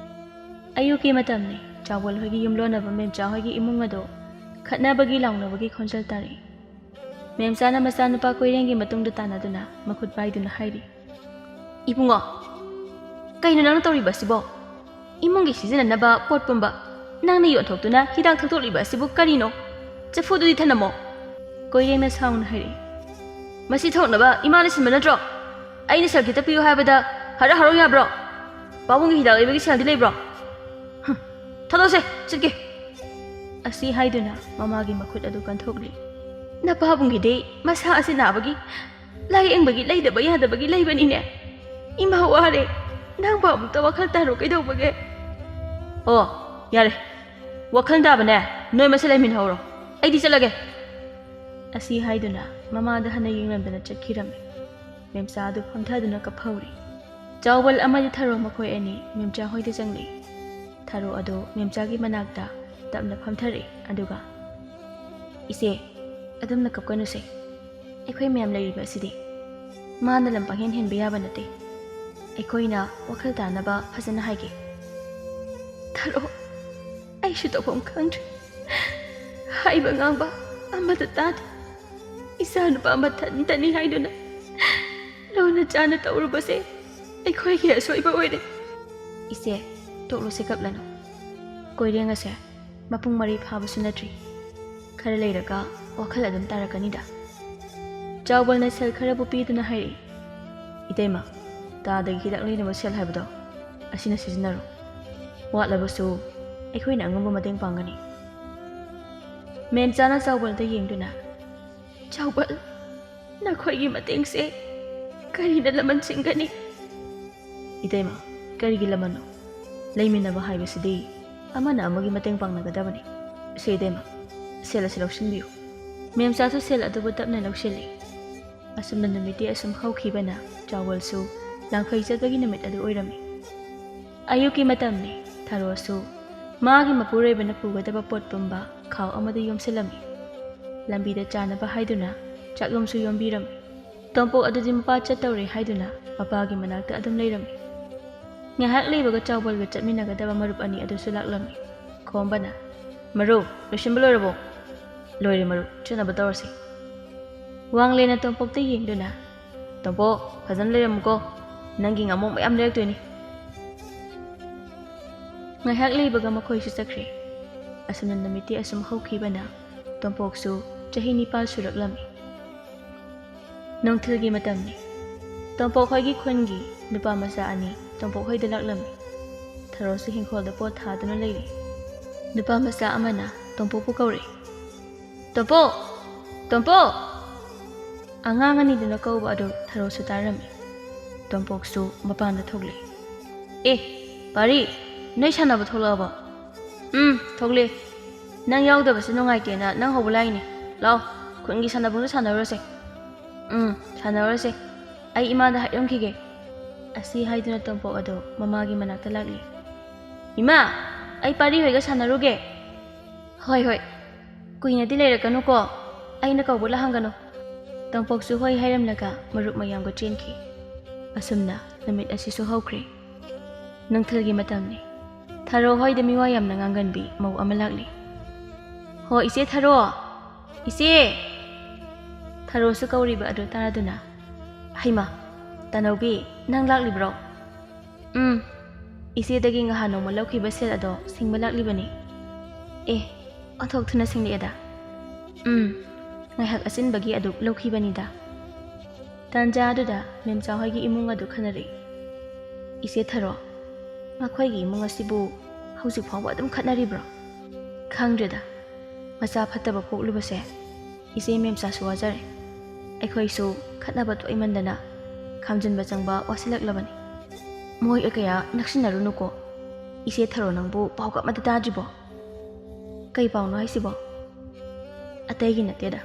ꯑꯌꯨꯛꯀꯤ ꯃꯇꯝꯅꯤ꯫ ꯆꯥꯎꯕꯜ ꯍꯣꯏꯒꯤ ꯌꯨꯝꯂꯣꯟꯅꯕ ꯃꯦꯝꯆꯥ ꯍꯣꯏꯒꯤ ꯏꯃꯨꯡ ꯑꯗꯣ ꯈꯠꯅꯕꯒꯤ ꯂꯥꯎꯅꯕꯒꯤ ꯈꯣꯟꯖꯦꯜ ꯇꯥꯔꯛꯏ꯫ ꯃꯦꯝꯆꯥꯅ ꯃꯆꯥꯅꯨꯄꯥ ꯀꯣꯏꯔꯦꯡꯒꯤ ꯃꯇꯨꯡꯗ ꯇꯥꯟꯅꯗꯨꯅ ꯃꯈꯨꯠ ꯄꯥꯏꯗꯨꯅ ꯍꯥꯏꯔꯤ, "ꯏꯕꯨꯡꯉꯣ, ꯀꯩꯅꯣ ꯅꯪꯅ ꯇꯧꯔꯤꯕ ꯑꯁꯤꯕꯣ? ꯏꯃꯨꯡꯒꯤ ꯁꯤꯖꯤꯟꯅꯅꯕ ꯄꯣꯠ ꯄꯨꯝꯕ ꯅꯪꯅ ꯌꯣꯟꯊꯣꯛꯇꯨꯅ ꯍꯤꯗꯥꯛ ꯊꯛꯇꯣꯛꯂꯤꯕ ꯑꯁꯤꯕꯨ ꯀꯔꯤꯅꯣ? ꯆꯐꯨꯗꯨꯗꯤ ꯊꯅꯝꯃꯣ꯫" ꯀꯣꯏꯔꯦꯡꯅ ꯁꯥꯎꯅ ꯍꯥꯏꯔꯛꯏ, "ꯃꯁꯤ ꯊꯛꯅꯕ ꯏꯃꯥꯅ ꯁꯤꯟꯕ ꯅꯠꯇ꯭ꯔꯣ? ꯑꯩꯅ ꯁꯦꯜ ꯈꯤꯇ ꯄꯤꯌꯨ ꯍꯥꯏꯕꯗ ꯍꯔꯥꯎ ꯍꯔꯥꯎ ꯌꯥꯕ꯭ꯔꯣ? ꯄꯥꯕꯨꯡꯒꯤ ꯍꯤꯗꯥꯛ ꯂꯩꯕꯒꯤ ꯁꯦꯜꯗꯤ ꯂꯩꯕ꯭ꯔꯣ? ꯍꯨꯝ, ꯊꯥꯗꯣꯛꯑꯁꯦ, ꯆꯠꯀꯦ꯫" ꯑꯁꯤ ꯍꯥꯏꯗꯨꯅ ꯃꯃꯥꯒꯤ ꯃꯈꯨꯠ ꯑꯗꯨ ꯀꯟꯊꯣꯛꯂꯤ꯫ "ꯅꯄꯥꯕꯨꯡꯒꯤꯗꯤ ꯃꯁꯥ ꯑꯁꯤ ꯅꯥꯕꯒꯤ, ꯂꯥꯌꯦꯡꯕꯒꯤ ꯂꯩꯗꯕ ꯌꯥꯗꯕꯒꯤ ꯂꯩꯕꯅꯤꯅꯦ꯫ ꯏꯃꯥ ꯋꯥꯔꯦ, ꯅꯪꯕꯨ ꯑꯃꯨꯛꯇ ꯋꯥꯈꯜ ꯇꯥꯔꯣ ꯀꯩꯗꯧꯕꯒꯦ?" "ꯑꯣ, ꯌꯥꯔꯦ, ꯋꯥꯈꯜ ꯇꯥꯕꯅꯦ, ꯅꯣꯏ ꯃꯁꯦꯜ ꯂꯩꯃꯤꯟꯅꯍꯧꯔꯣ, ꯑꯩꯗꯤ ꯆꯠꯂꯒꯦ꯫" ꯑꯁꯤ ꯍꯥꯏꯗꯨꯅ ꯃꯃꯥꯗ ꯍꯟꯅ ꯌꯦꯡꯂꯝꯗꯅ ꯆꯠꯈꯤꯔꯝꯃꯤ꯫ ꯃꯦꯝꯆꯥ ꯑꯗꯨ ꯐꯝꯊꯗꯨꯅ ꯀꯞꯐꯧꯔꯤ꯫ ꯆꯥꯎꯕꯜ ꯑꯃꯗꯤ ꯊꯔꯣ ꯃꯈꯣꯏ ꯑꯅꯤ ꯃꯦꯝꯆꯥ ꯍꯣꯏꯗ ꯆꯪꯂꯛꯏ꯫ ꯊꯔꯣ ꯑꯗꯨ ꯃꯦꯝꯆꯥꯒꯤ ꯃꯅꯥꯛꯇ ꯇꯞꯅ ꯐꯝꯊꯔꯛꯏ, ꯑꯗꯨꯒ, "ꯏꯆꯦ, ꯑꯗꯨꯝꯅ ꯀꯞꯀꯅꯨꯁꯦ꯫ ꯑꯩꯈꯣꯏ ꯃꯌꯥꯝ ꯂꯩꯔꯤꯕ ꯑꯁꯤꯗꯤ꯫ ꯃꯥꯅ ꯂꯝ ꯄꯪꯍꯦꯟ ꯍꯦꯟꯕ ꯌꯥꯕ ꯅꯠꯇꯦ꯫ ꯑꯩꯈꯣꯏꯅ ꯋꯥꯈꯜ ꯇꯥꯅꯕ ꯐꯖꯅ ꯍꯥꯏꯒꯦ꯫" "ꯊꯔꯣ, ꯑꯩꯁꯨ ꯇꯧꯐꯝ ꯈꯪꯗ꯭ꯔꯦ꯫ ꯍꯥꯏꯕ ꯉꯥꯡꯕ ꯑꯃꯠꯇ ꯇꯥꯗꯦ꯫ ꯏꯆꯥꯅꯨꯄꯥ ꯃꯊꯟꯇꯅꯤ ꯍꯥꯏꯗꯨꯅ ꯂꯨꯅ ꯆꯥꯅ ꯇꯧꯔꯨꯕꯁꯦ ꯑꯩꯈꯣꯏꯒꯤ ꯑꯁꯣꯏꯕ ꯑꯣꯏꯔꯦ꯫" "ꯏꯆꯦ, ꯇꯣꯛꯂꯨꯁꯦ, ꯀꯞꯂꯅꯨ꯫ ꯀꯣꯏꯔꯦꯡ ꯑꯁꯦ ꯃꯄꯨꯡ ꯃꯔꯩ ꯐꯥꯕꯁꯨ ꯅꯠꯇ꯭ꯔꯤ꯫ ꯈꯔ ꯂꯩꯔꯒ ꯋꯥꯈꯜ ꯑꯗꯨꯝ ꯇꯥꯔꯛꯀꯅꯤꯗ꯫" ꯆꯥꯎꯕꯜꯅ ꯁꯦꯜ ꯈꯔꯕꯨ ꯄꯤꯗꯨꯅ ꯍꯥꯏꯔꯛꯏ, "ꯏꯇꯩꯃ, ꯇꯥꯗꯒꯤ ꯍꯤꯗꯥꯛ ꯂꯩꯅꯕ ꯁꯦꯜ ꯍꯥꯏꯕꯗꯣ ꯑꯁꯤꯅ ꯁꯤꯖꯤꯟꯅꯔꯣ꯫ ꯋꯥꯠꯂꯕꯁꯨ ꯑꯩꯈꯣꯏꯅ ꯑꯉꯝꯕ ꯃꯇꯦꯡ ꯄꯥꯡꯒꯅꯤ꯫" ꯃꯦꯝꯆꯥꯅ ꯆꯥꯎꯕꯜꯗ ꯌꯦꯡꯗꯨꯅ, "ꯆꯥꯎꯕꯜ, ꯅꯈꯣꯏꯒꯤ ꯃꯇꯦꯡꯁꯦ ꯀꯔꯤꯅ ꯂꯃꯟ ꯆꯤꯡꯒꯅꯤ?" "ꯏꯇꯩꯃ, ꯀꯔꯤꯒꯤ ꯂꯃꯟꯅꯣ? ꯂꯩꯃꯤꯟꯅꯕ ꯍꯥꯏꯕꯁꯤꯗꯤ ꯑꯃꯅ ꯑꯃꯒꯤ ꯃꯇꯦꯡ ꯄꯥꯡꯅꯒꯗꯕꯅꯤ꯫ ꯁꯦ ꯏꯇꯩꯃ, ꯁꯦꯜ ꯑꯁꯤ ꯂꯧꯁꯤꯟꯕꯤꯌꯨ꯫" ꯃꯦꯝꯆꯥꯁꯨ ꯁꯦꯜ ꯑꯗꯨꯕꯨ ꯇꯞꯅ ꯂꯧꯁꯤꯜꯂꯤ꯫ ꯑꯁꯨꯝꯅ ꯅꯨꯃꯤꯠꯇꯤ ꯑꯁꯨꯝ ꯍꯧꯈꯤꯕꯅ ꯆꯥꯎꯕꯜꯁꯨ ꯂꯥꯡꯐꯩ ꯆꯠꯄꯒꯤ ꯅꯨꯃꯤꯠ ꯑꯗꯨ ꯑꯣꯏꯔꯝꯃꯤ꯫ ꯑꯌꯨꯛꯀꯤ ꯃꯇꯝꯅꯤ꯫ ꯊꯔꯣꯁꯨ ꯃꯥꯒꯤ ꯃꯄꯨꯔꯣꯏꯕꯅ ꯄꯨꯒꯗꯕ ꯄꯣꯠ ꯄꯨꯝꯕ ꯈꯥꯎ ꯑꯃꯗ ꯌꯣꯝꯁꯤꯜꯂꯝꯃꯤ꯫ ꯂꯝꯕꯤꯗ ꯆꯥꯅꯕ ꯍꯥꯏꯗꯨꯅ ꯆꯥꯛꯂꯨꯝꯁꯨ ꯌꯣꯝꯕꯤꯔꯝꯃꯤ꯫ ꯇꯣꯝꯄꯣꯛ ꯑꯗꯨꯗꯤ ꯃꯄꯥ ꯆꯠꯇꯧꯔꯦ ꯍꯥꯏꯗꯨꯅ ꯃꯄꯥꯒꯤ ꯃꯅꯥꯛꯇ ꯑꯗꯨꯝ ꯂꯩꯔꯝꯃꯤ꯫ ꯉꯥꯏꯍꯥꯛ ꯂꯩꯕꯒ ꯆꯥꯎꯕꯜꯒ ꯆꯠꯃꯤꯟꯅꯒꯗꯕ ꯃꯔꯨꯞ ꯑꯅꯤ ꯑꯗꯨꯁꯨ ꯂꯥꯛꯂꯝꯃꯤ꯫ ꯄꯣꯝꯕꯅ, "ꯃꯔꯨꯞ, ꯂꯣꯏꯁꯤꯟꯕ ꯂꯣꯏꯔꯕꯣ?" "ꯂꯣꯏꯔꯦ ꯃꯔꯨꯞ, ꯆꯠꯅꯕ ꯇꯧꯔꯁꯤ꯫" ꯋꯥꯡꯂꯦꯟꯅ ꯇꯣꯝꯄꯣꯛꯇ ꯌꯦꯡꯗꯨꯅ, "ꯇꯣꯝꯄꯣꯛ, ꯐꯖꯅ ꯂꯩꯔꯝꯃꯨꯀꯣ꯫ ꯅꯪꯒꯤ ꯉꯥꯃꯣꯛ ꯃꯌꯥꯝ ꯂꯩꯔꯛꯇꯣꯏꯅꯤ꯫" ꯉꯥꯏꯍꯥꯛ ꯂꯩꯕꯒ ꯃꯈꯣꯏꯁꯨ ꯆꯠꯈ꯭ꯔꯦ꯫ ꯑꯁꯨꯝꯅ ꯅꯨꯃꯤꯠꯇꯤ ꯑꯁꯨꯝ ꯍꯧꯈꯤꯕꯅ ꯇꯣꯝꯄꯣꯛꯁꯨ ꯆꯍꯤ ꯅꯤꯄꯥꯜ ꯁꯨꯔꯛꯂꯝꯃꯤ꯫ ꯅꯨꯡꯊꯤꯜꯒꯤ ꯃꯇꯝꯅꯤ꯫ ꯇꯣꯝꯄꯣꯛ ꯍꯣꯏꯒꯤ ꯈꯨꯟꯒꯤ ꯅꯨꯄꯥ ꯃꯆꯥ ꯑꯅꯤ ꯇꯣꯝꯄꯣꯛ ꯍꯣꯏꯗ ꯂꯥꯛꯂꯝꯃꯤ꯫ ꯊꯔꯣꯁꯨ ꯍꯤꯡꯈꯣꯜꯗ ꯄꯣꯠ ꯊꯥꯗꯨꯅ ꯂꯩꯔꯤ꯫ ꯅꯨꯄꯥ ꯃꯆꯥ ꯑꯃꯅ ꯇꯣꯝꯄꯣꯛꯄꯨ ꯀꯧꯔꯛꯏ꯫ "ꯇꯣꯝꯄꯣꯛ! ꯇꯣꯝꯄꯣꯛ!" ꯑꯉꯥꯡ ꯑꯅꯤꯗꯨꯅ ꯀꯧꯕ ꯑꯗꯨ ꯊꯔꯣꯁꯨ ꯇꯥꯔꯝꯃꯤ꯫ ꯇꯣꯝꯄꯣꯛꯁꯨ ꯃꯄꯥꯟꯗ ꯊꯣꯛꯂꯛꯏ꯫ "ꯑꯦ, ꯄꯥꯔꯤ, ꯅꯣꯏ ꯁꯥꯟꯅꯕ ꯊꯣꯛꯂꯛꯑꯕꯣ?" "ꯎꯝ, ꯊꯣꯛꯂꯛꯑꯦ꯫ ꯅꯪ ꯌꯥꯎꯗꯕꯁꯦ ꯅꯨꯡꯉꯥꯏꯇꯦꯅ ꯅꯪ ꯍꯧꯕ ꯂꯥꯛꯏꯅꯦ꯫ ꯂꯥꯛꯑꯣ, ꯈꯨꯟꯒꯤ ꯁꯥꯟꯅꯕꯨꯡꯗ ꯁꯥꯟꯅꯔꯨꯔꯁꯦ꯫" "ꯎꯝ, ꯁꯥꯟꯅꯔꯨꯔꯁꯦ꯫ ꯑꯩ ꯏꯃꯥꯗ ꯍꯥꯏꯔꯝꯈꯤꯒꯦ꯫" ꯑꯁꯤ ꯍꯥꯏꯗꯨꯅ ꯇꯣꯝꯄꯣꯛ ꯑꯗꯨ ꯃꯃꯥꯒꯤ ꯃꯅꯥꯛꯇ ꯂꯥꯛꯂꯤ꯫ "ꯏꯃꯥ, ꯑꯩ ꯄꯥꯔꯤ ꯍꯣꯏꯒ ꯁꯥꯟꯅꯔꯨꯒꯦ꯫" "ꯍꯣꯏ, ꯍꯣꯏ꯫ ꯀꯨꯏꯅꯗꯤ ꯂꯩꯔꯛꯀꯅꯨꯀꯣ꯫ ꯑꯩꯅ ꯀꯧꯕ ꯂꯥꯛꯍꯟꯒꯅꯨ꯫" ꯇꯣꯝꯄꯣꯛꯁꯨ ꯍꯣꯏ ꯍꯥꯏꯔꯝꯂꯒ ꯃꯔꯨꯞ ꯃꯌꯥꯝꯒ ꯆꯦꯟꯈꯤ꯫ ꯑꯁꯨꯝꯅ ꯅꯨꯃꯤꯠ ꯑꯁꯤꯁꯨ ꯍꯧꯈ꯭ꯔꯦ꯫ ꯅꯨꯡꯊꯤꯜꯒꯤ ꯃꯇꯝꯅꯤ꯫ ꯊꯔꯣ ꯍꯣꯏꯗ ꯃꯤꯋꯥ ꯌꯥꯝꯅ ꯉꯥꯡꯒꯟꯕꯤ ꯃꯧ ꯑꯃ ꯂꯥꯛꯂꯤ꯫ "ꯍꯣ, ꯏꯆꯦ ꯊꯔꯣ! ꯏꯆꯦ!" ꯊꯔꯣꯁꯨ ꯀꯧꯔꯤꯕ ꯑꯗꯨ ꯇꯥꯗꯨꯅ, "ꯍꯩꯃꯥ, ꯇꯥꯅꯧꯕꯤ, ꯅꯪ ꯂꯥꯛꯂꯤꯕ꯭ꯔꯣ?" "ꯎꯝ, ꯏꯆꯦꯗꯒꯤ ꯉꯍꯥꯟ ꯅꯣꯡꯃ ꯂꯧꯈꯤꯕ ꯁꯦꯜ ꯑꯗꯣ ꯁꯤꯡꯕ ꯂꯥꯛꯂꯤꯕꯅꯤ꯫" "ꯑꯦ, ꯑꯣꯟꯊꯣꯛ ꯊꯨꯅ ꯁꯤꯡꯂꯛꯑꯦꯗ꯫" "ꯎꯝ, ꯉꯥꯏꯍꯥꯛ ꯑꯆꯤꯟꯕꯒꯤ ꯑꯗꯨꯛ ꯂꯧꯈꯤꯕꯅꯤꯗ꯫" ꯇꯥꯟꯖꯥ ꯑꯗꯨꯗ ꯃꯦꯝꯆꯥ ꯍꯣꯏꯒꯤ ꯏꯃꯨꯡ ꯑꯗꯨ ꯈꯟꯅꯔꯛꯏ꯫ "ꯏꯆꯦ ꯊꯔꯣ, ꯃꯈꯣꯏꯒꯤ ꯏꯃꯨꯡ ꯑꯁꯤꯕꯨ ꯍꯧꯖꯤꯛ ꯐꯥꯎꯕ ꯑꯗꯨꯝ ꯈꯠꯅꯔꯤꯕ꯭ꯔꯣ? ꯈꯪꯗ꯭ꯔꯦꯗ, ꯃꯆꯥ ꯐꯠꯇꯕ ꯄꯣꯛꯂꯨꯕꯁꯦ꯫ ꯏꯆꯦ ꯃꯦꯝꯆꯥꯁꯨ ꯋꯥꯖꯔꯦ꯫ ꯑꯩꯈꯣꯏꯁꯨ ꯈꯠꯅꯕ ꯇꯣꯏꯃꯟꯗꯅ ꯈꯥꯝꯖꯤꯟꯕ ꯆꯪꯕ ꯋꯥꯁꯤꯜꯂꯛꯂꯕꯅꯤ꯫ ꯃꯣꯏꯒ ꯀꯌꯥ ꯅꯛꯁꯤꯟꯅꯔꯨꯅꯨꯀꯣ꯫ ꯏꯆꯦ ꯊꯔꯣ, ꯅꯪꯕꯨ ꯄꯥꯎꯒ ꯑꯃꯠꯇ ꯇꯥꯗ꯭ꯔꯤꯕꯣ?" "ꯀꯩ ꯄꯥꯎꯅꯣ ꯍꯥꯏꯁꯤꯕꯣ?" "ꯑꯇꯩꯒꯤ ꯅꯠꯇꯦꯗ,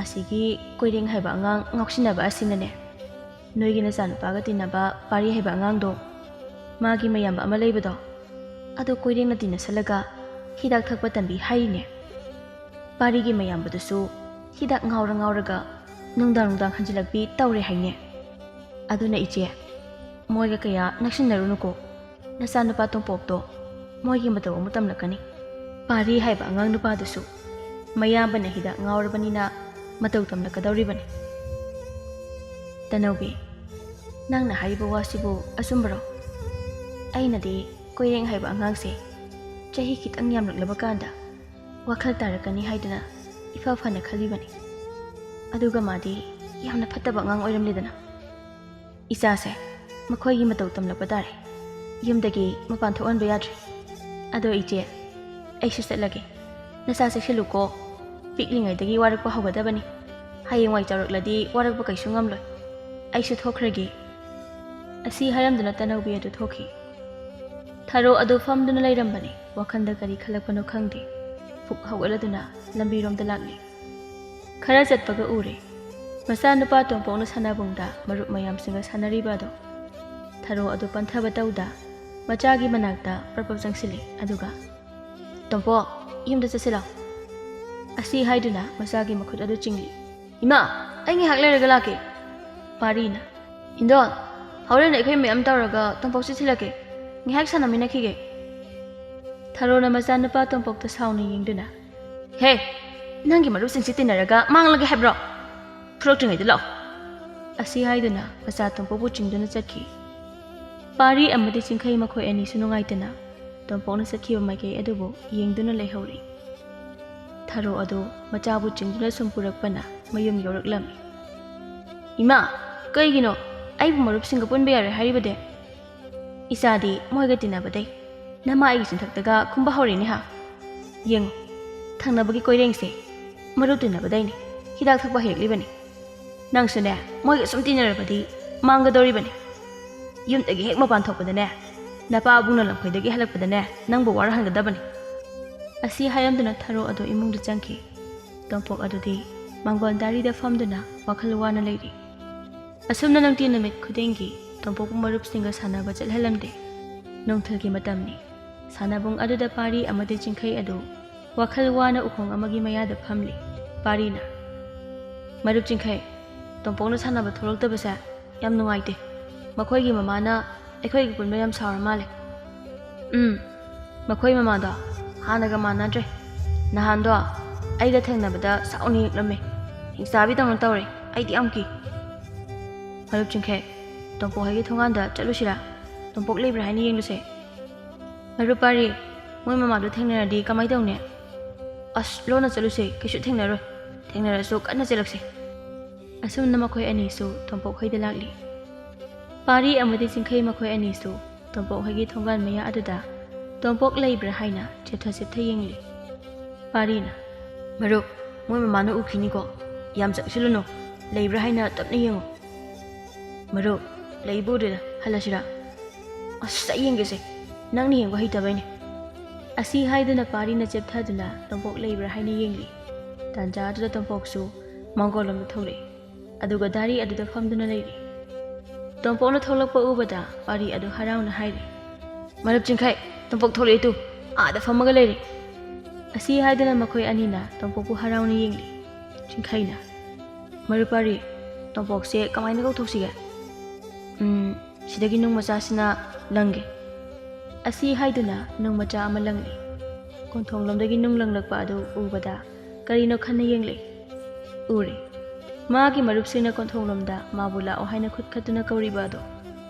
ꯑꯁꯤꯒꯤ ꯀꯣꯏꯔꯦꯡ ꯍꯥꯏꯕ ꯑꯉꯥꯡ ꯉꯥꯎꯁꯤꯟꯅꯕ ꯑꯁꯤꯅꯅꯦ, ꯅꯣꯏꯒꯤ ꯅꯆꯥꯅꯨꯄꯥꯒ ꯇꯤꯟꯅꯕ ꯄꯥꯔꯤ ꯍꯥꯏꯕ ꯑꯉꯥꯡꯗꯣ, ꯃꯥꯒꯤ ꯃꯌꯥꯝꯕ ꯑꯃ ꯂꯩꯕꯗꯣ, ꯑꯗꯣ ꯀꯣꯏꯔꯦꯡꯅ ꯇꯤꯟꯅꯁꯜꯂꯒ ꯍꯤꯗꯥꯛ ꯊꯛꯄ ꯇꯝꯕꯤ ꯍꯥꯏꯔꯤꯅꯦ꯫ ꯄꯥꯔꯤꯒꯤ ꯃꯌꯥꯝꯕꯗꯨꯁꯨ ꯍꯤꯗꯥꯛ ꯉꯥꯎꯔ ꯉꯥꯎꯔꯒ ꯅꯨꯡꯗꯥꯡ ꯅꯨꯡꯗꯥꯡ ꯍꯟꯖꯤꯜꯂꯛꯄꯤ ꯇꯧꯔꯦ ꯍꯥꯏꯅꯦ꯫ ꯑꯗꯨꯅ ꯏꯆꯦ, ꯃꯣꯏꯒ ꯀꯌꯥ ꯅꯛꯁꯤꯟꯅꯔꯨꯅꯨꯀꯣ꯫ ꯅꯆꯥꯅꯨꯄꯥ ꯇꯣꯝꯄꯣꯛꯇꯣ ꯃꯣꯏꯒꯤ ꯃꯇꯧ ꯑꯃꯨꯛ ꯇꯝꯂꯛꯀꯅꯤ꯫ ꯄꯥꯔꯤ ꯍꯥꯏꯕ ꯑꯉꯥꯡ ꯅꯨꯄꯥꯗꯨꯁꯨ ꯃꯌꯥꯝꯕꯅ ꯍꯤꯗꯥꯛ ꯉꯥꯎꯔꯕꯅꯤꯅ ꯃꯇꯧ ꯇꯝꯂꯛꯀꯗꯧꯔꯤꯕꯅꯤ꯫ "ꯇꯅꯧꯕꯤ, ꯅꯪꯅ ꯍꯥꯏꯔꯤꯕ ꯋꯥꯁꯤꯕꯨ ꯑꯆꯨꯝꯕꯔꯣ? ꯑꯩꯅꯗꯤ ꯀꯣꯏꯔꯦꯡ ꯍꯥꯏꯕ ꯑꯉꯥꯡꯁꯦ ꯆꯍꯤ ꯈꯤꯇꯪ ꯌꯥꯝꯂꯛꯂꯕ ꯀꯥꯟꯗ ꯋꯥꯈꯜ ꯇꯥꯔꯛꯀꯅꯤ ꯍꯥꯏꯗꯨꯅ ꯏꯐ ꯐꯅ ꯈꯜꯂꯤꯕꯅꯤ꯫ ꯑꯗꯨꯒ ꯃꯥꯗꯤ ꯌꯥꯝꯅ ꯐꯠꯇꯕ ꯑꯉꯥꯡ ꯑꯣꯏꯔꯝꯂꯦꯗꯅ꯫ ꯏꯆꯥꯁꯦ ꯃꯈꯣꯏꯒꯤ ꯃꯇꯧ ꯇꯝꯂꯛꯄ ꯇꯥꯔꯦ꯫ ꯌꯨꯝꯗꯒꯤ ꯃꯄꯥꯟ ꯊꯣꯛꯍꯟꯕ ꯌꯥꯗ꯭ꯔꯦ꯫ ꯑꯗꯣ ꯏꯆꯦ, ꯑꯩꯁꯨ ꯆꯠꯂꯒꯦ꯫ ꯅꯆꯥ ꯆꯦꯛꯁꯤꯜꯂꯨꯀꯣ꯫ ꯄꯤꯛꯂꯤꯉꯩꯗꯒꯤ ꯋꯥꯔꯛꯄ ꯍꯧꯒꯗꯕꯅꯤ꯫ ꯍꯌꯦꯡꯋꯥꯏ ꯆꯥꯎꯔꯛꯂꯗꯤ ꯋꯥꯔꯛꯄ ꯀꯩꯁꯨ ꯉꯝꯂꯣꯏ꯫ ꯑꯩꯁꯨ ꯊꯣꯛꯈ꯭ꯔꯒꯦ꯫" ꯑꯁꯤ ꯍꯥꯏꯔꯝꯗꯨꯅ ꯇꯅꯧꯕꯤ ꯑꯗꯨ ꯊꯣꯛꯈꯤ꯫ ꯊꯔꯣ ꯑꯗꯨ ꯐꯝꯗꯨꯅ ꯂꯩꯔꯝꯕꯅꯤ꯫ ꯋꯥꯈꯜꯗ ꯀꯔꯤ ꯈꯜꯂꯛꯄꯅꯣ ꯈꯪꯗꯦ꯫ ꯐꯨꯛ ꯍꯧꯒꯠꯂꯗꯨꯅ ꯂꯝꯕꯤꯔꯣꯝꯗ ꯂꯥꯛꯂꯤ꯫ ꯈꯔ ꯆꯠꯄꯒ ꯎꯔꯦ꯫ ꯃꯆꯥꯅꯨꯄꯥ ꯇꯣꯝꯄꯣꯛꯅ ꯁꯥꯟꯅꯕꯨꯡꯗ ꯃꯔꯨꯞ ꯃꯌꯥꯝꯁꯤꯡꯒ ꯁꯥꯟꯅꯔꯤꯕ ꯑꯗꯣ꯫ ꯊꯔꯣ ꯑꯗꯨ ꯄꯟꯊꯕ ꯇꯧꯗ ꯃꯆꯥꯒꯤ ꯃꯅꯥꯛꯇ ꯄ꯭ꯔꯞ ꯄ꯭ꯔꯞ ꯆꯪꯁꯤꯜꯂꯤ꯫ ꯑꯗꯨꯒ, "ꯇꯣꯝꯄꯣꯛ, ꯌꯨꯝꯗ ꯆꯠꯁꯤꯜꯂꯣ꯫" ꯑꯁꯤ ꯍꯥꯏꯗꯨꯅ ꯃꯆꯥꯒꯤ ꯃꯈꯨꯠ ꯑꯗꯨ ꯆꯤꯡꯂꯤ꯫ "ꯏꯃꯥ, ꯑꯩ ꯉꯥꯏꯍꯥꯛ ꯂꯩꯔꯒ ꯂꯥꯛꯀꯦ꯫" ꯄꯥꯔꯤꯅ, "ꯍꯤꯟꯗꯣꯟ, ꯍꯣꯔꯦꯟ ꯑꯩꯈꯣꯏ ꯃꯌꯥꯝ ꯇꯧꯔꯒ ꯇꯣꯝꯄꯣꯛꯁꯤ ꯊꯤꯜꯂꯛꯀꯦ꯫ ꯉꯥꯏꯍꯥꯛ ꯁꯥꯟꯅꯃꯤꯟꯅꯈꯤꯒꯦ꯫" ꯊꯔꯣꯅ ꯃꯆꯥꯅꯨꯄꯥ ꯇꯣꯝꯄꯣꯛꯇ ꯁꯥꯎꯅ ꯌꯦꯡꯗꯨꯅ, "ꯍꯦ, ꯅꯪꯒꯤ ꯃꯔꯨꯞꯁꯤꯡꯁꯤ ꯇꯤꯟꯅꯔꯒ ꯃꯥꯡꯂꯒꯦ ꯍꯥꯏꯕ꯭ꯔꯣ? ꯐꯨꯔꯛꯇ꯭ꯔꯤꯉꯩꯗ ꯂꯥꯛꯑꯣ꯫" ꯑꯁꯤ ꯍꯥꯏꯗꯨꯅ ꯃꯆꯥ ꯇꯣꯝꯄꯣꯛꯄꯨ ꯆꯤꯡꯗꯨꯅ ꯆꯠꯈꯤ꯫ ꯄꯥꯔꯤ ꯑꯃꯗꯤ ꯆꯤꯡꯈꯩ ꯃꯈꯣꯏ ꯑꯅꯤꯁꯨ ꯅꯨꯡꯉꯥꯏꯇꯅ ꯇꯣꯝꯄꯣꯛꯅ ꯆꯠꯈꯤꯕ ꯃꯥꯏꯀꯩ ꯑꯗꯨꯕꯨ ꯌꯦꯡꯗꯨꯅ ꯂꯩꯍꯧꯔꯤ꯫ ꯊꯔꯣ ꯑꯗꯨ ꯃꯆꯥꯕꯨ ꯆꯤꯡꯗꯨꯅ ꯁꯨꯝ ꯄꯨꯔꯛꯄꯅ ꯃꯌꯨꯝ ꯌꯧꯔꯛꯂꯝꯃꯤ꯫ "ꯏꯃꯥ, ꯀꯩꯒꯤꯅꯣ ꯑꯩꯕꯨ ꯃꯔꯨꯞꯁꯤꯡꯒ ꯄꯨꯟꯕ ꯌꯥꯔꯣꯏ ꯍꯥꯏꯔꯤꯕꯗꯤ?" "ꯏꯆꯥꯗꯤ ꯃꯣꯏꯒ ꯇꯤꯟꯅꯕꯗꯩ ꯅꯃꯥ ꯑꯩꯒꯤ ꯆꯤꯟꯊꯛꯇꯒ ꯈꯨꯝꯕ ꯍꯧꯔꯦꯅꯦ ꯍꯥ? ꯌꯦꯡꯉꯨ, ꯊꯪꯅꯕꯒꯤ ꯀꯣꯏꯔꯦꯡꯁꯦ ꯃꯔꯨꯞ ꯇꯤꯟꯅꯕꯗꯩꯅꯤ, ꯍꯤꯗꯥꯛ ꯊꯛꯄ ꯍꯩꯔꯛꯂꯤꯕꯅꯤ꯫ ꯅꯪꯁꯨꯅꯦ, ꯃꯣꯏꯒ ꯁꯨꯝ ꯇꯤꯟꯅꯔꯕꯗꯤ ꯃꯥꯡꯒꯗꯧꯔꯤꯕꯅꯤ꯫ ꯌꯨꯝꯗꯒꯤ ꯍꯦꯛ ꯃꯄꯥꯟ ꯊꯣꯛꯄꯗꯅꯦ, ꯅꯄꯥꯕꯨꯡꯅ ꯂꯝꯈꯩꯗꯒꯤ ꯍꯜꯂꯛꯄꯗꯅꯦ, ꯅꯪꯕꯨ ꯋꯥꯔꯍꯟꯒꯗꯕꯅꯤ꯫" ꯑꯁꯤ ꯍꯥꯏꯔꯝꯗꯨꯅ ꯊꯔꯣ ꯑꯗꯨ ꯏꯃꯨꯡꯗ ꯆꯪꯈꯤ꯫ ꯇꯣꯝꯄꯣꯛ ꯑꯗꯨꯗꯤ ꯃꯥꯡꯒꯣꯜ ꯗꯥꯔꯤꯗ ꯐꯝꯗꯨꯅ ꯋꯥꯈꯜ ꯋꯥꯅ ꯂꯩꯔꯤ꯫ ꯑꯁꯨꯝꯅ ꯅꯨꯡꯇꯤ ꯅꯨꯃꯤꯠ ꯈꯨꯗꯤꯡꯒꯤ ꯇꯣꯝꯄꯣꯛꯄꯨ ꯃꯔꯨꯞꯁꯤꯡꯒ ꯁꯥꯟꯅꯕ ꯆꯠꯍꯜꯂꯝꯗꯦ꯫ ꯅꯨꯡꯊꯤꯜꯒꯤ ꯃꯇꯝꯅꯤ꯫ ꯁꯥꯟꯅꯕꯨꯡ ꯑꯗꯨꯗ ꯄꯥꯔꯤ ꯑꯃꯗꯤ ꯆꯤꯡꯈꯩ ꯑꯗꯨ ꯋꯥꯈꯜ ꯋꯥꯅ ꯎꯈꯣꯡ ꯑꯃꯒꯤ ꯃꯌꯥꯗ ꯐꯝꯂꯤ꯫ ꯄꯥꯔꯤꯅ, "ꯃꯔꯨꯞ ꯆꯤꯡꯈꯩ, ꯇꯣꯝꯄꯣꯛꯅ ꯁꯥꯟꯅꯕ ꯊꯣꯛꯂꯛꯇꯕꯁꯦ ꯌꯥꯝ ꯅꯨꯡꯉꯥꯏꯇꯦ꯫ ꯃꯈꯣꯏꯒꯤ ꯃꯃꯥꯅ ꯑꯩꯈꯣꯏꯒꯤ ꯄꯨꯟꯕ ꯌꯥꯝ ꯁꯥꯎꯔ ꯃꯥꯜꯂꯦ꯫" "ꯎꯝ, ꯃꯈꯣꯏ ꯃꯃꯥꯗꯣ ꯍꯥꯟꯅꯒ ꯃꯥꯟꯅꯗ꯭ꯔꯦ꯫ ꯅꯍꯥꯟꯗꯣ ꯑꯩꯒ ꯊꯦꯡꯅꯕꯗ ꯁꯥꯎꯅ ꯌꯦꯛꯂꯝꯃꯦ꯫ ꯍꯤꯡꯆꯥꯕꯤꯗꯧꯅ ꯇꯧꯔꯦ꯫ ꯑꯩꯗꯤ ꯌꯥꯝ ꯀꯤ꯫ ꯃꯔꯨꯞ ꯆꯤꯡꯈꯩ, ꯇꯣꯝꯄꯣꯛ ꯍꯣꯏꯒꯤ ꯊꯣꯡꯒꯥꯟꯗ ꯆꯠꯂꯨꯁꯤꯔꯥ? ꯇꯣꯝꯄꯣꯛ ꯂꯩꯕ꯭ꯔꯥ ꯍꯥꯏꯅ ꯌꯦꯡꯂꯨꯁꯦ꯫ ꯃꯔꯨꯞ ꯄꯥꯔꯤ, ꯃꯣꯏ ꯃꯃꯥꯗꯣ ꯊꯦꯡꯅꯔꯗꯤ ꯀꯃꯥꯏ ꯇꯧꯅꯤ? ꯑꯁ, ꯂꯣꯟꯅ ꯆꯠꯂꯨꯁꯦ, ꯀꯩꯁꯨ ꯊꯦꯡꯅꯔꯣꯏ꯫ ꯊꯦꯡꯅꯔꯁꯨ ꯀꯟꯅ ꯆꯦꯜꯂꯛꯁꯦ꯫ ꯑꯁꯨꯝꯅ ꯃꯈꯣꯏ ꯑꯅꯤꯁꯨ ꯇꯣꯝꯄꯣꯛ ꯍꯣꯏꯗ ꯂꯥꯛꯂꯤ꯫ ꯄꯥꯔꯤ ꯑꯃꯗꯤ ꯆꯤꯡꯈꯩ ꯃꯈꯣꯏ ꯑꯅꯤꯁꯨ ꯇꯣꯝꯄꯣꯛ ꯍꯣꯏꯒꯤ ꯊꯣꯡꯒꯥꯟ ꯃꯌꯥ ꯑꯗꯨꯗ ꯇꯣꯝꯄꯣꯛ ꯂꯩꯕ꯭ꯔꯥ ꯍꯥꯏꯅ ꯆꯦꯞꯊ ꯆꯦꯞꯊ ꯌꯦꯡꯂꯤ꯫ ꯄꯥꯔꯤꯅ, "ꯃꯔꯨꯞ, ꯃꯣꯏ ꯃꯃꯥꯅ ꯎꯈꯤꯅꯤꯀꯣ, ꯌꯥꯝ ꯆꯪꯁꯤꯜꯂꯨꯅꯨ, ꯂꯩꯕ꯭ꯔꯥ ꯍꯥꯏꯅ ꯇꯞꯅ ꯌꯦꯡꯉꯨ꯫" "ꯃꯔꯨꯞ, ꯂꯩꯕꯨ ꯎꯗꯦꯗ, ꯍꯜꯂꯁꯤꯔꯥ?" "ꯑꯁ, ꯑꯩ ꯌꯦꯡꯒꯦꯁꯦ, ꯅꯪꯅ ꯌꯦꯡꯕ ꯍꯩꯇꯕꯩꯅꯦ꯫" ꯑꯁꯤ ꯍꯥꯏꯗꯨꯅ ꯄꯥꯔꯤꯅ ꯆꯦꯞꯊꯗꯨꯅ ꯇꯣꯝꯄꯣꯛ ꯂꯩꯕ꯭ꯔꯥ ꯍꯥꯏꯅ ꯌꯦꯡꯂꯤ꯫ ꯇꯥꯟꯖꯥ ꯑꯗꯨꯗ ꯇꯣꯝꯄꯣꯛꯁꯨ ꯃꯥꯡꯒꯣꯜ ꯂꯣꯝꯗ ꯊꯣꯛꯂꯛꯏ꯫ ꯑꯗꯨꯒ ꯗꯥꯔꯤ ꯑꯗꯨꯗ ꯐꯝꯗꯨꯅ ꯂꯩꯔꯤ꯫ ꯇꯣꯝꯄꯣꯛꯅ ꯊꯣꯛꯂꯛꯄ ꯎꯕꯗ ꯄꯥꯔꯤ ꯑꯗꯨ ꯍꯔꯥꯎꯅ ꯍꯥꯏꯔꯤ, "ꯃꯔꯨꯞ ꯆꯤꯡꯈꯩ, ꯇꯣꯝꯄꯣꯛ ꯊꯣꯛꯂꯛꯏ ꯇꯨ, ꯑꯥꯗ ꯐꯝꯃꯒ ꯂꯩꯔꯤ꯫" ꯑꯁꯤ ꯍꯥꯏꯗꯨꯅ ꯃꯈꯣꯏ ꯑꯅꯤꯅ ꯇꯣꯝꯄꯣꯛꯄꯨ ꯍꯔꯥꯎꯅ ꯌꯦꯡꯂꯤ꯫ ꯆꯤꯡꯈꯩꯅ, "ꯃꯔꯨꯞ ꯄꯥꯔꯤ, ꯇꯣꯝꯄꯣꯛꯁꯦ ꯀꯃꯥꯏꯅ ꯀꯧꯊꯣꯛꯁꯤꯒꯦ?" "ꯎꯝ, ꯁꯤꯗꯒꯤ ꯅꯨꯡ ꯃꯆꯥꯁꯤꯅ ꯂꯪꯒꯦ꯫" ꯑꯁꯤ ꯍꯥꯏꯗꯨꯅ ꯅꯨꯡ ꯃꯆꯥ ꯑꯃ ꯂꯪꯂꯤ꯫ ꯀꯣꯟꯊꯣꯡꯂꯣꯝꯗꯒꯤ ꯅꯨꯡ ꯂꯪꯂꯛꯄ ꯑꯗꯨ ꯎꯕꯗ ꯀꯔꯤꯅꯣ ꯈꯟꯅ ꯌꯦꯡꯂꯤ꯫ ꯎꯔꯤ꯫ ꯃꯥꯒꯤ ꯃꯔꯨꯞꯁꯤꯡꯅ ꯀꯣꯟꯊꯣꯡꯂꯣꯝꯗ ꯃꯥꯕꯨ ꯂꯥꯛꯑꯣ ꯍꯥꯏꯅ ꯈꯨꯠ ꯈꯠꯇꯨꯅ ꯀꯧꯔꯤꯕ ꯑꯗꯣ꯫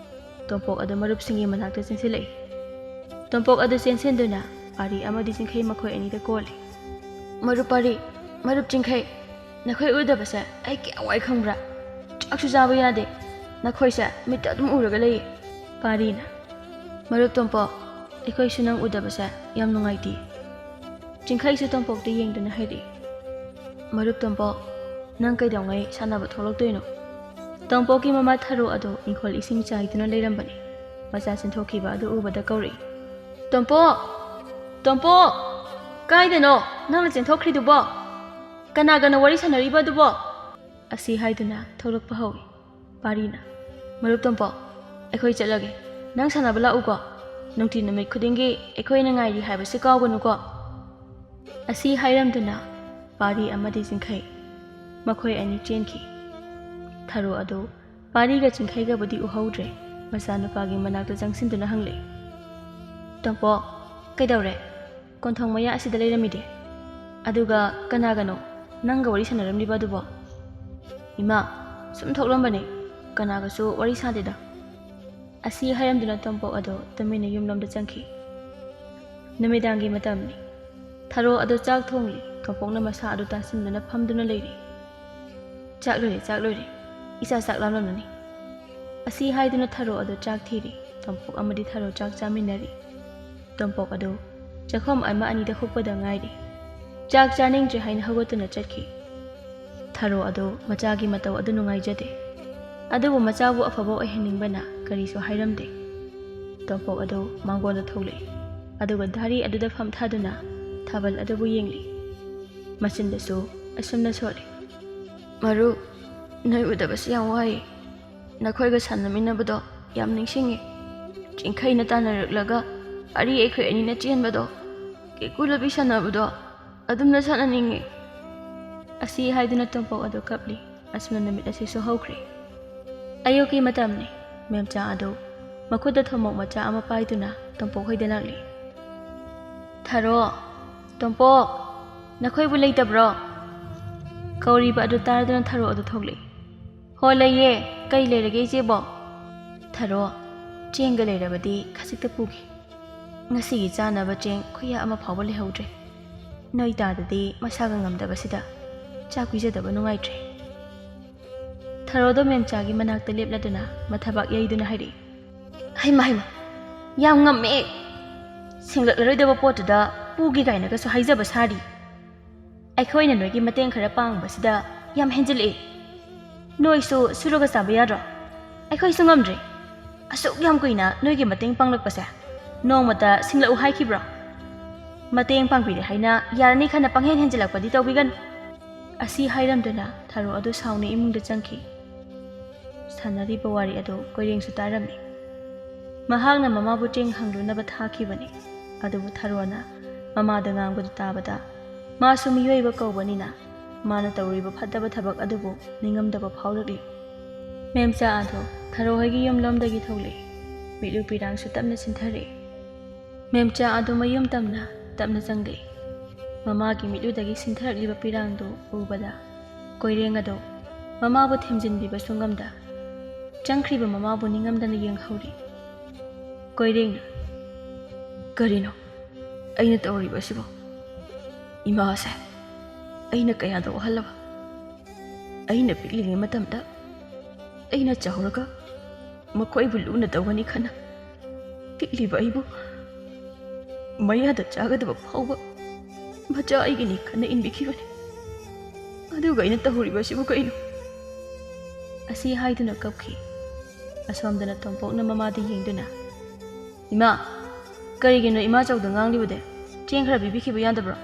ꯇꯣꯝꯄꯣꯛ ꯑꯗꯨ ꯃꯔꯨꯞꯁꯤꯡꯒꯤ ꯃꯅꯥꯛꯇ ꯆꯦꯟꯁꯤꯜꯂꯛꯏ꯫ ꯇꯣꯝꯄꯣꯛ ꯑꯗꯨ ꯆꯦꯟꯁꯤꯟꯗꯨꯅ ꯄꯥꯔꯤ ꯑꯃꯗꯤ ꯆꯤꯡꯈꯩ ꯃꯈꯣꯏ ꯑꯅꯤꯗ ꯀꯣꯜꯂꯤ꯫ "ꯃꯔꯨꯞ ꯄꯥꯔꯤ, ꯃꯔꯨꯞ ꯆꯤꯡꯈꯩ, ꯅꯈꯣꯏ ꯎꯗꯕꯁꯦ ꯑꯩ ꯀꯌꯥ ꯋꯥꯏ ꯈꯪꯕ꯭ꯔꯥ? ꯆꯥꯛꯁꯨ ꯆꯥꯕ ꯌꯥꯗꯦ꯫ ꯅꯈꯣꯏꯁꯦ ꯃꯤꯠꯇ ꯑꯗꯨꯝ ꯎꯔꯒ ꯂꯩꯌꯦ꯫" ꯄꯥꯔꯤꯅ, "ꯃꯔꯨꯞ ꯇꯣꯝꯄꯣꯛ, ꯑꯩꯈꯣꯏꯁꯨ ꯅꯪ ꯎꯗꯕꯁꯦ ꯌꯥꯝ ꯅꯨꯡꯉꯥꯏꯇꯦ꯫" ꯆꯤꯡꯈꯩꯁꯨ ꯇꯣꯝꯄꯣꯛꯇ ꯌꯦꯡꯗꯨꯅ ꯍꯥꯏꯔꯛꯏ, "ꯃꯔꯨꯞ ꯇꯣꯝꯄꯣꯛ, ꯅꯪ ꯀꯩꯗꯧꯉꯩ ꯁꯥꯟꯅꯕ ꯊꯣꯛꯂꯛꯇꯣꯏꯅꯣ?" ꯇꯣꯝꯄꯣꯛꯀꯤ ꯃꯃꯥ ꯊꯔꯣ ꯑꯗꯨ ꯏꯪꯈꯣꯜ ꯏꯁꯤꯡ ꯆꯥꯏꯗꯨꯅ ꯂꯩꯔꯝꯕꯅꯤ꯫ ꯃꯆꯥ ꯆꯦꯟꯊꯣꯛꯈꯤꯕ ꯑꯗꯨ ꯎꯕꯗ ꯀꯧꯔꯛꯏ, "ꯇꯣꯝꯄꯣꯛ! ꯇꯣꯝꯄꯣꯛ! ꯀꯥꯏꯗꯅꯣ ꯅꯪꯅ ꯆꯦꯟꯊꯣꯛꯈ꯭ꯔꯤꯗꯨꯕꯣ? ꯀꯅꯥꯒꯅꯣ ꯋꯥꯔꯤ ꯁꯥꯟꯅꯔꯤꯕ ꯑꯗꯨꯕꯣ?" ꯑꯁꯤ ꯍꯥꯏꯗꯨꯅ ꯊꯣꯛꯂꯛꯄ ꯍꯧꯏ꯫ ꯄꯥꯔꯤꯅ, "ꯃꯔꯨꯞ ꯇꯣꯝꯄꯣꯛ, ꯑꯩꯈꯣꯏ ꯆꯠꯂꯒꯦ꯫ ꯅꯪ ꯁꯥꯟꯅꯕ ꯂꯥꯛꯎꯀꯣ꯫ ꯅꯨꯡꯇꯤ ꯅꯨꯃꯤꯠ ꯈꯨꯗꯤꯡꯒꯤ ꯑꯩꯈꯣꯏꯅ ꯉꯥꯏꯔꯤ ꯍꯥꯏꯕꯁꯤ ꯀꯥꯎꯒꯅꯨꯀꯣ꯫" ꯑꯁꯤ ꯍꯥꯏꯔꯝꯗꯨꯅ ꯄꯥꯔꯤ ꯑꯃꯗꯤ ꯆꯤꯡꯈꯩ ꯃꯈꯣꯏ ꯑꯅꯤ ꯆꯦꯟꯈꯤ꯫ ꯊꯔꯣ ꯑꯗꯨ ꯄꯥꯔꯤꯒ ꯆꯤꯡꯈꯩꯒꯕꯨꯗꯤ ꯎꯍꯧꯗ꯭ꯔꯦ꯫ ꯃꯆꯥꯅꯨꯄꯥꯒꯤ ꯃꯅꯥꯛꯇ ꯆꯪꯁꯤꯟꯗꯨꯅ ꯍꯪꯂꯦ, "ꯇꯣꯝꯄꯣꯛ, ꯀꯩꯗꯧꯔꯦ?" ꯀꯣꯟꯊꯣꯡ ꯃꯌꯥ ꯑꯁꯤꯗ ꯂꯩꯔꯝꯃꯤꯗꯤ? ꯑꯗꯨꯒ ꯀꯅꯥꯒꯅꯣ ꯅꯪꯒ ꯋꯥꯔꯤ ꯁꯥꯟꯅꯔꯝꯂꯤꯕ ꯑꯗꯨꯕꯣ? ꯏꯃꯥ, ꯁꯨꯝ ꯊꯣꯛꯂꯝꯕꯅꯦ, ꯀꯅꯥꯒꯁꯨ ꯋꯥꯔꯤ ꯁꯥꯗꯦꯗ꯫ ꯑꯁꯤ ꯍꯥꯏꯔꯝꯗꯨꯅ ꯇꯣꯝꯄꯣꯛ ꯑꯗꯨ ꯇꯨꯃꯤꯟꯅ ꯌꯨꯝꯂꯣꯝꯗ ꯆꯪꯈꯤ꯫ ꯅꯨꯃꯤꯗꯥꯡꯒꯤ ꯃꯇꯝꯅꯤ꯫ ꯊꯔꯣ ꯑꯗꯨ ꯆꯥꯛ ꯊꯣꯡꯂꯤ꯫ ꯇꯣꯝꯄꯣꯛꯅ ꯃꯁꯥ ꯑꯗꯨ ꯇꯥꯁꯤꯟꯗꯨꯅ ꯐꯝꯗꯨꯅ ꯂꯩꯔꯤ꯫ "ꯆꯥꯛ ꯂꯣꯏꯔꯦ, ꯆꯥꯛ ꯂꯣꯏꯔꯦ꯫ ꯏꯆꯥ ꯆꯥꯛ ꯂꯥꯝꯂꯝꯂꯅꯤ꯫" ꯑꯁꯤ ꯍꯥꯏꯗꯨꯅ ꯊꯔꯣ ꯑꯗꯨ ꯆꯥꯛ ꯊꯤꯔꯤ꯫ ꯇꯣꯝꯄꯣꯛ ꯑꯃꯗꯤ ꯊꯔꯣ ꯆꯥꯛ ꯆꯥꯃꯤꯟꯅꯔꯤ꯫ ꯇꯣꯝꯄꯣꯛ ꯑꯗꯨ ꯆꯥꯛꯈꯣꯝ ꯑꯃ ꯑꯅꯤꯗ ꯍꯨꯛꯄꯗ ꯉꯥꯏꯔꯤ꯫ ꯆꯥꯛ ꯆꯥꯅꯤꯡꯗ꯭ꯔꯦ ꯍꯥꯏꯅ ꯍꯧꯒꯠꯇꯨꯅ ꯆꯠꯈꯤ꯫ ꯊꯔꯣ ꯑꯗꯨ ꯃꯆꯥꯒꯤ ꯃꯇꯧ ꯑꯗꯨ ꯅꯨꯡꯉꯥꯏꯖꯗꯦ꯫ ꯑꯗꯨꯕꯨ ꯃꯆꯥꯕꯨ ꯑꯐꯕ ꯑꯣꯏꯍꯟꯅꯤꯡꯕꯅ ꯀꯔꯤꯁꯨ ꯍꯥꯏꯔꯝꯗꯦ꯫ ꯇꯣꯝꯄꯣꯛ ꯑꯗꯨ ꯃꯥꯡꯒꯣꯟꯗ ꯊꯣꯛꯂꯛꯏ꯫ ꯑꯗꯨꯒ ꯙꯥꯔꯤ ꯑꯗꯨꯗ ꯐꯝꯊꯗꯨꯅ ꯊꯥꯕꯜ ꯑꯗꯨꯕꯨ ꯌꯦꯡꯂꯤ꯫ ꯃꯆꯤꯟꯗꯁꯨ ꯑꯁꯨꯝꯅ ꯁꯣꯜꯂꯤ, "ꯃꯔꯨꯞ, ꯅꯣꯏ ꯎꯗꯕꯁꯤ ꯌꯥꯝ ꯋꯥꯏ꯫ ꯅꯈꯣꯏꯒ ꯁꯥꯟꯅꯃꯤꯟꯅꯕꯗꯣ ꯌꯥꯝ ꯅꯤꯡꯁꯤꯡꯉꯤ꯫ ꯆꯤꯡꯈꯩꯅ ꯇꯥꯟꯅꯔꯛꯂꯒ ꯑꯔꯤ ꯑꯩꯈꯣꯏ ꯑꯅꯤꯅ ꯆꯦꯟꯕꯗꯣ, ꯀꯦꯀꯨ ꯂꯣꯠꯄꯤ ꯁꯥꯟꯅꯕꯗꯣ ꯑꯗꯨꯝꯅ ꯁꯥꯟꯅꯅꯤꯡꯉꯤ꯫" ꯑꯁꯤ ꯍꯥꯏꯗꯨꯅ ꯇꯣꯝꯄꯣꯛ ꯑꯗꯨ ꯀꯞꯂꯤ꯫ ꯑꯁꯨꯝꯅ ꯅꯨꯃꯤꯠ ꯑꯁꯤꯁꯨ ꯍꯧꯈ꯭ꯔꯦ꯫ ꯑꯌꯨꯛꯀꯤ ꯃꯇꯝꯅꯤ꯫ ꯃꯦꯝꯆꯥ ꯑꯗꯨ ꯃꯈꯨꯠꯇ ꯊꯨꯝꯃꯣꯛ ꯃꯆꯥ ꯑꯃ ꯄꯥꯏꯗꯨꯅ ꯇꯣꯝꯄꯣꯛ ꯍꯣꯏꯗ ꯂꯥꯛꯂꯤ꯫ "ꯊꯔꯣ, ꯇꯣꯝꯄꯣꯛ, ꯅꯈꯣꯏꯕꯨ ꯂꯩꯇꯕ꯭ꯔꯣ?" ꯀꯧꯔꯤꯕ ꯑꯗꯨ ꯇꯥꯔꯗꯨꯅ ꯊꯔꯣ ꯑꯗꯨ ꯊꯣꯛꯂꯛꯏ꯫ "ꯍꯣ, ꯂꯩꯌꯦ꯫ ꯀꯩ ꯂꯩꯔꯒꯦ, ꯏꯆꯦꯕꯣ?" "ꯊꯔꯣ, ꯆꯦꯡꯒ ꯂꯩꯔꯕꯗꯤ ꯈꯖꯤꯛꯇ ꯄꯨꯒꯦ꯫ ꯉꯁꯤꯒꯤ ꯆꯥꯅꯕ ꯆꯦꯡ ꯈꯨꯌꯥ ꯑꯃ ꯐꯥꯎꯕ ꯂꯩꯍꯧꯗ꯭ꯔꯦ꯫ ꯅꯣꯏ ꯇꯥꯗꯗꯤ ꯃꯁꯥꯒ ꯉꯝꯗꯕꯁꯤꯗ ꯆꯥꯛ ꯄꯤꯖꯗꯕ ꯅꯨꯡꯉꯥꯏꯇ꯭ꯔꯦ꯫" ꯊꯔꯣꯗꯣ ꯃꯦꯝꯆꯥꯒꯤ ꯃꯅꯥꯛꯇ ꯂꯦꯞꯂꯗꯨꯅ ꯃꯊꯕꯥꯛ ꯌꯩꯗꯨꯅ ꯍꯥꯏꯔꯛꯏ꯫ "ꯍꯩꯃ, ꯍꯩꯃ, ꯌꯥꯝ ꯉꯝꯃꯦ꯫ ꯁꯦꯡꯂꯛꯂꯔꯣꯏꯗꯕ ꯄꯣꯠꯇꯨꯗ ꯄꯨꯒꯦ ꯀꯥꯏꯅꯒꯁꯨ ꯍꯥꯏꯖꯕ ꯁꯥꯔꯤ꯫ ꯑꯩꯈꯣꯏꯅ ꯅꯣꯏꯒꯤ ꯃꯇꯦꯡ ꯈꯔ ꯄꯥꯡꯕꯁꯤꯗ ꯌꯥꯝ ꯍꯦꯟꯖꯤꯜꯂꯛꯑꯦ꯫ ꯅꯣꯏꯁꯨ ꯁꯨꯔꯒ ꯆꯥꯕ ꯌꯥꯗ꯭ꯔꯣ? ꯑꯩꯈꯣꯏꯁꯨ ꯉꯝꯗ꯭ꯔꯦ꯫ ꯑꯁꯨꯛ ꯌꯥꯝ ꯀꯨꯏꯅ ꯅꯣꯏꯒꯤ ꯃꯇꯦꯡ ꯄꯥꯡꯂꯛꯄꯁꯦ ꯅꯣꯡꯃꯇ ꯁꯤꯡꯂꯛꯎ ꯍꯥꯏꯈꯤꯕ꯭ꯔꯣ? ꯃꯇꯦꯡ ꯄꯥꯡꯕꯤꯔꯦ ꯍꯥꯏꯅ ꯌꯥꯔꯅꯤ ꯈꯟꯅ ꯄꯪꯍꯦꯟ ꯍꯦꯟꯖꯤꯜꯂꯛꯄꯗꯤ ꯇꯧꯕꯤꯒꯅꯨ꯫" ꯑꯁꯤ ꯍꯥꯏꯔꯝꯗꯨꯅ ꯊꯔꯣ ꯑꯗꯨ ꯁꯥꯎꯅ ꯏꯃꯨꯡꯗ ꯆꯪꯈꯤ꯫ ꯁꯥꯟꯅꯔꯤꯕ ꯋꯥꯔꯤ ꯑꯗꯨ ꯀꯣꯏꯔꯦꯡꯁꯨ ꯇꯥꯔꯝꯃꯤ꯫ ꯃꯍꯥꯛꯅ ꯃꯃꯥꯕꯨ ꯆꯦꯡ ꯍꯪꯂꯨꯅꯕ ꯊꯥꯈꯤꯕꯅꯤ꯫ ꯑꯗꯨꯕꯨ ꯊꯔꯣꯅ ꯃꯃꯥꯗ ꯉꯥꯡꯕꯗꯨ ꯇꯥꯕꯗ, ꯃꯥꯁꯨ ꯃꯤꯑꯣꯏꯕ ꯀꯧꯕꯅꯤꯅ ꯃꯥꯅ ꯇꯧꯔꯤꯕ ꯐꯠꯇꯕ ꯊꯕꯛ ꯑꯗꯨꯕꯨ ꯅꯤꯡꯉꯝꯗꯕ ꯐꯥꯎꯔꯛꯂꯤ꯫ ꯃꯦꯝꯆꯥ ꯑꯗꯨ ꯊꯔꯣ ꯍꯣꯏꯒꯤ ꯌꯨꯝꯂꯣꯝꯗꯒꯤ ꯊꯣꯛꯂꯛꯏ꯫ ꯃꯤꯠꯂꯨ ꯄꯤꯔꯥꯡꯁꯨ ꯇꯞꯅ ꯆꯤꯟꯊꯔꯛꯏ꯫ ꯃꯦꯝꯆꯥ ꯑꯗꯨ ꯃꯌꯨꯝ ꯇꯝꯅ ꯇꯞꯅ ꯆꯪꯂꯛꯏ꯫ ꯃꯃꯥꯒꯤ ꯃꯤꯠꯂꯨꯗꯒꯤ ꯁꯤꯟꯊꯔꯛꯂꯤꯕ ꯄꯤꯔꯥꯡꯗꯨ ꯎꯕꯗ ꯀꯣꯏꯔꯦꯡ ꯑꯗꯣ ꯃꯃꯥꯕꯨ ꯊꯦꯝꯖꯤꯟꯕꯤꯕꯁꯨ ꯉꯝꯗ ꯆꯪꯈ꯭ꯔꯤꯕ ꯃꯃꯥꯕꯨ ꯅꯤꯡꯉꯝꯗꯅ ꯌꯦꯡꯍꯧꯔꯤ꯫ ꯀꯣꯏꯔꯦꯡꯅ, "ꯀꯔꯤꯅꯣ ꯑꯩꯅ ꯇꯧꯔꯤꯕ ꯑꯁꯤꯕꯣ? ꯏꯃꯥꯁꯦ ꯑꯩꯅ ꯀꯌꯥꯗ ꯋꯥꯍꯜꯂꯕ? ꯑꯩꯅ ꯄꯤꯛꯂꯤꯉꯩ ꯃꯇꯝꯗ ꯑꯩꯅ ꯆꯥꯎꯔꯒ ꯃꯈꯣꯏꯕꯨ ꯂꯨꯅ ꯇꯧꯒꯅꯤ ꯈꯟꯅ ꯄꯤꯛꯂꯤꯕ ꯑꯩꯕꯨ ꯃꯌꯥꯗ ꯆꯥꯒꯗꯕ ꯐꯥꯎꯕ ꯃꯆꯥ ꯑꯩꯒꯤꯅꯤ ꯈꯟꯅ ꯏꯟꯕꯤꯈꯤꯕꯅꯤ꯫ ꯑꯗꯨꯒ ꯑꯩꯅ ꯇꯧꯔꯤꯕ ꯑꯁꯤꯕꯨ ꯀꯩꯅꯣ?" ꯑꯁꯤ ꯍꯥꯏꯗꯨꯅ ꯀꯞꯈꯤ꯫ ꯑꯁꯣꯝꯗꯅ ꯇꯣꯝꯄꯣꯛꯅ ꯃꯃꯥꯗ ꯌꯦꯡꯗꯨꯅ, "ꯏꯃꯥ, ꯀꯔꯤꯒꯤꯅꯣ ꯏꯃꯥ ꯆꯧꯗ ꯉꯥꯡꯂꯤꯕꯗꯤ? ꯆꯦꯡ ꯈꯔ ꯄꯤꯕꯤꯈꯤꯕ ꯌꯥꯗꯕ꯭ꯔꯣ?"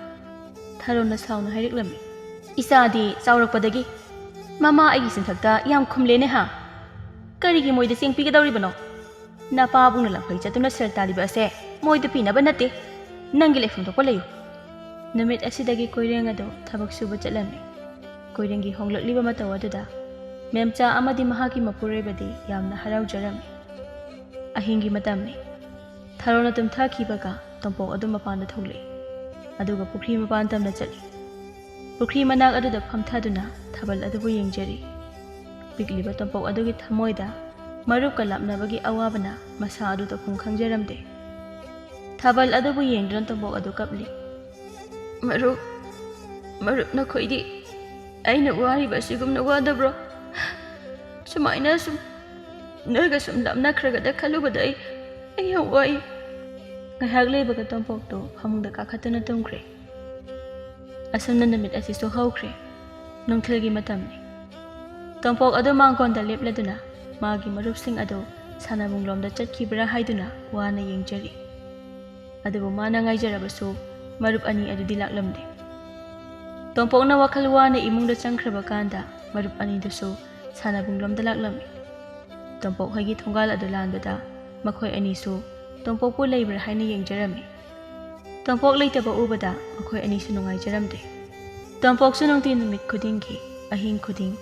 ꯊꯥꯔꯣꯅ ꯁꯥꯎꯅ ꯍꯥꯏꯔꯛꯂꯝꯃꯤ꯫ "ꯏꯆꯥꯗꯤ ꯆꯥꯎꯔꯛꯄꯗꯒꯤ ꯃꯃꯥ ꯑꯩꯒꯤ ꯆꯤꯟꯊꯛꯇ ꯌꯥꯝ ꯈꯨꯝꯂꯦꯅꯦ ꯍꯥ? ꯀꯔꯤꯒꯤ ꯃꯣꯏꯗ ꯆꯦꯡ ꯄꯤꯒꯗꯧꯔꯤꯕꯅꯣ? ꯅꯄꯥꯕꯨꯡꯅ ꯂꯝꯐꯩ ꯆꯠꯇꯨꯅ ꯁꯦꯜ ꯇꯥꯜꯂꯤꯕ ꯑꯁꯦ ꯃꯣꯏꯗ ꯄꯤꯅꯕ ꯅꯠꯇꯦ꯫ ꯅꯪꯒꯤ ꯂꯩꯐꯝ ꯊꯣꯛꯄ ꯂꯩꯌꯨ꯫" ꯅꯨꯃꯤꯠ ꯑꯁꯤꯗꯒꯤ ꯀꯣꯏꯔꯦꯡ ꯑꯗꯨ ꯊꯕꯛ ꯁꯨꯕ ꯆꯠꯂꯝꯃꯤ꯫ ꯀꯣꯏꯔꯦꯡꯒꯤ ꯍꯣꯡꯂꯛꯂꯤꯕ ꯃꯇꯧ ꯑꯗꯨꯗ ꯃꯦꯝꯆꯥ ꯑꯃꯗꯤ ꯃꯍꯥꯛꯀꯤ ꯃꯄꯨꯔꯣꯏꯕꯗꯤ ꯌꯥꯝꯅ ꯍꯔꯥꯎꯖꯔꯝꯃꯤ꯫ ꯑꯍꯤꯡꯒꯤ ꯃꯇꯝꯅꯤ꯫ ꯊꯥꯔꯣꯅ ꯇꯨꯝꯊꯈꯤꯕꯒ ꯇꯣꯝꯄꯣꯛ ꯑꯗꯨ ꯃꯄꯥꯟꯗ ꯊꯣꯛꯂꯛꯏ꯫ ꯑꯗꯨꯒ ꯄꯨꯈ꯭ꯔꯤ ꯃꯄꯥꯟ ꯇꯝꯅ ꯆꯠꯂꯤ꯫ ꯄꯨꯈ꯭ꯔꯤ ꯃꯅꯥꯛ ꯑꯗꯨꯗ ꯐꯝꯊꯗꯨꯅ ꯊꯥꯕꯜ ꯑꯗꯨꯕꯨ ꯌꯦꯡꯖꯔꯤ꯫ ꯄꯤꯛꯂꯤꯕ ꯇꯣꯝꯄꯣꯛ ꯑꯗꯨꯒꯤ ꯊꯃꯣꯏꯗ ꯃꯔꯨꯞꯀ ꯂꯥꯞꯅꯕꯒꯤ ꯑꯋꯥꯕꯅ ꯃꯁꯥ ꯑꯗꯨ ꯇꯧꯐꯝ ꯈꯪꯖꯔꯝꯗꯦ꯫ ꯊꯥꯕꯜ ꯑꯗꯨꯕꯨ ꯌꯦꯡꯗꯨꯅ ꯇꯣꯝꯄꯣꯛ ꯑꯗꯨ ꯀꯞꯂꯤ꯫ "ꯃꯔꯨꯞ, ꯃꯔꯨꯞ, ꯅꯈꯣꯏꯗꯤ ꯑꯩꯅ ꯋꯥꯔꯤꯕ ꯑꯁꯤꯒꯨꯝꯅ ꯋꯥꯗꯕ꯭ꯔꯣ? ꯁꯨꯃꯥꯏꯅ ꯁꯨꯝ ꯅꯣꯏꯒ ꯁꯨꯝ ꯂꯥꯞꯅꯈ꯭ꯔꯒꯗ ꯈꯜꯂꯨꯕꯗ ꯑꯩ, ꯑꯩ ꯌꯥꯝ ꯋꯥꯏ꯫" ꯉꯥꯏꯍꯥꯛ ꯂꯩꯕꯒ ꯇꯣꯝꯄꯣꯛꯇꯨ ꯐꯃꯨꯡꯗ ꯀꯥꯈꯠꯇꯨꯅ ꯇꯨꯝꯈ꯭ꯔꯦ꯫ ꯑꯁꯨꯝꯅ ꯅꯨꯃꯤꯠ ꯑꯁꯤꯁꯨ ꯍꯧꯈ꯭ꯔꯦ꯫ ꯅꯨꯡꯊꯤꯜꯒꯤ ꯃꯇꯝꯅꯤ꯫ ꯇꯣꯝꯄꯣꯛ ꯑꯗꯨ ꯃꯥꯡꯒꯣꯟꯗ ꯂꯦꯞꯂꯗꯨꯅ ꯃꯥꯒꯤ ꯃꯔꯨꯞꯁꯤꯡ ꯑꯗꯨ ꯁꯥꯟꯅꯕꯨꯡꯂꯣꯝꯗ ꯆꯠꯈꯤꯕ꯭ꯔꯥ ꯍꯥꯏꯗꯨꯅ ꯋꯥꯅ ꯌꯦꯡꯖꯔꯤ꯫ ꯑꯗꯨꯕꯨ ꯃꯥꯅ ꯉꯥꯏꯖꯔꯕꯁꯨ ꯃꯔꯨꯞ ꯑꯅꯤ ꯑꯗꯨꯗꯤ ꯂꯥꯛꯂꯝꯗꯦ꯫ ꯇꯣꯝꯄꯣꯛꯅ ꯋꯥꯈꯜ ꯋꯥꯅ ꯏꯃꯨꯡꯗ ꯆꯪꯈ꯭ꯔꯕ ꯀꯥꯟꯗ ꯃꯔꯨꯞ ꯑꯅꯤꯗꯨꯁꯨ ꯁꯥꯟꯅꯕꯨꯡꯂꯣꯝꯗ ꯂꯥꯛꯂꯝꯃꯤ꯫ ꯇꯣꯝꯄꯣꯛ ꯍꯣꯏꯒꯤ ꯊꯣꯡꯒꯥꯜ ꯑꯗꯨ ꯂꯥꯟꯕꯗ ꯃꯈꯣꯏ ꯑꯅꯤꯁꯨ ꯇꯣꯝꯄꯣꯛꯄꯨ ꯂꯩꯕ꯭ꯔꯥ ꯍꯥꯏꯅ ꯌꯦꯡꯖꯔꯝꯃꯤ꯫ ꯇꯣꯝꯄꯣꯛ ꯂꯩꯇꯕ ꯎꯕꯗ ꯃꯈꯣꯏ ꯑꯅꯤꯁꯨ ꯅꯨꯡꯉꯥꯏꯖꯔꯝꯗꯦ꯫ ꯇꯣꯝꯄꯣꯛꯁꯨ ꯅꯨꯡꯇꯤ ꯅꯨꯃꯤꯠ ꯈꯨꯗꯤꯡꯒꯤ ꯑꯍꯤꯡ ꯈꯨꯗꯤꯡ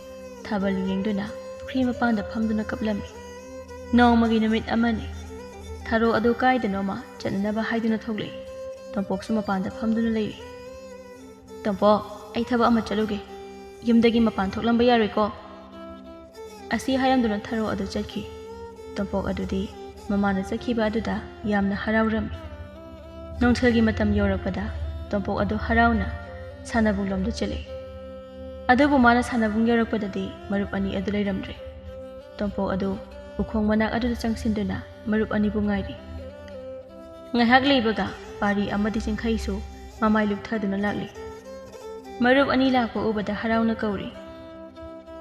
ꯊꯥꯕꯜ ꯌꯦꯡꯗꯨꯅ ꯄꯨꯈ꯭ꯔꯤ ꯃꯄꯥꯟꯗ ꯐꯝꯗꯨꯅ ꯀꯞꯂꯝꯃꯤ꯫ ꯅꯣꯡꯃꯒꯤ ꯅꯨꯃꯤꯠ ꯑꯃꯅꯤ꯫ ꯊꯥꯔꯣ ꯑꯗꯨ ꯀꯥꯏꯗꯅꯣꯃ ꯆꯠꯅꯅꯕ ꯍꯥꯏꯗꯨꯅ ꯊꯣꯛꯂꯛꯏ꯫ ꯇꯣꯝꯄꯣꯛꯁꯨ ꯃꯄꯥꯟꯗ ꯐꯝꯗꯨꯅ ꯂꯩꯔꯤ꯫ "ꯇꯣꯝꯄꯣꯛ, ꯑꯩ ꯊꯕꯛ ꯑꯃ ꯆꯠꯂꯨꯒꯦ꯫ ꯌꯨꯝꯗꯒꯤ ꯃꯄꯥꯟ ꯊꯣꯛꯂꯝꯕ ꯌꯥꯔꯣꯏꯀꯣ?" ꯑꯁꯤ ꯍꯥꯏꯔꯝꯗꯨꯅ ꯊꯔꯣ ꯑꯗꯨ ꯆꯠꯈꯤ꯫ ꯇꯣꯝꯄꯣꯛ ꯑꯗꯨꯗꯤ ꯃꯃꯥꯅ ꯆꯠꯈꯤꯕ ꯑꯗꯨꯗ ꯌꯥꯝꯅ ꯍꯔꯥꯎꯔꯝꯃꯤ꯫ ꯅꯨꯡꯊꯤꯜꯒꯤ ꯃꯇꯝ ꯌꯧꯔꯛꯄꯗ ꯇꯣꯝꯄꯣꯛ ꯑꯗꯨ ꯍꯔꯥꯎꯅ ꯁꯥꯟꯅꯕꯨꯡꯂꯣꯝꯗ ꯆꯠꯂꯛꯏ꯫ ꯑꯗꯨꯕꯨ ꯃꯥꯅ ꯁꯥꯟꯅꯕꯨꯡ ꯌꯧꯔꯛꯄꯗꯗꯤ ꯃꯔꯨꯞ ꯑꯅꯤ ꯑꯗꯨ ꯂꯩꯔꯝꯗ꯭ꯔꯦ꯫ ꯇꯣꯝꯄꯣꯛ ꯑꯗꯨ ꯎꯈꯣꯡ ꯃꯅꯥꯛ ꯑꯗꯨꯗ ꯆꯪꯁꯤꯟꯗꯨꯅ ꯃꯔꯨꯞ ꯑꯅꯤꯕꯨ ꯉꯥꯏꯔꯤ꯫ ꯉꯥꯏꯍꯥꯛ ꯂꯩꯕꯒ ꯄꯥꯔꯤ ꯑꯃꯗꯤ ꯆꯤꯡꯈꯩꯁꯨ ꯃꯃꯥꯏ ꯂꯨꯞꯊꯗꯨꯅ ꯂꯥꯛꯂꯤ꯫ ꯃꯔꯨꯞ ꯑꯅꯤ ꯂꯥꯛꯄ ꯎꯕꯗ ꯍꯔꯥꯎꯅ ꯀꯧꯔꯤ,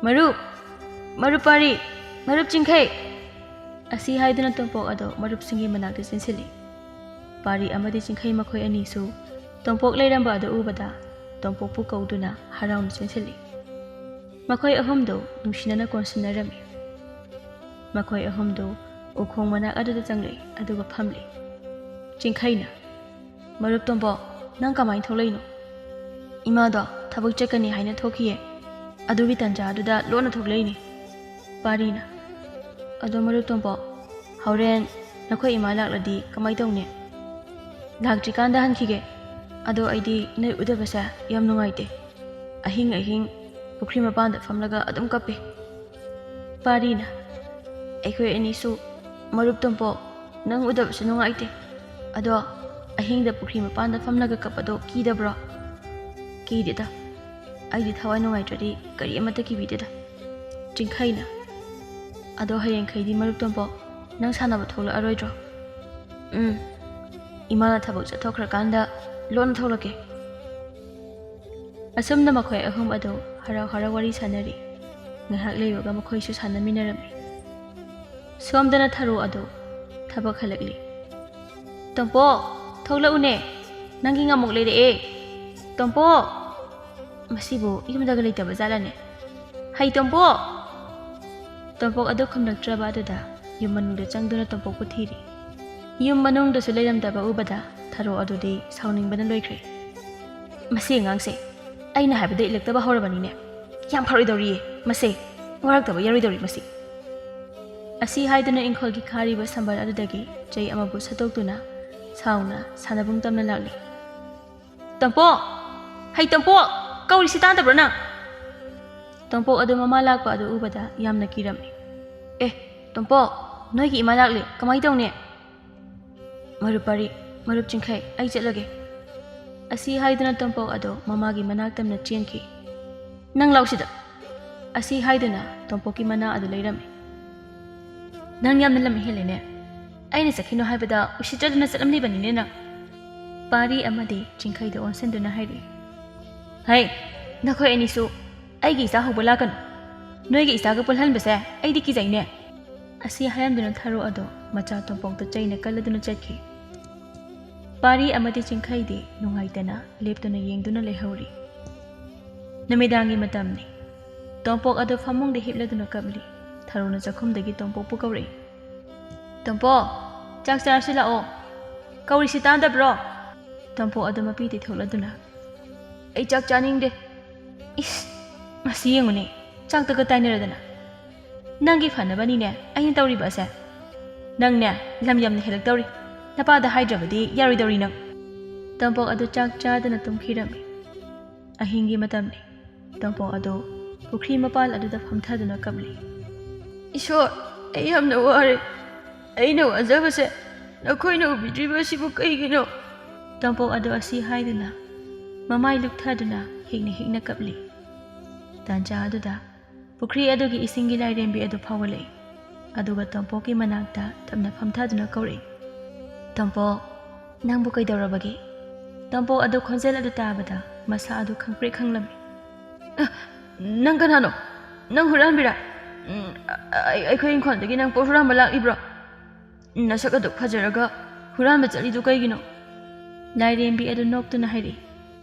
"ꯃꯔꯨꯞ! ꯃꯔꯨꯞ ꯄꯥꯔꯤ! ꯃꯔꯨꯞ ꯆꯤꯡꯈꯩ!" ꯑꯁꯤ ꯍꯥꯏꯗꯨꯅ ꯇꯣꯝꯄꯣꯛ ꯑꯗꯨ ꯃꯔꯨꯞꯁꯤꯡꯒꯤ ꯃꯅꯥꯛꯇ ꯆꯦꯟꯁꯤꯜꯂꯤ꯫ ꯄꯥꯔꯤ ꯑꯃꯗꯤ ꯆꯤꯡꯈꯩ ꯃꯈꯣꯏ ꯑꯅꯤꯁꯨ ꯇꯣꯝꯄꯣꯛ ꯂꯩꯔꯝꯕ ꯑꯗꯨ ꯎꯕꯗ ꯇꯣꯝꯄꯣꯛꯄꯨ ꯀꯧꯗꯨꯅ ꯍꯔꯥꯎꯅ ꯆꯦꯟꯁꯤꯜꯂꯤ꯫ ꯃꯈꯣꯏ ꯑꯍꯨꯝꯗꯨ ꯅꯨꯡꯁꯤꯅꯅ ꯀꯣꯟꯁꯤꯟꯅꯔꯝꯃꯤ꯫ ꯃꯈꯣꯏ ꯑꯍꯨꯝꯗꯨ ꯎꯈꯣꯡ ꯃꯅꯥꯛ ꯑꯗꯨꯗ ꯆꯪꯂꯛꯏ, ꯑꯗꯨꯒ ꯐꯝꯂꯤ꯫ ꯆꯤꯡꯈꯩꯅ, "ꯃꯔꯨꯞ ꯇꯣꯝꯄꯣꯛ, ꯅꯪ ꯀꯃꯥꯏꯅ ꯊꯣꯛꯂꯛꯏꯅꯣ?" "ꯏꯃꯥꯗꯣ ꯊꯕꯛ ꯆꯠꯀꯅꯤ ꯍꯥꯏꯅ ꯊꯣꯛꯈꯤꯌꯦ, ꯑꯗꯨꯒꯤ ꯇꯟꯖꯥ ꯑꯗꯨꯗ ꯂꯣꯟꯅ ꯊꯣꯛꯂꯛꯏꯅꯦ꯫" ꯄꯥꯔꯤꯅ, "ꯑꯗꯣ ꯃꯔꯨꯞ ꯇꯣꯝꯄꯣꯛ, ꯍꯣꯔꯦꯟ ꯅꯈꯣꯏ ꯏꯃꯥ ꯂꯥꯛꯂꯗꯤ ꯀꯃꯥꯏ ꯇꯧꯅꯤ?" "ꯂꯥꯛꯇ꯭ꯔꯤꯀꯥꯟꯗ ꯍꯟꯈꯤꯒꯦ꯫ ꯑꯗꯣ ꯑꯩꯗꯤ ꯅꯣꯏ ꯎꯗꯕꯁꯦ ꯌꯥꯝ ꯅꯨꯡꯉꯥꯏꯇꯦ꯫ ꯑꯍꯤꯡ ꯑꯍꯤꯡ ꯄꯨꯈ꯭ꯔꯤ ꯃꯄꯥꯟꯗ ꯐꯝꯂꯒ ꯑꯗꯨꯝ ꯀꯞꯄꯤ꯫" ꯄꯥꯔꯤꯅ, "ꯑꯩꯈꯣꯏ ꯑꯅꯤꯁꯨ ꯃꯔꯨꯞ ꯇꯣꯝꯄꯣꯛ, ꯅꯪ ꯎꯗꯕꯁꯨ ꯅꯨꯡꯉꯥꯏꯇꯦ꯫ ꯑꯗꯣ ꯑꯍꯤꯡꯗ ꯄꯨꯈ꯭ꯔꯤ ꯃꯄꯥꯟꯗ ꯐꯝꯂꯒ ꯀꯞꯄꯗꯣ ꯀꯤꯗꯕ꯭ꯔꯣ?" "ꯀꯤꯗꯦꯗ꯫ ꯑꯩꯗꯤ ꯊꯋꯥꯏ ꯅꯨꯡꯉꯥꯏꯇ꯭ꯔꯗꯤ ꯀꯔꯤ ꯑꯃꯠꯇ ꯀꯤꯕꯤꯗꯦꯗ꯫" ꯆꯤꯡꯈꯩꯅ, "ꯑꯗꯣ ꯍꯌꯦꯡꯈꯩꯗꯤ ꯃꯔꯨꯞ ꯇꯣꯝꯄꯣꯛ, ꯅꯪ ꯁꯥꯟꯅꯕ ꯊꯣꯛꯂꯛꯑꯔꯣꯏꯗ꯭ꯔꯣ?" "ꯎꯝ, ꯏꯃꯥꯅ ꯊꯕꯛ ꯆꯠꯊꯣꯛꯈ꯭ꯔꯀꯥꯟꯗ ꯂꯣꯟꯅ ꯊꯣꯛꯂꯛꯀꯦ꯫" ꯑꯁꯨꯝꯅ ꯃꯈꯣꯏ ꯑꯍꯨꯝ ꯑꯗꯨ ꯍꯔꯥꯎ ꯍꯔꯥꯎ ꯋꯥꯔꯤ ꯁꯥꯟꯅꯔꯤ꯫ ꯉꯥꯏꯍꯥꯛ ꯂꯩꯕꯒ ꯃꯈꯣꯏꯁꯨ ꯁꯥꯟꯅꯃꯤꯟꯅꯔꯝꯃꯤ꯫ ꯁꯣꯝꯗꯅ ꯊꯔꯣ ꯑꯗꯨ ꯊꯕꯛ ꯍꯜꯂꯛꯂꯤ꯫ "ꯇꯣꯝꯄꯣꯛ, ꯊꯣꯛꯂꯛꯎꯅꯦ, ꯅꯪꯒꯤ ꯉꯥꯃꯨꯛ ꯂꯩꯔꯛꯑꯦ꯫ ꯇꯣꯝꯄꯣꯛ!" "ꯃꯁꯤꯕꯨ ꯌꯨꯝꯗꯒ ꯂꯩꯇꯕ ꯖꯥꯠꯂꯅꯦ? ꯍꯩ ꯇꯣꯝꯄꯣꯛ!" ꯇꯣꯝꯄꯣꯛ ꯑꯗꯨ ꯈꯨꯝꯂꯛꯇ꯭ꯔꯕ ꯑꯗꯨꯗ ꯌꯨꯝ ꯃꯅꯨꯡꯗ ꯆꯪꯗꯨꯅ ꯇꯣꯝꯄꯣꯛꯄꯨ ꯊꯤꯔꯤ꯫ ꯌꯨꯝ ꯃꯅꯨꯡꯗꯁꯨ ꯂꯩꯔꯝꯗꯕ ꯎꯕꯗ ꯊꯔꯣ ꯑꯗꯨꯗꯤ ꯁꯥꯎꯅꯤꯡꯕꯅ ꯂꯣꯏꯈ꯭ꯔꯦ꯫ "ꯃꯁꯤ ꯑꯉꯥꯡꯁꯦ ꯑꯩꯅ ꯍꯥꯏꯕꯗ ꯏꯜꯂꯛꯇꯕ ꯍꯧꯔꯕꯅꯤꯅꯦ꯫ ꯌꯥꯝ ꯐꯔꯣꯏꯗꯧꯔꯤꯌꯦ ꯃꯁꯦ꯫ ꯋꯥꯔꯛꯇꯕ ꯌꯥꯔꯣꯏꯗꯧꯔꯤ ꯃꯁꯤ꯫" ꯑꯁꯤ ꯍꯥꯏꯗꯨꯅ ꯏꯪꯈꯣꯜꯒꯤ ꯈꯥꯔꯤꯕ ꯁꯝꯕꯜ ꯑꯗꯨꯗꯒꯤ ꯆꯩ ꯑꯃꯕꯨ ꯁꯠꯇꯣꯛꯇꯨꯅ ꯁꯥꯎꯅ ꯁꯥꯟꯅꯕꯨꯡ ꯇꯝꯅ ꯂꯥꯛꯂꯤ꯫ "ꯇꯣꯝꯄꯣꯛ! ꯍꯩ ꯇꯣꯝꯄꯣꯛ! ꯀꯧꯔꯤꯁꯤ ꯇꯥꯗꯕ꯭ꯔꯣ ꯅꯪ?" ꯇꯣꯝꯄꯣꯛ ꯑꯗꯨ ꯃꯃꯥ ꯂꯥꯛꯄ ꯑꯗꯨ ꯎꯕꯗ ꯌꯥꯝꯅ ꯀꯤꯔꯝꯃꯤ꯫ "ꯑꯦ, ꯇꯣꯝꯄꯣꯛ, ꯅꯣꯏꯒꯤ ꯏꯃꯥ ꯂꯥꯛꯂꯦ, ꯀꯃꯥꯏ ꯇꯧꯅꯤ?" "ꯃꯔꯨꯞ ꯄꯥꯔꯤ, ꯃꯔꯨꯞ ꯆꯤꯡꯈꯩ, ꯑꯩ ꯆꯠꯂꯒꯦ꯫" ꯑꯁꯤ ꯍꯥꯏꯗꯨꯅ ꯇꯣꯝꯄꯣꯛ ꯑꯗꯨ ꯃꯃꯥꯒꯤ ꯃꯅꯥꯛ ꯇꯝꯅ ꯆꯦꯟꯈꯤ꯫ "ꯅꯪ ꯂꯥꯎꯁꯤꯗ!" ꯑꯁꯤ ꯍꯥꯏꯗꯨꯅ ꯇꯣꯝꯄꯣꯛꯀꯤ ꯃꯅꯥ ꯑꯗꯨ ꯂꯩꯔꯝꯃꯤ꯫ "ꯅꯪ ꯌꯥꯝꯅ ꯂꯝ ꯍꯦꯜꯂꯦꯅꯦ꯫ ꯑꯩꯅ ꯆꯠꯈꯤꯅꯣ ꯍꯥꯏꯕꯗ ꯎꯁꯤꯠꯇꯗꯅ ꯆꯠꯂꯝꯂꯤꯕꯅꯤꯅꯦ ꯅꯪ꯫" ꯄꯥꯔꯤ ꯑꯃꯗꯤ ꯆꯤꯡꯈꯩꯗ ꯑꯣꯟꯁꯤꯟꯗꯨꯅ ꯍꯥꯏꯔꯛꯏ꯫ "ꯍꯩ, ꯅꯈꯣꯏ ꯑꯅꯤꯁꯨ ꯑꯩꯒꯤ ꯏꯆꯥ ꯍꯧꯕ ꯂꯥꯛꯀꯅꯨ꯫ ꯅꯣꯏꯒꯤ ꯏꯆꯥꯒ ꯄꯨꯜꯍꯟꯕꯁꯦ ꯑꯩꯗꯤ ꯀꯤꯖꯩꯅꯦ꯫" ꯑꯁꯤ ꯍꯥꯏꯔꯝꯗꯨꯅ ꯊꯔꯣ ꯑꯗꯣ ꯃꯆꯥ ꯇꯣꯝꯄꯣꯛꯇ ꯆꯩꯅ ꯀꯜꯂꯗꯨꯅ ꯆꯠꯈꯤ꯫ ꯄꯥꯔꯤ ꯑꯃꯗꯤ ꯆꯤꯡꯈꯩꯗꯤ ꯅꯨꯡꯉꯥꯏꯇꯅ ꯂꯦꯞꯇꯨꯅ ꯌꯦꯡꯗꯨꯅ ꯂꯩꯍꯧꯔꯤ꯫ ꯅꯨꯃꯤꯗꯥꯡꯒꯤ ꯃꯇꯝꯅꯤ꯫ ꯇꯣꯝꯄꯣꯛ ꯑꯗꯨ ꯐꯃꯨꯡꯗ ꯍꯤꯞꯂꯗꯨꯅ ꯀꯞꯂꯤ꯫ ꯊꯔꯣꯅ ꯆꯥꯛꯈꯨꯝꯗꯒꯤ ꯇꯣꯝꯄꯣꯛꯄꯨ ꯀꯧꯔꯛꯏ꯫ "ꯇꯣꯝꯄꯣꯛ, ꯆꯥꯛ ꯆꯥꯔꯁꯤ ꯂꯥꯛꯑꯣ꯫ ꯀꯧꯔꯤꯁꯤ ꯇꯥꯗꯕ꯭ꯔꯣ?" ꯇꯣꯝꯄꯣꯛ ꯑꯗꯨ ꯃꯄꯤ ꯇꯩꯊꯣꯛꯂꯗꯨꯅ, "ꯑꯩ ꯆꯥꯛ ꯆꯥꯅꯤꯡꯗꯦ꯫" "ꯏꯁ, ꯃꯁꯤ ꯌꯦꯡꯉꯨꯅꯦ, ꯆꯥꯛꯇꯒ ꯇꯥꯏꯅꯔꯗꯅ꯫ ꯅꯪꯒꯤ ꯐꯅꯕꯅꯤꯅꯦ ꯑꯩꯅ ꯇꯧꯔꯤꯕ ꯑꯁꯦ꯫ ꯅꯪꯅꯦ ꯂꯝ ꯌꯥꯝꯅ ꯍꯦꯜꯂꯛꯇꯧꯔꯤ꯫ ꯅꯄꯥꯗ ꯍꯥꯏꯗ꯭ꯔꯕꯗꯤ ꯌꯥꯔꯣꯏꯗꯧꯔꯤ ꯅꯪ꯫" ꯇꯣꯝꯄꯣꯛ ꯑꯗꯨ ꯆꯥꯛ ꯆꯥꯗꯅ ꯇꯨꯝꯈꯤꯔꯝꯃꯤ꯫ ꯑꯍꯤꯡꯒꯤ ꯃꯇꯝꯅꯤ꯫ ꯇꯣꯝꯄꯣꯛ ꯑꯗꯨ ꯄꯨꯈ꯭ꯔꯤ ꯃꯄꯥꯜ ꯑꯗꯨꯗ ꯐꯝꯊꯗꯨꯅ ꯀꯞꯂꯤ꯫ "ꯏꯁꯣꯔ, ꯑꯩ ꯌꯥꯝꯅ ꯋꯥꯔꯦ꯫ ꯑꯩꯅ ꯋꯥꯖꯕꯁꯦ ꯅꯈꯣꯏꯅ ꯎꯕꯤꯗ꯭ꯔꯤꯕ ꯑꯁꯤꯕꯨ ꯀꯩꯒꯤꯅꯣ?" ꯇꯣꯝꯄꯣꯛ ꯑꯗꯨ ꯑꯁꯤ ꯍꯥꯏꯗꯨꯅ ꯃꯃꯥꯏ ꯂꯨꯞꯊꯗꯨꯅ ꯍꯤꯛꯅ ꯍꯤꯛꯅ ꯀꯞꯂꯤ꯫ ꯇꯥꯟꯖꯥ ꯑꯗꯨꯗ ꯄꯨꯈ꯭ꯔꯤ ꯑꯗꯨꯒꯤ ꯏꯁꯤꯡꯒꯤ ꯂꯥꯏꯔꯦꯝꯕꯤ ꯑꯗꯨ ꯐꯥꯎꯒꯠꯂꯛꯏ꯫ ꯑꯗꯨꯒ ꯇꯣꯝꯄꯣꯛꯀꯤ ꯃꯅꯥꯛꯇ ꯇꯞꯅ ꯐꯝꯊꯗꯨꯅ ꯀꯧꯔꯛꯏ, "ꯇꯣꯝꯄꯣꯛ, ꯅꯪꯕꯨ ꯀꯩꯗꯧꯔꯕꯒꯦ?" ꯇꯣꯝꯄꯣꯛ ꯑꯗꯨ ꯈꯣꯟꯖꯦꯜ ꯑꯗꯨ ꯇꯥꯕꯗ ꯃꯁꯥ ꯑꯗꯨ ꯈꯪꯄ꯭ꯔꯦꯛ ꯈꯪꯂꯝꯃꯤ꯫ "ꯑ, ꯅꯪ ꯀꯅꯥꯅꯣ? ꯅꯪ ꯍꯨꯔꯥꯟꯕꯤꯔꯥ? ꯎꯝ, ꯑ-, ꯑ-, ꯑꯩꯈꯣꯏ ꯏꯪꯈꯣꯜꯗꯒꯤ ꯅꯪ ꯄꯣꯠ ꯍꯨꯔꯥꯟꯕ ꯂꯥꯛꯂꯤꯕ꯭ꯔꯣ? ꯅꯁꯛ ꯑꯗꯨ ꯐꯖꯔꯒ ꯍꯨꯔꯥꯟꯕ ꯆꯠꯂꯤꯗꯨ ꯀꯩꯒꯤꯅꯣ?" ꯂꯥꯏꯔꯦꯝꯕꯤ ꯑꯗꯨ ꯅꯣꯛꯇꯨꯅ ꯍꯥꯏꯔꯛꯏ,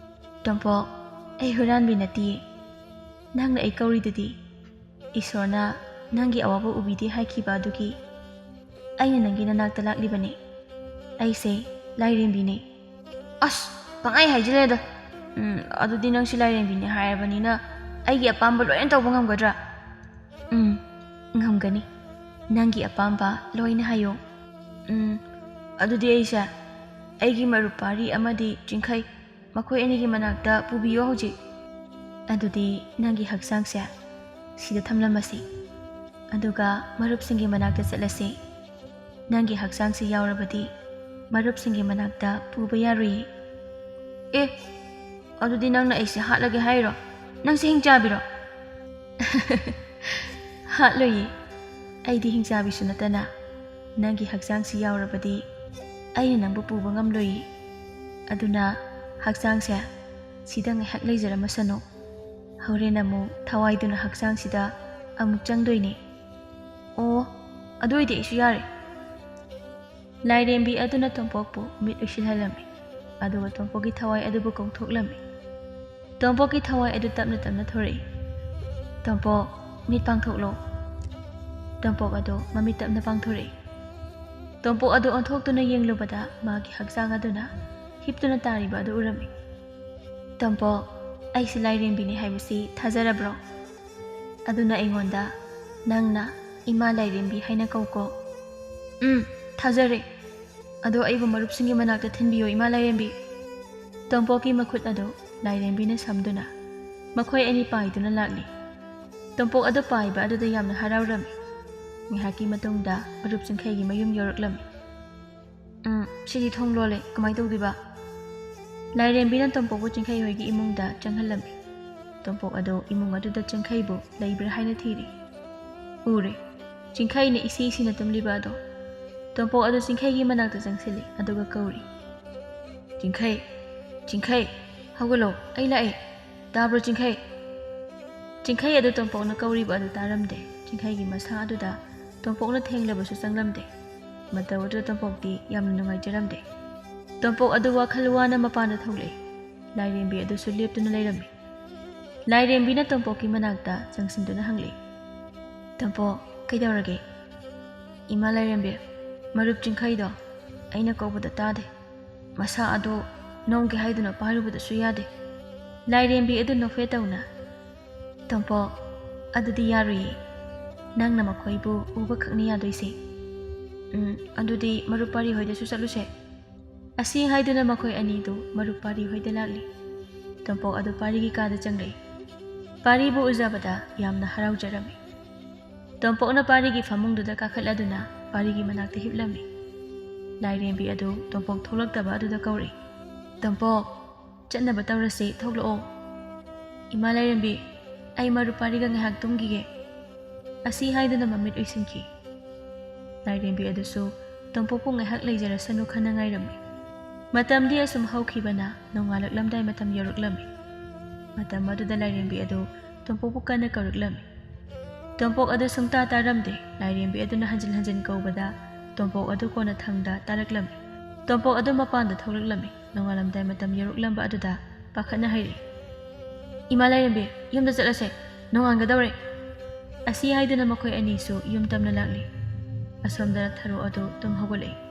"ꯇꯣꯝꯄꯣꯛ, ꯑꯩ ꯍꯨꯔꯥꯟꯕꯤ ꯅꯠꯇꯤꯌꯦ꯫ ꯅꯪꯅ ꯑꯩ ꯀꯧꯔꯤꯗꯨꯗꯤ꯫ ꯏꯁꯣꯔꯅ ꯅꯪꯒꯤ ꯑꯋꯥꯕ ꯎꯕꯤꯗꯦ ꯍꯥꯏꯈꯤꯕ ꯑꯗꯨꯒꯤ ꯑꯩꯅ ꯅꯪꯒꯤ ꯅꯅꯥꯛꯇ ꯂꯥꯛꯂꯤꯕꯅꯤ꯫ ꯑꯩꯁꯦ ꯂꯥꯏꯔꯦꯝꯕꯤꯅꯤ꯫" "ꯑꯁ, ꯄꯪꯍꯥꯏ ꯍꯥꯏꯖꯤꯜꯂꯦꯗ꯫ ꯎꯝ, ꯑꯗꯨꯗꯤ ꯅꯪꯁꯤ ꯂꯥꯏꯔꯦꯝꯕꯤꯅꯤ ꯍꯥꯏꯔꯕꯅꯤꯅ ꯑꯩꯒꯤ ꯑꯄꯥꯝꯕ ꯂꯣꯏꯅ ꯇꯧꯕ ꯉꯝꯒꯗ꯭ꯔꯥ?" "ꯎꯝ, ꯉꯝꯒꯅꯤ꯫ ꯅꯪꯒꯤ ꯑꯄꯥꯝꯕ ꯂꯣꯏꯅ ꯍꯥꯏꯌꯣ꯫" "ꯎꯝ, ꯑꯗꯨꯗꯤ ꯑꯩꯁꯦ ꯑꯩꯒꯤ ꯃꯔꯨꯞ ꯄꯥꯔꯤ ꯑꯃꯗꯤ ꯆꯤꯡꯈꯩ, ꯃꯈꯣꯏ ꯑꯅꯤꯒꯤ ꯃꯅꯥꯛꯇ ꯄꯨꯕꯤꯌꯣ ꯍꯧꯖꯤꯛ꯫ ꯑꯗꯨꯗꯤ ꯅꯪꯒꯤ ꯍꯛꯆꯥꯡꯁꯦ ꯁꯤꯗ ꯊꯝꯂꯝꯃꯁꯤ, ꯑꯗꯨꯒ ꯃꯔꯨꯞꯁꯤꯡꯒꯤ ꯃꯅꯥꯛꯇ ꯆꯠꯂꯁꯤ꯫ ꯅꯪꯒꯤ ꯍꯛꯆꯥꯡꯁꯤ ꯌꯥꯎꯔꯕꯗꯤ ꯃꯔꯨꯞꯁꯤꯡꯒꯤ ꯃꯅꯥꯛꯇ ꯄꯨꯕ ꯌꯥꯔꯣꯏꯌꯦ꯫ ꯑꯦ, ꯑꯗꯨꯗꯤ ꯅꯪꯅ ꯑꯩꯁꯦ ꯍꯥꯠꯂꯒꯦ ꯍꯥꯏꯔꯣ? ꯅꯪꯁꯦ ꯍꯤꯡꯆꯥꯕꯤꯔꯣ? ꯍꯥꯠꯂꯣꯏꯌꯦ꯫ ꯑꯩꯗꯤ ꯍꯤꯡꯆꯥꯕꯤꯁꯨ ꯅꯠꯇꯅ ꯅꯪꯒꯤ ꯍꯛꯆꯥꯡꯁꯤ ꯌꯥꯎꯔꯕꯗꯤ ꯑꯩꯅ ꯅꯪꯕꯨ ꯄꯨꯕ ꯉꯝꯂꯣꯏꯌꯦ꯫ ꯑꯗꯨꯅ ꯍꯛꯆꯥꯡꯁꯦ ꯁꯤꯗ ꯉꯥꯏꯍꯥꯛ ꯂꯩꯖꯔꯝꯃꯁꯅꯨ꯫ ꯍꯣꯔꯦꯟ ꯑꯃꯨꯛ ꯊꯋꯥꯏꯗꯨꯅ ꯍꯛꯆꯥꯡꯁꯤꯗ ꯑꯃꯨꯛ ꯆꯪꯗꯣꯏꯅꯦ꯫ ꯑꯣ, ꯑꯗꯨ ꯑꯣꯏꯗꯤ ꯑꯩꯁꯨ ꯌꯥꯔꯦ꯫ ꯂꯥꯏꯔꯦꯝꯕꯤ ꯑꯗꯨꯅ ꯇꯣꯝꯄꯣꯛꯄꯨ ꯃꯤꯠ ꯎꯏꯁꯤꯜꯍꯜꯂꯝꯃꯤ, ꯑꯗꯨꯒ ꯇꯣꯝꯄꯣꯛꯀꯤ ꯊꯋꯥꯏ ꯑꯗꯨꯕꯨ ꯀꯧꯊꯣꯛꯂꯝꯃꯤ꯫ ꯇꯣꯝꯄꯣꯛꯀꯤ ꯊꯋꯥꯏ ꯑꯗꯨ ꯇꯞꯅ ꯇꯞꯅ ꯊꯣꯔꯛꯏ꯫ "ꯇꯣꯝꯄꯣꯛ, ꯃꯤꯠ ꯄꯥꯡꯊꯣꯛꯂꯣ꯫" ꯇꯣꯝꯄꯣꯛ ꯑꯗꯨ ꯃꯃꯤꯠ ꯇꯞꯅ ꯄꯥꯡꯊꯣꯔꯛꯏ꯫ ꯇꯣꯝꯄꯣꯛ ꯑꯗꯨ ꯑꯣꯟꯊꯣꯛꯇꯨꯅ ꯌꯦꯡꯂꯨꯕꯗ ꯃꯥꯒꯤ ꯍꯛꯆꯥꯡ ꯑꯗꯨꯅ ꯍꯤꯞꯇꯨꯅ ꯇꯥꯔꯤꯕ ꯑꯗꯨ ꯎꯔꯝꯃꯤ꯫ "ꯇꯣꯝꯄꯣꯛ, ꯑꯩꯁꯤ ꯂꯥꯏꯔꯦꯝꯕꯤꯅꯤ ꯍꯥꯏꯕꯁꯤ ꯊꯥꯖꯔꯕ꯭ꯔꯣ? ꯑꯗꯨꯅ ꯑꯩꯉꯣꯟꯗ ꯅꯪꯅ ꯏꯃꯥ ꯂꯥꯏꯔꯦꯝꯕꯤ ꯍꯥꯏꯅ ꯀꯧꯀꯣ꯫" "ꯎꯝ, ꯊꯥꯖꯔꯦ꯫ ꯑꯗꯣ ꯑꯩꯕꯨ ꯃꯔꯨꯞꯁꯤꯡꯒꯤ ꯃꯅꯥꯛꯇ ꯊꯤꯟꯕꯤꯌꯣ, ꯏꯃꯥ ꯂꯥꯏꯔꯦꯝꯕꯤ꯫" ꯇꯣꯝꯄꯣꯛꯀꯤ ꯃꯈꯨꯠ ꯑꯗꯨ ꯂꯥꯏꯔꯦꯝꯕꯤꯅ ꯁꯝꯗꯨꯅ ꯃꯈꯣꯏ ꯑꯅꯤ ꯄꯥꯏꯗꯨꯅ ꯂꯥꯛꯂꯤ꯫ ꯇꯣꯝꯄꯣꯛ ꯑꯗꯨ ꯄꯥꯏꯕ ꯑꯗꯨꯗ ꯌꯥꯝꯅ ꯍꯔꯥꯎꯔꯝꯃꯤ꯫ ꯉꯥꯏꯍꯥꯛꯀꯤ ꯃꯇꯨꯡꯗ ꯃꯔꯨꯞ ꯆꯤꯡꯈꯩꯒꯤ ꯃꯌꯨꯝ ꯌꯧꯔꯛꯂꯝꯃꯤ꯫ "ꯎꯝ, ꯁꯤꯗꯤ ꯊꯣꯡ ꯂꯣꯜꯂꯦ, ꯀꯃꯥꯏ ꯇꯧꯗꯣꯏꯕ?" ꯂꯥꯏꯔꯦꯝꯕꯤꯅ ꯇꯣꯝꯄꯣꯛꯄꯨ ꯆꯤꯡꯈꯩ ꯍꯣꯏꯒꯤ ꯏꯃꯨꯡꯗ ꯆꯪꯍꯜꯂꯝꯃꯤ꯫ ꯇꯣꯝꯄꯣꯛ ꯑꯗꯨ ꯏꯃꯨꯡ ꯑꯗꯨꯗ ꯆꯤꯡꯈꯩꯕꯨ ꯂꯩꯕ꯭ꯔꯥ ꯍꯥꯏꯅ ꯊꯤꯔꯤ꯫ ꯎꯔꯦ꯫ ꯆꯤꯡꯈꯩꯅ ꯏꯁꯤ ꯏꯁꯤꯅ ꯇꯨꯝꯂꯤꯕ ꯑꯗꯣ꯫ ꯇꯣꯝꯄꯣꯛ ꯑꯗꯨ ꯆꯤꯡꯈꯩꯒꯤ ꯃꯅꯥꯛꯇ ꯆꯪꯁꯤꯜꯂꯤ, ꯑꯗꯨꯒ ꯀꯧꯔꯤ꯫ "ꯆꯤꯡꯈꯩ, ꯆꯤꯡꯈꯩ, ꯍꯧꯒꯠꯂꯣ, ꯑꯩ ꯂꯥꯛꯑꯦ꯫ ꯇꯥꯕ꯭ꯔꯣ ꯆꯤꯡꯈꯩ?" ꯆꯤꯡꯈꯩ ꯑꯗꯨ ꯇꯣꯝꯄꯣꯛꯅ ꯀꯧꯔꯤꯕ ꯑꯗꯨ ꯇꯥꯔꯝꯗꯦ꯫ ꯆꯤꯡꯈꯩꯒꯤ ꯃꯁꯥ ꯑꯗꯨꯗ ꯇꯣꯝꯄꯣꯛꯅ ꯊꯦꯡꯂꯕꯁꯨ ꯆꯪꯂꯝꯗꯦ꯫ ꯃꯇꯧ ꯑꯗꯨꯗ ꯇꯣꯝꯄꯣꯛꯇꯤ ꯌꯥꯝꯅ ꯅꯨꯡꯉꯥꯏꯖꯔꯝꯗꯦ꯫ ꯇꯣꯝꯄꯣꯛ ꯑꯗꯨ ꯋꯥꯈꯜ ꯋꯥꯅ ꯃꯄꯥꯟꯗ ꯊꯣꯛꯂꯛꯏ꯫ ꯂꯥꯏꯔꯦꯝꯕꯤ ꯑꯗꯨꯁꯨ ꯂꯦꯞꯇꯨꯅ ꯂꯩꯔꯝꯃꯤ꯫ ꯂꯥꯏꯔꯦꯝꯕꯤꯅ ꯇꯣꯝꯄꯣꯛꯀꯤ ꯃꯅꯥꯛꯇ ꯆꯪꯁꯤꯟꯗꯨꯅ ꯍꯪꯂꯛꯏ, "ꯇꯣꯝꯄꯣꯛ, ꯀꯩꯗꯧꯔꯒꯦ?" "ꯏꯃꯥ ꯂꯥꯏꯔꯦꯝꯕꯤ, ꯃꯔꯨꯞ ꯆꯤꯡꯈꯩꯗꯣ ꯑꯩꯅ ꯀꯧꯕꯗ ꯇꯥꯗꯦ꯫ ꯃꯁꯥ ꯑꯗꯨ ꯅꯣꯝꯒꯦ ꯍꯥꯏꯗꯨꯅ ꯄꯥꯏꯔꯨꯕꯗꯁꯨ ꯌꯥꯗꯦ꯫" ꯂꯥꯏꯔꯦꯝꯕꯤ ꯑꯗꯨ ꯅꯣꯛꯐꯦ ꯇꯧꯅ, "ꯇꯣꯝꯄꯣꯛ, ꯑꯗꯨꯗꯤ ꯌꯥꯔꯣꯏꯌꯦ꯫ ꯅꯪꯅ ꯃꯈꯣꯏꯕꯨ ꯎꯕ ꯈꯛꯅꯤ ꯌꯥꯗꯣꯏꯁꯦ꯫ ꯎꯝ, ꯑꯗꯨꯗꯤ ꯃꯔꯨꯞ ꯄꯥꯔꯤ ꯍꯣꯏꯗꯁꯨ ꯆꯠꯂꯨꯁꯦ꯫" ꯑꯁꯤ ꯍꯥꯏꯗꯨꯅ ꯃꯈꯣꯏ ꯑꯅꯤꯗꯨ ꯃꯔꯨꯞ ꯄꯥꯔꯤ ꯍꯣꯏꯗ ꯂꯥꯛꯂꯤ꯫ ꯇꯣꯝꯄꯣꯛ ꯑꯗꯨ ꯄꯥꯔꯤꯒꯤ ꯀꯥꯗ ꯆꯪꯂꯛꯏ꯫ ꯄꯥꯔꯤꯕꯨ ꯎꯖꯕꯗ ꯌꯥꯝꯅ ꯍꯔꯥꯎꯖꯔꯝꯃꯤ꯫ ꯇꯣꯝꯄꯣꯛꯅ ꯄꯥꯔꯤꯒꯤ ꯐꯃꯨꯡꯗꯨꯗ ꯀꯥꯈꯠꯂꯗꯨꯅ ꯄꯥꯔꯤꯒꯤ ꯃꯅꯥꯛꯇ ꯍꯤꯞꯂꯝꯃꯤ꯫ ꯂꯥꯏꯔꯦꯝꯕꯤ ꯑꯗꯨ ꯇꯣꯝꯄꯣꯛ ꯊꯣꯛꯂꯛꯇꯕ ꯑꯗꯨꯗ ꯀꯧꯔꯛꯏ꯫ "ꯇꯣꯝꯄꯣꯛ, ꯆꯠꯅꯕ ꯇꯧꯔꯁꯤ, ꯊꯣꯛꯂꯛꯑꯣ꯫" "ꯏꯃꯥ ꯂꯥꯏꯔꯦꯝꯕꯤ, ꯑꯩ ꯃꯔꯨꯞ ꯄꯥꯔꯤꯒ ꯉꯥꯏꯍꯥꯛ ꯇꯨꯝꯈꯤꯒꯦ꯫" ꯑꯁꯤ ꯍꯥꯏꯗꯨꯅ ꯃꯃꯤꯠ ꯎꯏꯁꯤꯟꯈꯤ꯫ ꯂꯥꯏꯔꯦꯝꯕꯤ ꯑꯗꯨꯁꯨ ꯇꯣꯝꯄꯣꯛꯄꯨ ꯉꯥꯏꯍꯥꯛ ꯂꯩꯖꯔꯁꯅꯨ ꯈꯟꯅ ꯉꯥꯏꯔꯝꯃꯤ꯫ ꯃꯇꯝꯗꯤ ꯑꯁꯨꯝ ꯍꯧꯈꯤꯕꯅ ꯅꯣꯡꯉꯥꯜꯂꯛꯂꯝꯗꯥꯏ ꯃꯇꯝ ꯌꯧꯔꯛꯂꯝꯃꯤ꯫ ꯃꯇꯝ ꯑꯗꯨꯗ ꯂꯥꯏꯔꯦꯝꯕꯤ ꯑꯗꯨ ꯇꯣꯝꯄꯣꯛꯄꯨ ꯀꯟꯅ ꯀꯧꯔꯛꯂꯝꯃꯤ꯫ ꯇꯣꯝꯄꯣꯛ ꯑꯗꯨ ꯁꯨꯡꯇꯥ ꯇꯥꯔꯝꯗꯦ꯫ ꯂꯥꯏꯔꯦꯝꯕꯤ ꯑꯗꯨꯅ ꯍꯟꯖꯤꯟ ꯍꯟꯖꯤꯟ ꯀꯧꯕꯗ ꯇꯣꯝꯄꯣꯛ ꯑꯗꯨ ꯀꯣꯟꯅ ꯊꯪꯗ ꯇꯥꯔꯛꯂꯝꯃꯤ꯫ ꯇꯣꯝꯄꯣꯛ ꯑꯗꯨ ꯃꯄꯥꯟꯗ ꯊꯣꯛꯂꯛꯂꯝꯃꯤ꯫ ꯅꯣꯡꯉꯥꯜꯂꯝꯗꯥꯏ ꯃꯇꯝ ꯌꯧꯔꯛꯂꯝꯕ ꯑꯗꯨꯗ ꯄꯥꯈꯠꯅ ꯍꯥꯏꯔꯛꯏ, "ꯏꯃꯥ ꯂꯥꯏꯔꯦꯝꯕꯤ, ꯌꯨꯝꯗ ꯆꯠꯂꯁꯦ, ꯅꯣꯡꯉꯥꯟꯒꯗꯧꯔꯦ꯫" ꯑꯁꯤ ꯍꯥꯏꯗꯨꯅ ꯃꯈꯣꯏ ꯑꯅꯤꯁꯨ ꯌꯨꯝ ꯇꯝꯅ ꯂꯥꯛꯂꯤ꯫ ꯑꯁꯣꯝꯗꯅ ꯊꯔꯣ ꯑꯗꯨ ꯇꯨꯝ ꯍꯧꯒꯠꯂꯛꯏ꯫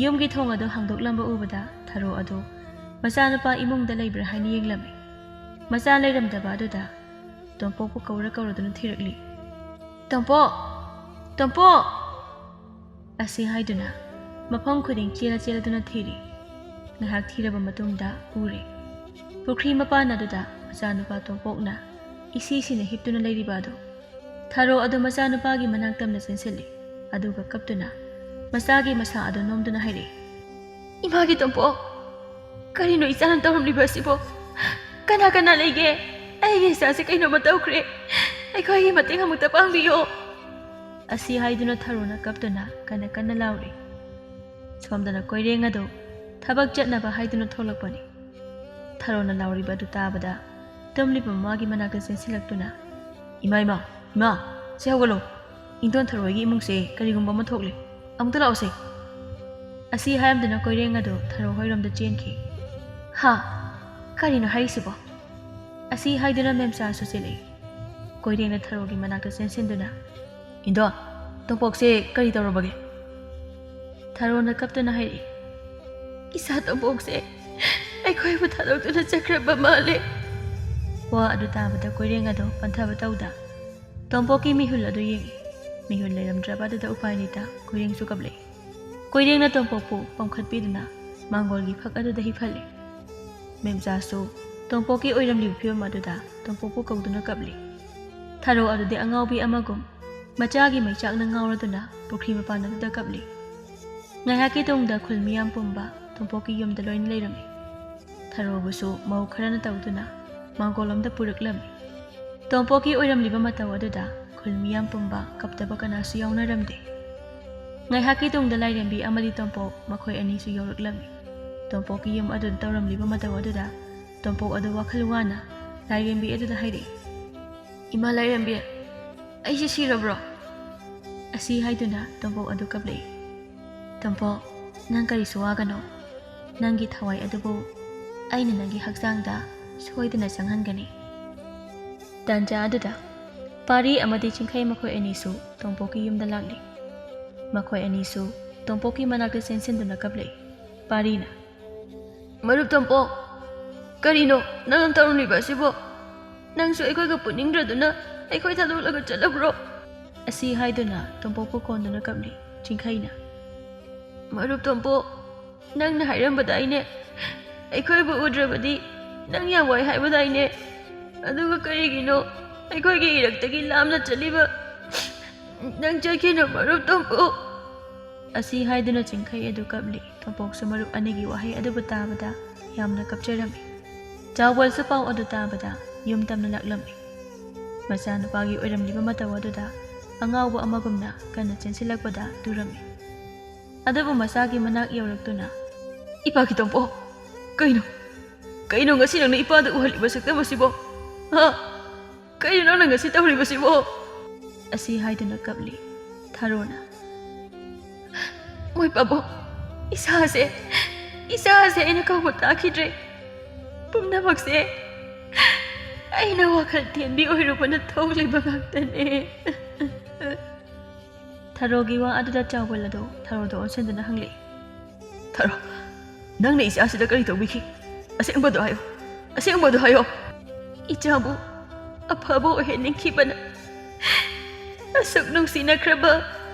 ꯌꯨꯝꯒꯤ ꯊꯣꯡ ꯑꯗꯨ ꯍꯥꯡꯗꯣꯛꯂꯝꯕ ꯎꯕꯗ ꯊꯔꯣ ꯑꯗꯨ ꯃꯆꯥꯅꯨꯄꯥ ꯏꯃꯨꯡꯗ ꯂꯩꯕ꯭ꯔꯥ ꯍꯥꯏꯅ ꯌꯦꯡꯂꯝꯃꯤ꯫ ꯃꯆꯥ ꯂꯩꯔꯝꯗꯕ ꯑꯗꯨꯗ ꯇꯣꯝꯄꯣꯛꯄꯨ ꯀꯧꯔ ꯀꯧꯔꯗꯨꯅ ꯊꯤꯔꯛꯂꯤ꯫ "ꯇꯣꯝꯄꯣꯛ! ꯇꯣꯝꯄꯣꯛ!" ꯑꯁꯤ ꯍꯥꯏꯗꯨꯅ ꯃꯐꯝ ꯈꯨꯗꯤꯡ ꯆꯦꯜꯂ ꯆꯦꯜꯂꯗꯨꯅ ꯊꯤꯔꯤ꯫ ꯉꯥꯏꯍꯥꯛ ꯊꯤꯔꯕ ꯃꯇꯨꯡꯗ ꯎꯔꯦ꯫ ꯄꯨꯈ꯭ꯔꯤ ꯃꯄꯥꯟ ꯑꯗꯨꯗ ꯃꯆꯥꯅꯨꯄꯥ ꯇꯣꯝꯄꯣꯛꯅ ꯏꯁꯤ ꯁꯤꯅ ꯍꯤꯞꯇꯨꯅ ꯂꯩꯔꯤꯕ ꯑꯗꯨ꯫ ꯊꯔꯣ ꯑꯗꯨ ꯃꯆꯥꯅꯨꯄꯥꯒꯤ ꯃꯅꯥꯛ ꯇꯝꯅ ꯆꯦꯟꯁꯤꯜꯂꯤ꯫ ꯑꯗꯨꯒ ꯀꯞꯇꯨꯅ ꯃꯆꯥꯒꯤ ꯃꯁꯥ ꯑꯗꯨ ꯅꯣꯝꯗꯨꯅ ꯍꯥꯏꯔꯛꯏ, "ꯏꯃꯥꯒꯤ ꯇꯣꯝꯄꯣꯛ, ꯀꯔꯤꯅꯣ ꯏꯆꯥꯅ ꯇꯧꯔꯝꯂꯤꯕ ꯑꯁꯤꯕꯣ? ꯀꯅꯥ ꯀꯅꯥ ꯂꯩꯒꯦ? ꯑꯩꯒꯤ ꯏꯆꯥꯁꯦ ꯀꯩꯅꯣꯝꯃ ꯇꯧꯈ꯭ꯔꯦ꯫ ꯑꯩꯈꯣꯏꯒꯤ ꯃꯇꯦꯡ ꯑꯃꯨꯛꯇ ꯄꯥꯡꯕꯤꯌꯣ꯫" ꯑꯁꯤ ꯍꯥꯏꯗꯨꯅ ꯊꯔꯣꯅ ꯀꯞꯇꯨꯅ ꯀꯟꯅ ꯀꯟꯅ ꯂꯥꯎꯔꯤ꯫ ꯁꯣꯝꯗꯅ ꯀꯣꯏꯔꯦꯡ ꯑꯗꯨ ꯊꯕꯛ ꯆꯠꯅꯕ ꯍꯥꯏꯗꯨꯅ ꯊꯣꯛꯂꯛꯄꯅꯤ꯫ ꯊꯔꯣꯅ ꯂꯥꯎꯔꯤꯕ ꯑꯗꯨ ꯇꯥꯕꯗ ꯇꯨꯝꯂꯤꯕ ꯃꯃꯥꯒꯤ ꯃꯅꯥꯛꯇ ꯆꯦꯟꯁꯤꯜꯂꯛꯇꯨꯅ, "ꯏꯃꯥ, ꯏꯃꯥ, ꯏꯃꯥ, ꯁꯦ ꯍꯧꯒꯠꯂꯣ꯫ ꯏꯟꯗꯣꯟ ꯊꯔꯣꯏꯒꯤ ꯏꯃꯨꯡꯁꯦ ꯀꯔꯤꯒꯨꯝꯕ ꯑꯃ ꯊꯣꯛꯂꯦ꯫ ꯑꯃꯨꯛꯇ ꯂꯥꯛꯑꯣꯁꯦ꯫" ꯑꯁꯤ ꯍꯥꯏꯔꯝꯗꯨꯅ ꯀꯣꯏꯔꯦꯡ ꯑꯗꯨ ꯊꯔꯣ ꯍꯣꯏꯔꯣꯝꯗ ꯆꯦꯟꯈꯤ꯫ "ꯍꯥ? ꯀꯔꯤꯅꯣ ꯍꯥꯏꯔꯤꯁꯤꯕꯣ?" ꯑꯁꯤ ꯍꯥꯏꯗꯨꯅ ꯃꯦꯝꯆꯥꯁꯨ ꯆꯦꯜꯂꯛꯏ꯫ ꯀꯣꯏꯔꯦꯡꯅ ꯊꯔꯣꯒꯤ ꯃꯅꯥꯛꯇ ꯆꯦꯟꯁꯤꯟꯗꯨꯅ, "ꯏꯟꯗꯣ, ꯇꯣꯝꯄꯣꯛꯁꯦ ꯀꯔꯤ ꯇꯧꯔꯕꯒꯦ?" ꯊꯔꯣꯅ ꯀꯞꯇꯨꯅ ꯍꯥꯏꯔꯛꯏ, "ꯏꯆꯥ ꯇꯣꯝꯄꯣꯛꯁꯦ ꯑꯩꯈꯣꯏꯕꯨ ꯊꯥꯗꯣꯛꯇꯨꯅ ꯆꯠꯈ꯭ꯔꯕ ꯃꯥꯜꯂꯦ꯫" ꯋꯥ ꯑꯗꯨ ꯇꯥꯕꯗ ꯀꯣꯏꯔꯦꯡ ꯑꯗꯨ ꯄꯟꯊꯕ ꯇꯧꯗ ꯇꯣꯝꯄꯣꯛꯀꯤ ꯃꯤꯍꯨꯜ ꯑꯗꯨ ꯌꯦꯡꯏ꯫ ꯃꯤꯍꯨꯜ ꯂꯩꯔꯝꯗ꯭ꯔꯕ ꯑꯗꯨꯗ ꯎꯄꯥꯏ ꯂꯩꯇ ꯀꯣꯏꯔꯦꯡꯁꯨ ꯀꯞꯂꯛꯏ꯫ ꯀꯣꯏꯔꯦꯡꯅ ꯇꯣꯝꯄꯣꯛꯄꯨ ꯄꯝꯈꯠꯄꯤꯗꯨꯅ ꯃꯥꯡꯒꯣꯜꯒꯤ ꯐꯛ ꯑꯗꯨꯗ ꯍꯤꯞꯍꯜꯂꯤ꯫ ꯃꯦꯝꯆꯥꯁꯨ ꯇꯣꯝꯄꯣꯛꯀꯤ ꯑꯣꯏꯔꯝꯂꯤꯕ ꯐꯤꯕꯝ ꯑꯗꯨꯗ ꯇꯣꯝꯄꯣꯛꯄꯨ ꯀꯧꯗꯨꯅ ꯀꯞꯂꯤ꯫ ꯊꯔꯣ ꯑꯗꯨꯗꯤ ꯑꯉꯥꯎꯕꯤ ꯑꯃꯒꯨꯝ ꯃꯆꯥꯒꯤ ꯃꯩꯆꯥꯛꯅ ꯉꯥꯎꯔꯗꯨꯅ ꯄꯨꯈ꯭ꯔꯤ ꯃꯄꯥꯟ ꯑꯗꯨꯗ ꯀꯞꯂꯤ꯫ ꯉꯥꯏꯍꯥꯛꯀꯤ ꯇꯨꯡꯗ ꯈꯨꯜ ꯃꯤꯌꯥꯝ ꯄꯨꯝꯕ ꯇꯣꯝꯄꯣꯛꯀꯤ ꯌꯨꯝꯗ ꯂꯣꯏꯅ ꯂꯩꯔꯝꯃꯤ꯫ ꯊꯔꯣꯕꯨꯁꯨ ꯃꯧ ꯈꯔꯅ ꯇꯧꯗꯨꯅ ꯃꯥꯡꯒꯣꯜ ꯑꯃꯗ ꯄꯨꯔꯛꯂꯝꯃꯤ꯫ ꯇꯣꯝꯄꯣꯛꯀꯤ ꯑꯣꯏꯔꯝꯂꯤꯕ ꯃꯇꯧ ꯑꯗꯨꯗ ꯈꯨꯜ ꯃꯤꯌꯥꯝ ꯄꯨꯝꯕ ꯀꯞꯇꯕ ꯀꯅꯥꯁꯨ ꯌꯥꯎꯅꯔꯝꯗꯦ꯫ ꯉꯥꯏꯍꯥꯛꯀꯤ ꯇꯨꯡꯗ ꯂꯥꯏꯔꯦꯝꯕꯤ ꯑꯃꯗꯤ ꯇꯣꯝꯄꯣꯛ ꯃꯈꯣꯏ ꯑꯅꯤꯁꯨ ꯌꯧꯔꯛꯂꯝꯃꯤ꯫ ꯇꯣꯝꯄꯣꯛꯀꯤ ꯌꯨꯝ ꯑꯗꯨꯗ ꯇꯧꯔꯝꯂꯤꯕ ꯃꯇꯧ ꯑꯗꯨꯗ ꯇꯣꯝꯄꯣꯛ ꯑꯗꯨ ꯋꯥꯈꯜ ꯋꯥꯅ ꯂꯥꯏꯔꯦꯝꯕꯤ ꯑꯗꯨꯗ ꯍꯥꯏꯔꯛꯏ, "ꯏꯃꯥ ꯂꯥꯏꯔꯦꯝꯕꯤ, ꯑꯩꯁꯦ ꯁꯤꯔꯕ꯭ꯔꯣ?" ꯑꯁꯤ ꯍꯥꯏꯗꯨꯅ ꯇꯣꯝꯄꯣꯛ ꯑꯗꯨ ꯀꯞꯂꯛꯏ꯫ "ꯇꯣꯝꯄꯣꯛ, ꯅꯪ ꯀꯔꯤꯁꯨ ꯋꯥꯒꯅꯣ꯫ ꯅꯪꯒꯤ ꯊꯋꯥꯏ ꯑꯗꯨꯕꯨ ꯑꯩꯅ ꯅꯪꯒꯤ ꯍꯛꯆꯥꯡꯗ ꯁꯣꯏꯗꯅ ꯆꯪꯍꯟꯒꯅꯤ꯫" ꯇꯥꯟꯖꯥ ꯑꯗꯨꯗ ꯄꯥꯔꯤ ꯑꯃꯗꯤ ꯆꯤꯡꯈꯩ ꯃꯈꯣꯏ ꯑꯅꯤꯁꯨ ꯇꯣꯝꯄꯣꯛꯀꯤ ꯌꯨꯝꯗ ꯂꯥꯛꯂꯤ꯫ ꯃꯈꯣꯏ ꯑꯅꯤꯁꯨ ꯇꯣꯝꯄꯣꯛꯀꯤ ꯃꯅꯥꯛꯇ ꯆꯦꯟꯁꯤꯟꯗꯨꯅ ꯀꯞꯂꯛꯏ꯫ ꯄꯥꯔꯤꯅ, "ꯃꯔꯨꯞ ꯇꯣꯝꯄꯣꯛ, ꯀꯔꯤꯅꯣ ꯅꯪꯅ ꯇꯧꯔꯝꯂꯤꯕ ꯑꯁꯤꯕꯣ? ꯅꯪꯁꯨ ꯑꯩꯈꯣꯏꯒ ꯄꯨꯅꯤꯡꯗ꯭ꯔꯗꯨꯅ ꯑꯩꯈꯣꯏ ꯊꯥꯗꯣꯛꯂꯒ ꯆꯠꯂꯕ꯭ꯔꯣ?" ꯑꯁꯤ ꯍꯥꯏꯗꯨꯅ ꯇꯣꯝꯄꯣꯛꯄꯨ ꯀꯣꯟꯗꯨꯅ ꯀꯞꯂꯤ꯫ ꯆꯤꯡꯈꯩꯅ, "ꯃꯔꯨꯞ ꯇꯣꯝꯄꯣꯛ, ꯅꯪꯅ ꯍꯥꯏꯔꯝꯕꯗꯥꯏꯅꯦ, ꯑꯩꯈꯣꯏꯕꯨ ꯎꯗ꯭ꯔꯕꯗꯤ ꯅꯪ ꯌꯥꯝ ꯋꯥꯏ ꯍꯥꯏꯕꯗꯥꯏꯅꯦ? ꯑꯗꯨꯒ ꯀꯔꯤꯒꯤꯅꯣ ꯑꯩꯈꯣꯏꯒꯤ ꯏꯔꯛꯇꯒꯤ ꯂꯥꯞꯅ ꯆꯠꯂꯤꯕ? ꯅꯪ ꯆꯠꯈꯤꯅꯨ ꯃꯔꯨꯞ ꯇꯣꯝꯄꯣꯛ꯫" ꯑꯁꯤ ꯍꯥꯏꯗꯨꯅ ꯆꯤꯡꯈꯩ ꯑꯗꯨ ꯀꯞꯂꯤ꯫ ꯇꯣꯝꯄꯣꯛꯁꯨ ꯃꯔꯨꯞ ꯑꯅꯤꯒꯤ ꯋꯥꯍꯩ ꯑꯗꯨꯕꯨ ꯇꯥꯕꯗ ꯌꯥꯝꯅ ꯀꯞꯆꯔꯝꯃꯤ꯫ ꯆꯥꯎꯕꯜꯁꯨ ꯄꯥꯎ ꯑꯗꯨ ꯇꯥꯕꯗ ꯌꯨꯝ ꯇꯝꯅ ꯂꯥꯛꯂꯝꯃꯤ꯫ ꯃꯆꯥꯅꯨꯄꯥꯒꯤ ꯑꯣꯏꯔꯝꯂꯤꯕ ꯃꯇꯧ ꯑꯗꯨꯗ ꯑꯉꯥꯎꯕ ꯑꯃꯒꯨꯝꯅ ꯀꯟꯅ ꯆꯦꯟꯁꯤꯜꯂꯛꯄꯗ ꯇꯨꯔꯝꯃꯤ꯫ ꯑꯗꯨꯕꯨ ꯃꯆꯥꯒꯤ ꯃꯅꯥꯛ ꯌꯧꯔꯛꯇꯨꯅ, "ꯏꯄꯥꯒꯤ ꯇꯣꯝꯄꯣꯛ, ꯀꯩꯅꯣ? ꯀꯩꯅꯣ ꯉꯁꯤ ꯅꯪꯅ ꯏꯄꯥꯗ ꯎꯍꯜꯂꯤꯕ ꯁꯛꯇꯝ ꯑꯁꯤꯕꯣ? ꯍꯥ? ꯀꯩꯅꯣ ꯅꯪꯅ ꯉꯁꯤ ꯇꯧꯔꯤꯕꯁꯤꯕꯣ?" ꯑꯁꯤ ꯍꯥꯏꯗꯨꯅ ꯀꯞꯂꯤ꯫ ꯊꯔꯣꯅ, "ꯃꯣꯏ ꯄꯥꯕꯨꯡ, ꯏꯁꯥꯁꯦ, ꯏꯁꯥꯁꯦ ꯑꯩꯅ ꯀꯧꯕ ꯇꯥꯈꯤꯗ꯭ꯔꯦ꯫ ꯄꯨꯝꯅꯃꯛꯁꯦ ꯑꯩꯅ ꯋꯥꯈꯜ ꯇꯦꯟꯕꯤ ꯑꯣꯏꯔꯨꯕꯅ ꯊꯣꯛꯂꯤꯕ ꯉꯥꯛꯇꯅꯦ꯫" ꯊꯔꯣꯒꯤ ꯋꯥ ꯑꯗꯨꯗ ꯆꯥꯎꯕꯜ ꯑꯗꯨ ꯊꯔꯣꯗ ꯑꯣꯟꯁꯤꯟꯗꯨꯅ ꯍꯪꯂꯛꯏ꯫ "ꯊꯔꯣ, ꯅꯪꯅ ꯏꯆꯥꯁꯤꯗ ꯀꯔꯤ ꯇꯧꯕꯤꯈꯤ? ꯑꯁꯦꯡꯕꯗꯣ ꯍꯥꯏꯌꯣ, ꯑꯁꯦꯡꯕꯗꯣ ꯍꯥꯏꯌꯣ꯫" "ꯏꯆꯥꯕꯨ ꯑꯐꯕ ꯑꯣꯏꯍꯟꯅꯤꯡꯈꯤꯕꯅ ꯑꯁꯨꯛ ꯅꯨꯡꯁꯤꯅꯈ꯭ꯔꯕ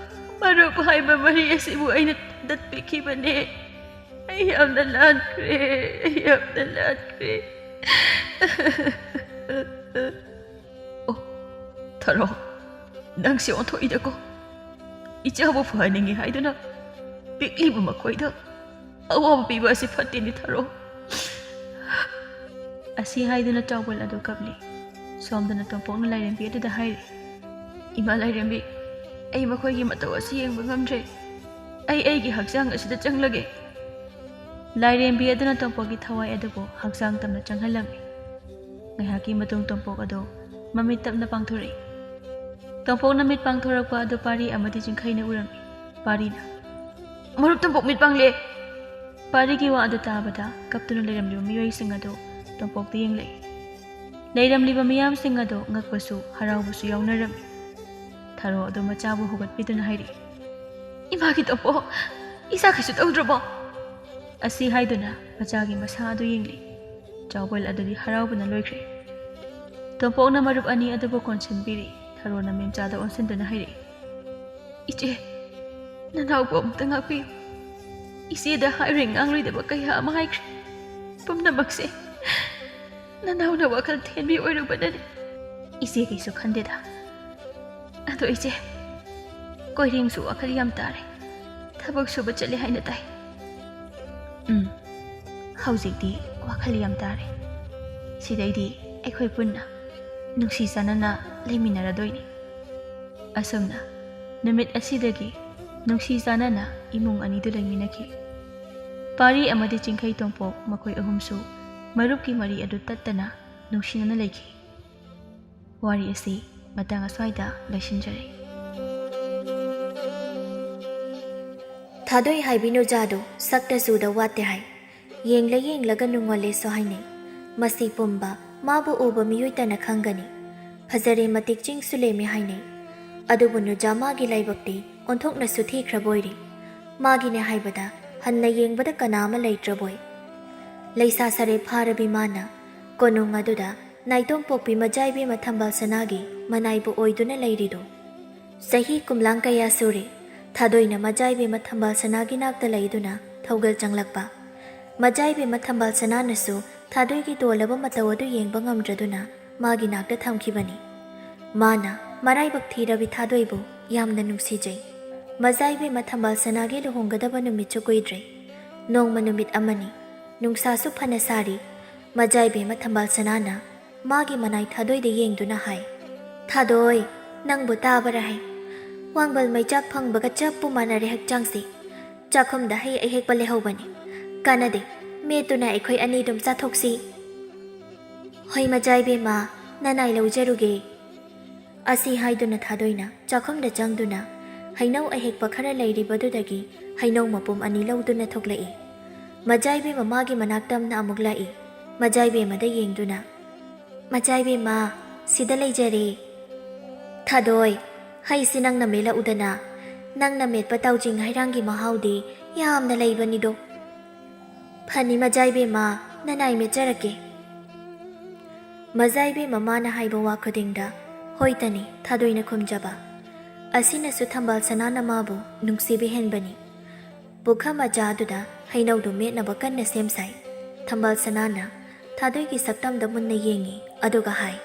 ꯃꯔꯨꯞ ꯍꯥꯏꯕ ꯃꯔꯤ ꯑꯁꯤꯕꯨ ꯑꯩꯅ ꯇꯠꯄꯤꯈꯤꯕꯅꯦ꯫ ꯑꯩ ꯌꯥꯝꯅ ꯂꯥꯟꯈ꯭ꯔꯦ, ꯑꯩ ꯌꯥꯝꯅ ꯂꯥꯟꯈ꯭ꯔꯦ꯫ ꯑꯣ, ꯊꯔꯣ, ꯅꯪꯁꯦ ꯑꯣꯟꯊꯣꯛꯏꯗꯀꯣ꯫ ꯏꯆꯥꯕꯨ ꯐꯍꯟꯅꯤꯡꯉꯤ ꯍꯥꯏꯗꯨꯅ ꯄꯤꯛꯂꯤꯕ ꯃꯈꯣꯏꯗ ꯑꯋꯥꯕ ꯄꯤꯕ ꯑꯁꯤ ꯐꯠꯇꯦꯅꯦ, ꯊꯔꯣ꯫ ꯑꯁꯤ ꯍꯥꯏꯗꯨꯅ ꯆꯥꯎꯕꯜ ꯑꯗꯨ ꯀꯞꯂꯤ꯫ ꯁꯣꯝꯗꯅ ꯇꯣꯝꯄꯣꯛꯅ ꯂꯥꯏꯔꯦꯝꯕꯤ ꯑꯗꯨꯗ ꯍꯥꯏꯔꯤ, "ꯏꯃꯥ ꯂꯥꯏꯔꯦꯝꯕꯤ, ꯑꯩ ꯃꯈꯣꯏꯒꯤ ꯃꯇꯧ ꯑꯁꯤ ꯌꯦꯡꯕ ꯉꯝꯗ꯭ꯔꯦ꯫ ꯑꯩ ꯑꯩꯒꯤ ꯍꯛꯆꯥꯡ ꯑꯁꯤꯗ ꯆꯪꯂꯒꯦ꯫" ꯂꯥꯏꯔꯦꯝꯕꯤ ꯑꯗꯨꯅ ꯇꯣꯝꯄꯣꯛꯀꯤ ꯊꯋꯥꯏ ꯑꯗꯨꯕꯨ ꯍꯛꯆꯥꯡ ꯇꯝꯅ ꯆꯪꯍꯜꯂꯝꯃꯤ꯫ ꯉꯥꯏꯍꯥꯛꯀꯤ ꯃꯇꯨꯡ ꯇꯣꯝꯄꯣꯛ ꯑꯗꯨ ꯃꯃꯤꯠ ꯇꯞꯅ ꯄꯥꯡꯊꯣꯔꯛꯏ꯫ ꯇꯣꯝꯄꯣꯛꯅ ꯃꯤꯠ ꯄꯥꯡꯊꯣꯔꯛꯄ ꯑꯗꯨ ꯄꯥꯔꯤ ꯑꯃꯗꯤ ꯆꯤꯡꯈꯩꯅ ꯎꯔꯝꯃꯤ꯫ ꯄꯥꯔꯤꯅ, "ꯃꯔꯨꯞ ꯇꯣꯝꯄꯣꯛ ꯃꯤꯠ ꯄꯥꯡꯂꯦ!" ꯄꯥꯔꯤꯒꯤ ꯋꯥ ꯑꯗꯨ ꯇꯥꯕꯗ ꯀꯞꯇꯨꯅ ꯂꯩꯔꯝꯂꯤꯕ ꯃꯤꯑꯣꯏꯁꯤꯡ ꯑꯗꯨ ꯇꯣꯝꯄꯣꯛꯇ ꯌꯦꯡꯂꯛꯏ꯫ ꯂꯩꯔꯝꯂꯤꯕ ꯃꯤꯌꯥꯝꯁꯤꯡ ꯑꯗꯨ ꯉꯛꯄꯁꯨ ꯍꯔꯥꯎꯕꯁꯨ ꯌꯥꯎꯅꯔꯝꯃꯤ꯫ ꯊꯔꯣ ꯑꯗꯨ ꯃꯆꯥꯕꯨ ꯍꯧꯒꯠꯄꯤꯗꯨꯅ ꯍꯥꯏꯔꯛꯏ, "ꯏꯃꯥꯒꯤ ꯇꯣꯝꯄꯣꯛ, ꯏꯆꯥ ꯀꯩꯁꯨ ꯇꯧꯗ꯭ꯔꯕꯣ?" ꯑꯁꯤ ꯍꯥꯏꯗꯨꯅ ꯃꯆꯥꯒꯤ ꯃꯁꯥ ꯑꯗꯨ ꯌꯦꯡꯂꯤ꯫ ꯆꯥꯎꯕꯜ ꯑꯗꯨꯗꯤ ꯍꯔꯥꯎꯕꯅ ꯂꯣꯏꯈ꯭ꯔꯦ꯫ ꯇꯣꯝꯄꯣꯛꯅ ꯃꯔꯨꯞ ꯑꯅꯤ ꯑꯗꯨꯕꯨ ꯀꯣꯟꯁꯤꯟꯕꯤꯔꯤ꯫ ꯊꯔꯣꯅ ꯃꯦꯝꯆꯥꯗ ꯑꯣꯟꯁꯤꯟꯗꯨꯅ ꯍꯥꯏꯔꯛꯏ, "ꯏꯆꯦ, ꯅꯅꯥꯎꯕꯨ ꯑꯃꯨꯛꯇ ꯉꯥꯛꯄꯤꯌꯨ꯫ ꯏꯆꯦꯗ ꯍꯥꯏꯔꯣꯏ ꯉꯥꯡꯂꯣꯏꯗꯕ ꯀꯌꯥ ꯑꯃ ꯍꯥꯏꯈ꯭ꯔꯦ꯫ ꯄꯨꯝꯅꯃꯛꯁꯦ ꯅꯅꯥꯎꯅ ꯋꯥꯈꯜ ꯊꯦꯟꯕꯤ ꯑꯣꯏꯔꯨꯕꯅꯅꯤ꯫ ꯏꯆꯦ ꯀꯩꯁꯨ ꯈꯟꯗꯦꯗ꯫ ꯑꯗꯣ ꯏꯆꯦ, ꯀꯣꯏꯔꯦꯡꯁꯨ ꯋꯥꯈꯜ ꯌꯥꯝ ꯇꯥꯔꯦ꯫ ꯊꯕꯛ ꯁꯨꯕ ꯆꯠꯂꯦ ꯍꯥꯏꯅ ꯇꯥꯏ꯫" "ꯎꯝ, ꯍꯧꯖꯤꯛꯇꯤ ꯋꯥꯈꯜ ꯌꯥꯝ ꯇꯥꯔꯦ꯫ ꯁꯤꯗꯩꯗꯤ ꯑꯩꯈꯣꯏ ꯄꯨꯟꯅ ꯅꯨꯡꯁꯤ ꯆꯥꯟꯅꯅ ꯂꯩꯃꯤꯟꯅꯔꯗꯣꯏꯅꯤ꯫" ꯑꯁꯨꯝꯅ ꯅꯨꯃꯤꯠ ꯑꯁꯤꯗꯒꯤ ꯅꯨꯡꯁꯤ ꯆꯥꯟꯅꯅ ꯏꯃꯨꯡ ꯑꯅꯤꯗꯨ ꯂꯩꯃꯤꯟꯅꯈꯤ꯫ ꯄꯥꯔꯤ ꯑꯃꯗꯤ ꯆꯤꯡꯈꯩ ꯇꯣꯝꯄꯣꯛ ꯃꯈꯣꯏ ꯑꯍꯨꯝꯁꯨ ꯃꯔꯨꯞꯀꯤ ꯃꯔꯤ ꯑꯗꯨ ꯇꯠꯇꯅ ꯅꯨꯡꯁꯤꯅꯅ ꯂꯩꯈꯤ꯫ ꯋꯥꯔꯤ ꯑꯁꯤ ꯃꯇꯥꯡ ꯑꯁ꯭ꯋꯥꯏꯗ ꯂꯣꯏꯁꯤꯟꯖꯔꯦ꯫ ꯊꯥꯗꯣꯏ ꯍꯥꯏꯕꯤ ꯅꯨꯖꯥꯗꯨ ꯁꯛꯇ ꯆꯨꯗ ꯋꯥꯠꯇꯦ ꯍꯥꯏ꯫ ꯌꯦꯡꯂ ꯌꯦꯡꯂꯒ ꯅꯨꯡꯉꯣꯜꯂꯦꯁꯨ ꯍꯥꯏꯅꯩ꯫ ꯃꯁꯤ ꯄꯨꯝꯕ ꯃꯥꯕꯨ ꯎꯕ ꯃꯤꯑꯣꯏꯇꯅ ꯈꯪꯒꯅꯤ꯫ ꯐꯖꯔꯦ ꯃꯇꯤꯛ ꯆꯤꯡꯁꯨ ꯂꯦꯝꯃꯤ ꯍꯥꯏꯅꯩ꯫ ꯑꯗꯨꯕꯨ ꯅꯨꯖꯥ ꯃꯥꯒꯤ ꯂꯥꯏꯕꯛꯇꯤ ꯑꯣꯟꯊꯣꯛꯅꯁꯨ ꯊꯤꯈ꯭ꯔꯕ ꯑꯣꯏꯔꯤ꯫ ꯃꯥꯒꯤꯅꯦ ꯍꯥꯏꯕꯗ ꯍꯟꯅ ꯌꯦꯡꯕꯗ ꯀꯅꯥ ꯑꯃ ꯂꯩꯇ꯭ꯔꯕꯣꯏ꯫ ꯂꯩꯁꯥ ꯁꯥꯔꯦ ꯐꯥꯔꯕꯤ ꯃꯥꯅ ꯀꯣꯅꯨꯡ ꯑꯗꯨꯗ ꯅꯥꯏꯇꯣꯝ ꯄꯣꯛꯄꯤ ꯃꯖꯥ ꯏꯕꯦꯝꯃ ꯊꯝꯕꯥꯜ ꯁꯅꯥꯒꯤ ꯃꯅꯥꯏꯕꯨ ꯑꯣꯏꯗꯨꯅ ꯂꯩꯔꯤꯗꯨ꯫ ꯆꯍꯤ ꯀꯨꯝꯂꯥꯡ ꯀꯌꯥ ꯁꯨꯔꯦ꯫ ꯊꯥꯗꯣꯏꯅ ꯃꯖꯥꯏꯕꯦꯝꯃ ꯊꯝꯕꯥꯜ ꯁꯅꯥꯒꯤ ꯅꯥꯛꯇ ꯂꯩꯗꯨꯅ ꯊꯧꯒꯜ ꯆꯪꯂꯛꯄ꯫ ꯃꯖꯥꯏꯕꯦꯝꯃ ꯊꯝꯕꯥꯜ ꯁꯅꯥꯅꯁꯨ ꯊꯥꯗꯣꯏꯒꯤ ꯇꯣꯜꯂꯕ ꯃꯇꯧ ꯑꯗꯨ ꯌꯦꯡꯕ ꯉꯝꯗ꯭ꯔꯗꯨꯅ ꯃꯥꯒꯤ ꯅꯥꯛꯇ ꯊꯝꯈꯤꯕꯅꯤ꯫ ꯃꯥꯅ ꯃꯔꯥꯏꯕꯛ ꯊꯤꯔꯕꯤ ꯊꯥꯗꯣꯏꯕꯨ ꯌꯥꯝꯅ ꯅꯨꯡꯁꯤꯖꯩ꯫ ꯃꯖꯥꯏꯕꯦꯝꯃ ꯊꯝꯕꯥꯜ ꯁꯅꯥꯒꯤ ꯂꯨꯍꯣꯡꯒꯗꯕ ꯅꯨꯃꯤꯠꯁꯨ ꯀꯨꯏꯗ꯭ꯔꯦ꯫ ꯅꯣꯡꯃ ꯅꯨꯃꯤꯠ ꯑꯃꯅꯤ꯫ ꯅꯨꯡꯁꯥꯁꯨ ꯐꯅ ꯁꯥꯔꯤ꯫ ꯃꯖꯥꯏꯕꯦꯝꯃ ꯊꯝꯕꯥꯜ ꯁꯅꯥꯅ ꯃꯥꯒꯤ ꯃꯅꯥꯏ ꯊꯥꯗꯣꯏꯗ ꯌꯦꯡꯗꯨꯅ ꯍꯥꯏ, "ꯊꯥꯗꯣꯏ, ꯅꯪꯕꯨ ꯇꯥꯕꯔꯥ ꯍꯥꯏ? ꯋꯥꯡꯕꯜ ꯃꯩꯆꯥꯛ ꯐꯪꯕꯒ ꯆꯞꯄꯨ ꯃꯥꯟꯅꯔꯦ ꯍꯛꯆꯥꯡꯁꯦ꯫ ꯆꯥꯛꯈꯨꯝꯗ ꯍꯩ ꯑꯍꯦꯛꯄ ꯂꯩꯍꯧꯕꯅꯤ꯫ ꯀꯥꯟꯅꯗꯦ, ꯃꯦꯠꯇꯨꯅ ꯑꯩꯈꯣꯏ ꯑꯅꯤ ꯑꯗꯨꯝ ꯆꯥꯊꯣꯛꯁꯤ꯫" "ꯍꯣꯏ ꯃꯖꯥꯏꯕꯦꯝꯃ, ꯅꯅꯥꯏ ꯂꯧꯖꯔꯨꯒꯦ꯫" ꯑꯁꯤ ꯍꯥꯏꯗꯨꯅ ꯊꯥꯗꯣꯏꯅ ꯆꯥꯛꯈꯨꯝꯗ ꯆꯪꯗꯨꯅ ꯍꯩꯅꯧ ꯑꯍꯦꯛꯄ ꯈꯔ ꯂꯩꯔꯤꯕꯗꯨꯗꯒꯤ ꯍꯩꯅꯧ ꯃꯄꯨꯝ ꯑꯅꯤ ꯂꯧꯗꯨꯅ ꯊꯣꯛꯂꯛꯏ꯫ ꯃꯖꯥꯏꯕꯦꯝꯃ ꯃꯥꯒꯤ ꯃꯅꯥꯛ ꯇꯝꯅ ꯑꯃꯨꯛ ꯂꯥꯛꯏ꯫ ꯃꯖꯥꯏꯕꯦꯝꯃꯗ ꯌꯦꯡꯗꯨꯅ, "ꯃꯖꯥꯏꯕꯦꯝꯃ, ꯁꯤꯗ ꯂꯩꯖꯔꯦ꯫" "ꯊꯥꯗꯣꯏ, ꯍꯩꯁꯤ ꯅꯪꯅ ꯃꯦꯠꯂꯛꯎꯗꯅ꯫ ꯅꯪꯅ ꯃꯦꯠꯄ ꯇꯥꯎꯖꯤꯡ ꯍꯩꯔꯥꯡꯒꯤ ꯃꯍꯥꯎꯗꯤ ꯌꯥꯝꯅ ꯂꯩꯕꯅꯤꯗꯣ꯫" "ꯐꯅꯤ ꯃꯖꯥꯏꯕꯦꯝꯃ, ꯅꯅꯥꯏ ꯃꯦꯠꯆꯔꯛꯀꯦ꯫" ꯃꯖꯥꯏꯕꯦꯝꯃ ꯃꯥꯅ ꯍꯥꯏꯕ ꯋꯥ ꯈꯨꯗꯤꯡꯗ ꯍꯣꯏꯇꯅꯤ ꯊꯥꯗꯣꯏꯅ ꯈꯨꯝꯖꯕ꯫ ꯑꯁꯤꯅꯁꯨ ꯊꯝꯕꯥꯜ ꯁꯅꯥꯅ ꯃꯥꯕꯨ ꯅꯨꯡꯁꯤꯕ ꯍꯦꯟꯕꯅꯤ꯫ ꯄꯨꯈꯝ ꯃꯆꯥ ꯑꯗꯨꯗ ꯍꯩꯅꯧꯗꯨ ꯃꯦꯠꯅꯕ ꯀꯟꯅ ꯁꯦꯝ ꯁꯥꯏ꯫ ꯊꯝꯕꯥꯜ ꯁꯅꯥꯅ ꯊꯥꯗꯣꯏꯒꯤ ꯁꯛꯇꯝꯗ ꯃꯨꯟꯅ ꯌꯦꯡꯉꯤ, ꯑꯗꯨꯒ ꯍꯥꯏ,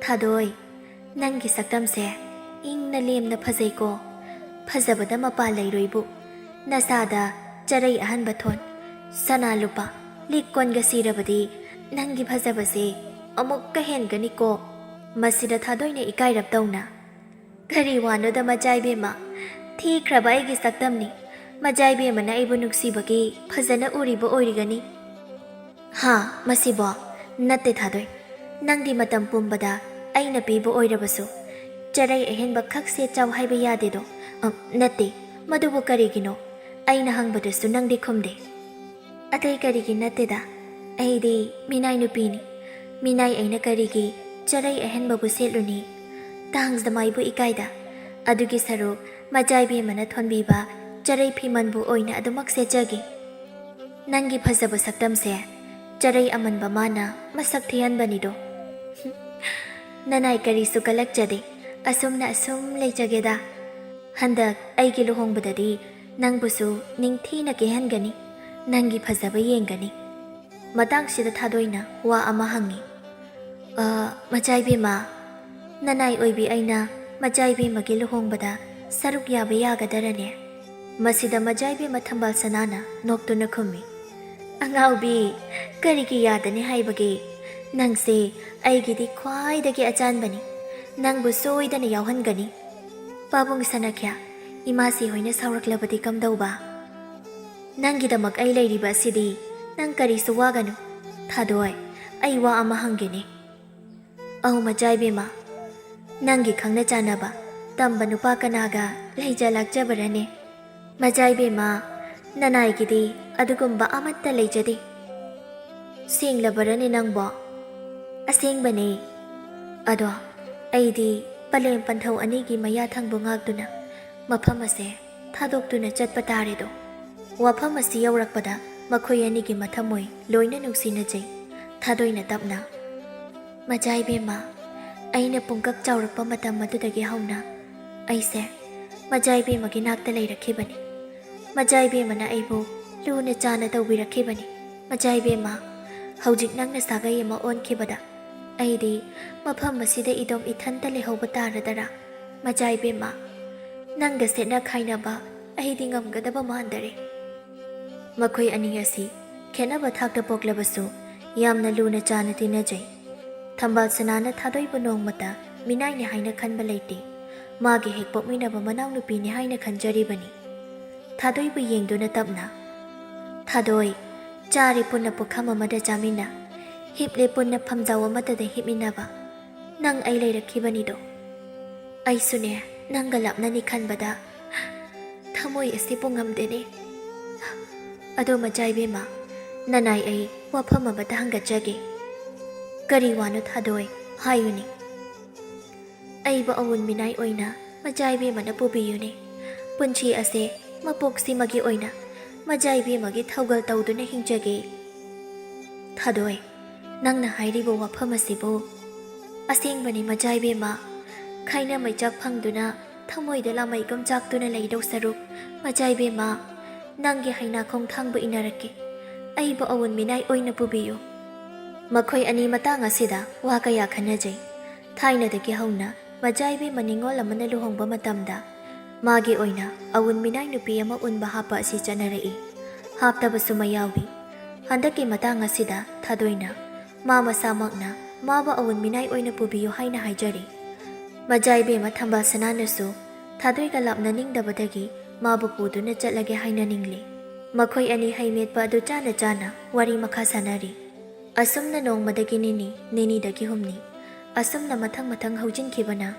"ꯊꯥꯗꯣꯏ, ꯅꯪꯒꯤ ꯁꯛꯇꯝꯁꯦ ꯏꯪꯅ ꯂꯦꯝꯅ ꯐꯖꯩꯀꯣ꯫ ꯐꯖꯕꯗ ꯃꯄꯥ ꯂꯩꯔꯣꯏꯕꯨ꯫ ꯅꯁꯥꯗ ꯆꯔꯩ ꯑꯍꯟꯕ ꯊꯣꯟ, ꯁꯅꯥ ꯂꯨꯄꯥ, ꯂꯤꯛ ꯀꯣꯟꯒ ꯁꯤꯔꯕꯗꯤ ꯅꯪꯒꯤ ꯐꯖꯕꯁꯦ ꯑꯃꯨꯛꯀ ꯍꯦꯟꯒꯅꯤꯀꯣ꯫" ꯃꯁꯤꯗ ꯊꯥꯗꯣꯏꯅ ꯏꯀꯥꯏꯔꯞ ꯇꯧꯅ, "ꯀꯔꯤ ꯋꯥꯅꯣꯗ ꯃꯖꯥꯏꯕꯦꯝꯃ? ꯊꯤꯈ꯭ꯔꯕ ꯑꯩꯒꯤ ꯁꯛꯇꯝꯅꯤ꯫ ꯃꯖꯥꯏꯕꯦꯝꯃꯅ ꯑꯩꯕꯨ ꯅꯨꯡꯁꯤꯕꯒꯤ ꯐꯖꯅ ꯎꯔꯤꯕ ꯑꯣꯏꯔꯤꯒꯅꯤ꯫" "ꯍꯥ, ꯃꯁꯤꯕꯣ? ꯅꯠꯇꯦ ꯊꯥꯗꯣꯏ꯫ ꯅꯪꯗꯤ ꯃꯇꯝ ꯄꯨꯝꯕꯗ ꯑꯩꯅ ꯄꯤꯕ ꯑꯣꯏꯔꯕꯁꯨ ꯆꯔꯩ ꯑꯍꯦꯟꯕ ꯈꯛ ꯁꯦꯠ ꯆꯥꯎ ꯍꯥꯏꯕ ꯌꯥꯗꯦꯗꯣ꯫ ꯑ, ꯅꯠꯇꯦ, ꯃꯗꯨꯕꯨ ꯀꯔꯤꯒꯤꯅꯣ? ꯑꯩꯅ ꯍꯪꯕꯗꯁꯨ ꯅꯪꯗꯤ ꯈꯨꯝꯗꯦ꯫" "ꯑꯇꯩ ꯀꯔꯤꯒꯤ ꯅꯠꯇꯦꯗ, ꯑꯩꯗꯤ ꯃꯤꯅꯥꯏ ꯅꯨꯄꯤꯅꯤ꯫ ꯃꯤꯅꯥꯏ ꯑꯩꯅ ꯀꯔꯤꯒꯤ ꯆꯔꯩ ꯑꯍꯦꯟꯕꯕꯨ ꯁꯦꯠꯂꯨꯅꯤ? ꯇꯥꯡꯖꯃꯥꯏꯕꯨ ꯏꯀꯥꯏꯗ꯫ ꯑꯗꯨꯒꯤ ꯁꯔꯨꯛ ꯃꯖꯥꯏꯕꯦꯝꯃꯅ ꯊꯣꯟꯕꯤꯕ ꯆꯔꯩ ꯐꯤꯃꯟꯕꯨ ꯑꯣꯏꯅ ꯑꯗꯨꯃꯛ ꯁꯦꯠꯆꯒꯦ꯫ ꯅꯪꯒꯤ ꯐꯖꯕ ꯁꯛꯇꯝꯁꯦ ꯆꯔꯩ ꯑꯃꯟꯕ ꯃꯥꯅ ꯃꯁꯛ ꯊꯤꯍꯟꯕꯅꯤꯗꯣ꯫" "ꯅꯅꯥꯏ ꯀꯔꯤꯁꯨ ꯀꯜꯂꯛꯆꯗꯦ, ꯑꯁꯨꯝꯅ ꯑꯁꯨꯝ ꯂꯩꯖꯒꯦꯗ꯫" ꯍꯟꯗꯛ ꯑꯩꯒꯤ ꯂꯨꯍꯣꯡꯕꯗꯗꯤ ꯅꯪꯕꯨꯁꯨ ꯅꯤꯡꯊꯤꯅ ꯀꯦꯍꯟꯒꯅꯤ, ꯅꯪꯒꯤ ꯐꯖꯕ ꯌꯦꯡꯒꯅꯤ꯫ ꯃꯇꯥꯡꯁꯤꯗ ꯊꯥꯗꯣꯏꯅ ꯋꯥ ꯑꯃ ꯍꯪꯉꯤ꯫ "ꯑ, ꯃꯆꯥꯏꯕꯦꯝꯃ, ꯅꯅꯥꯏ ꯑꯣꯏꯕꯤ ꯑꯩꯅ ꯃꯆꯥꯏꯕꯦꯝꯃꯒꯤ ꯂꯨꯍꯣꯡꯕꯗ ꯁꯔꯨꯛ ꯌꯥꯕ ꯌꯥꯒꯗꯔꯅꯦ?" ꯃꯁꯤꯗ ꯃꯆꯥꯏꯕꯦꯝꯃ ꯊꯝꯕꯥꯜ ꯁꯅꯥꯅ ꯅꯣꯛꯇꯨꯅ ꯈꯨꯝꯃꯤ, "ꯑꯉꯥꯎꯕꯤ, ꯀꯔꯤꯒꯤ ꯌꯥꯗꯅꯤ ꯍꯥꯏꯕꯒꯦ? ꯅꯪꯁꯦ ꯑꯩꯒꯤꯗꯤ ꯈ꯭ꯋꯥꯏꯗꯒꯤ ꯑꯆꯥꯟꯕꯅꯤ꯫ ꯅꯪꯕꯨ ꯁꯣꯏꯗꯅ ꯌꯥꯎꯍꯟꯒꯅꯤ꯫ ꯄꯥꯕꯨꯡ ꯁꯅꯥꯈ꯭ꯌꯥ, ꯏꯃꯥꯁꯤ ꯍꯣꯏꯅ ꯁꯥꯎꯔꯛꯂꯕꯗꯤ ꯀꯝꯗꯧꯕ? ꯅꯪꯒꯤꯗꯃꯛ ꯑꯩ ꯂꯩꯔꯤꯕ ꯑꯁꯤꯗꯤ ꯅꯪ ꯀꯔꯤꯁꯨ ꯋꯥꯒꯅꯨ꯫ ꯊꯥꯗꯣꯏ, ꯑꯩ ꯋꯥ ꯑꯃ ꯍꯪꯒꯦꯅꯦ꯫ ꯑꯧ ꯃꯆꯥꯏꯕꯦꯝꯃ, ꯅꯪꯒꯤ ꯈꯪꯅ ꯆꯥꯟꯅꯕ ꯇꯝꯕ ꯅꯨꯄꯥ ꯀꯅꯥꯒ ꯂꯩꯖ ꯂꯥꯛꯆꯕꯔꯅꯦ? ꯃꯆꯥꯏꯕꯦꯝꯃ, ꯅꯅꯥꯏꯒꯤꯗꯤ ꯑꯗꯨꯒꯨꯝꯕ ꯑꯃꯠꯇ ꯂꯩꯖꯗꯦ꯫ ꯁꯦꯡꯂꯕꯔꯅꯦ ꯅꯪꯕꯣ?" "ꯑꯁꯦꯡꯕꯅꯦ꯫ ꯑꯗꯣ ꯑꯩꯗꯤ ꯄꯂꯦꯝ ꯄꯟꯊꯧ ꯑꯅꯤꯒꯤ ꯃꯌꯥ ꯊꯪꯕ ꯉꯥꯛꯇꯨꯅ ꯃꯐꯝ ꯑꯁꯦ ꯊꯥꯗꯣꯛꯇꯨꯅ ꯆꯠꯄ ꯇꯥꯔꯦꯗꯣ꯫" ꯋꯥꯐꯝ ꯑꯁꯤ ꯌꯧꯔꯛꯄꯗ ꯃꯈꯣꯏ ꯑꯅꯤꯒꯤ ꯃꯊꯃꯣꯏ ꯂꯣꯏꯅ ꯅꯨꯡꯁꯤꯅꯖꯩ꯫ ꯊꯥꯗꯣꯏꯅ ꯇꯞꯅ, "ꯃꯆꯥꯏꯕꯦꯝꯃ, ꯑꯩꯅ ꯄꯨꯡꯀꯛ ꯆꯥꯎꯔꯛꯄ ꯃꯇꯝ ꯑꯗꯨꯗꯒꯤ ꯍꯧꯅ ꯑꯩꯁꯦ ꯃꯆꯥꯏꯕꯦꯝꯃꯒꯤ ꯅꯥꯛꯇ ꯂꯩꯔꯛꯈꯤꯕꯅꯤ꯫ ꯃꯆꯥꯏꯕꯦꯝꯃꯅ ꯑꯩꯕꯨ ꯂꯨꯅ ꯆꯥꯅ ꯇꯧꯕꯤꯔꯛꯈꯤꯕꯅꯤ꯫ ꯃꯆꯥꯏꯕꯦꯝꯃ, ꯍꯧꯖꯤꯛ ꯅꯪꯅ ꯁꯥꯒꯩ ꯑꯃ ꯑꯣꯟꯈꯤꯕꯗ ꯑꯩꯗꯤ ꯃꯐꯝ ꯑꯁꯤꯗ ꯏꯗꯣꯝ ꯏꯊꯟꯇ ꯂꯩꯍꯧꯕ ꯇꯥꯔꯗꯔꯥ? ꯃꯆꯥꯏꯕꯦꯝꯃ, ꯅꯪꯒ ꯁꯦꯠꯅ ꯈꯥꯏꯅꯕ ꯑꯩꯗꯤ ꯉꯝꯒꯗꯕ ꯃꯥꯟꯗꯔꯦ꯫" ꯃꯈꯣꯏ ꯑꯅꯤ ꯑꯁꯤ ꯈꯦꯠꯅꯕ ꯊꯥꯛꯇ ꯄꯣꯛꯂꯕꯁꯨ ꯌꯥꯝꯅ ꯂꯨꯅ ꯆꯥꯅ ꯇꯤꯟꯅꯖꯩ꯫ ꯊꯝꯕꯥꯜ ꯁꯅꯥꯅ ꯊꯥꯗꯣꯏꯕꯨ ꯅꯣꯡꯃꯇ ꯃꯤꯅꯥꯏꯅꯤ ꯍꯥꯏꯅ ꯈꯟꯕ ꯂꯩꯇꯦ꯫ ꯃꯥꯒꯤ ꯍꯦꯛ ꯄꯣꯛꯃꯤꯟꯅꯕ ꯃꯅꯥꯎꯅꯨꯄꯤꯅꯤ ꯍꯥꯏꯅ ꯈꯟꯖꯔꯤꯕꯅꯤ꯫ ꯊꯥꯗꯣꯏꯕꯨ ꯌꯦꯡꯗꯨꯅ ꯇꯞꯅ, "ꯊꯥꯗꯣꯏ, ꯆꯥꯔꯦ ꯄꯨꯟꯅ ꯄꯨꯈꯝ ꯑꯃꯗ ꯆꯥꯃꯤꯟꯅ, ꯍꯤꯞꯂꯦ ꯄꯨꯟꯅ ꯐꯝꯖꯥꯎ ꯑꯃꯠꯇꯗ ꯍꯤꯞꯃꯤꯟꯅꯕ, ꯅꯪ ꯑꯩ ꯂꯩꯔꯛꯈꯤꯕꯅꯤꯗꯣ꯫ ꯑꯩꯁꯨꯅꯦ, ꯅꯪꯒ ꯂꯥꯞꯅꯅꯤ ꯈꯟꯕꯗ ꯊꯃꯣꯏ ꯑꯁꯤꯕꯨ ꯉꯝꯗꯦꯅꯦ꯫ ꯑꯗꯣ ꯃꯆꯥꯏꯕꯦꯝꯃ, ꯅꯅꯥꯏ ꯑꯩ ꯋꯥꯐꯝ ꯑꯃꯇ ꯍꯪꯒꯠꯆꯒꯦ꯫" "ꯀꯔꯤ ꯋꯥꯅꯣ ꯊꯥꯗꯣꯏ? ꯍꯥꯏꯌꯨꯅꯦ꯫" "ꯑꯩꯕꯨ ꯑꯋꯨꯟ ꯃꯤꯅꯥꯏ ꯑꯣꯏꯅ ꯃꯆꯥꯏꯕꯦꯝꯃꯅ ꯄꯨꯕꯤꯌꯨꯅꯦ꯫ ꯄꯨꯟꯁꯤ ꯑꯁꯦ ꯃꯄꯣꯛꯁꯤꯃꯒꯤ ꯑꯣꯏꯅ ꯃꯆꯥꯏꯕꯦꯝꯃꯒꯤ ꯊꯧꯒꯜ ꯇꯧꯗꯨꯅ ꯍꯤꯡꯖꯒꯦ꯫" "ꯊꯥꯗꯣꯏ, ꯅꯪꯅ ꯍꯥꯏꯔꯤꯕ ꯋꯥꯐꯝ ꯑꯁꯤꯕꯨ?" "ꯑꯁꯦꯡꯕꯅꯤ ꯃꯆꯥꯏꯕꯦꯝꯃ, ꯈꯥꯏꯅ ꯃꯩꯆꯥꯛ ꯐꯪꯗꯨꯅ ꯊꯃꯣꯏꯗ ꯂꯥꯃꯩꯒꯨꯝ ꯆꯥꯛꯇꯨꯅ ꯂꯩꯗꯧ ꯁꯔꯨꯛ, ꯃꯆꯥ ꯏꯕꯦꯝꯃ, ꯅꯪꯒꯤ ꯍꯩꯅꯥꯈꯣꯡ ꯊꯥꯡꯕ ꯏꯟꯅꯔꯛꯀꯦ꯫ ꯑꯩꯕꯨ ꯑꯋꯨꯟ ꯃꯤꯅꯥꯏ ꯑꯣꯏꯅ ꯄꯨꯕꯤꯌꯨ꯫ ꯃꯈꯣꯏ ꯑꯅꯤ ꯃꯇꯥꯡ ꯑꯁꯤꯗ ꯋꯥ ꯀꯌꯥ ꯈꯟꯅꯖꯩ꯫ ꯊꯥꯏꯅꯗꯒꯤ ꯍꯧꯅ ꯃꯆꯥ ꯏꯕꯦꯝꯃ ꯅꯤꯉꯣꯜ ꯑꯃꯅ ꯂꯨꯍꯣꯡꯕ ꯃꯇꯝꯗ ꯃꯥꯒꯤ ꯑꯣꯏꯅ ꯑꯋꯨꯟ ꯃꯤꯅꯥꯏ ꯅꯨꯄꯤ ꯑꯃ ꯎꯟꯕ ꯍꯥꯞꯄ ꯑꯁꯤ ꯆꯠꯅꯔꯛꯏ꯫ ꯍꯥꯞꯇꯕꯁꯨ ꯃꯌꯥꯎꯏ꯫ ꯍꯟꯗꯛꯀꯤ ꯃꯇꯥꯡ ꯑꯁꯤꯗ ꯊꯥꯗꯣꯏꯅ ꯃꯥ ꯃꯁꯥꯃꯛꯅ ꯃꯥꯕꯨ ꯑꯋꯨꯟ ꯃꯤꯅꯥꯏ ꯑꯣꯏꯅ ꯄꯨꯕꯤꯌꯨ ꯍꯥꯏꯅ ꯍꯥꯏꯖꯔꯤ꯫ ꯃꯆꯥ ꯏꯕꯦꯝꯃ ꯊꯝꯕꯥꯜ ꯁꯅꯥꯅꯁꯨ ꯊꯥꯗꯣꯏꯒ ꯂꯥꯞꯅꯅꯤꯡꯗꯕꯗꯒꯤ ꯃꯥꯕꯨ ꯄꯨꯗꯨꯅ ꯆꯠꯂꯒꯦ ꯍꯥꯏꯅ ꯅꯤꯡꯂꯤ꯫ ꯃꯈꯣꯏ ꯑꯅꯤ ꯍꯩ ꯃꯦꯠꯄ ꯑꯗꯨ ꯆꯥꯅ ꯆꯥꯅ ꯋꯥꯔꯤ ꯃꯈꯥ ꯁꯥꯟꯅꯔꯤ꯫ ꯑꯁꯨꯝꯅ ꯅꯣꯡꯃꯗꯒꯤ ꯅꯤꯅꯤ, ꯅꯤꯅꯤꯗꯒꯤ ꯍꯨꯝꯅꯤ, ꯑꯁꯨꯝꯅ ꯃꯊꯪ ꯃꯊꯪ ꯍꯧꯖꯤꯟꯈꯤꯕꯅ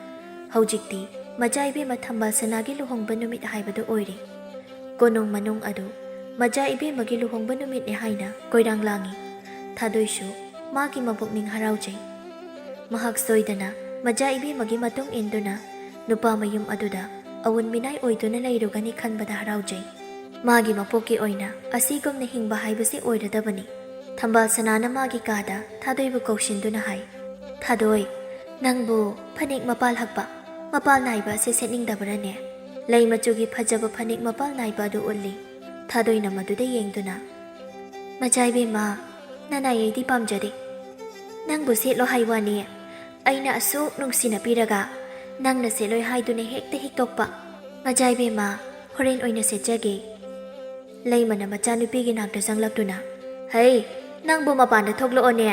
ꯍꯧꯖꯤꯛꯇꯤ ꯃꯆꯥ ꯏꯕꯦꯝꯃ ꯊꯝꯕꯥꯜ ꯁꯅꯥꯒꯤ ꯂꯨꯍꯣꯡꯕ ꯅꯨꯃꯤꯠ ꯍꯥꯏꯕꯗꯨ ꯑꯣꯏꯔꯦ꯫ ꯀꯣꯅꯨꯡ ꯃꯅꯨꯡ ꯑꯗꯨ ꯃꯆꯥ ꯏꯕꯦꯝꯃꯒꯤ ꯂꯨꯍꯣꯡꯕ ꯅꯨꯃꯤꯠꯅꯤ ꯍꯥꯏꯅ ꯀꯣꯏꯔꯥꯡ ꯂꯥꯡꯏ꯫ ꯊꯥꯗꯣꯏꯁꯨ ꯃꯥꯒꯤ ꯃꯄꯨꯛꯅꯤꯡ ꯍꯔꯥꯎꯖꯩ꯫ ꯃꯍꯥꯛ ꯁꯣꯏꯗꯅ ꯃꯆꯥ ꯏꯕꯦꯝꯃꯒꯤ ꯃꯇꯨꯡ ꯏꯟꯗꯨꯅ ꯅꯨꯄꯥ ꯃꯌꯨꯝ ꯑꯗꯨꯗ ꯑꯋꯨꯟ ꯃꯤꯅꯥꯏ ꯑꯣꯏꯗꯨꯅ ꯂꯩꯔꯨꯒꯅꯤ ꯈꯟꯕꯗ ꯍꯔꯥꯎꯖꯩ꯫ ꯃꯥꯒꯤ ꯃꯄꯣꯛꯀꯤ ꯑꯣꯏꯅ ꯑꯁꯤꯒꯨꯝꯅ ꯍꯤꯡꯕ ꯍꯥꯏꯕꯁꯤ ꯑꯣꯏꯔꯗꯕꯅꯤ꯫ ꯊꯝꯕꯥꯜ ꯁꯅꯥꯅ ꯃꯥꯒꯤ ꯀꯥꯗ ꯊꯥꯗꯣꯏꯕꯨ ꯀꯧꯁꯤꯟꯗꯨꯅ ꯍꯥꯏ, "ꯊꯥꯗꯣꯏ, ꯅꯪꯕꯨ ꯐꯅꯦꯛ ꯃꯄꯥꯜ ꯍꯛꯄ, ꯃꯄꯥꯜ ꯅꯥꯏꯕ ꯑꯁꯤ ꯁꯦꯠꯅꯤꯡꯗꯕꯔꯅꯦ?" ꯂꯩ ꯃꯆꯨꯒꯤ ꯐꯖꯕ ꯐꯅꯦꯛ ꯃꯄꯥꯜ ꯅꯥꯏꯕ ꯑꯗꯨ ꯎꯠꯂꯤ꯫ ꯊꯥꯗꯣꯏꯅ ꯃꯗꯨꯗ ꯌꯦꯡꯗꯨꯅ, "ꯃꯆꯥ ꯏꯕꯦꯝꯃ, ꯅꯅꯥꯏ ꯑꯩꯗꯤ ꯄꯥꯝꯖꯗꯦ꯫ ꯅꯪꯕꯨ ꯁꯦꯠꯂꯣ ꯍꯥꯏ ꯋꯥꯅꯤ꯫ ꯑꯩꯅ ꯑꯁꯨꯛ ꯅꯨꯡꯁꯤꯅ ꯄꯤꯔꯒ ꯅꯪꯅ ꯁꯦꯠꯂꯣꯏ ꯍꯥꯏꯗꯨꯅ ꯍꯦꯛꯇ ꯍꯤꯛꯇꯣꯛꯄ꯫ ꯃꯆꯥ ꯏꯕꯦꯝꯃ, ꯍꯣꯔꯦꯟ ꯑꯣꯏꯅ ꯁꯦꯠꯆꯒꯦ꯫" ꯂꯩꯃꯅ ꯃꯆꯥꯅꯨꯄꯤꯒꯤ ꯅꯥꯛꯇ ꯆꯪꯂꯛꯇꯨꯅ, "ꯍꯩ, ꯅꯪꯕꯨ ꯃꯄꯥꯟꯗ ꯊꯣꯛꯂꯛꯑꯣꯅꯦ꯫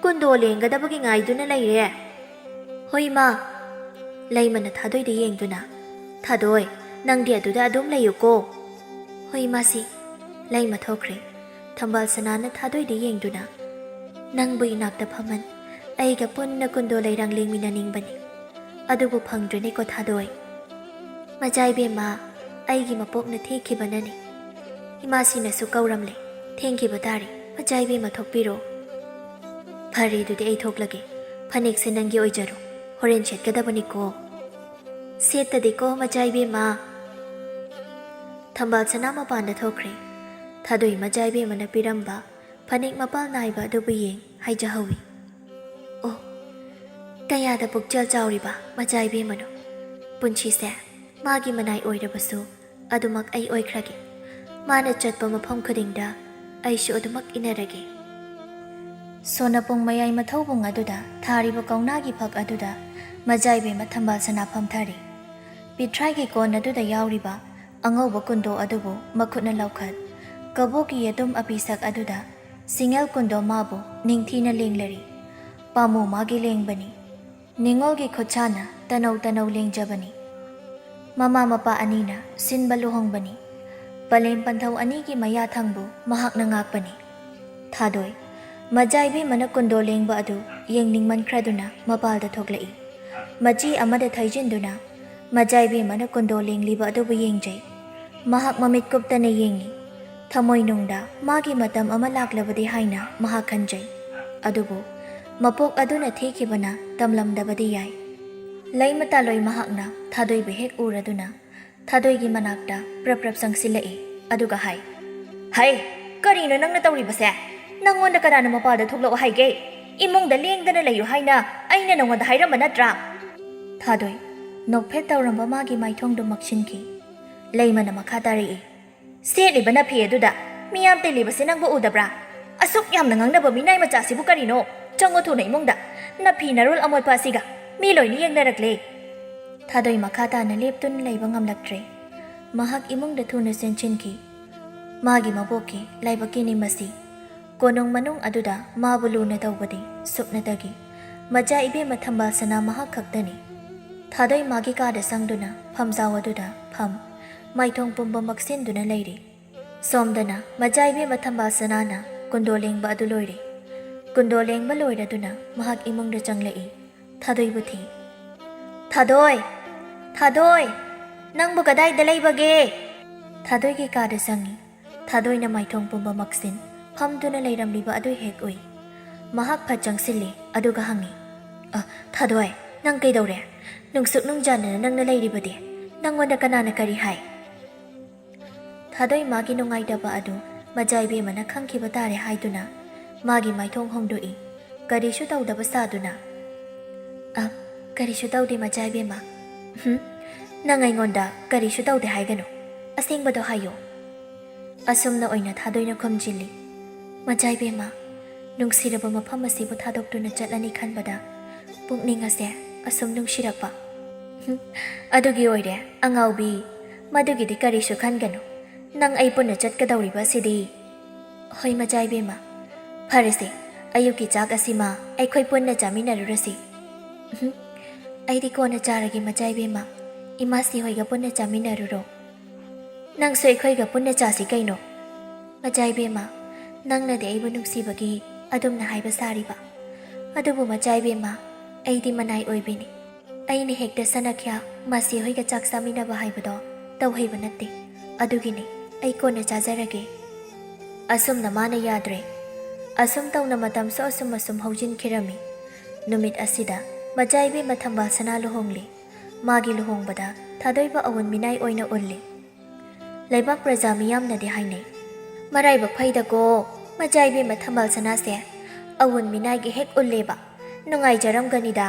ꯀꯨꯟꯗꯣ ꯂꯦꯡꯒꯗꯕꯒꯤ ꯉꯥꯏꯗꯨꯅ ꯂꯩꯔꯦ꯫" "ꯍꯣꯏ, ꯏꯃꯥ꯫" ꯂꯩꯃꯅ ꯊꯥꯗꯣꯏꯗ ꯌꯦꯡꯗꯨꯅ, "ꯊꯥꯗꯣꯏ, ꯅꯪꯗꯤ ꯑꯗꯨꯗ ꯑꯗꯨꯝ ꯂꯩꯌꯨꯀꯣ꯫" "ꯍꯣꯏ, ꯏꯃꯥꯁꯤ꯫" ꯂꯩꯃ ꯊꯣꯛꯈ꯭ꯔꯦ꯫ ꯊꯝꯕꯥꯜ ꯁꯅꯥꯅ ꯊꯥꯗꯣꯏꯗ ꯌꯦꯡꯗꯨꯅ, "ꯅꯪꯕꯨ ꯏꯅꯥꯛꯇ ꯐꯝꯍꯟ, ꯑꯩꯒ ꯄꯨꯟꯅ ꯀꯨꯟꯗꯣ ꯂꯩꯔꯥꯡ ꯂꯦꯡꯃꯤꯟꯅꯅꯤꯡꯕꯅꯤ꯫ ꯑꯗꯨꯕꯨ ꯐꯪꯗ꯭ꯔꯦꯅꯦꯀꯣ, ꯊꯥꯗꯣꯏ꯫" "ꯃꯆꯥ ꯏꯕꯦꯝꯃ, ꯑꯩꯒꯤ ꯃꯄꯣꯛꯅ ꯊꯦꯛꯈꯤꯕꯅꯅꯤ꯫ ꯏꯃꯥꯁꯤꯅꯁꯨ ꯀꯧꯔꯝꯂꯦ꯫ ꯊꯦꯡꯈꯤꯕ ꯇꯥꯔꯦ꯫ ꯃꯆꯥ ꯏꯕꯦꯝꯃ, ꯊꯣꯛꯄꯤꯔꯣ꯫" "ꯐꯔꯦ, ꯑꯗꯨꯗꯤ ꯑꯩ ꯊꯣꯛꯂꯒꯦ꯫ ꯐꯅꯦꯛꯁꯦ ꯅꯪꯒꯤ ꯑꯣꯏꯖꯔꯣ꯫ ꯍꯣꯔꯦꯟ ꯁꯦꯠꯀꯗꯕꯅꯤꯀꯣ꯫" "ꯁꯦꯠꯇꯗꯤꯀꯣ, ꯃꯆꯥ ꯏꯕꯦꯝꯃ꯫" ꯊꯝꯕꯥꯜ ꯁꯅꯥ ꯃꯄꯥꯟꯗ ꯊꯣꯛꯈ꯭ꯔꯦ꯫ ꯊꯥꯗꯣꯏ ꯃꯆꯥ ꯏꯕꯦꯝꯃꯅ ꯄꯤꯔꯝꯕ ꯐꯅꯦꯛ ꯃꯄꯥꯜ ꯅꯥꯏꯕ ꯑꯗꯨꯕꯨ ꯌꯦꯡ ꯍꯥꯏꯖꯍꯧꯏ, "ꯑꯣ, ꯀꯌꯥꯗ ꯄꯨꯛꯆꯦꯜ ꯆꯥꯎꯔꯤꯕ ꯃꯆꯥ ꯏꯕꯦꯝꯃꯅꯣ! ꯄꯨꯟꯁꯤꯁꯦ ꯃꯥꯒꯤ ꯃꯅꯥꯏ ꯑꯣꯏꯔꯕꯁꯨ ꯑꯗꯨꯃꯛ ꯑꯩ ꯑꯣꯏꯈ꯭ꯔꯒꯦ꯫ ꯃꯥꯅ ꯆꯠꯄ ꯃꯐꯝ ꯈꯨꯗꯤꯡꯗ ꯑꯩꯁꯨ ꯑꯗꯨꯃꯛ ꯏꯟꯅꯔꯒꯦ꯫ ꯁꯣꯅꯄꯣꯡ ꯃꯌꯥꯏ ꯃꯊꯧꯕꯨꯡ ꯑꯗꯨꯗ ꯊꯥꯔꯤꯕ ꯀꯧꯅꯥꯒꯤ ꯐꯛ ꯑꯗꯨꯗ ꯃꯖꯥꯏꯕꯦꯝꯃ ꯊꯝꯕꯥꯜ ꯁꯅꯥ ꯐꯝꯊꯔꯤ꯫ ꯄꯤꯊ꯭ꯔꯥꯏꯒꯤ ꯀꯣꯟ ꯑꯗꯨꯗ ꯌꯥꯎꯔꯤꯕ ꯑꯉꯧꯕ ꯀꯨꯟꯗꯣ ꯑꯗꯨꯕꯨ ꯃꯈꯨꯠꯅ ꯂꯧꯈꯠ, ꯀꯕꯣꯛꯀꯤ ꯌꯦꯇꯨꯝ ꯑꯄꯤꯁꯛ ꯑꯗꯨꯗ ꯁꯤꯡꯉꯦꯜ ꯀꯨꯟꯗꯣ ꯃꯥꯕꯨ ꯅꯤꯡꯊꯤꯅ ꯂꯦꯡꯂꯔꯤ꯫ ꯄꯥꯝꯃꯨ ꯃꯥꯒꯤ ꯂꯦꯡꯕꯅꯤ꯫ ꯅꯤꯉꯣꯜꯒꯤ ꯈꯨꯠꯁꯥꯅ ꯇꯅꯧ ꯇꯅꯧ ꯂꯦꯡꯖꯕꯅꯤ꯫ ꯃꯃꯥ ꯃꯄꯥ ꯑꯅꯤꯅ ꯁꯤꯟꯕ ꯂꯨꯍꯣꯡꯕꯅꯤ꯫ ꯄꯂꯦꯝ ꯄꯟꯊꯧ ꯑꯅꯤꯒꯤ ꯃꯌꯥ ꯊꯪꯕꯨ ꯃꯍꯥꯛꯅ ꯉꯥꯛꯄꯅꯤ꯫ ꯊꯥꯗꯣꯏ, ꯃꯖꯥ ꯏꯕꯦꯝꯃꯅ ꯀꯨꯟꯗꯣ ꯂꯦꯡꯕ ꯑꯗꯨ ꯌꯦꯡꯅꯤꯡꯃꯟꯈ꯭ꯔꯗꯨꯅ ꯃꯄꯥꯜꯗ ꯊꯣꯛꯂꯛꯏ꯫ ꯃꯆꯤ ꯑꯃꯗ ꯊꯩꯖꯤꯟꯗꯨꯅ ꯃꯖꯥ ꯏꯕꯦꯝꯃꯅ ꯀꯨꯟꯗꯣ ꯂꯦꯡꯂꯤꯕ ꯑꯗꯨꯕꯨ ꯌꯦꯡꯖꯩ꯫ ꯃꯍꯥꯛ ꯃꯃꯤꯠ ꯀꯨꯞꯇꯅ ꯌꯦꯡꯏ꯫ ꯊꯃꯣꯏꯅꯨꯡꯗ ꯃꯥꯒꯤ ꯃꯇꯝ ꯑꯃ ꯂꯥꯛꯂꯕꯗꯤ ꯍꯥꯏꯅ ꯃꯍꯥꯛ ꯈꯟꯖꯩ꯫ ꯑꯗꯨꯕꯨ ꯃꯄꯣꯛ ꯑꯗꯨꯅ ꯊꯤꯈꯤꯕꯅ ꯇꯝꯂꯝꯗꯕꯗꯤ ꯌꯥꯏ꯫ ꯂꯩꯃ ꯇꯥꯂꯣꯏ ꯃꯍꯥꯛꯅ ꯊꯥꯗꯣꯏꯕꯨ ꯍꯦꯛ ꯎꯔꯗꯨꯅ ꯊꯥꯗꯣꯏꯒꯤ ꯃꯅꯥꯛꯇ ꯄ꯭ꯔꯞ ꯄ꯭ꯔꯞ ꯆꯪꯁꯤꯜꯂꯛꯏ꯫ ꯑꯗꯨꯒ ꯍꯥꯏ, "ꯍꯩ, ꯀꯔꯤꯅꯣ ꯅꯪꯅ ꯇꯧꯔꯤꯕꯁꯦ? ꯅꯪꯉꯣꯟꯗ ꯀꯅꯥꯅ ꯃꯄꯥꯜꯗ ꯊꯣꯛꯂꯛꯑꯣ ꯍꯥꯏꯒꯦ? ꯏꯃꯨꯡꯗ ꯂꯦꯡꯗꯅ ꯂꯩꯌꯨ ꯍꯥꯏꯅ ꯑꯩꯅ ꯅꯉꯣꯟꯗ ꯍꯥꯏꯔꯝꯕ ꯅꯠꯇ꯭ꯔꯥ?" ꯊꯥꯗꯣꯏ ꯅꯣꯛꯐꯦꯠ ꯇꯧꯔꯝꯕ ꯃꯥꯒꯤ ꯃꯥꯏꯊꯣꯡꯗꯨ ꯃꯛꯁꯤꯟꯈꯤ꯫ ꯂꯩꯃꯅ ꯃꯈꯥ ꯇꯥꯔꯛꯏ, "ꯁꯦꯠꯂꯤꯕ ꯅꯐꯤ ꯑꯗꯨꯗ ꯃꯤꯌꯥꯝ ꯇꯤꯜꯂꯤꯕꯁꯦ ꯅꯪꯕꯨ ꯎꯗꯕ꯭ꯔꯥ? ꯑꯁꯨꯛ ꯌꯥꯝꯅ ꯉꯥꯡꯅꯕ ꯃꯤꯅꯥꯏ ꯃꯆꯥꯁꯤꯕꯨ ꯀꯔꯤꯅꯣ? ꯆꯪꯉꯨ ꯊꯨꯅ ꯏꯃꯨꯡꯗ꯫ ꯅꯐꯤ ꯅꯔꯣꯜ ꯑꯃꯣꯠꯄ ꯑꯁꯤꯒ ꯃꯤ ꯂꯣꯏꯅ ꯌꯦꯡꯅꯔꯛꯂꯦ꯫" ꯊꯥꯗꯣꯏ ꯃꯈꯥ ꯇꯥꯅ ꯂꯦꯞꯇꯨꯅ ꯂꯩꯕ ꯉꯝꯂꯛꯇ꯭ꯔꯦ꯫ ꯃꯍꯥꯛ ꯏꯃꯨꯡꯗ ꯊꯨꯅ ꯆꯦꯟꯁꯤꯟꯈꯤ꯫ ꯃꯥꯒꯤ ꯃꯕꯣꯛꯀꯤ ꯂꯥꯏꯕꯛꯀꯤꯅꯤ ꯃꯁꯤ꯫ ꯀꯣꯅꯨꯡ ꯃꯅꯨꯡ ꯑꯗꯨꯗ ꯃꯥꯕꯨ ꯂꯨꯅ ꯇꯧꯕꯗꯤ ꯁꯨꯞꯅꯇꯒꯤ꯫ ꯃꯆꯥ ꯏꯕꯦꯝꯃ ꯊꯝꯕꯥꯜ ꯁꯅꯥ ꯃꯍꯥꯛ ꯈꯛꯇꯅꯤ꯫ ꯊꯥꯗꯣꯏ ꯃꯥꯒꯤ ꯀꯥꯗ ꯆꯪꯗꯨꯅ ꯐꯝꯖꯥꯎ ꯑꯗꯨꯗ ꯐꯝ, ꯃꯥꯏꯊꯣꯡ ꯄꯨꯝꯕ ꯃꯛꯁꯤꯟꯗꯨꯅ ꯂꯩꯔꯤ꯫ ꯁꯣꯝꯗꯅ ꯃꯆꯥ ꯏꯕꯦꯝꯃ ꯊꯝꯕꯥꯜ ꯁꯅꯥꯅ ꯀꯨꯟꯗꯣ ꯂꯦꯡꯕ ꯑꯗꯨ ꯂꯣꯏꯔꯦ꯫ ꯀꯨꯟꯗꯣ ꯂꯦꯡꯕ ꯂꯣꯏꯔꯗꯨꯅ ꯃꯍꯥꯛ ꯏꯃꯨꯡꯗ ꯆꯪꯂꯛꯏ꯫ ꯊꯥꯗꯣꯏꯕꯨ ꯊꯤ꯫ "ꯊꯥꯗꯣꯏ! ꯊꯥꯗꯣꯏ! ꯅꯪꯕꯨ ꯀꯗꯥꯏꯗ ꯂꯩꯕꯒꯦ?" ꯊꯥꯗꯣꯏꯒꯤ ꯀꯥꯗ ꯆꯪꯉꯤ꯫ ꯊꯥꯗꯣꯏꯅ ꯃꯥꯏꯊꯣꯡ ꯄꯨꯝꯕ ꯃꯛꯁꯤꯟ ꯐꯝꯗꯨꯅ ꯂꯩꯔꯝꯂꯤꯕ ꯑꯗꯨ ꯍꯦꯛ ꯎꯏ꯫ ꯃꯍꯥꯛ ꯐꯠ ꯆꯪꯁꯤꯜꯂꯤ, ꯑꯗꯨꯒ ꯍꯪꯉꯤ, "ꯑ, ꯊꯥꯗꯣꯏ, ꯅꯪ ꯀꯩꯗꯧꯔꯦ? ꯅꯨꯡꯁꯨꯛ ꯅꯨꯡꯖꯥꯟꯅꯅ ꯅꯪꯅ ꯂꯩꯔꯤꯕꯗꯤ? ꯅꯪꯉꯣꯟꯗ ꯀꯅꯥꯅ ꯀꯔꯤ ꯍꯥꯏ?" ꯊꯥꯗꯣꯏ ꯃꯥꯒꯤ ꯅꯨꯡꯉꯥꯏꯇꯕ ꯑꯗꯨ ꯃꯆꯥ ꯏꯕꯦꯝꯃꯅ ꯈꯪꯈꯤꯕ ꯇꯥꯔꯦ ꯍꯥꯏꯗꯨꯅ ꯃꯥꯒꯤ ꯃꯥꯏꯊꯣꯡ ꯍꯣꯡꯗꯣꯛꯏ, ꯀꯔꯤꯁꯨ ꯇꯧꯗꯕ ꯁꯥꯗꯨꯅ꯫ "ꯑ, ꯀꯔꯤꯁꯨ ꯇꯧꯗꯦ ꯃꯆꯥ ꯏꯕꯦꯝꯃ꯫ ꯍꯨꯝ, "ꯅꯪ ꯑꯩꯉꯣꯟꯗ ꯀꯔꯤꯁꯨ ꯇꯧꯗꯦ ꯍꯥꯏꯒꯅꯨ, ꯑꯁꯦꯡꯕꯗꯣ ꯍꯥꯏꯌꯨ꯫" ꯑꯁꯨꯝꯅ ꯑꯣꯏꯅ ꯊꯥꯗꯣꯏꯅ ꯈꯨꯝꯖꯤꯜꯂꯤ꯫ "ꯃꯆꯥ ꯏꯕꯦꯝꯃ, ꯅꯨꯡꯁꯤꯔꯕ ꯃꯐꯝ ꯑꯁꯤꯕꯨ ꯊꯥꯗꯣꯛꯇꯨꯅ ꯆꯠꯂꯅꯤ ꯈꯟꯕꯗ ꯄꯨꯛꯅꯤꯡ ꯑꯁꯦ ꯑꯁꯨꯝ ꯅꯨꯡꯁꯤꯔꯛꯄ꯫" "ꯍꯨꯝ, ꯑꯗꯨꯒꯤ ꯑꯣꯏꯔꯦ ꯑꯉꯥꯎꯕꯤ, ꯃꯗꯨꯒꯤꯗꯤ ꯀꯔꯤꯁꯨ ꯈꯟꯒꯅꯨ꯫ ꯅꯪ ꯑꯩ ꯄꯨꯟꯅ ꯆꯠꯀꯗꯧꯔꯤꯕ ꯑꯁꯤꯗꯤ꯫" "ꯍꯣꯏ ꯃꯆꯥ ꯏꯕꯦꯝꯃ꯫" "ꯐꯔꯦꯁꯦ, ꯑꯌꯨꯛꯀꯤ ꯆꯥꯛ ꯑꯁꯤꯃ ꯑꯩꯈꯣꯏ ꯄꯨꯟꯅ ꯆꯥꯃꯤꯟꯅꯔꯨꯔꯁꯤ꯫" "ꯎꯝꯍꯨꯝ, ꯑꯩꯗꯤ ꯀꯣꯟꯅ ꯆꯥꯔꯒꯦ ꯃꯆꯥ ꯏꯕꯦꯝꯃ, ꯏꯃꯥꯁꯤ ꯍꯣꯏꯒ ꯄꯨꯟꯅ ꯆꯥꯃꯤꯟꯅꯔꯨꯔꯣ꯫" "ꯅꯪꯁꯨ ꯑꯩꯈꯣꯏꯒ ꯄꯨꯟꯅ ꯆꯥꯁꯤ ꯀꯩꯅꯣ꯫" "ꯃꯆꯥ ꯏꯕꯦꯝꯃ, ꯅꯪꯅꯗꯤ ꯑꯩꯕꯨ ꯅꯨꯡꯁꯤꯕꯒꯤ ꯑꯗꯨꯝꯅ ꯍꯥꯏꯕ ꯁꯥꯔꯤꯕ, ꯑꯗꯨꯕꯨ ꯃꯆꯥ ꯏꯕꯦꯝꯃ, ꯑꯩꯗꯤ ꯃꯅꯥꯏ ꯑꯣꯏꯕꯤꯅꯤ꯫ ꯑꯩꯅ ꯍꯦꯛꯇ ꯁꯅꯥꯈ꯭ꯌꯥ ꯃꯥꯁꯤ ꯍꯣꯏꯒ ꯆꯥꯛ ꯆꯥꯃꯤꯟꯅꯕ ꯍꯥꯏꯕꯗꯣ ꯇꯧꯍꯩꯕ ꯅꯠꯇꯦ꯫ ꯑꯗꯨꯒꯤꯅꯤ ꯑꯩ ꯀꯣꯟꯅ ꯆꯥꯖꯔꯒꯦ꯫" ꯑꯁꯨꯝꯅ ꯃꯥꯅ ꯌꯥꯗ꯭ꯔꯦ꯫ ꯑꯁꯨꯝ ꯇꯧꯅ ꯃꯇꯝꯁꯨ ꯑꯁꯨꯝ ꯑꯁꯨꯝ ꯍꯧꯖꯤꯟꯈꯤꯔꯝꯃꯤ꯫ ꯅꯨꯃꯤꯠ ꯑꯁꯤꯗ ꯃꯆꯥ ꯏꯕꯦꯝꯃ ꯊꯝꯕꯥꯜ ꯁꯅꯥ ꯂꯨꯍꯣꯡꯂꯤ꯫ ꯃꯥꯒꯤ ꯂꯨꯍꯣꯡꯕꯗ ꯊꯥꯗꯣꯏꯕ ꯑꯋꯨꯟ ꯃꯤꯅꯥꯏ ꯑꯣꯏꯅ ꯎꯜꯂꯤ꯫ ꯂꯩꯕꯥꯛ ꯄ꯭ꯔꯖꯥ ꯃꯤꯌꯥꯝꯅꯗꯤ ꯍꯥꯏꯅꯩ, "ꯃꯔꯥꯏꯕꯛ ꯐꯩꯗꯀꯣ, ꯃꯆꯥ ꯏꯕꯦꯝꯃ ꯊꯝꯕꯥꯜ ꯁꯅꯥꯁꯦ ꯑꯋꯨꯟ ꯃꯤꯅꯥꯏꯒꯤ ꯍꯦꯛ ꯎꯜꯂꯦꯕ, ꯅꯨꯡꯉꯥꯏꯖꯔꯝꯒꯅꯤꯗ꯫"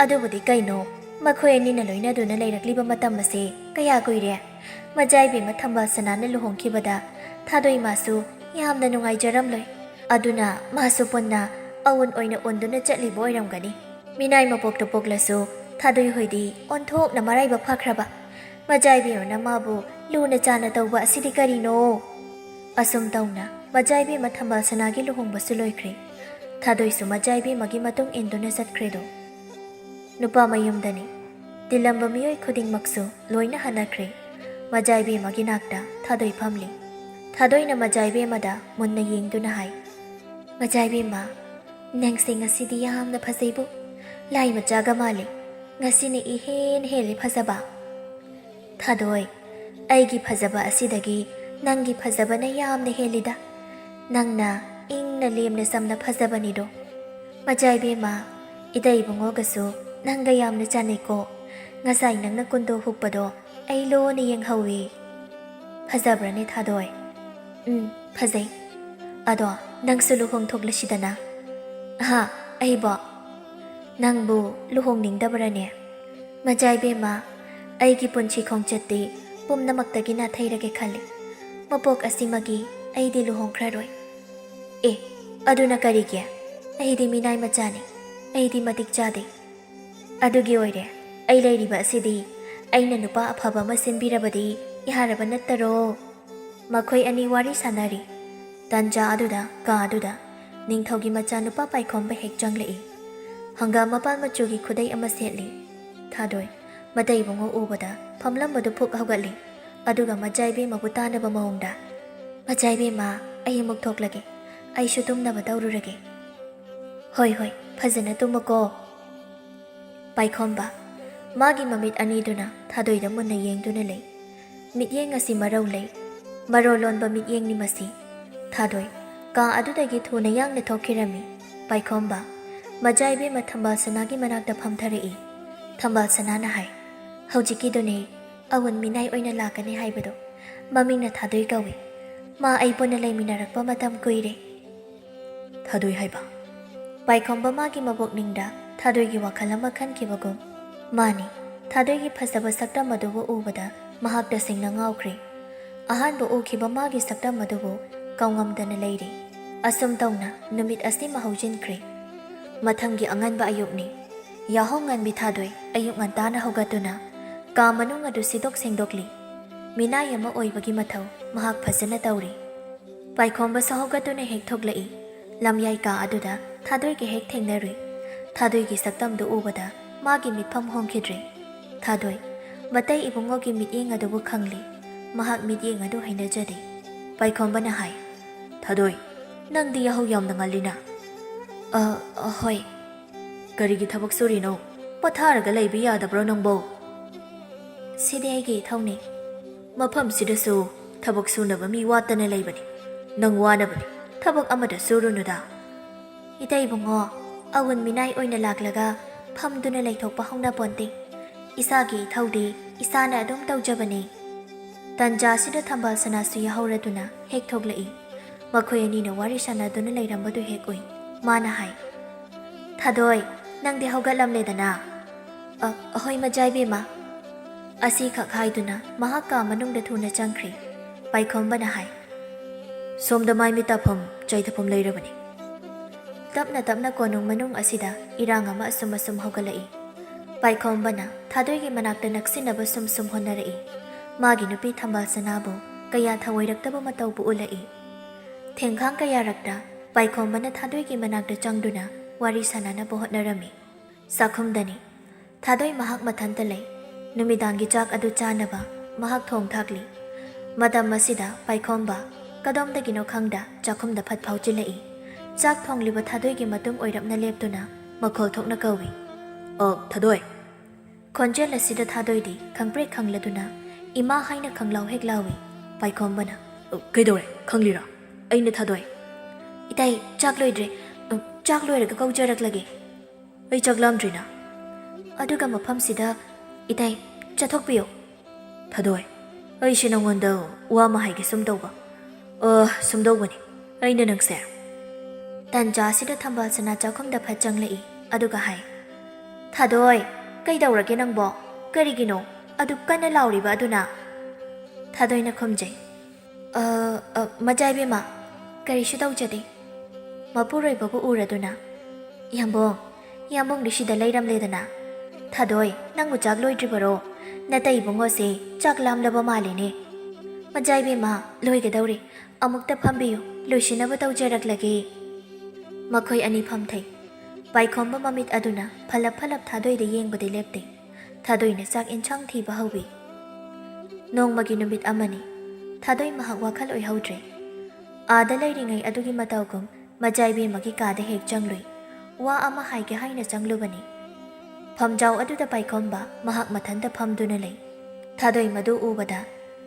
ꯑꯗꯨꯕꯨꯗꯤ ꯀꯩꯅꯣ, ꯃꯈꯣꯏ ꯑꯅꯤꯅ ꯂꯣꯏꯅꯗꯨꯅ ꯂꯩꯔꯛꯂꯤꯕ ꯃꯇꯝ ꯑꯁꯦ ꯀꯌꯥ ꯀꯨꯏꯔꯦ꯫ ꯃꯆꯥ ꯏꯕꯦꯝꯃ ꯊꯝꯕꯥꯜ ꯁꯅꯥꯅ ꯂꯨꯍꯣꯡꯈꯤꯕꯗ ꯊꯥꯗꯣꯏ ꯃꯥꯁꯨ ꯌꯥꯝꯅ ꯅꯨꯡꯉꯥꯏꯖꯔꯝꯂꯣꯏ꯫ ꯑꯗꯨꯅ ꯃꯥꯁꯨ ꯄꯨꯟꯅ ꯑꯋꯨꯟ ꯑꯣꯏꯅ ꯎꯟꯗꯨꯅ ꯆꯠꯂꯤꯕ ꯑꯣꯏꯔꯝꯒꯅꯤ꯫ ꯃꯤꯅꯥꯏ ꯃꯄꯣꯛꯇ ꯄꯣꯛꯂꯁꯨ ꯊꯥꯗꯣꯏ ꯍꯣꯏꯗꯤ ꯑꯣꯟꯊꯣꯛꯅ ꯃꯔꯥꯏꯕꯛ ꯐꯈ꯭ꯔꯕ꯫ ꯃꯆꯥ ꯏꯕꯦꯝꯃꯅ ꯃꯥꯕꯨ ꯂꯨꯅ ꯆꯥꯅ ꯇꯧꯕ ꯑꯁꯤꯗꯤ ꯀꯔꯤꯅꯣ? ꯑꯁꯨꯝ ꯇꯧꯅ ꯃꯆꯥ ꯏꯕꯦꯝꯃ ꯊꯝꯕꯥꯜ ꯁꯅꯥꯒꯤ ꯂꯨꯍꯣꯡꯕꯁꯨ ꯂꯣꯏꯈ꯭ꯔꯦ꯫ ꯊꯥꯗꯣꯏꯁꯨ ꯃꯆꯥ ꯏꯕꯦꯝꯃꯒꯤ ꯃꯇꯨꯡ ꯏꯟꯗꯨꯅ ꯆꯠꯈ꯭ꯔꯦꯗꯣ꯫ ꯅꯨꯄꯥ ꯃꯌꯨꯝꯗꯅꯤ꯫ ꯇꯤꯜꯂꯝꯕ ꯃꯤꯑꯣꯏ ꯈꯨꯗꯤꯡꯃꯛꯁꯨ ꯂꯣꯏꯅ ꯍꯟꯅꯈ꯭ꯔꯦ꯫ ꯃꯆꯥ ꯏꯕꯦꯝꯃꯒꯤ ꯅꯥꯛꯇ ꯊꯥꯗꯣꯏ ꯐꯝꯂꯤ꯫ ꯊꯥꯗꯣꯏꯅ ꯃꯆꯥ ꯏꯕꯦꯝꯃꯗ ꯃꯨꯟꯅ ꯌꯦꯡꯗꯨꯅ ꯍꯥꯏ, "ꯃꯆꯥ ꯏꯕꯦꯝꯃ, ꯅꯪꯁꯦ ꯉꯁꯤꯗꯤ ꯌꯥꯝꯅ ꯐꯖꯩꯕꯨ꯫ ꯂꯥꯏ ꯃꯆꯥꯒ ꯃꯥꯜꯂꯤ꯫ ꯉꯁꯤꯅ ꯏꯍꯦꯟ ꯍꯦꯜꯂꯤ ꯐꯖꯕ꯫" "ꯊꯥꯗꯣꯏ, ꯑꯩꯒꯤ ꯐꯖꯕ ꯑꯁꯤꯗꯒꯤ ꯅꯪꯒꯤ ꯐꯖꯕꯅ ꯌꯥꯝꯅ ꯍꯦꯜꯂꯤꯗ꯫ ꯅꯪꯅ ꯏꯪꯅ ꯂꯦꯝꯅ ꯆꯝꯅ ꯐꯖꯕꯅꯤꯗꯣ꯫ ꯃꯆꯥ ꯏꯕꯦꯝꯃ, ꯏꯇꯩ ꯏꯕꯨꯡꯉꯣꯒꯁꯨ ꯅꯪꯒ ꯌꯥꯝꯅ ꯆꯥꯟꯅꯩꯀꯣ꯫ ꯉꯁꯥꯏ ꯅꯪꯅ ꯀꯨꯟꯗꯣ ꯍꯨꯛꯄꯗꯣ ꯑꯩ ꯂꯣꯟꯅ ꯌꯦꯡꯍꯧꯏ꯫ ꯐꯖꯕ꯭ꯔꯅꯦ ꯊꯥꯗꯣꯏ?" "ꯎꯝ, ꯐꯖꯩ꯫ ꯑꯗꯣ ꯅꯪꯁꯨ ꯂꯨꯍꯣꯡꯊꯣꯛꯂꯁꯤꯗꯅ꯫" "ꯍꯥ? ꯑꯩꯕꯣ? ꯅꯪꯕꯨ ꯂꯨꯍꯣꯡꯅꯤꯡꯗꯕ꯭ꯔꯅꯦ?" "ꯃꯆꯥ ꯏꯕꯦꯝꯃ, ꯑꯩꯒꯤ ꯄꯨꯟꯁꯤ ꯈꯣꯡꯆꯠꯇꯤ ꯄꯨꯝꯅꯃꯛꯇꯒꯤ ꯅꯥꯊꯩꯔꯒꯦ ꯈꯜꯂꯤ꯫ ꯃꯄꯣꯛ ꯑꯁꯤꯃꯒꯤ ꯑꯩꯗꯤ ꯂꯨꯍꯣꯡꯈ꯭ꯔꯔꯣꯏ꯫ ꯑꯦ, ꯑꯗꯨꯅ ꯀꯔꯤꯒꯤ? ꯑꯩꯗꯤ ꯃꯤꯅꯥꯏ ꯃꯆꯥꯅꯤ꯫ ꯑꯩꯗꯤ ꯃꯇꯤꯛ ꯆꯥꯗꯦ꯫ ꯑꯗꯨꯒꯤ ꯑꯣꯏꯔꯦ, ꯑꯩ ꯂꯩꯔꯤꯕ ꯑꯁꯤꯗꯤ꯫ ꯑꯩꯅ ꯅꯨꯄꯥ ꯑꯐꯕ ꯑꯃ ꯁꯤꯟꯕꯤꯔꯕꯗꯤ ꯌꯥꯔꯕ ꯅꯠꯇꯔꯣ? ꯃꯈꯣꯏ ꯑꯅꯤ ꯋꯥꯔꯤ ꯁꯥꯟꯅꯔꯤ꯫ ꯇꯟꯖꯥ ꯑꯗꯨꯗ ꯀꯥ ꯑꯗꯨꯗ ꯅꯤꯡꯊꯧꯒꯤ ꯃꯆꯥꯅꯨꯄꯥ ꯄꯥꯏꯈꯣꯝꯕ ꯍꯦꯛ ꯆꯪꯂꯛꯏ꯫ ꯍꯪꯒꯥꯝ ꯃꯄꯥꯜ ꯃꯆꯨꯒꯤ ꯈꯨꯗꯩ ꯑꯃ ꯁꯦꯠꯂꯤ꯫ ꯊꯥꯗꯣꯏ, ꯃꯇꯩ ꯏꯕꯨꯡꯉꯣ ꯎꯕꯗ ꯐꯝꯂꯝꯕꯗꯨ ꯐꯨꯛ ꯍꯧꯒꯠꯂꯤ꯫ ꯑꯗꯨꯒ ꯃꯆꯥ ꯏꯕꯦꯝꯃꯕꯨ ꯇꯥꯅꯕ ꯃꯑꯣꯡꯗ, "ꯃꯆꯥ ꯏꯕꯦꯝꯃ, ꯑꯩ ꯑꯃꯨꯛ ꯊꯣꯛꯂꯒꯦ꯫ ꯑꯩꯁꯨ ꯇꯨꯝꯅꯕ ꯇꯧꯔꯨꯔꯒꯦ꯫" "ꯍꯣꯏ, ꯍꯣꯏ, ꯐꯖꯅ ꯇꯨꯝꯃꯨꯀꯣ꯫" ꯄꯥꯏꯈꯣꯝꯕ, ꯃꯥꯒꯤ ꯃꯃꯤꯠ ꯑꯅꯤꯗꯨꯅ ꯊꯥꯗꯣꯏꯗ ꯃꯨꯟꯅ ꯌꯦꯡꯗꯨꯅ ꯂꯩ꯫ ꯃꯤꯠꯌꯦꯡ ꯑꯁꯤ ꯃꯔꯧ ꯂꯩ꯫ ꯃꯔꯣꯜ ꯂꯣꯟꯕ ꯃꯤꯠꯌꯦꯡꯅꯤ ꯃꯁꯤ꯫ ꯊꯥꯗꯣꯏ, ꯀꯥ ꯑꯗꯨꯗꯒꯤ ꯊꯨꯅ ꯌꯥꯡꯅ ꯊꯣꯛꯈꯤꯔꯝꯃꯤ꯫ ꯄꯥꯏꯈꯣꯝꯕ, ꯃꯆꯥ ꯏꯕꯦꯝꯃ ꯊꯝꯕꯥꯜ ꯁꯅꯥꯒꯤ ꯃꯅꯥꯛꯇ ꯐꯝꯊꯔꯛꯏ꯫ ꯊꯝꯕꯥꯜ ꯁꯅꯥꯅ ꯍꯥꯏ, "ꯍꯧꯖꯤꯛꯀꯤꯗꯨꯅꯦ ꯑꯋꯨꯟ ꯃꯤꯅꯥꯏ ꯑꯣꯏꯅ ꯂꯥꯛꯀꯅꯤ ꯍꯥꯏꯕꯗꯣ꯫ ꯃꯃꯤꯡꯅ ꯊꯥꯗꯣꯏ ꯀꯧꯏ꯫ ꯃꯥ ꯑꯩ ꯄꯨꯟꯅ ꯂꯩꯃꯤꯟꯅꯔꯛꯄ ꯃꯇꯝ ꯀꯨꯏꯔꯦ꯫" "ꯊꯥꯗꯣꯏ ꯍꯥꯏꯕ?" ꯄꯥꯏꯈꯣꯝꯕ ꯃꯥꯒꯤ ꯃꯕꯣꯛꯅꯤꯡꯗ ꯊꯥꯗꯣꯏꯒꯤ ꯋꯥꯈꯜ ꯑꯃ ꯈꯟꯈꯤꯕꯒꯨꯝ꯫ ꯃꯥꯅꯤ, ꯊꯥꯗꯣꯏꯒꯤ ꯐꯖꯕ ꯁꯛꯇꯝ ꯑꯗꯨꯕꯨ ꯎꯕꯗ ꯃꯍꯥꯛ ꯇꯁꯦꯡꯅ ꯉꯥꯎꯈ꯭ꯔꯦ꯫ ꯑꯍꯥꯟꯕ ꯎꯈꯤꯕ ꯃꯥꯒꯤ ꯁꯛꯇꯝ ꯑꯗꯨꯕꯨ ꯀꯥꯎꯉꯝꯗꯅ ꯂꯩꯔꯦ꯫ ꯑꯁꯨꯝ ꯇꯧꯅ ꯅꯨꯃꯤꯠ ꯑꯁꯤꯃ ꯍꯧꯖꯤꯟꯈ꯭ꯔꯦ꯫ ꯃꯊꯪꯒꯤ ꯑꯉꯟꯕ ꯑꯌꯨꯛꯅꯤ꯫ ꯌꯥꯍꯧ ꯉꯟꯕꯤ ꯊꯥꯗꯣꯏ ꯑꯌꯨꯛ ꯉꯟꯇꯥꯅ ꯍꯧꯒꯠꯇꯨꯅ ꯀꯥ ꯃꯅꯨꯡ ꯑꯗꯨ ꯁꯤꯗꯣꯛ ꯁꯦꯡꯗꯣꯛꯂꯤ꯫ ꯃꯤꯅꯥꯏ ꯑꯃ ꯑꯣꯏꯕꯒꯤ ꯃꯊꯧ ꯃꯍꯥꯛ ꯐꯖꯅ ꯇꯧꯔꯤ꯫ ꯄꯥꯏꯈꯣꯝꯕꯁꯨ ꯍꯧꯒꯠꯇꯨꯅ ꯍꯦꯛ ꯊꯣꯛꯂꯛꯏ꯫ ꯂꯝꯌꯥꯏ ꯀꯥ ꯑꯗꯨꯗ ꯊꯥꯗꯣꯏꯒ ꯍꯦꯛ ꯊꯦꯡꯅꯔꯨꯏ꯫ ꯊꯥꯗꯣꯏꯒꯤ ꯁꯛꯇꯝꯗꯨ ꯎꯕꯗ ꯃꯥꯒꯤ ꯃꯤꯠꯐꯝ ꯍꯣꯡꯈꯤꯗ꯭ꯔꯦ꯫ ꯊꯥꯗꯣꯏ, ꯃꯇꯩ ꯏꯕꯨꯡꯉꯣꯒꯤ ꯃꯤꯠꯌꯦꯡ ꯑꯗꯨꯕꯨ ꯈꯪꯂꯤ꯫ ꯃꯍꯥꯛ ꯃꯤꯠꯌꯦꯡ ꯑꯗꯨ ꯍꯩꯅꯖꯗꯦ꯫ ꯄꯥꯏꯈꯣꯝꯕꯅ ꯍꯥꯏ, "ꯊꯥꯗꯣꯏ, ꯅꯪꯗꯤ ꯌꯥꯍꯧ ꯌꯥꯝꯅ ꯉꯜꯂꯤꯅ?" "ꯑ, ꯑ, ꯍꯣꯏ꯫" "ꯀꯔꯤꯒꯤ ꯊꯕꯛ ꯁꯨꯔꯤꯅꯣ? ꯄꯣꯊꯥꯔꯒ ꯂꯩꯕ ꯌꯥꯗꯕ꯭ꯔꯣ ꯅꯪꯕꯣ?" "ꯁꯤꯗꯤ ꯑꯩꯒꯤ ꯏꯊꯧꯅꯤ꯫" "ꯃꯐꯝꯁꯤꯗꯁꯨ ꯊꯕꯛ ꯁꯨꯅꯕ ꯃꯤ ꯋꯥꯠꯇꯅ ꯂꯩꯕꯅꯤ꯫ ꯅꯪ ꯋꯥꯅꯕꯅꯤ꯫ ꯊꯕꯛ ꯑꯃꯗ ꯁꯨꯔꯨꯅꯨꯗ꯫" "ꯏꯇꯩ ꯏꯕꯨꯡꯉꯣ, ꯑꯋꯨꯟ ꯃꯤꯅꯥꯏ ꯑꯣꯏꯅ ꯂꯥꯛꯂꯒ ꯐꯝꯗꯨꯅ ꯂꯩꯊꯣꯛꯄ ꯍꯧꯅꯄꯣꯟꯇꯦ꯫ ꯏꯁꯥꯒꯤ ꯏꯊꯧꯗꯤ ꯏꯁꯥꯅ ꯑꯗꯨꯝ ꯇꯧꯖꯕꯅꯤ꯫" ꯇꯟꯖꯥꯁꯤꯗ ꯊꯝꯕꯥꯜ ꯁꯅꯥꯁꯨ ꯌꯥꯍꯧꯔꯗꯨꯅ ꯍꯦꯛ ꯊꯣꯛꯂꯛꯏ꯫ ꯃꯈꯣꯏ ꯑꯅꯤꯅ ꯋꯥꯔꯤ ꯁꯥꯟꯅꯗꯨꯅ ꯂꯩꯔꯝꯕꯗꯨ ꯍꯦꯛ ꯎꯏ꯫ ꯃꯥꯅ ꯍꯥꯏ, "ꯊꯥꯗꯣꯏ, ꯅꯪꯗꯤ ꯍꯧꯒꯠꯂꯝꯂꯦꯗꯅ?" "ꯑ, ꯑꯍꯣꯏ, ꯃꯆꯥ ꯏꯕꯦꯝꯃ꯫" ꯑꯁꯤꯈꯛ ꯍꯥꯏꯗꯨꯅ ꯃꯍꯥꯛ ꯀꯥ ꯃꯅꯨꯡꯗ ꯊꯨꯅ ꯆꯪꯈ꯭ꯔꯦ꯫ ꯄꯥꯏꯈꯣꯝꯕꯅ ꯍꯥꯏ, "ꯁꯣꯝꯗ ꯃꯥꯏ ꯃꯤꯠ ꯇꯥꯐꯝ ꯆꯩꯊꯐꯝ ꯂꯩꯔꯕꯅꯤ꯫" ꯇꯞꯅ ꯇꯞꯅ ꯀꯣꯅꯨꯡ ꯃꯅꯨꯡ ꯑꯁꯤꯗ ꯏꯔꯥꯡ ꯑꯃ ꯑꯁꯨꯝ ꯑꯁꯨꯝ ꯍꯧꯒꯠꯂꯛꯏ꯫ ꯄꯥꯏꯈꯣꯝꯕꯅ ꯊꯥꯗꯣꯏꯒꯤ ꯃꯅꯥꯛꯇ ꯅꯛꯁꯤꯟꯅꯕ ꯁꯨꯝ ꯁꯨꯝ ꯍꯣꯠꯅꯔꯛꯏ꯫ ꯃꯥꯒꯤ ꯅꯨꯄꯤ ꯊꯝꯕꯥꯜ ꯁꯅꯥꯕꯨ ꯀꯌꯥ ꯊꯑꯣꯏꯔꯛꯇꯕ ꯃꯇꯧꯕꯨ ꯎꯠꯂꯛꯏ꯫ ꯊꯦꯡꯈꯥꯡ ꯀꯌꯥꯔꯛꯇ ꯄꯥꯏꯈꯣꯝꯕꯅ ꯊꯥꯗꯣꯏꯒꯤ ꯃꯅꯥꯛꯇ ꯆꯪꯗꯨꯅ ꯋꯥꯔꯤ ꯁꯥꯟꯅꯅꯕ ꯍꯣꯠꯅꯔꯝꯃꯤ꯫ ꯆꯥꯛꯈꯨꯝꯗꯅꯤ꯫ ꯊꯥꯗꯣꯏ ꯃꯍꯥꯛ ꯃꯊꯟꯇ ꯂꯩ꯫ ꯅꯨꯃꯤꯗꯥꯡꯒꯤ ꯆꯥꯛ ꯑꯗꯨ ꯆꯥꯅꯕ ꯃꯍꯥꯛ ꯊꯣꯡ ꯊꯥꯛꯂꯤ꯫ ꯃꯇꯝ ꯑꯁꯤꯗ ꯄꯥꯏꯈꯣꯝꯕ ꯀꯗꯣꯝꯗꯒꯤꯅꯣ ꯈꯪꯗ ꯆꯥꯛꯈꯨꯝꯗ ꯐꯠ ꯐꯥꯎꯆꯤꯜꯂꯛꯏ꯫ ꯆꯥꯛ ꯊꯣꯡꯂꯤꯕ ꯊꯥꯗꯣꯏꯒꯤ ꯃꯇꯨꯡ ꯑꯣꯏꯔꯞꯅ ꯂꯦꯞꯇꯨꯅ ꯃꯈꯣꯜ ꯊꯣꯛꯅ ꯀꯧꯏ, "ꯑ, ꯊꯥꯗꯣꯏ!" ꯈꯣꯟꯖꯦꯜ ꯑꯁꯤꯗ ꯊꯥꯗꯣꯏꯗꯤ ꯈꯪꯄ꯭ꯔꯦꯛ ꯈꯪꯂꯗꯨꯅ ꯏꯃꯥ ꯍꯥꯏꯅ ꯈꯪꯂꯥꯎ ꯍꯦꯛ ꯂꯥꯎꯏ꯫ ꯄꯥꯏꯈꯣꯝꯕꯅ, "ꯑ, ꯀꯩꯗꯧꯔꯦ? ꯈꯪꯂꯤꯔꯥ? ꯑꯩꯅ ꯊꯥꯗꯣꯏ꯫" "ꯏꯇꯩ, ꯆꯥꯛ ꯂꯣꯏꯗ꯭ꯔꯦ꯫ ꯑ, ꯆꯥꯛ ꯂꯣꯏꯔꯒ ꯀꯧꯖꯔꯛꯂꯒꯦ꯫" "ꯑꯩ ꯆꯥꯛ ꯂꯥꯝꯗ꯭ꯔꯤꯅ꯫" "ꯑꯗꯨꯒ ꯃꯐꯝꯁꯤꯗ, ꯏꯇꯩ, ꯆꯠꯊꯣꯛꯄꯤꯌꯨ꯫" "ꯊꯥꯗꯣꯏ, ꯑꯩꯁꯦ ꯅꯉꯣꯟꯗ ꯋꯥ ꯑꯃ ꯍꯥꯏꯒꯦ ꯁꯨꯝ ꯇꯧꯕ꯫" "ꯑ, ꯁꯨꯝ ꯇꯧꯕꯅꯤ꯫ ꯑꯩꯅ ꯅꯪꯁꯦ꯫" ꯇꯟꯖꯥ ꯑꯁꯤꯗ ꯊꯝꯕꯥꯜ ꯁꯅꯥ ꯆꯥꯛꯈꯨꯝꯗ ꯐꯠ ꯆꯪꯂꯛꯏ꯫ ꯑꯗꯨꯒ ꯍꯥꯏ, "ꯊꯥꯗꯣꯏ, ꯀꯩꯗꯧꯔꯒꯦ ꯅꯪꯕꯣ? ꯀꯔꯤꯒꯤꯅꯣ ꯑꯗꯨꯛ ꯀꯟꯅ ꯂꯥꯎꯔꯤꯕ ꯑꯗꯨꯅ?" ꯊꯥꯗꯣꯏꯅ ꯈꯨꯝꯖꯩ, "ꯑ, ꯑ, ꯃꯆꯥ ꯏꯕꯦꯝꯃ, ꯀꯔꯤꯁꯨ ꯇꯧꯖꯗꯦ꯫" ꯃꯄꯨꯔꯣꯏꯕꯕꯨ ꯎꯔꯗꯨꯅ, "ꯌꯥꯝꯕꯨꯡ, ꯌꯥꯝꯕꯨꯡꯗꯤ ꯁꯤꯗ ꯂꯩꯔꯝꯂꯦꯗꯅ꯫ ꯊꯥꯗꯣꯏ, ꯅꯪꯕꯨ ꯆꯥꯛ ꯂꯣꯏꯗ꯭ꯔꯤꯕꯔꯣ? ꯅꯇꯩ ꯏꯕꯨꯡꯉꯣꯁꯦ ꯆꯥꯛ ꯂꯥꯝꯂꯕ ꯃꯥꯜꯂꯤꯅꯦ꯫" "ꯃꯆꯥ ꯏꯕꯦꯝꯃ, ꯂꯣꯏꯒꯗꯧꯔꯦ꯫ ꯑꯃꯨꯛꯇ ꯐꯝꯕꯤꯌꯨ, ꯂꯣꯏꯁꯤꯟꯅꯕ ꯇꯧꯖꯔꯛꯂꯒꯦ꯫" ꯃꯈꯣꯏ ꯑꯅꯤ ꯐꯝꯊꯩ꯫ ꯄꯥꯏꯈꯣꯝꯕ ꯃꯃꯤꯠ ꯑꯗꯨꯅ ꯐꯂꯞ ꯐꯂꯞ ꯊꯥꯗꯣꯏꯗ ꯌꯦꯡꯕꯗꯤ ꯂꯦꯞꯇꯦ꯫ ꯊꯥꯗꯣꯏꯅ ꯆꯥꯛ ꯏꯟꯁꯥꯡ ꯊꯤꯕ ꯍꯧꯏ꯫ ꯅꯣꯡꯃꯒꯤ ꯅꯨꯃꯤꯠ ꯑꯃꯅꯤ꯫ ꯊꯥꯗꯣꯏ ꯃꯍꯥꯛ ꯋꯥꯈꯜ ꯑꯣꯏꯍꯧꯗ꯭ꯔꯦ꯫ ꯑꯥꯗ ꯂꯩꯔꯤꯉꯩ ꯑꯗꯨꯒꯤ ꯃꯇꯧꯒꯨꯝ ꯃꯆꯥ ꯏꯕꯦꯝꯃꯒꯤ ꯀꯥꯗ ꯍꯦꯛ ꯆꯪꯂꯨꯏ꯫ ꯋꯥ ꯑꯃ ꯍꯥꯏꯒꯦ ꯍꯥꯏꯅ ꯆꯪꯂꯨꯕꯅꯤ꯫ ꯐꯝꯖꯥꯎ ꯑꯗꯨꯗ ꯄꯥꯏꯈꯣꯝꯕ ꯃꯍꯥꯛ ꯃꯊꯟꯇ ꯐꯝꯗꯨꯅ ꯂꯩ꯫ ꯊꯥꯗꯣꯏ ꯃꯗꯨ ꯎꯕꯗ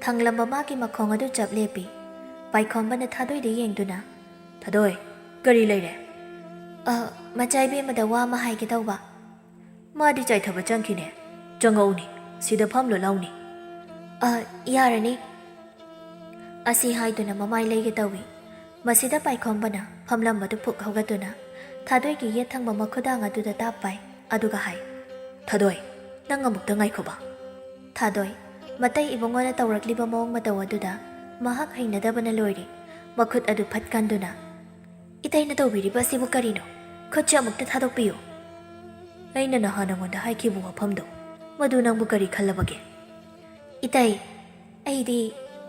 ꯊꯥꯡꯂꯝꯕ ꯃꯥꯒꯤ ꯃꯈꯣꯡ ꯑꯗꯨ ꯆꯞ ꯂꯦꯞꯄꯤ꯫ ꯄꯥꯏꯈꯣꯝꯕꯅ ꯊꯥꯗꯣꯏꯗ ꯌꯦꯡꯗꯨꯅ, "ꯊꯥꯗꯣꯏ, ꯀꯔꯤ ꯂꯩꯔꯦ?" "ꯑ, ꯃꯆꯥ ꯏꯕꯦꯝꯃꯗ ꯋꯥ ꯑꯃ ꯍꯥꯏꯒꯦ ꯇꯧꯕ꯫" "ꯃꯥꯗꯤ ꯆꯥꯏꯊꯕ ꯆꯪꯈꯤꯅꯦ꯫ ꯆꯪꯉꯛꯎꯅꯦ, ꯁꯤꯗ ꯐꯝꯂꯨ ꯂꯥꯎꯅꯦ꯫" "ꯑ, ꯌꯥꯔꯅꯤ꯫" ꯑꯁꯤ ꯍꯥꯏꯗꯨꯅ ꯃꯃꯥꯏ ꯂꯩꯒꯦ ꯇꯧꯏ꯫ ꯃꯁꯤꯗ ꯄꯥꯏꯈꯣꯝꯕꯅ ꯐꯝꯂꯝꯕꯗꯨ ꯐꯨꯛ ꯍꯧꯒꯠꯇꯨꯅ ꯊꯥꯗꯣꯏꯒꯤ ꯌꯦꯠ ꯊꯪꯕ ꯃꯈꯨꯗꯥꯡ ꯑꯗꯨꯗ ꯇꯥꯞ ꯄꯥꯏ, ꯑꯗꯨꯒ ꯍꯥꯏ, "ꯊꯥꯗꯣꯏ, ꯅꯪ ꯑꯃꯨꯛꯇ ꯉꯥꯏꯈꯣꯕ꯫" ꯊꯥꯗꯣꯏ, ꯃꯇꯩ ꯏꯕꯨꯡꯉꯣꯅ ꯇꯧꯔꯛꯂꯤꯕ ꯃꯑꯣꯡ ꯃꯇꯧ ꯑꯗꯨꯗ ꯃꯍꯥꯛ ꯍꯩꯅꯗꯕꯅ ꯂꯣꯏꯔꯦ꯫ ꯃꯈꯨꯠ ꯑꯗꯨ ꯐꯠ ꯀꯟꯗꯨꯅ, "ꯏꯇꯩꯅ ꯇꯧꯕꯤꯔꯤꯕ ꯑꯁꯤꯕꯨ ꯀꯔꯤꯅꯣ? ꯈꯨꯠꯁꯦ ꯑꯃꯨꯛꯇ ꯊꯥꯗꯣꯛꯄꯤꯌꯨ꯫" "ꯑꯩꯅ ꯅꯍꯥꯟ ꯅꯉꯣꯟꯗ ꯍꯥꯏꯈꯤꯕ ꯋꯥꯐꯝꯗꯣ, ꯃꯗꯨ ꯅꯪꯕꯨ ꯀꯔꯤ ꯈꯜꯂꯕꯒꯦ?" "ꯏꯇꯩ, ꯑꯩꯗꯤ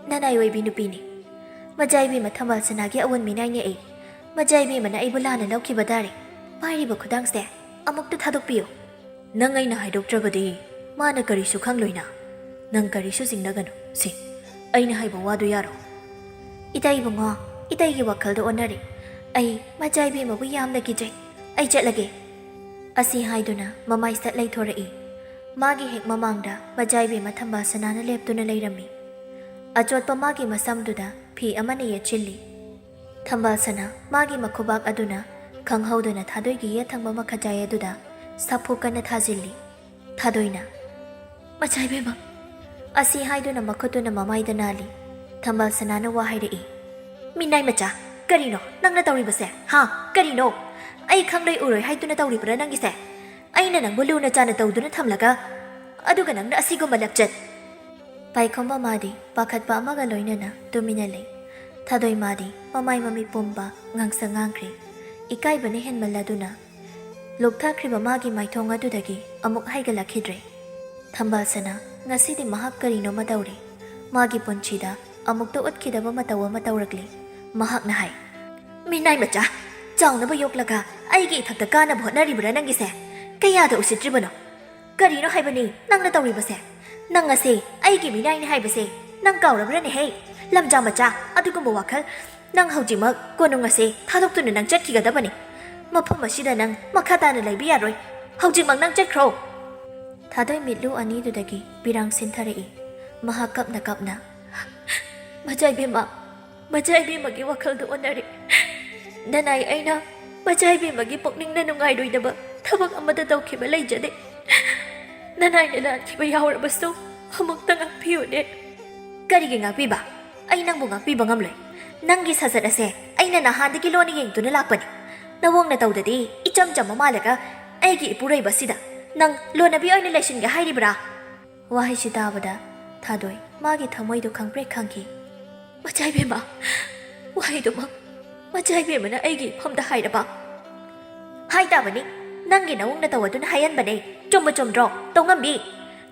ꯅꯅꯥꯏ ꯑꯣꯏꯕꯤ ꯅꯨꯄꯤꯅꯤ꯫ ꯃꯖꯥ ꯏꯕꯦꯝꯃ ꯊꯝꯕꯥꯜ ꯁꯅꯥꯒꯤ ꯑꯋꯨꯟ ꯃꯤꯅꯥꯏꯅꯦ ꯑꯩ꯫ ꯃꯖꯥ ꯏꯕꯦꯝꯃꯅ ꯑꯩꯕꯨ ꯂꯥꯟꯅ ꯂꯧꯈꯤꯕ ꯇꯥꯔꯦ꯫ ꯄꯥꯏꯔꯤꯕ ꯈꯨꯗꯥꯡꯁꯦ ꯑꯃꯨꯛꯇ ꯊꯥꯗꯣꯛꯄꯤꯌꯨ꯫" "ꯅꯪ ꯑꯩꯅ ꯍꯥꯏꯗꯣꯛꯇ꯭ꯔꯕꯗꯤ ꯃꯥꯅ ꯀꯔꯤꯁꯨ ꯈꯪꯂꯣꯏꯅ꯫ ꯅꯪ ꯀꯔꯤꯁꯨ ꯆꯤꯡꯅꯒꯅꯨ꯫ ꯁꯤ, ꯑꯩꯅ ꯍꯥꯏꯕ ꯋꯥꯗꯨ ꯌꯥꯔꯣ꯫" "ꯏꯇꯩ ꯏꯕꯨꯡꯉꯣ, ꯏꯇꯩꯒꯤ ꯋꯥꯈꯜꯗꯣ ꯑꯣꯟꯅꯔꯦ꯫ ꯑꯩ ꯃꯖꯥ ꯏꯕꯦꯝꯃꯕꯨ ꯌꯥꯝꯅ ꯀꯤꯖꯩ꯫ ꯑꯩ ꯆꯠꯂꯒꯦ꯫" ꯑꯁꯤ ꯍꯥꯏꯗꯨꯅ ꯃꯃꯥꯏ ꯁꯠ ꯂꯩꯊꯣꯔꯛꯏ꯫ ꯃꯥꯒꯤ ꯍꯦꯛ ꯃꯃꯥꯡꯗ ꯃꯖꯥ ꯏꯕꯦꯝꯃ ꯊꯝꯕꯥꯜ ꯁꯅꯥꯅ ꯂꯦꯞꯇꯨꯅ ꯂꯩꯔꯝꯃꯤ꯫ ꯑꯆꯣꯠꯄ ꯃꯥꯒꯤ ꯃꯁꯝꯗꯨꯗ ꯐꯤ ꯑꯃꯅ ꯌꯦꯠꯁꯤꯜꯂꯤ꯫ ꯊꯝꯕꯥꯜ ꯁꯅꯥ ꯃꯥꯒꯤ ꯃꯈꯨꯕꯥꯛ ꯑꯗꯨꯅ ꯈꯪꯍꯧꯗꯅ ꯊꯥꯗꯣꯏꯒꯤ ꯌꯦꯠ ꯊꯪꯕ ꯃꯈꯖꯥꯏ ꯑꯗꯨꯗ ꯁꯥꯐꯨ ꯀꯟꯅ ꯊꯥꯖꯤꯜꯂꯤ꯫ ꯊꯥꯗꯣꯏꯅ, "ꯃꯖꯥ ꯏꯕꯦꯝꯃ!" ꯑꯁꯤ ꯍꯥꯏꯗꯨꯅ ꯃꯈꯨꯠꯇꯨꯅ ꯃꯃꯥꯏꯗ ꯅꯥꯜꯂꯤ꯫ ꯊꯝꯕꯥꯜ ꯁꯅꯥꯅ ꯋꯥ ꯍꯥꯏꯔꯛꯏ꯫ "ꯃꯤꯅꯥꯏ ꯃꯆꯥ, ꯀꯔꯤꯅꯣ ꯅꯪꯅ ꯇꯧꯔꯤꯕꯁꯦ? ꯍꯥ? ꯀꯔꯤꯅꯣ? ꯑꯩ ꯈꯪꯂꯣꯏ ꯎꯔꯣꯏ ꯍꯥꯏꯗꯨꯅ ꯇꯧꯔꯤꯕ꯭ꯔꯥ ꯅꯪꯒꯤꯁꯦ? ꯑꯩꯅ ꯅꯪꯕꯨ ꯂꯨꯅ ꯆꯥꯅ ꯇꯧꯗꯨꯅ ꯊꯝꯂꯒ, ꯑꯗꯨꯒ ꯅꯪꯅ ꯑꯁꯤꯒꯨꯝꯕ ꯂꯝꯆꯠ!" ꯄꯥꯏꯈꯣꯝꯕ ꯃꯥꯗꯤ ꯄꯥꯈꯠꯄ ꯑꯃꯒ ꯂꯣꯏꯅꯅ ꯇꯨꯃꯤꯟꯅ ꯂꯩ꯫ ꯊꯥꯗꯣꯏ ꯃꯥꯗꯤ ꯃꯃꯥꯏ ꯃꯃꯤꯠ ꯄꯨꯝꯕ ꯉꯥꯡꯁꯪ ꯉꯥꯡꯈ꯭ꯔꯦ꯫ ꯏꯀꯥꯏꯕꯅ ꯍꯦꯟꯃꯜꯂꯗꯨꯅ ꯂꯨꯞꯊꯈ꯭ꯔꯤꯕ ꯃꯥꯒꯤ ꯃꯥꯏꯊꯣꯡ ꯑꯗꯨꯗꯒꯤ ꯑꯃꯨꯛ ꯍꯥꯏꯒꯠꯂꯛꯈꯤꯗ꯭ꯔꯦ꯫ ꯊꯝꯕꯥꯜ ꯁꯅꯥ ꯉꯁꯤꯗꯤ ꯃꯍꯥꯛ ꯀꯔꯤꯅꯣꯃ ꯇꯧꯔꯦ꯫ ꯃꯥꯒꯤ ꯄꯨꯟꯁꯤꯗ ꯑꯃꯨꯛꯇ ꯎꯠꯈꯤꯗꯕ ꯃꯇꯧ ꯑꯃ ꯇꯧꯔꯛꯂꯦ꯫ ꯃꯍꯥꯛꯅ ꯍꯥꯏ, "ꯃꯤꯅꯥꯏ ꯃꯆꯥ, ꯆꯥꯎꯅꯕ ꯌꯣꯛꯂꯒ ꯑꯩꯒꯤ ꯏꯊꯛꯇ ꯀꯥꯅꯕ ꯍꯣꯠꯅꯔꯤꯕ꯭ꯔꯥ ꯅꯪꯒꯤꯁꯦ? ꯀꯌꯥꯗ ꯎꯁꯤꯠꯇ꯭ꯔꯤꯕꯅꯣ? ꯀꯔꯤꯅꯣ ꯍꯥꯏꯕꯅꯤ ꯅꯪꯅ ꯇꯧꯔꯤꯕꯁꯦ? ꯅꯪ ꯑꯁꯦ ꯑꯩꯒꯤ ꯃꯤꯅꯥꯏꯅꯤ ꯍꯥꯏꯕꯁꯦ ꯅꯪ ꯀꯥꯎꯔꯕ꯭ꯔꯅꯦꯍꯦ? ꯂꯝꯖꯥ ꯃꯆꯥ, ꯑꯗꯨꯒꯨꯝꯕ ꯋꯥꯈꯜ꯫ ꯅꯪ ꯍꯧꯖꯤꯛꯃꯛ ꯀꯣꯅꯨꯡ ꯑꯁꯦ ꯊꯥꯗꯣꯛꯇꯨꯅ ꯅꯪ ꯆꯠꯈꯤꯒꯗꯕꯅꯤ꯫ ꯃꯐꯝ ꯑꯁꯤꯗ ꯅꯪ ꯃꯈꯥ ꯇꯥꯅ ꯂꯩꯕ ꯌꯥꯔꯣꯏ꯫ ꯍꯧꯖꯤꯛꯃꯛ ꯅꯪ ꯆꯠꯈ꯭ꯔꯣ!" ꯊꯥꯗꯣꯏ ꯃꯤꯠꯂꯨ ꯑꯅꯤꯗꯨꯗꯒꯤ ꯄꯤꯔꯥꯡ ꯁꯤꯟꯊꯔꯛꯏ꯫ ꯃꯍꯥꯛ ꯀꯞꯅ ꯀꯞꯅ, "ꯃꯆꯥ ꯏꯕꯦꯝꯃ, ꯃꯆꯥ ꯏꯕꯦꯝꯃꯒꯤ ꯋꯥꯈꯜꯗꯨ ꯑꯣꯟꯅꯔꯦ꯫ ꯅꯅꯥꯏ ꯑꯩꯅ ꯃꯆꯥ ꯏꯕꯦꯝꯃꯒꯤ ꯄꯨꯛꯅꯤꯡꯅ ꯅꯨꯡꯉꯥꯏꯔꯣꯏꯗꯕ ꯊꯕꯛ ꯑꯃꯠꯇ ꯇꯧꯈꯤꯕ ꯂꯩꯖꯗꯦ꯫ ꯅꯅꯥꯏꯅ ꯂꯥꯟꯈꯤꯕ ꯌꯥꯎꯔꯕꯁꯨ ꯑꯃꯨꯛꯇ ꯉꯥꯛꯄꯤꯌꯨꯅꯦ꯫" "ꯀꯔꯤꯒꯤ ꯉꯥꯛꯄꯤꯕ? ꯑꯩ ꯅꯪꯕꯨ ꯉꯥꯛꯄꯤꯕ ꯉꯝꯂꯣꯏ꯫ ꯅꯪꯒꯤ ꯁꯥꯖꯠ ꯑꯁꯦ ꯑꯩꯅ ꯅꯍꯥꯟꯗꯒꯤ ꯂꯣꯟꯅ ꯌꯦꯡꯗꯨꯅ ꯂꯥꯛꯄꯅꯤ꯫ ꯅꯋꯣꯡ ꯅꯇꯧꯗꯗꯤ ꯏꯆꯝ ꯆꯝꯕ ꯃꯥꯜꯂꯒ ꯑꯩꯒꯤ ꯏꯄꯨꯔꯣꯏꯕ ꯑꯁꯤꯗ ꯅꯪ ꯂꯣꯟꯅꯕꯤ ꯑꯣꯏꯅ ꯂꯩꯁꯤꯟꯒꯦ ꯍꯥꯏꯔꯤꯕ꯭ꯔꯥ?" ꯋꯥꯍꯩꯁꯤ ꯇꯥꯕꯗ ꯊꯥꯗꯣꯏ ꯃꯥꯒꯤ ꯊꯃꯣꯏꯗꯣ ꯈꯪꯄ꯭ꯔꯦꯛ ꯈꯪꯈꯤ꯫ "ꯃꯆꯥ ꯏꯕꯦꯝꯃ, ꯋꯥꯍꯩꯗꯨꯃꯛ ꯃꯆꯥ ꯏꯕꯦꯝꯃꯅ ꯑꯩꯒꯤ ꯏꯐꯝꯗ ꯍꯥꯏꯔꯕ?" "ꯍꯥꯏ ꯇꯥꯕꯅꯤ, ꯅꯪꯒꯤ ꯅꯋꯨꯡ ꯅꯇꯧ ꯑꯗꯨꯅ ꯍꯥꯏꯍꯟꯕꯅꯦ꯫ ꯆꯨꯝꯕ ꯆꯨꯝꯗ꯭ꯔꯣ, ꯇꯧꯉꯝꯕꯤ?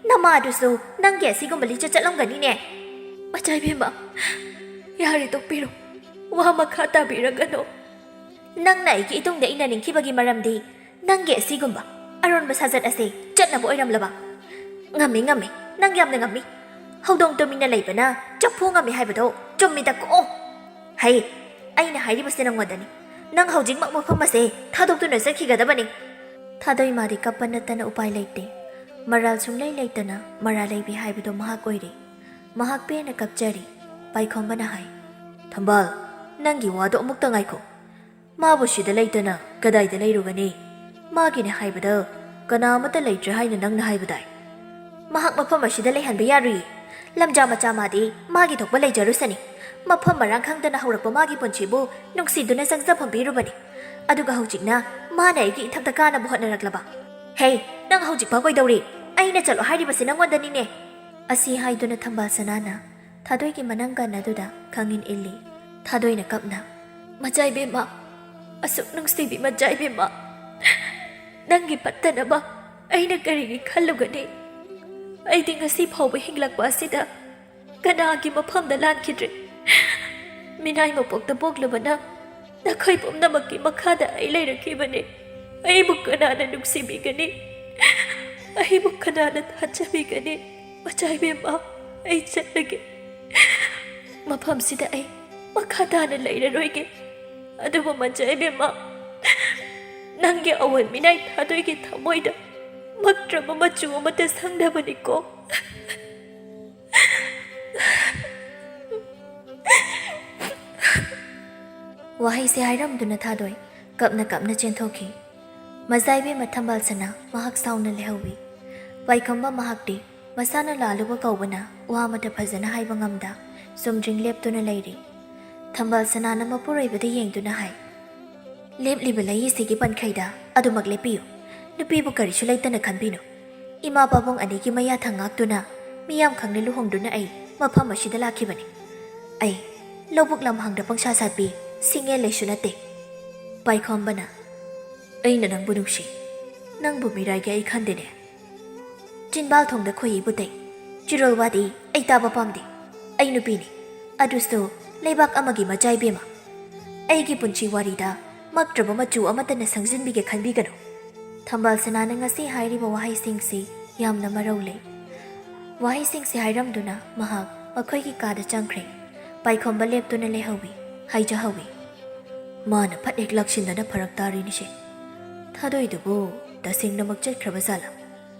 ꯅꯃꯥꯗꯨꯁꯨ ꯅꯪꯒꯤ ꯑꯁꯤꯒꯨꯝꯕ ꯂꯤꯆꯠ ꯆꯠꯂꯝꯒꯅꯤꯅꯦ?" "ꯃꯆꯥ ꯏꯕꯦꯝꯃ, ꯌꯥꯔꯦ, ꯇꯣꯛꯄꯤꯔꯣ꯫ ꯋꯥ ꯃꯈꯥ ꯇꯥꯕꯤꯔꯒꯅꯨ꯫ ꯅꯪꯅ ꯑꯩꯒꯤ ꯏꯇꯨꯡꯗ ꯏꯟꯅꯅꯤꯡꯈꯤꯕꯒꯤ ꯃꯔꯝꯗꯤ ꯅꯪꯒꯤ ꯑꯁꯤꯒꯨꯝꯕ ꯑꯔꯣꯟꯕ ꯁꯥꯖꯠ ꯑꯁꯤ ꯆꯠꯅꯕ ꯑꯣꯏꯔꯝꯂꯕ?" "ꯉꯝꯃꯤ, ꯉꯝꯃꯤ, ꯅꯪ ꯌꯥꯝꯅ ꯉꯝꯃꯤ꯫ ꯍꯧꯗꯣꯡ ꯇꯨꯃꯤꯟꯅ ꯂꯩꯕꯅ ꯆꯐꯨ ꯉꯝꯃꯤ ꯍꯥꯏꯕꯗꯣ ꯆꯨꯝꯃꯤꯗꯀꯣ꯫ ꯍꯩ, ꯑꯩꯅ ꯍꯥꯏꯔꯤꯕꯁꯦ ꯅꯪꯉꯣꯟꯗꯅꯤ꯫ ꯅꯪ ꯍꯧꯖꯤꯛꯃꯛ ꯃꯐꯝ ꯑꯁꯦ ꯊꯥꯗꯣꯛꯇꯨꯅ ꯆꯠꯈꯤꯒꯗꯕꯅꯤ꯫" ꯊꯥꯗꯣꯏ ꯃꯥꯗꯤ ꯀꯞꯄ ꯅꯠꯇꯅ ꯎꯄꯥꯏ ꯂꯩꯇꯦ꯫ ꯃꯔꯥꯜ ꯁꯨꯡꯂꯩ ꯂꯩꯇꯅ ꯃꯔꯥ ꯂꯩꯕꯤ ꯍꯥꯏꯕꯗꯣ ꯃꯍꯥꯛ ꯑꯣꯏꯔꯦ꯫ ꯃꯍꯥꯛ ꯄꯦꯟꯅ ꯀꯞꯆꯔꯤ꯫ ꯄꯥꯏꯈꯣꯝꯕꯅ ꯍꯥꯏ, "ꯊꯝꯕꯥꯜ, ꯅꯪꯒꯤ ꯋꯥꯗꯣ ꯑꯃꯨꯛꯇ ꯉꯥꯏꯈꯣ꯫ ꯃꯥꯕꯨ ꯁꯤꯗ ꯂꯩꯇꯅ ꯀꯗꯥꯏꯗ ꯂꯩꯔꯨꯒꯅꯤ? ꯃꯥꯒꯤꯅꯦ ꯍꯥꯏꯕꯗ ꯀꯅꯥ ꯑꯃꯠꯇ ꯂꯩꯇ꯭ꯔꯦ ꯍꯥꯏꯅ ꯅꯪꯅ ꯍꯥꯏꯕꯗꯥꯏ? ꯃꯍꯥꯛ ꯃꯐꯝ ꯑꯁꯤꯗ ꯂꯩꯍꯟꯕ ꯌꯥꯔꯨꯏ꯫ ꯂꯝꯖꯥ ꯃꯆꯥ ꯃꯥꯗꯤ ꯃꯥꯒꯤ ꯊꯣꯛꯄ ꯂꯩꯖꯔꯨꯁꯅꯤ꯫ ꯃꯐꯝ ꯃꯔꯥꯡ ꯈꯪꯗꯅ ꯍꯧꯔꯛꯄ ꯃꯥꯒꯤ ꯄꯨꯟꯁꯤꯕꯨ ꯅꯨꯡꯁꯤꯗꯨꯅ ꯆꯪꯖꯐꯝ ꯄꯤꯔꯨꯕꯅꯤ꯫ ꯑꯗꯨꯒ ꯍꯧꯖꯤꯛꯅ ꯃꯥꯅ ꯑꯩꯒꯤ ꯏꯊꯛꯇ ꯀꯥꯅꯕ ꯍꯣꯠꯅꯔꯛꯂꯕ? ꯍꯦ, ꯅꯪ ꯍꯧꯖꯤꯛꯐꯥꯎ ꯀꯩꯗꯧꯔꯤ? ꯑꯩꯅ ꯆꯠꯂꯣ ꯍꯥꯏꯔꯤꯕꯁꯤ ꯅꯪꯉꯣꯟꯗꯅꯤꯅꯦ꯫" ꯑꯁꯤ ꯍꯥꯏꯗꯨꯅ ꯊꯝꯕꯥꯜ ꯁꯅꯥꯅ ꯊꯥꯗꯣꯏꯒꯤ ꯃꯅꯪꯒꯟ ꯑꯗꯨꯗ ꯈꯪꯏꯟ ꯏꯜꯂꯤ꯫ ꯊꯥꯗꯣꯏꯅ ꯀꯞꯅ, "ꯃꯆꯥ ꯏꯕꯦꯝꯃ, ꯑꯁꯨꯛ ꯅꯨꯡꯁꯤꯕꯤ ꯃꯆꯥ ꯏꯕꯦꯝꯃ, ꯅꯪꯒꯤ ꯐꯠꯇꯅꯕ ꯑꯩꯅ ꯀꯔꯤꯒꯤ ꯈꯜꯂꯨꯒꯅꯤ? ꯑꯩꯗꯤ ꯉꯁꯤ ꯐꯥꯎꯕ ꯍꯤꯡꯂꯛꯄ ꯑꯁꯤꯗ ꯀꯅꯥꯒꯤ ꯃꯐꯝꯗ ꯂꯥꯟꯈꯤꯗ꯭ꯔꯦ꯫ ꯃꯤꯅꯥꯏ ꯃꯄꯣꯛꯇ ꯄꯣꯛꯂꯨꯕꯅ ꯅꯈꯣꯏ ꯄꯨꯝꯅꯃꯛꯀꯤ ꯃꯈꯥꯗ ꯑꯩ ꯂꯩꯔꯛꯈꯤꯕꯅꯤ꯫ ꯑꯩꯕꯨ ꯀꯅꯥꯅ ꯅꯨꯡꯁꯤꯕꯤꯒꯅꯤ? ꯑꯩꯕꯨ ꯀꯅꯥꯅ ꯊꯥꯖꯕꯤꯒꯅꯤ? ꯃꯆꯥ ꯏꯕꯦꯝꯃ, ꯑꯩ ꯆꯠꯂꯒꯦ꯫ ꯃꯐꯝꯁꯤꯗ ꯑꯩ ꯃꯈꯥ ꯇꯥꯅ ꯂꯩꯔꯔꯣꯏꯒꯦ꯫ ꯑꯗꯨꯕꯨ ꯃꯆꯥ ꯏꯕꯦꯝꯃ, ꯅꯪꯒꯤ ꯑꯋꯣꯟ ꯃꯤꯅꯥꯏ ꯊꯥꯗꯣꯏꯒꯤ ꯊꯃꯣꯏꯗ ꯃꯛꯇ꯭ꯔꯕ ꯃꯆꯨ ꯑꯃꯠꯇ ꯁꯪꯗꯕꯅꯤꯀꯣ꯫" ꯋꯥꯍꯩꯁꯦ ꯍꯥꯏꯔꯝꯗꯨꯅ ꯊꯥꯗꯣꯏ ꯀꯞꯅ ꯀꯞꯅ ꯆꯦꯟꯊꯣꯛꯈꯤ꯫ ꯃꯆꯥ ꯏꯕꯦꯝꯃ ꯊꯝꯕꯥꯜ ꯁꯅꯥ ꯃꯍꯥꯛ ꯁꯥꯎꯅ ꯂꯩꯍꯧꯋꯤ꯫ ꯄꯥꯏꯈꯣꯝꯕ ꯃꯍꯥꯛꯇꯤ ꯃꯁꯥꯅ ꯂꯥꯜꯂꯨꯕ ꯀꯧꯕꯅ ꯋꯥ ꯑꯃꯠꯇ ꯐꯖꯅ ꯍꯥꯏꯕ ꯉꯝꯗ ꯆꯨꯝꯗ꯭ꯔꯤꯡ ꯂꯦꯞꯇꯨꯅ ꯂꯩꯔꯤ꯫ ꯊꯝꯕꯥꯜ ꯁꯅꯥꯅ ꯃꯄꯨꯔꯣꯏꯕꯗ ꯌꯦꯡꯗꯨꯅ ꯍꯥꯏ, "ꯂꯦꯞꯂꯤꯕ ꯂꯩ ꯑꯁꯤꯒꯤ ꯄꯟꯈꯩꯗ ꯑꯗꯨꯃꯛ ꯂꯦꯞꯄꯤꯌꯨ꯫ ꯅꯨꯄꯤꯕꯨ ꯀꯔꯤꯁꯨ ꯂꯩꯇꯅ ꯈꯟꯕꯤꯅꯨ꯫ ꯏꯃꯥ ꯄꯥꯕꯨꯡ ꯑꯅꯤꯒꯤ ꯃꯌꯥ ꯊꯪ ꯉꯥꯛꯇꯨꯅ ꯃꯤꯌꯥꯝ ꯈꯪꯅ ꯂꯨꯍꯣꯡꯗꯨꯅ ꯑꯩ ꯃꯐꯝ ꯑꯁꯤꯗ ꯂꯥꯛꯈꯤꯕꯅꯤ꯫ ꯑꯩ ꯂꯧꯕꯨꯛ ꯂꯝꯍꯥꯡꯗ ꯄꯪꯁꯥ ꯁꯥꯠꯄꯤ ꯁꯤꯡꯉꯦꯜ ꯂꯩꯁꯨ ꯅꯠꯇꯦ꯫ ꯄꯥꯏꯈꯣꯝꯕꯅ, "ꯑꯩꯅ ꯅꯪꯕꯨ ꯅꯨꯡꯁꯤ, ꯅꯪꯕꯨ ꯃꯤꯔꯥꯏꯒꯦ ꯑꯩ ꯈꯟꯗꯦꯅꯦ꯫ ꯆꯤꯟꯕꯥꯜ ꯊꯣꯡꯗ ꯈꯣꯏꯍꯤꯕꯨ ꯇꯩ, ꯆꯤꯔꯣꯜ ꯋꯥꯗꯤ ꯑꯩ ꯇꯥꯕ ꯄꯥꯝꯗꯦ꯫ ꯑꯩ ꯅꯨꯄꯤꯅꯤ, ꯑꯗꯨꯁꯨ ꯂꯩꯕꯥꯛ ꯑꯃꯒꯤ ꯃꯆꯥ ꯏꯕꯦꯝꯃ꯫ ꯑꯩꯒꯤ ꯄꯨꯟꯁꯤ ꯋꯥꯔꯤꯗ ꯃꯛꯇ꯭ꯔꯕ ꯃꯆꯨ ꯑꯃꯠꯇꯅ ꯁꯪꯖꯤꯟꯕꯤꯒꯦ ꯈꯟꯕꯤꯒꯅꯨ꯫" ꯊꯝꯕꯥꯜ ꯁꯅꯥꯅ ꯉꯁꯤ ꯍꯥꯏꯔꯤꯕ ꯋꯥꯍꯩꯁꯤꯡꯁꯤ ꯌꯥꯝꯅ ꯃꯔꯧ ꯂꯩ꯫ ꯋꯥꯍꯩꯁꯤꯡꯁꯤ ꯍꯥꯏꯔꯝꯗꯨꯅ ꯃꯍꯥꯛ ꯃꯈꯣꯏꯒꯤ ꯀꯥꯗ ꯆꯪꯈ꯭ꯔꯦ꯫ ꯄꯥꯏꯈꯣꯝꯕ ꯂꯦꯞꯇꯨꯅ ꯂꯩꯍꯧꯏ, ꯍꯥꯏꯖꯍꯧꯏ꯫ ꯃꯥꯅ ꯐꯠ ꯍꯦꯛ ꯂꯥꯛꯁꯤꯟꯗꯅ ꯐꯔꯛ ꯇꯥꯔꯤꯅꯤꯁꯦ꯫ ꯊꯥꯗꯣꯏꯗꯨꯕꯨ ꯇꯁꯦꯡꯅꯃꯛ ꯆꯠꯈ꯭ꯔꯕ ꯖꯥꯠꯂꯥ?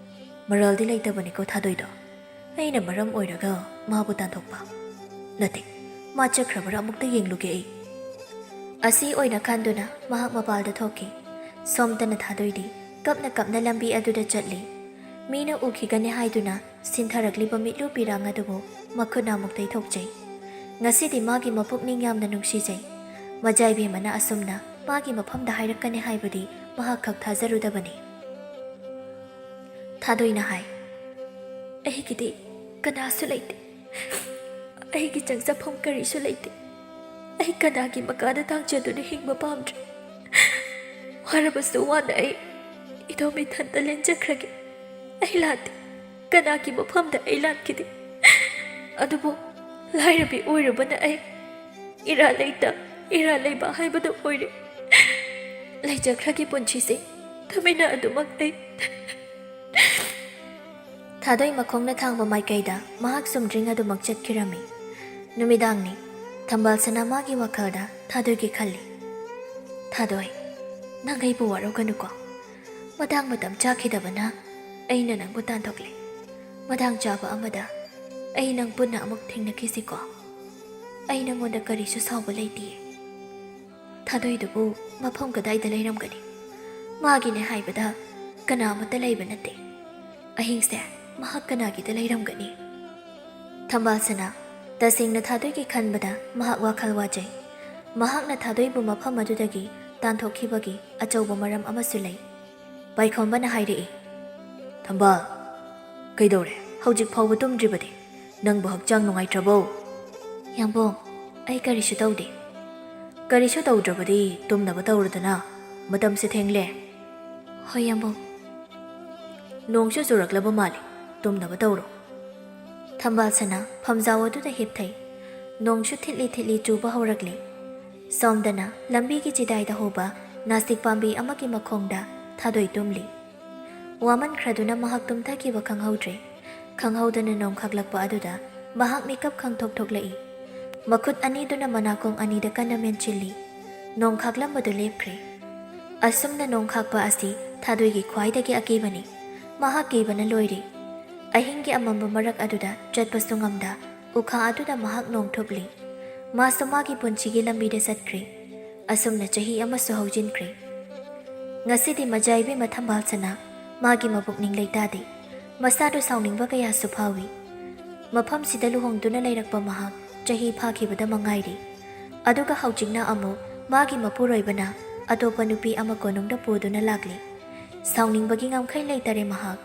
ꯃꯔꯥꯜꯗꯤ ꯂꯩꯇꯕꯅꯤꯀꯣ ꯊꯥꯗꯣꯏꯗꯣ꯫ ꯑꯩꯅ ꯃꯔꯝ ꯑꯣꯏꯔꯒ ꯃꯥꯕꯨ ꯇꯥꯟꯊꯣꯛꯄ ꯅꯠꯇꯦ꯫ ꯃꯥ ꯆꯠꯈ꯭ꯔꯕ꯭ꯔꯥ ꯑꯃꯨꯛꯇ ꯌꯦꯡꯂꯨꯒꯦ ꯑꯩ꯫ ꯑꯁꯤ ꯑꯣꯏꯅ ꯈꯟꯗꯨꯅ ꯃꯍꯥꯛ ꯃꯄꯥꯜꯗ ꯊꯣꯛꯈꯤ꯫ ꯁꯣꯝꯗꯅ ꯊꯥꯗꯣꯏꯗꯤ ꯀꯞꯅ ꯀꯞꯅ ꯂꯝꯕꯤ ꯑꯗꯨꯗ ꯆꯠꯂꯤ꯫ ꯃꯤꯅ ꯎꯈꯤꯒꯅꯤ ꯍꯥꯏꯗꯨꯅ ꯁꯤꯟꯊꯔꯛꯂꯤꯕ ꯃꯤꯠꯂꯨ ꯄꯤꯔꯥꯡ ꯑꯗꯨꯕꯨ ꯃꯈꯨꯠꯅ ꯑꯃꯨꯛ ꯇꯩꯊꯣꯛꯆꯩ꯫ ꯉꯁꯤꯗꯤ ꯃꯥꯒꯤ ꯃꯄꯨꯛꯅꯤꯡ ꯌꯥꯝꯅ ꯅꯨꯡꯁꯤꯖꯩ꯫ ꯃꯖꯥꯏꯕꯦꯝꯃꯅ ꯑꯁꯨꯝꯅ ꯃꯥꯒꯤ ꯃꯐꯝꯗ ꯍꯥꯏꯔꯛꯀꯅꯤ ꯍꯥꯏꯕꯗꯤ ꯃꯍꯥꯛ ꯈꯛ ꯊꯥꯖꯔꯨꯗꯕꯅꯤ꯫ ꯊꯥꯗꯣꯏꯅ ꯍꯥꯏ, "ꯑꯩꯒꯤꯗꯤ ꯀꯅꯥꯁꯨ ꯂꯩꯇꯦ꯫ ꯑꯩꯒꯤ ꯆꯪꯖꯐꯝ ꯀꯔꯤꯁꯨ ꯂꯩꯇꯦ꯫ ꯑꯩ ꯀꯅꯥꯒꯤ ꯃꯈꯥꯗ ꯇꯥꯡꯖꯗꯨꯅ ꯍꯤꯡꯕ ꯄꯥꯝꯗ꯭ꯔꯦ꯫ ꯋꯥꯔꯕꯁꯨ ꯋꯥꯅ ꯑꯩ ꯏꯇꯣꯝ ꯏꯊꯟꯇ ꯂꯦꯟꯖꯈ꯭ꯔꯒꯦ꯫ ꯑꯩ ꯂꯥꯟꯗꯦ꯫ ꯀꯅꯥꯒꯤ ꯃꯐꯝꯗ ꯑꯩ ꯂꯥꯟꯈꯤꯗꯦ꯫ ꯑꯗꯨꯕꯨ ꯂꯥꯏꯔꯕꯤ ꯑꯣꯏꯔꯨꯕꯅ ꯑꯩ ꯏꯔꯥ ꯂꯩꯇ, ꯏꯔꯥ ꯂꯩꯕ ꯍꯥꯏꯕꯗꯨ ꯑꯣꯏꯔꯦ꯫ ꯂꯩꯖꯈ꯭ꯔꯒꯦ ꯄꯨꯟꯁꯤꯁꯦ ꯇꯨꯃꯤꯟꯅ ꯑꯗꯨꯃꯛ ꯑꯩ" ꯊꯥꯗꯣꯏ ꯃꯈꯣꯡꯅ ꯊꯥꯡꯕ ꯃꯥꯏꯀꯩꯗ ꯃꯍꯥꯛ ꯆꯨꯝꯗ꯭ꯔꯤꯡ ꯑꯗꯨꯃꯛ ꯆꯠꯈꯤꯔꯝꯃꯤ꯫ ꯅꯨꯃꯤꯗꯥꯡꯅꯤ꯫ ꯊꯝꯕꯥꯜ ꯁꯅꯥ ꯃꯥꯒꯤ ꯋꯥꯈꯜꯗ ꯊꯥꯗꯣꯏꯒꯤ ꯈꯜꯂꯤ꯫ "ꯊꯥꯗꯣꯏ, ꯅꯪ ꯑꯩꯕꯨ ꯋꯥꯔꯧꯒꯅꯨꯀꯣ꯫ ꯃꯇꯥꯡ ꯃꯇꯝ ꯆꯥꯈꯤꯗꯕꯅ ꯑꯩꯅ ꯅꯪꯕꯨ ꯇꯥꯟꯊꯣꯛꯂꯦ꯫ ꯃꯇꯥꯡ ꯆꯥꯕ ꯑꯃꯗ ꯑꯩ ꯅꯪ ꯄꯨꯟꯅ ꯑꯃꯨꯛ ꯊꯦꯡꯅꯈꯤꯁꯤꯀꯣ꯫ ꯑꯩ ꯅꯪꯉꯣꯟꯗ ꯀꯔꯤꯁꯨ ꯁꯥꯎꯕ ꯂꯩꯇꯤꯌꯦ꯫" ꯊꯥꯗꯣꯏꯗꯨꯕꯨ ꯃꯐꯝ ꯀꯗꯥꯏꯗ ꯂꯩꯔꯝꯒꯅꯤ? ꯃꯥꯒꯤꯅꯦ ꯍꯥꯏꯕꯗ ꯀꯅꯥ ꯑꯃꯠꯇ ꯂꯩꯕ ꯅꯠꯇꯦ꯫ ꯑꯍꯤꯡꯁꯦ ꯃꯍꯥꯛ ꯀꯅꯥꯒꯤꯗ ꯂꯩꯔꯝꯒꯅꯤ? ꯊꯝꯕꯥꯜ ꯁꯅꯥ, ꯇꯁꯦꯡꯅ ꯊꯥꯗꯣꯏꯒꯤ ꯈꯟꯕꯗ ꯃꯍꯥꯛ ꯋꯥꯈꯜ ꯋꯥꯖꯩ꯫ ꯃꯍꯥꯛꯅ ꯊꯥꯗꯣꯏꯕꯨ ꯃꯐꯝ ꯑꯗꯨꯗꯒꯤ ꯇꯥꯟꯊꯣꯛꯈꯤꯕꯒꯤ ꯑꯆꯧꯕ ꯃꯔꯝ ꯑꯃꯁꯨ ꯂꯩ꯫ ꯄꯥꯏꯈꯣꯝꯕꯅ ꯍꯥꯏꯔꯛꯏ, "ꯊꯝꯕꯥꯜ, "ꯀꯩꯗꯧꯔꯦ? ꯍꯧꯖꯤꯛ ꯐꯥꯎꯕ ꯇꯨꯝꯗ꯭ꯔꯤꯕꯗꯤ? ꯅꯪꯕꯨ ꯍꯛꯆꯥꯡ ꯅꯨꯡꯉꯥꯏꯇ꯭ꯔꯕꯣ?" "ꯌꯥꯝꯕꯣꯡ, ꯑꯩ ꯀꯔꯤꯁꯨ ꯇꯧꯗꯦ꯫" "ꯀꯔꯤꯁꯨ ꯇꯧꯗ꯭ꯔꯕꯗꯤ ꯇꯨꯝꯅꯕ ꯇꯧꯔꯗꯅ꯫ ꯃꯇꯝꯁꯦ ꯊꯦꯡꯂꯦ꯫" "ꯍꯣꯏ ꯌꯥꯝꯕꯣꯡ꯫" "ꯅꯣꯡꯁꯨ ꯆꯨꯔꯛꯂꯕ ꯃꯥꯜꯂꯤ꯫ ꯇꯨꯝꯅꯕ ꯇꯧꯔꯣ꯫" ꯊꯝꯕꯥꯜ ꯁꯅꯥ ꯐꯝꯖꯥꯎ ꯑꯗꯨꯗ ꯍꯤꯞꯊꯩ꯫ ꯅꯣꯡꯁꯨ ꯊꯤꯠꯂꯤ ꯊꯤꯠꯂꯤ ꯆꯨꯕ ꯍꯧꯔꯛꯂꯤ꯫ ꯁꯣꯝꯗꯅ ꯂꯝꯕꯤꯒꯤ ꯆꯤꯗꯥꯏꯗ ꯍꯧꯕ ꯅꯥꯁꯤꯛ ꯄꯥꯝꯕꯤ ꯑꯃꯒꯤ ꯃꯈꯣꯡꯗ ꯊꯥꯗꯣꯏ ꯇꯨꯝꯂꯤ꯫ ꯋꯥꯃꯟꯈ꯭ꯔꯗꯨꯅ ꯃꯍꯥꯛ ꯇꯨꯝꯊꯈꯤꯕ ꯈꯪꯍꯧꯗ꯭ꯔꯦ꯫ ꯈꯪꯍꯧꯗꯅ ꯅꯣꯡ ꯈꯥꯛꯂꯛꯄ ꯑꯗꯨꯗ ꯃꯍꯥꯛ ꯃꯤꯀꯞ ꯈꯪꯊꯣꯛ ꯊꯣꯛꯂꯛꯏ꯫ ꯃꯈꯨꯠ ꯑꯅꯤꯗꯨꯅ ꯃꯅꯥꯀꯣꯡ ꯑꯅꯤꯗ ꯀꯟꯅ ꯃꯦꯟꯁꯤꯜꯂꯤ꯫ ꯅꯣꯡ ꯈꯥꯛꯂꯝꯕꯗꯨ ꯂꯦꯞꯈ꯭ꯔꯦ꯫ ꯑꯁꯨꯝꯅ ꯅꯣꯡ ꯈꯥꯛꯄ ꯑꯁꯤ ꯊꯥꯗꯣꯏꯒꯤ ꯈ꯭ꯋꯥꯏꯗꯒꯤ ꯑꯀꯤꯕꯅꯤ꯫ ꯃꯍꯥꯛ ꯀꯤꯕꯅ ꯂꯣꯏꯔꯦ꯫ ꯑꯍꯤꯡꯒꯤ ꯑꯃꯝꯕ ꯃꯔꯛ ꯑꯗꯨꯗ ꯆꯠꯄꯁꯨ ꯉꯝꯗ ꯎꯈꯥ ꯑꯗꯨꯗ ꯃꯍꯥꯛ ꯅꯣꯡ ꯊꯨꯞꯂꯤ꯫ ꯃꯥꯁꯨ ꯃꯥꯒꯤ ꯄꯨꯟꯁꯤꯒꯤ ꯂꯝꯕꯤꯗ ꯆꯠꯈ꯭ꯔꯦ꯫ ꯑꯁꯨꯝꯅ ꯆꯍꯤ ꯑꯃꯁꯨ ꯍꯧꯖꯤꯟꯈ꯭ꯔꯦ꯫ ꯉꯁꯤꯗꯤ ꯃꯖꯥ ꯏꯕꯦꯝꯃ ꯊꯝꯕꯥꯜ ꯁꯅꯥ ꯃꯥꯒꯤ ꯃꯄꯨꯛꯅꯤꯡ ꯂꯩꯇꯥꯗꯦ꯫ ꯃꯁꯥꯗꯨ ꯁꯥꯎꯅꯤꯡꯕ ꯀꯌꯥꯁꯨ ꯐꯥꯎꯏ꯫ ꯃꯐꯝꯁꯤꯗ ꯂꯨꯍꯣꯡꯗꯨꯅ ꯂꯩꯔꯛꯄ ꯃꯍꯥꯛ ꯆꯍꯤ ꯐꯥꯈꯤꯕꯗ ꯃꯉꯥꯏꯔꯤ꯫ ꯑꯗꯨꯒ ꯍꯧꯖꯤꯛꯅ ꯑꯃꯨꯛ ꯃꯥꯒꯤ ꯃꯄꯨꯔꯣꯏꯕꯅ ꯑꯇꯣꯞꯄ ꯅꯨꯄꯤ ꯑꯃ ꯀꯣꯅꯨꯡꯗ ꯄꯨꯗꯨꯅ ꯂꯥꯛꯂꯤ꯫ ꯁꯥꯎꯅꯤꯡꯕꯒꯤ ꯉꯝꯈꯩ ꯂꯩꯇꯔꯦ ꯃꯍꯥꯛ꯫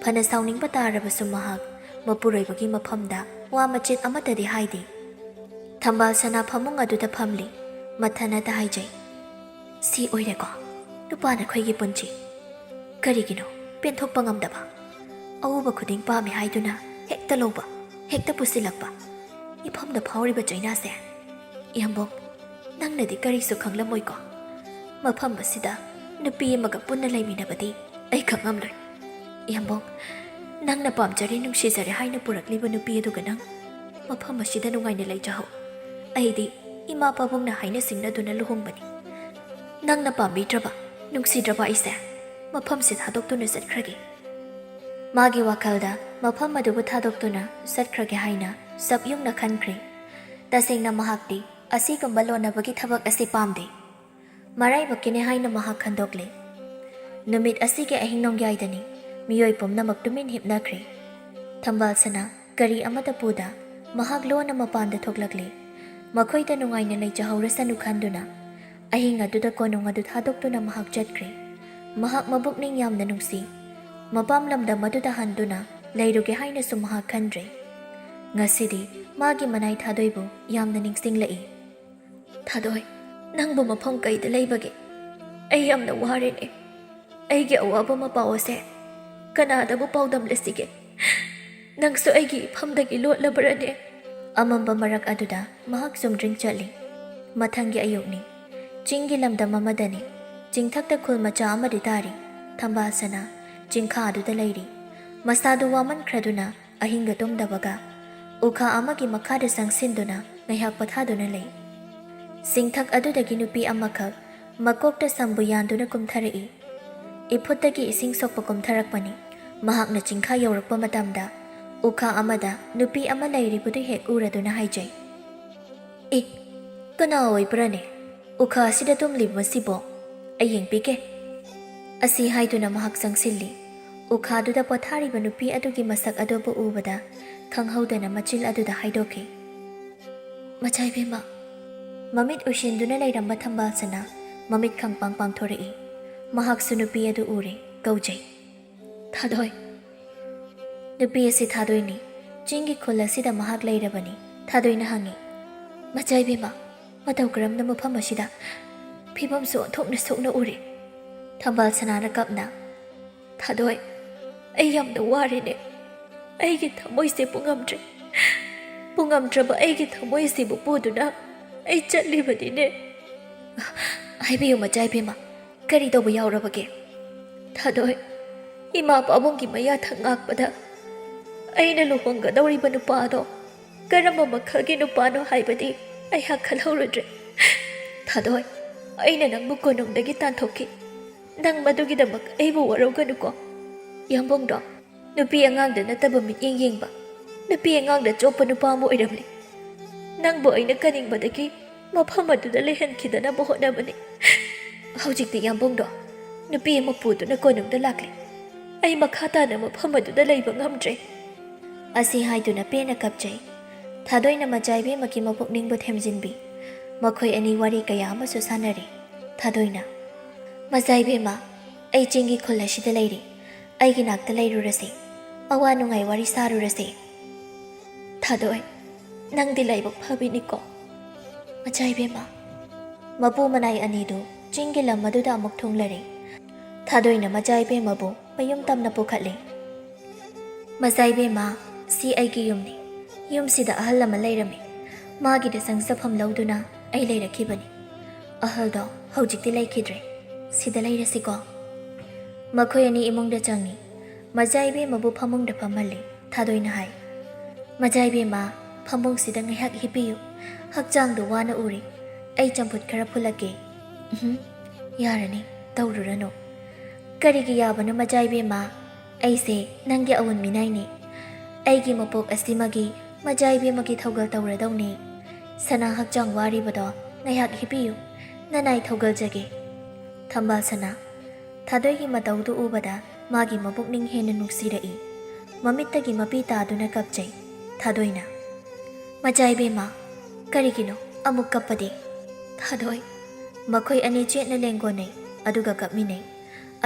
ꯐꯅ ꯁꯥꯎꯅꯤꯡꯕ ꯇꯥꯔꯕꯁꯨ ꯃꯍꯥꯛ ꯃꯄꯨꯔꯣꯏꯕꯒꯤ ꯃꯐꯝꯗ ꯋꯥ ꯃꯆꯦꯠ ꯑꯃꯠꯇꯗꯤ ꯍꯥꯏꯗꯦ꯫ ꯊꯝꯕꯥꯜ ꯁꯅꯥ ꯐꯃꯨꯡ ꯑꯗꯨꯗ ꯐꯝꯂꯤ꯫ ꯃꯊꯟꯅꯇ ꯍꯥꯏꯖꯩ, "ꯁꯤ ꯑꯣꯏꯔꯦꯀꯣ ꯅꯨꯄꯥꯅ ꯑꯩꯈꯣꯏꯒꯤ ꯄꯨꯟꯁꯤ꯫ ꯀꯔꯤꯒꯤꯅꯣ ꯄꯦꯟꯊꯣꯛꯄ ꯉꯝꯗꯕ? ꯑꯎꯕ ꯈꯨꯗꯤꯡ ꯄꯥꯝꯃꯤ ꯍꯥꯏꯗꯨꯅ ꯍꯦꯛꯇ ꯂꯧꯕ, ꯍꯦꯛꯇ ꯄꯨꯁꯤꯜꯂꯛꯄ꯫ ꯏꯐꯝꯗ ꯐꯥꯎꯔꯤꯕ ꯆꯩꯅꯥꯁꯦ꯫ ꯏꯌꯥꯝꯕꯣꯛ, ꯅꯪꯅꯗꯤ ꯀꯔꯤꯁꯨ ꯈꯪꯂꯝꯃꯣꯏꯀꯣ꯫ ꯃꯐꯝ ꯑꯁꯤꯗ ꯅꯨꯄꯤ ꯑꯃꯒ ꯄꯨꯟꯅ ꯂꯩꯃꯤꯟꯅꯕꯗꯤ ꯑꯩ ꯈꯪꯉꯝꯂꯣꯏ꯫ ꯏꯌꯥꯝꯕꯣꯛ, ꯅꯪꯅ ꯄꯥꯝꯖꯔꯦ, ꯅꯨꯡꯁꯤꯖꯔꯦ ꯍꯥꯏꯅ ꯄꯨꯔꯛꯂꯤꯕ ꯅꯨꯄꯤ ꯑꯗꯨꯒ ꯅꯪ ꯃꯐꯝ ꯑꯁꯤꯗ ꯅꯨꯡꯉꯥꯏꯅ ꯂꯩꯖꯍꯧ꯫ ꯑꯩꯗꯤ ꯏꯃꯥ ꯄꯥꯕꯨꯡꯅ ꯍꯥꯏꯅ ꯁꯤꯡꯅꯗꯨꯅ ꯂꯨꯍꯣꯡꯕꯅꯤ꯫ ꯅꯪꯅ ꯄꯥꯝꯕꯤꯗ꯭ꯔꯕ, ꯅꯨꯡꯁꯤꯗ꯭ꯔꯕ ꯑꯩꯁꯦ ꯃꯐꯝꯁꯤ ꯊꯥꯗꯣꯛꯇꯨꯅ ꯆꯠꯈ꯭ꯔꯒꯦ꯫" ꯃꯥꯒꯤ ꯋꯥꯈꯜꯗ ꯃꯐꯝ ꯑꯗꯨꯕꯨ ꯊꯥꯗꯣꯛꯇꯨꯅ ꯆꯠꯈ꯭ꯔꯒꯦ ꯍꯥꯏꯅ ꯆꯞ ꯌꯨꯡꯅ ꯈꯟꯈ꯭ꯔꯦ꯫ ꯇꯁꯦꯡꯅ ꯃꯍꯥꯛꯇꯤ ꯑꯁꯤꯒꯨꯝꯕ ꯂꯣꯟꯅꯕꯒꯤ ꯊꯕꯛ ꯑꯁꯤ ꯄꯥꯝꯗꯦ꯫ ꯃꯔꯥꯏꯕꯛꯀꯤꯅꯦ ꯍꯥꯏꯅ ꯃꯍꯥꯛ ꯈꯟꯗꯣꯛꯂꯦ꯫ ꯅꯨꯃꯤꯠ ꯑꯁꯤꯒꯤ ꯑꯍꯤꯡ ꯅꯣꯡꯌꯥꯏꯗꯅꯤ꯫ ꯃꯤꯑꯣꯏ ꯄꯨꯝꯅꯃꯛ ꯇꯨꯃꯤꯟ ꯍꯤꯞꯅꯈ꯭ꯔꯦ꯫ ꯊꯝꯕꯥꯜ ꯁꯅꯥ ꯒꯥꯔꯤ ꯑꯃꯗ ꯄꯨꯗ ꯃꯍꯥꯛ ꯂꯣꯟꯅ ꯃꯄꯥꯟꯗ ꯊꯣꯛꯂꯛꯂꯦ꯫ ꯃꯈꯣꯏꯗ ꯅꯨꯡꯉꯥꯏꯅ ꯂꯩꯖꯍꯧꯔꯁꯅꯨ ꯈꯟꯗꯨꯅ ꯑꯍꯤꯡ ꯑꯗꯨꯗ ꯀꯣꯅꯨꯡ ꯑꯗꯨ ꯊꯥꯗꯣꯛꯇꯨꯅ ꯃꯍꯥꯛ ꯆꯠꯈ꯭ꯔꯦ꯫ ꯃꯍꯥꯛ ꯃꯕꯨꯛꯅꯤꯡ ꯌꯥꯝꯅ ꯅꯨꯡꯁꯤ꯫ ꯃꯄꯥꯝ ꯂꯝꯗꯝ ꯑꯗꯨꯗ ꯍꯟꯗꯨꯅ ꯂꯩꯔꯨꯒꯦ ꯍꯥꯏꯅꯁꯨ ꯃꯍꯥꯛ ꯈꯟꯗ꯭ꯔꯦ꯫ ꯉꯁꯤꯗꯤ ꯃꯥꯒꯤ ꯃꯅꯥꯏ ꯊꯥꯗꯣꯏꯕꯨ ꯌꯥꯝꯅ ꯅꯤꯡꯁꯤꯡꯂꯛꯏ꯫ "ꯊꯥꯗꯣꯏ, ꯅꯪꯕꯨ ꯃꯐꯝ ꯀꯩꯗ ꯂꯩꯕꯒꯦ? ꯑꯩ ꯌꯥꯝꯅ ꯋꯥꯔꯦꯅꯦ꯫ ꯑꯩꯒꯤ ꯑꯋꯥꯕ ꯃꯄꯥꯎ ꯑꯁꯦ ꯀꯅꯥꯗꯕꯨ ꯄꯥꯎꯗꯝꯂꯁꯤꯒꯦ? ꯅꯪꯁꯨ ꯑꯩꯒꯤ ꯏꯐꯝꯗꯒꯤ ꯂꯣꯠꯂꯕ꯭ꯔꯅꯦ?" ꯑꯃꯝꯕ ꯃꯔꯛ ꯑꯗꯨꯗ ꯃꯍꯥꯛ ꯆꯨꯝꯗ꯭ꯔꯤꯡ ꯆꯠꯂꯤ꯫ ꯃꯊꯪꯒꯤ ꯑꯌꯨꯛꯅꯤ꯫ ꯆꯤꯡꯒꯤ ꯂꯝꯗꯝ ꯑꯃꯗꯅꯤ꯫ ꯆꯤꯡꯊꯛꯇ ꯈꯨꯜ ꯃꯆꯥ ꯑꯃꯗꯤ ꯇꯥꯔꯤ꯫ ꯊꯝꯕꯥꯜ ꯁꯅꯥ ꯆꯤꯡꯈꯥ ꯑꯗꯨꯗ ꯂꯩꯔꯤ꯫ ꯃꯁꯥꯗꯨ ꯋꯥꯃꯟꯈ꯭ꯔꯗꯨꯅ ꯑꯍꯤꯡꯒ ꯇꯨꯝꯗꯕꯒ ꯎꯈꯥ ꯑꯃꯒꯤ ꯃꯈꯥꯗ ꯆꯪꯁꯤꯟꯗꯨꯅ ꯉꯥꯏꯍꯥꯛ ꯄꯣꯊꯥꯗꯨꯅ ꯂꯩ꯫ ꯆꯤꯡꯊꯛ ꯑꯗꯨꯗꯒꯤ ꯅꯨꯄꯤ ꯑꯃꯈꯛ ꯃꯀꯣꯛꯇ ꯁꯝꯕꯨ ꯌꯥꯟꯗꯨꯅ ꯀꯨꯝꯊꯔꯛꯏ꯫ ꯏꯐꯨꯠꯇꯒꯤ ꯏꯁꯤꯡ ꯁꯣꯛꯄ ꯀꯨꯝꯊꯔꯛꯄꯅꯤ꯫ ꯃꯍꯥꯛꯅ ꯆꯤꯡꯈꯥ ꯌꯧꯔꯛꯄ ꯃꯇꯝꯗ ꯎꯈꯥ ꯑꯃꯗ ꯅꯨꯄꯤ ꯑꯃ ꯂꯩꯔꯤꯕꯗꯨ ꯍꯦꯛ ꯎꯔꯗꯨꯅ ꯍꯥꯏꯖꯩ, "ꯑꯦ, ꯀꯅꯥ ꯑꯣꯏꯕ꯭ꯔꯅꯦ? ꯎꯈꯥ ꯑꯁꯤꯗ ꯇꯨꯝꯂꯤꯕ ꯑꯁꯤꯕꯣ? ꯑꯩ ꯌꯦꯡꯕꯤꯒꯦ꯫" ꯑꯁꯤ ꯍꯥꯏꯗꯨꯅ ꯃꯍꯥꯛ ꯆꯪꯁꯤꯜꯂꯤ꯫ ꯎꯈꯥꯗꯨꯗ ꯄꯣꯊꯥꯔꯤꯕ ꯅꯨꯄꯤ ꯑꯗꯨꯒꯤ ꯃꯁꯛ ꯑꯗꯨꯕꯨ ꯎꯕꯗ ꯈꯪꯍꯧꯗꯅ ꯃꯆꯤꯜ ꯑꯗꯨꯗ ꯍꯥꯏꯗꯣꯛꯈꯤ, "ꯃꯆꯥ ꯏꯕꯦꯝꯃ!" ꯃꯃꯤꯠ ꯎꯏꯁꯤꯟꯗꯨꯅ ꯂꯩꯔꯝꯕ ꯊꯝꯕꯥꯜ ꯁꯅꯥ ꯃꯃꯤꯠ ꯈꯪꯄꯥꯡ ꯄꯥꯡꯊꯣꯔꯛꯏ꯫ ꯃꯍꯥꯛꯁꯨ ꯅꯨꯄꯤ ꯑꯗꯨ ꯎꯔꯦ, ꯀꯧꯖꯩ, "ꯊꯥꯗꯣꯏ!" ꯅꯨꯄꯤ ꯑꯁꯤ ꯊꯥꯗꯣꯏꯅꯤ꯫ ꯆꯤꯡꯒꯤ ꯈꯨꯜ ꯑꯁꯤꯗ ꯃꯍꯥꯛ ꯂꯩꯔꯕꯅꯤ꯫ ꯊꯥꯗꯣꯏꯅ ꯍꯪꯉꯤ, "ꯃꯆꯥ ꯏꯕꯦꯝꯃ, ꯃꯇꯧ ꯀꯔꯝꯅ ꯃꯐꯝ ꯑꯁꯤꯗ? ꯐꯤꯕꯝꯁꯨ ꯑꯣꯟꯊꯣꯛꯅ ꯁꯣꯛꯅ ꯎꯔꯦ꯫" ꯊꯝꯕꯥꯜ ꯁꯅꯥꯅ ꯀꯞꯅ, "ꯊꯥꯗꯣꯏ, ꯑꯩ ꯌꯥꯝꯅ ꯋꯥꯔꯦꯅꯦ꯫ ꯑꯩꯒꯤ ꯊꯃꯣꯏꯁꯦ ꯄꯨꯉꯝꯗ꯭ꯔꯦ꯫ ꯄꯨꯉꯝꯗ꯭ꯔꯕ ꯑꯩꯒꯤ ꯊꯃꯣꯏꯁꯤꯕꯨ ꯄꯨꯗꯨꯅ ꯑꯩ ꯆꯠꯂꯤꯕꯅꯤꯅꯦ꯫" "ꯍꯥꯏꯕꯤꯌꯨ ꯃꯆꯥ ꯏꯕꯦꯝꯃ, ꯀꯔꯤ ꯇꯧꯕ ꯌꯥꯎꯔꯕꯒꯦ?" "ꯊꯥꯗꯣꯏ, ꯏꯃꯥ ꯄꯥꯕꯨꯡꯒꯤ ꯃꯌꯥ ꯊꯛ ꯉꯥꯛꯄꯗ ꯑꯩꯅ ꯂꯨꯍꯣꯡꯒꯗꯧꯔꯤꯕ ꯅꯨꯄꯥꯗꯣ ꯀꯔꯝꯕ ꯃꯈꯜꯒꯤ ꯅꯨꯄꯥꯅꯣ ꯍꯥꯏꯕꯗꯤ ꯑꯩꯍꯥꯛ ꯈꯜꯍꯧꯔꯨꯗ꯭ꯔꯦ꯫ ꯊꯥꯗꯣꯏ, ꯑꯩꯅ ꯅꯪꯕꯨ ꯀꯣꯅꯨꯡꯗꯒꯤ ꯇꯥꯟꯊꯣꯛꯈꯤ꯫ ꯅꯪ ꯃꯗꯨꯒꯤꯗꯃꯛ ꯑꯩꯕꯨ ꯋꯥꯔꯧꯒꯅꯨꯀꯣ꯫ ꯌꯥꯝꯕꯨꯡꯗꯣ ꯅꯨꯄꯤ ꯑꯉꯥꯡꯗ ꯅꯠꯇꯕ ꯃꯤꯠꯌꯦꯡ ꯌꯦꯡꯕ, ꯅꯨꯄꯤ ꯑꯉꯥꯡꯗ ꯆꯣꯞꯄ ꯅꯨꯄꯥ ꯑꯃ ꯑꯣꯏꯔꯝꯂꯦ꯫ ꯅꯪꯕꯨ ꯑꯩꯅ ꯀꯅꯤꯡꯕꯗꯒꯤ ꯃꯐꯝ ꯑꯗꯨꯗ ꯂꯩꯍꯟꯈꯤꯗꯅꯕ ꯍꯣꯠꯅꯕꯅꯤ꯫ ꯍꯧꯖꯤꯛꯇꯤ ꯌꯥꯝꯕꯨꯡꯗꯣ ꯅꯨꯄꯤ ꯑꯃ ꯄꯨꯗꯨꯅ ꯀꯣꯅꯨꯡꯗ ꯂꯥꯛꯂꯦ꯫ ꯑꯩ ꯃꯈꯥ ꯇꯥꯅ ꯃꯐꯝ ꯑꯗꯨꯗ ꯂꯩꯕ ꯉꯝꯗ꯭ꯔꯦ꯫" ꯑꯁꯤ ꯍꯥꯏꯗꯨꯅ ꯄꯦꯟꯅ ꯀꯞꯆꯩ꯫ ꯊꯥꯗꯣꯏꯅ ꯃꯆꯥ ꯏꯕꯦꯝꯃꯒꯤ ꯃꯄꯨꯛꯅꯤꯡꯕꯨ ꯊꯦꯝꯖꯤꯟꯕꯤ꯫ ꯃꯈꯣꯏ ꯑꯅꯤ ꯋꯥꯔꯤ ꯀꯌꯥ ꯑꯃꯁꯨ ꯁꯥꯟꯅꯔꯤ꯫ ꯊꯥꯗꯣꯏꯅ, "ꯃꯆꯥ ꯏꯕꯦꯝꯃ, ꯑꯩ ꯆꯤꯡꯒꯤ ꯈꯨꯜ ꯑꯁꯤꯗ ꯂꯩꯔꯤ꯫ ꯑꯩꯒꯤ ꯅꯥꯛꯇ ꯂꯩꯔꯨꯔꯁꯤ꯫ ꯑꯋꯥ ꯅꯨꯡꯉꯥꯏ ꯋꯥꯔꯤ ꯁꯥꯔꯨꯔꯁꯦ꯫ ꯊꯥꯗꯣꯏ, ꯅꯪꯗꯤ ꯂꯥꯏꯕꯛ ꯐꯕꯤꯅꯤꯀꯣ꯫ ꯃꯆꯥ ꯏꯕꯦꯝꯃ, ꯃꯄꯨ ꯃꯅꯥꯏ ꯑꯅꯤꯗꯨ ꯆꯤꯡꯒꯤ ꯂꯝ ꯑꯗꯨꯗ ꯑꯃꯨꯛ ꯊꯨꯡꯂꯔꯦ꯫ ꯊꯥꯗꯣꯏꯅ ꯃꯆꯥ ꯏꯕꯦꯝꯃꯕꯨ ꯃꯌꯨꯝ ꯇꯝꯅ ꯄꯨꯈꯠꯂꯦ꯫ ꯃꯆꯥ ꯏꯕꯦꯝꯃ, ꯁꯤ ꯑꯩꯒꯤ ꯌꯨꯝꯅꯤ꯫ ꯌꯨꯝꯁꯤꯗ ꯑꯍꯜ ꯑꯃ ꯂꯩꯔꯝꯃꯤ꯫ ꯃꯥꯒꯤꯗ ꯆꯪꯖꯐꯝ ꯂꯧꯗꯨꯅ ꯑꯩ ꯂꯩꯔꯛꯈꯤꯕꯅꯤ꯫ ꯑꯍꯜꯗꯣ ꯍꯧꯖꯤꯛꯇꯤ ꯂꯩꯈꯤꯗ꯭ꯔꯦ꯫ ꯁꯤꯗ ꯂꯩꯔꯁꯤꯀꯣ꯫ ꯃꯈꯣꯏ ꯑꯅꯤ ꯏꯃꯨꯡꯗ ꯆꯪꯉꯤ꯫ ꯃꯆꯥ ꯏꯕꯦꯝꯃꯕꯨ ꯐꯃꯨꯡꯗ ꯐꯝꯍꯜꯂꯤ꯫ ꯊꯥꯗꯣꯏꯅ ꯍꯥꯏ, "ꯃꯆꯥ ꯏꯕꯦꯝꯃ, ꯐꯃꯨꯡꯁꯤꯗ ꯉꯥꯏꯍꯥꯛ ꯍꯤꯞꯄꯤꯌꯨ꯫ ꯍꯛꯆꯥꯡꯗꯣ ꯋꯥꯅ ꯎꯔꯦ꯫ ꯑꯩ ꯆꯝꯐꯨꯠ ꯈꯔ ꯐꯨꯠꯂꯛꯀꯦ꯫" "ꯎꯝꯍꯨꯝ, ꯌꯥꯔꯅꯤ, ꯇꯧꯔꯨꯔꯅꯨ꯫" "ꯀꯔꯤꯒꯤ ꯌꯥꯕꯅꯣ ꯃꯆꯥ ꯏꯕꯦꯝꯃ? ꯑꯩꯁꯦ ꯅꯪꯒꯤ ꯑꯋꯨꯟ ꯃꯤꯅꯥꯏꯅꯤ꯫ ꯑꯩꯒꯤ ꯃꯄꯣꯛ ꯑꯁꯤꯃꯒꯤ ꯃꯆꯥ ꯏꯕꯦꯝꯃꯒꯤ ꯊꯧꯒꯜ ꯇꯧꯔꯗꯧꯅꯤ꯫ ꯁꯅꯥ ꯍꯛꯆꯥꯡ ꯋꯥꯔꯤꯕꯗꯣ ꯉꯥꯏꯍꯥꯛ ꯍꯤꯞꯄꯤꯌꯨ꯫ ꯅꯅꯥꯏ ꯊꯧꯒꯜꯖꯒꯦ꯫" ꯊꯝꯕꯥꯜ ꯁꯅꯥ, ꯊꯥꯗꯣꯏꯒꯤ ꯃꯇꯧꯗꯨ ꯎꯕꯗ ꯃꯥꯒꯤ ꯃꯄꯨꯛꯅꯤꯡ ꯍꯦꯟꯅ ꯅꯨꯡꯁꯤꯔꯛꯏ꯫ ꯃꯃꯤꯠꯇꯒꯤ ꯃꯄꯤ ꯇꯥꯗꯨꯅ ꯀꯞꯆꯩ꯫ ꯊꯥꯗꯣꯏꯅ, "ꯃꯆꯥ ꯏꯕꯦꯝꯃ, ꯀꯔꯤꯒꯤꯅꯣ ꯑꯃꯨꯛ ꯀꯞꯄꯗꯤ?" ꯊꯥꯗꯣꯏ, ꯃꯈꯣꯏ ꯑꯅꯤ ꯆꯦꯠꯅ ꯂꯦꯡꯒꯣꯟꯅꯩ, ꯑꯗꯨꯒ ꯀꯞꯃꯤꯟꯅꯩ꯫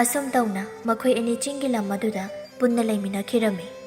ꯑꯁꯨꯝ ꯇꯧꯅ ꯃꯈꯣꯏ ꯑꯅꯤ ꯆꯤꯡꯒꯤ ꯂꯝ ꯑꯗꯨꯗ ꯄꯨꯟꯅ ꯂꯩꯃꯤꯟꯅꯈꯤꯔꯝꯃꯤ꯫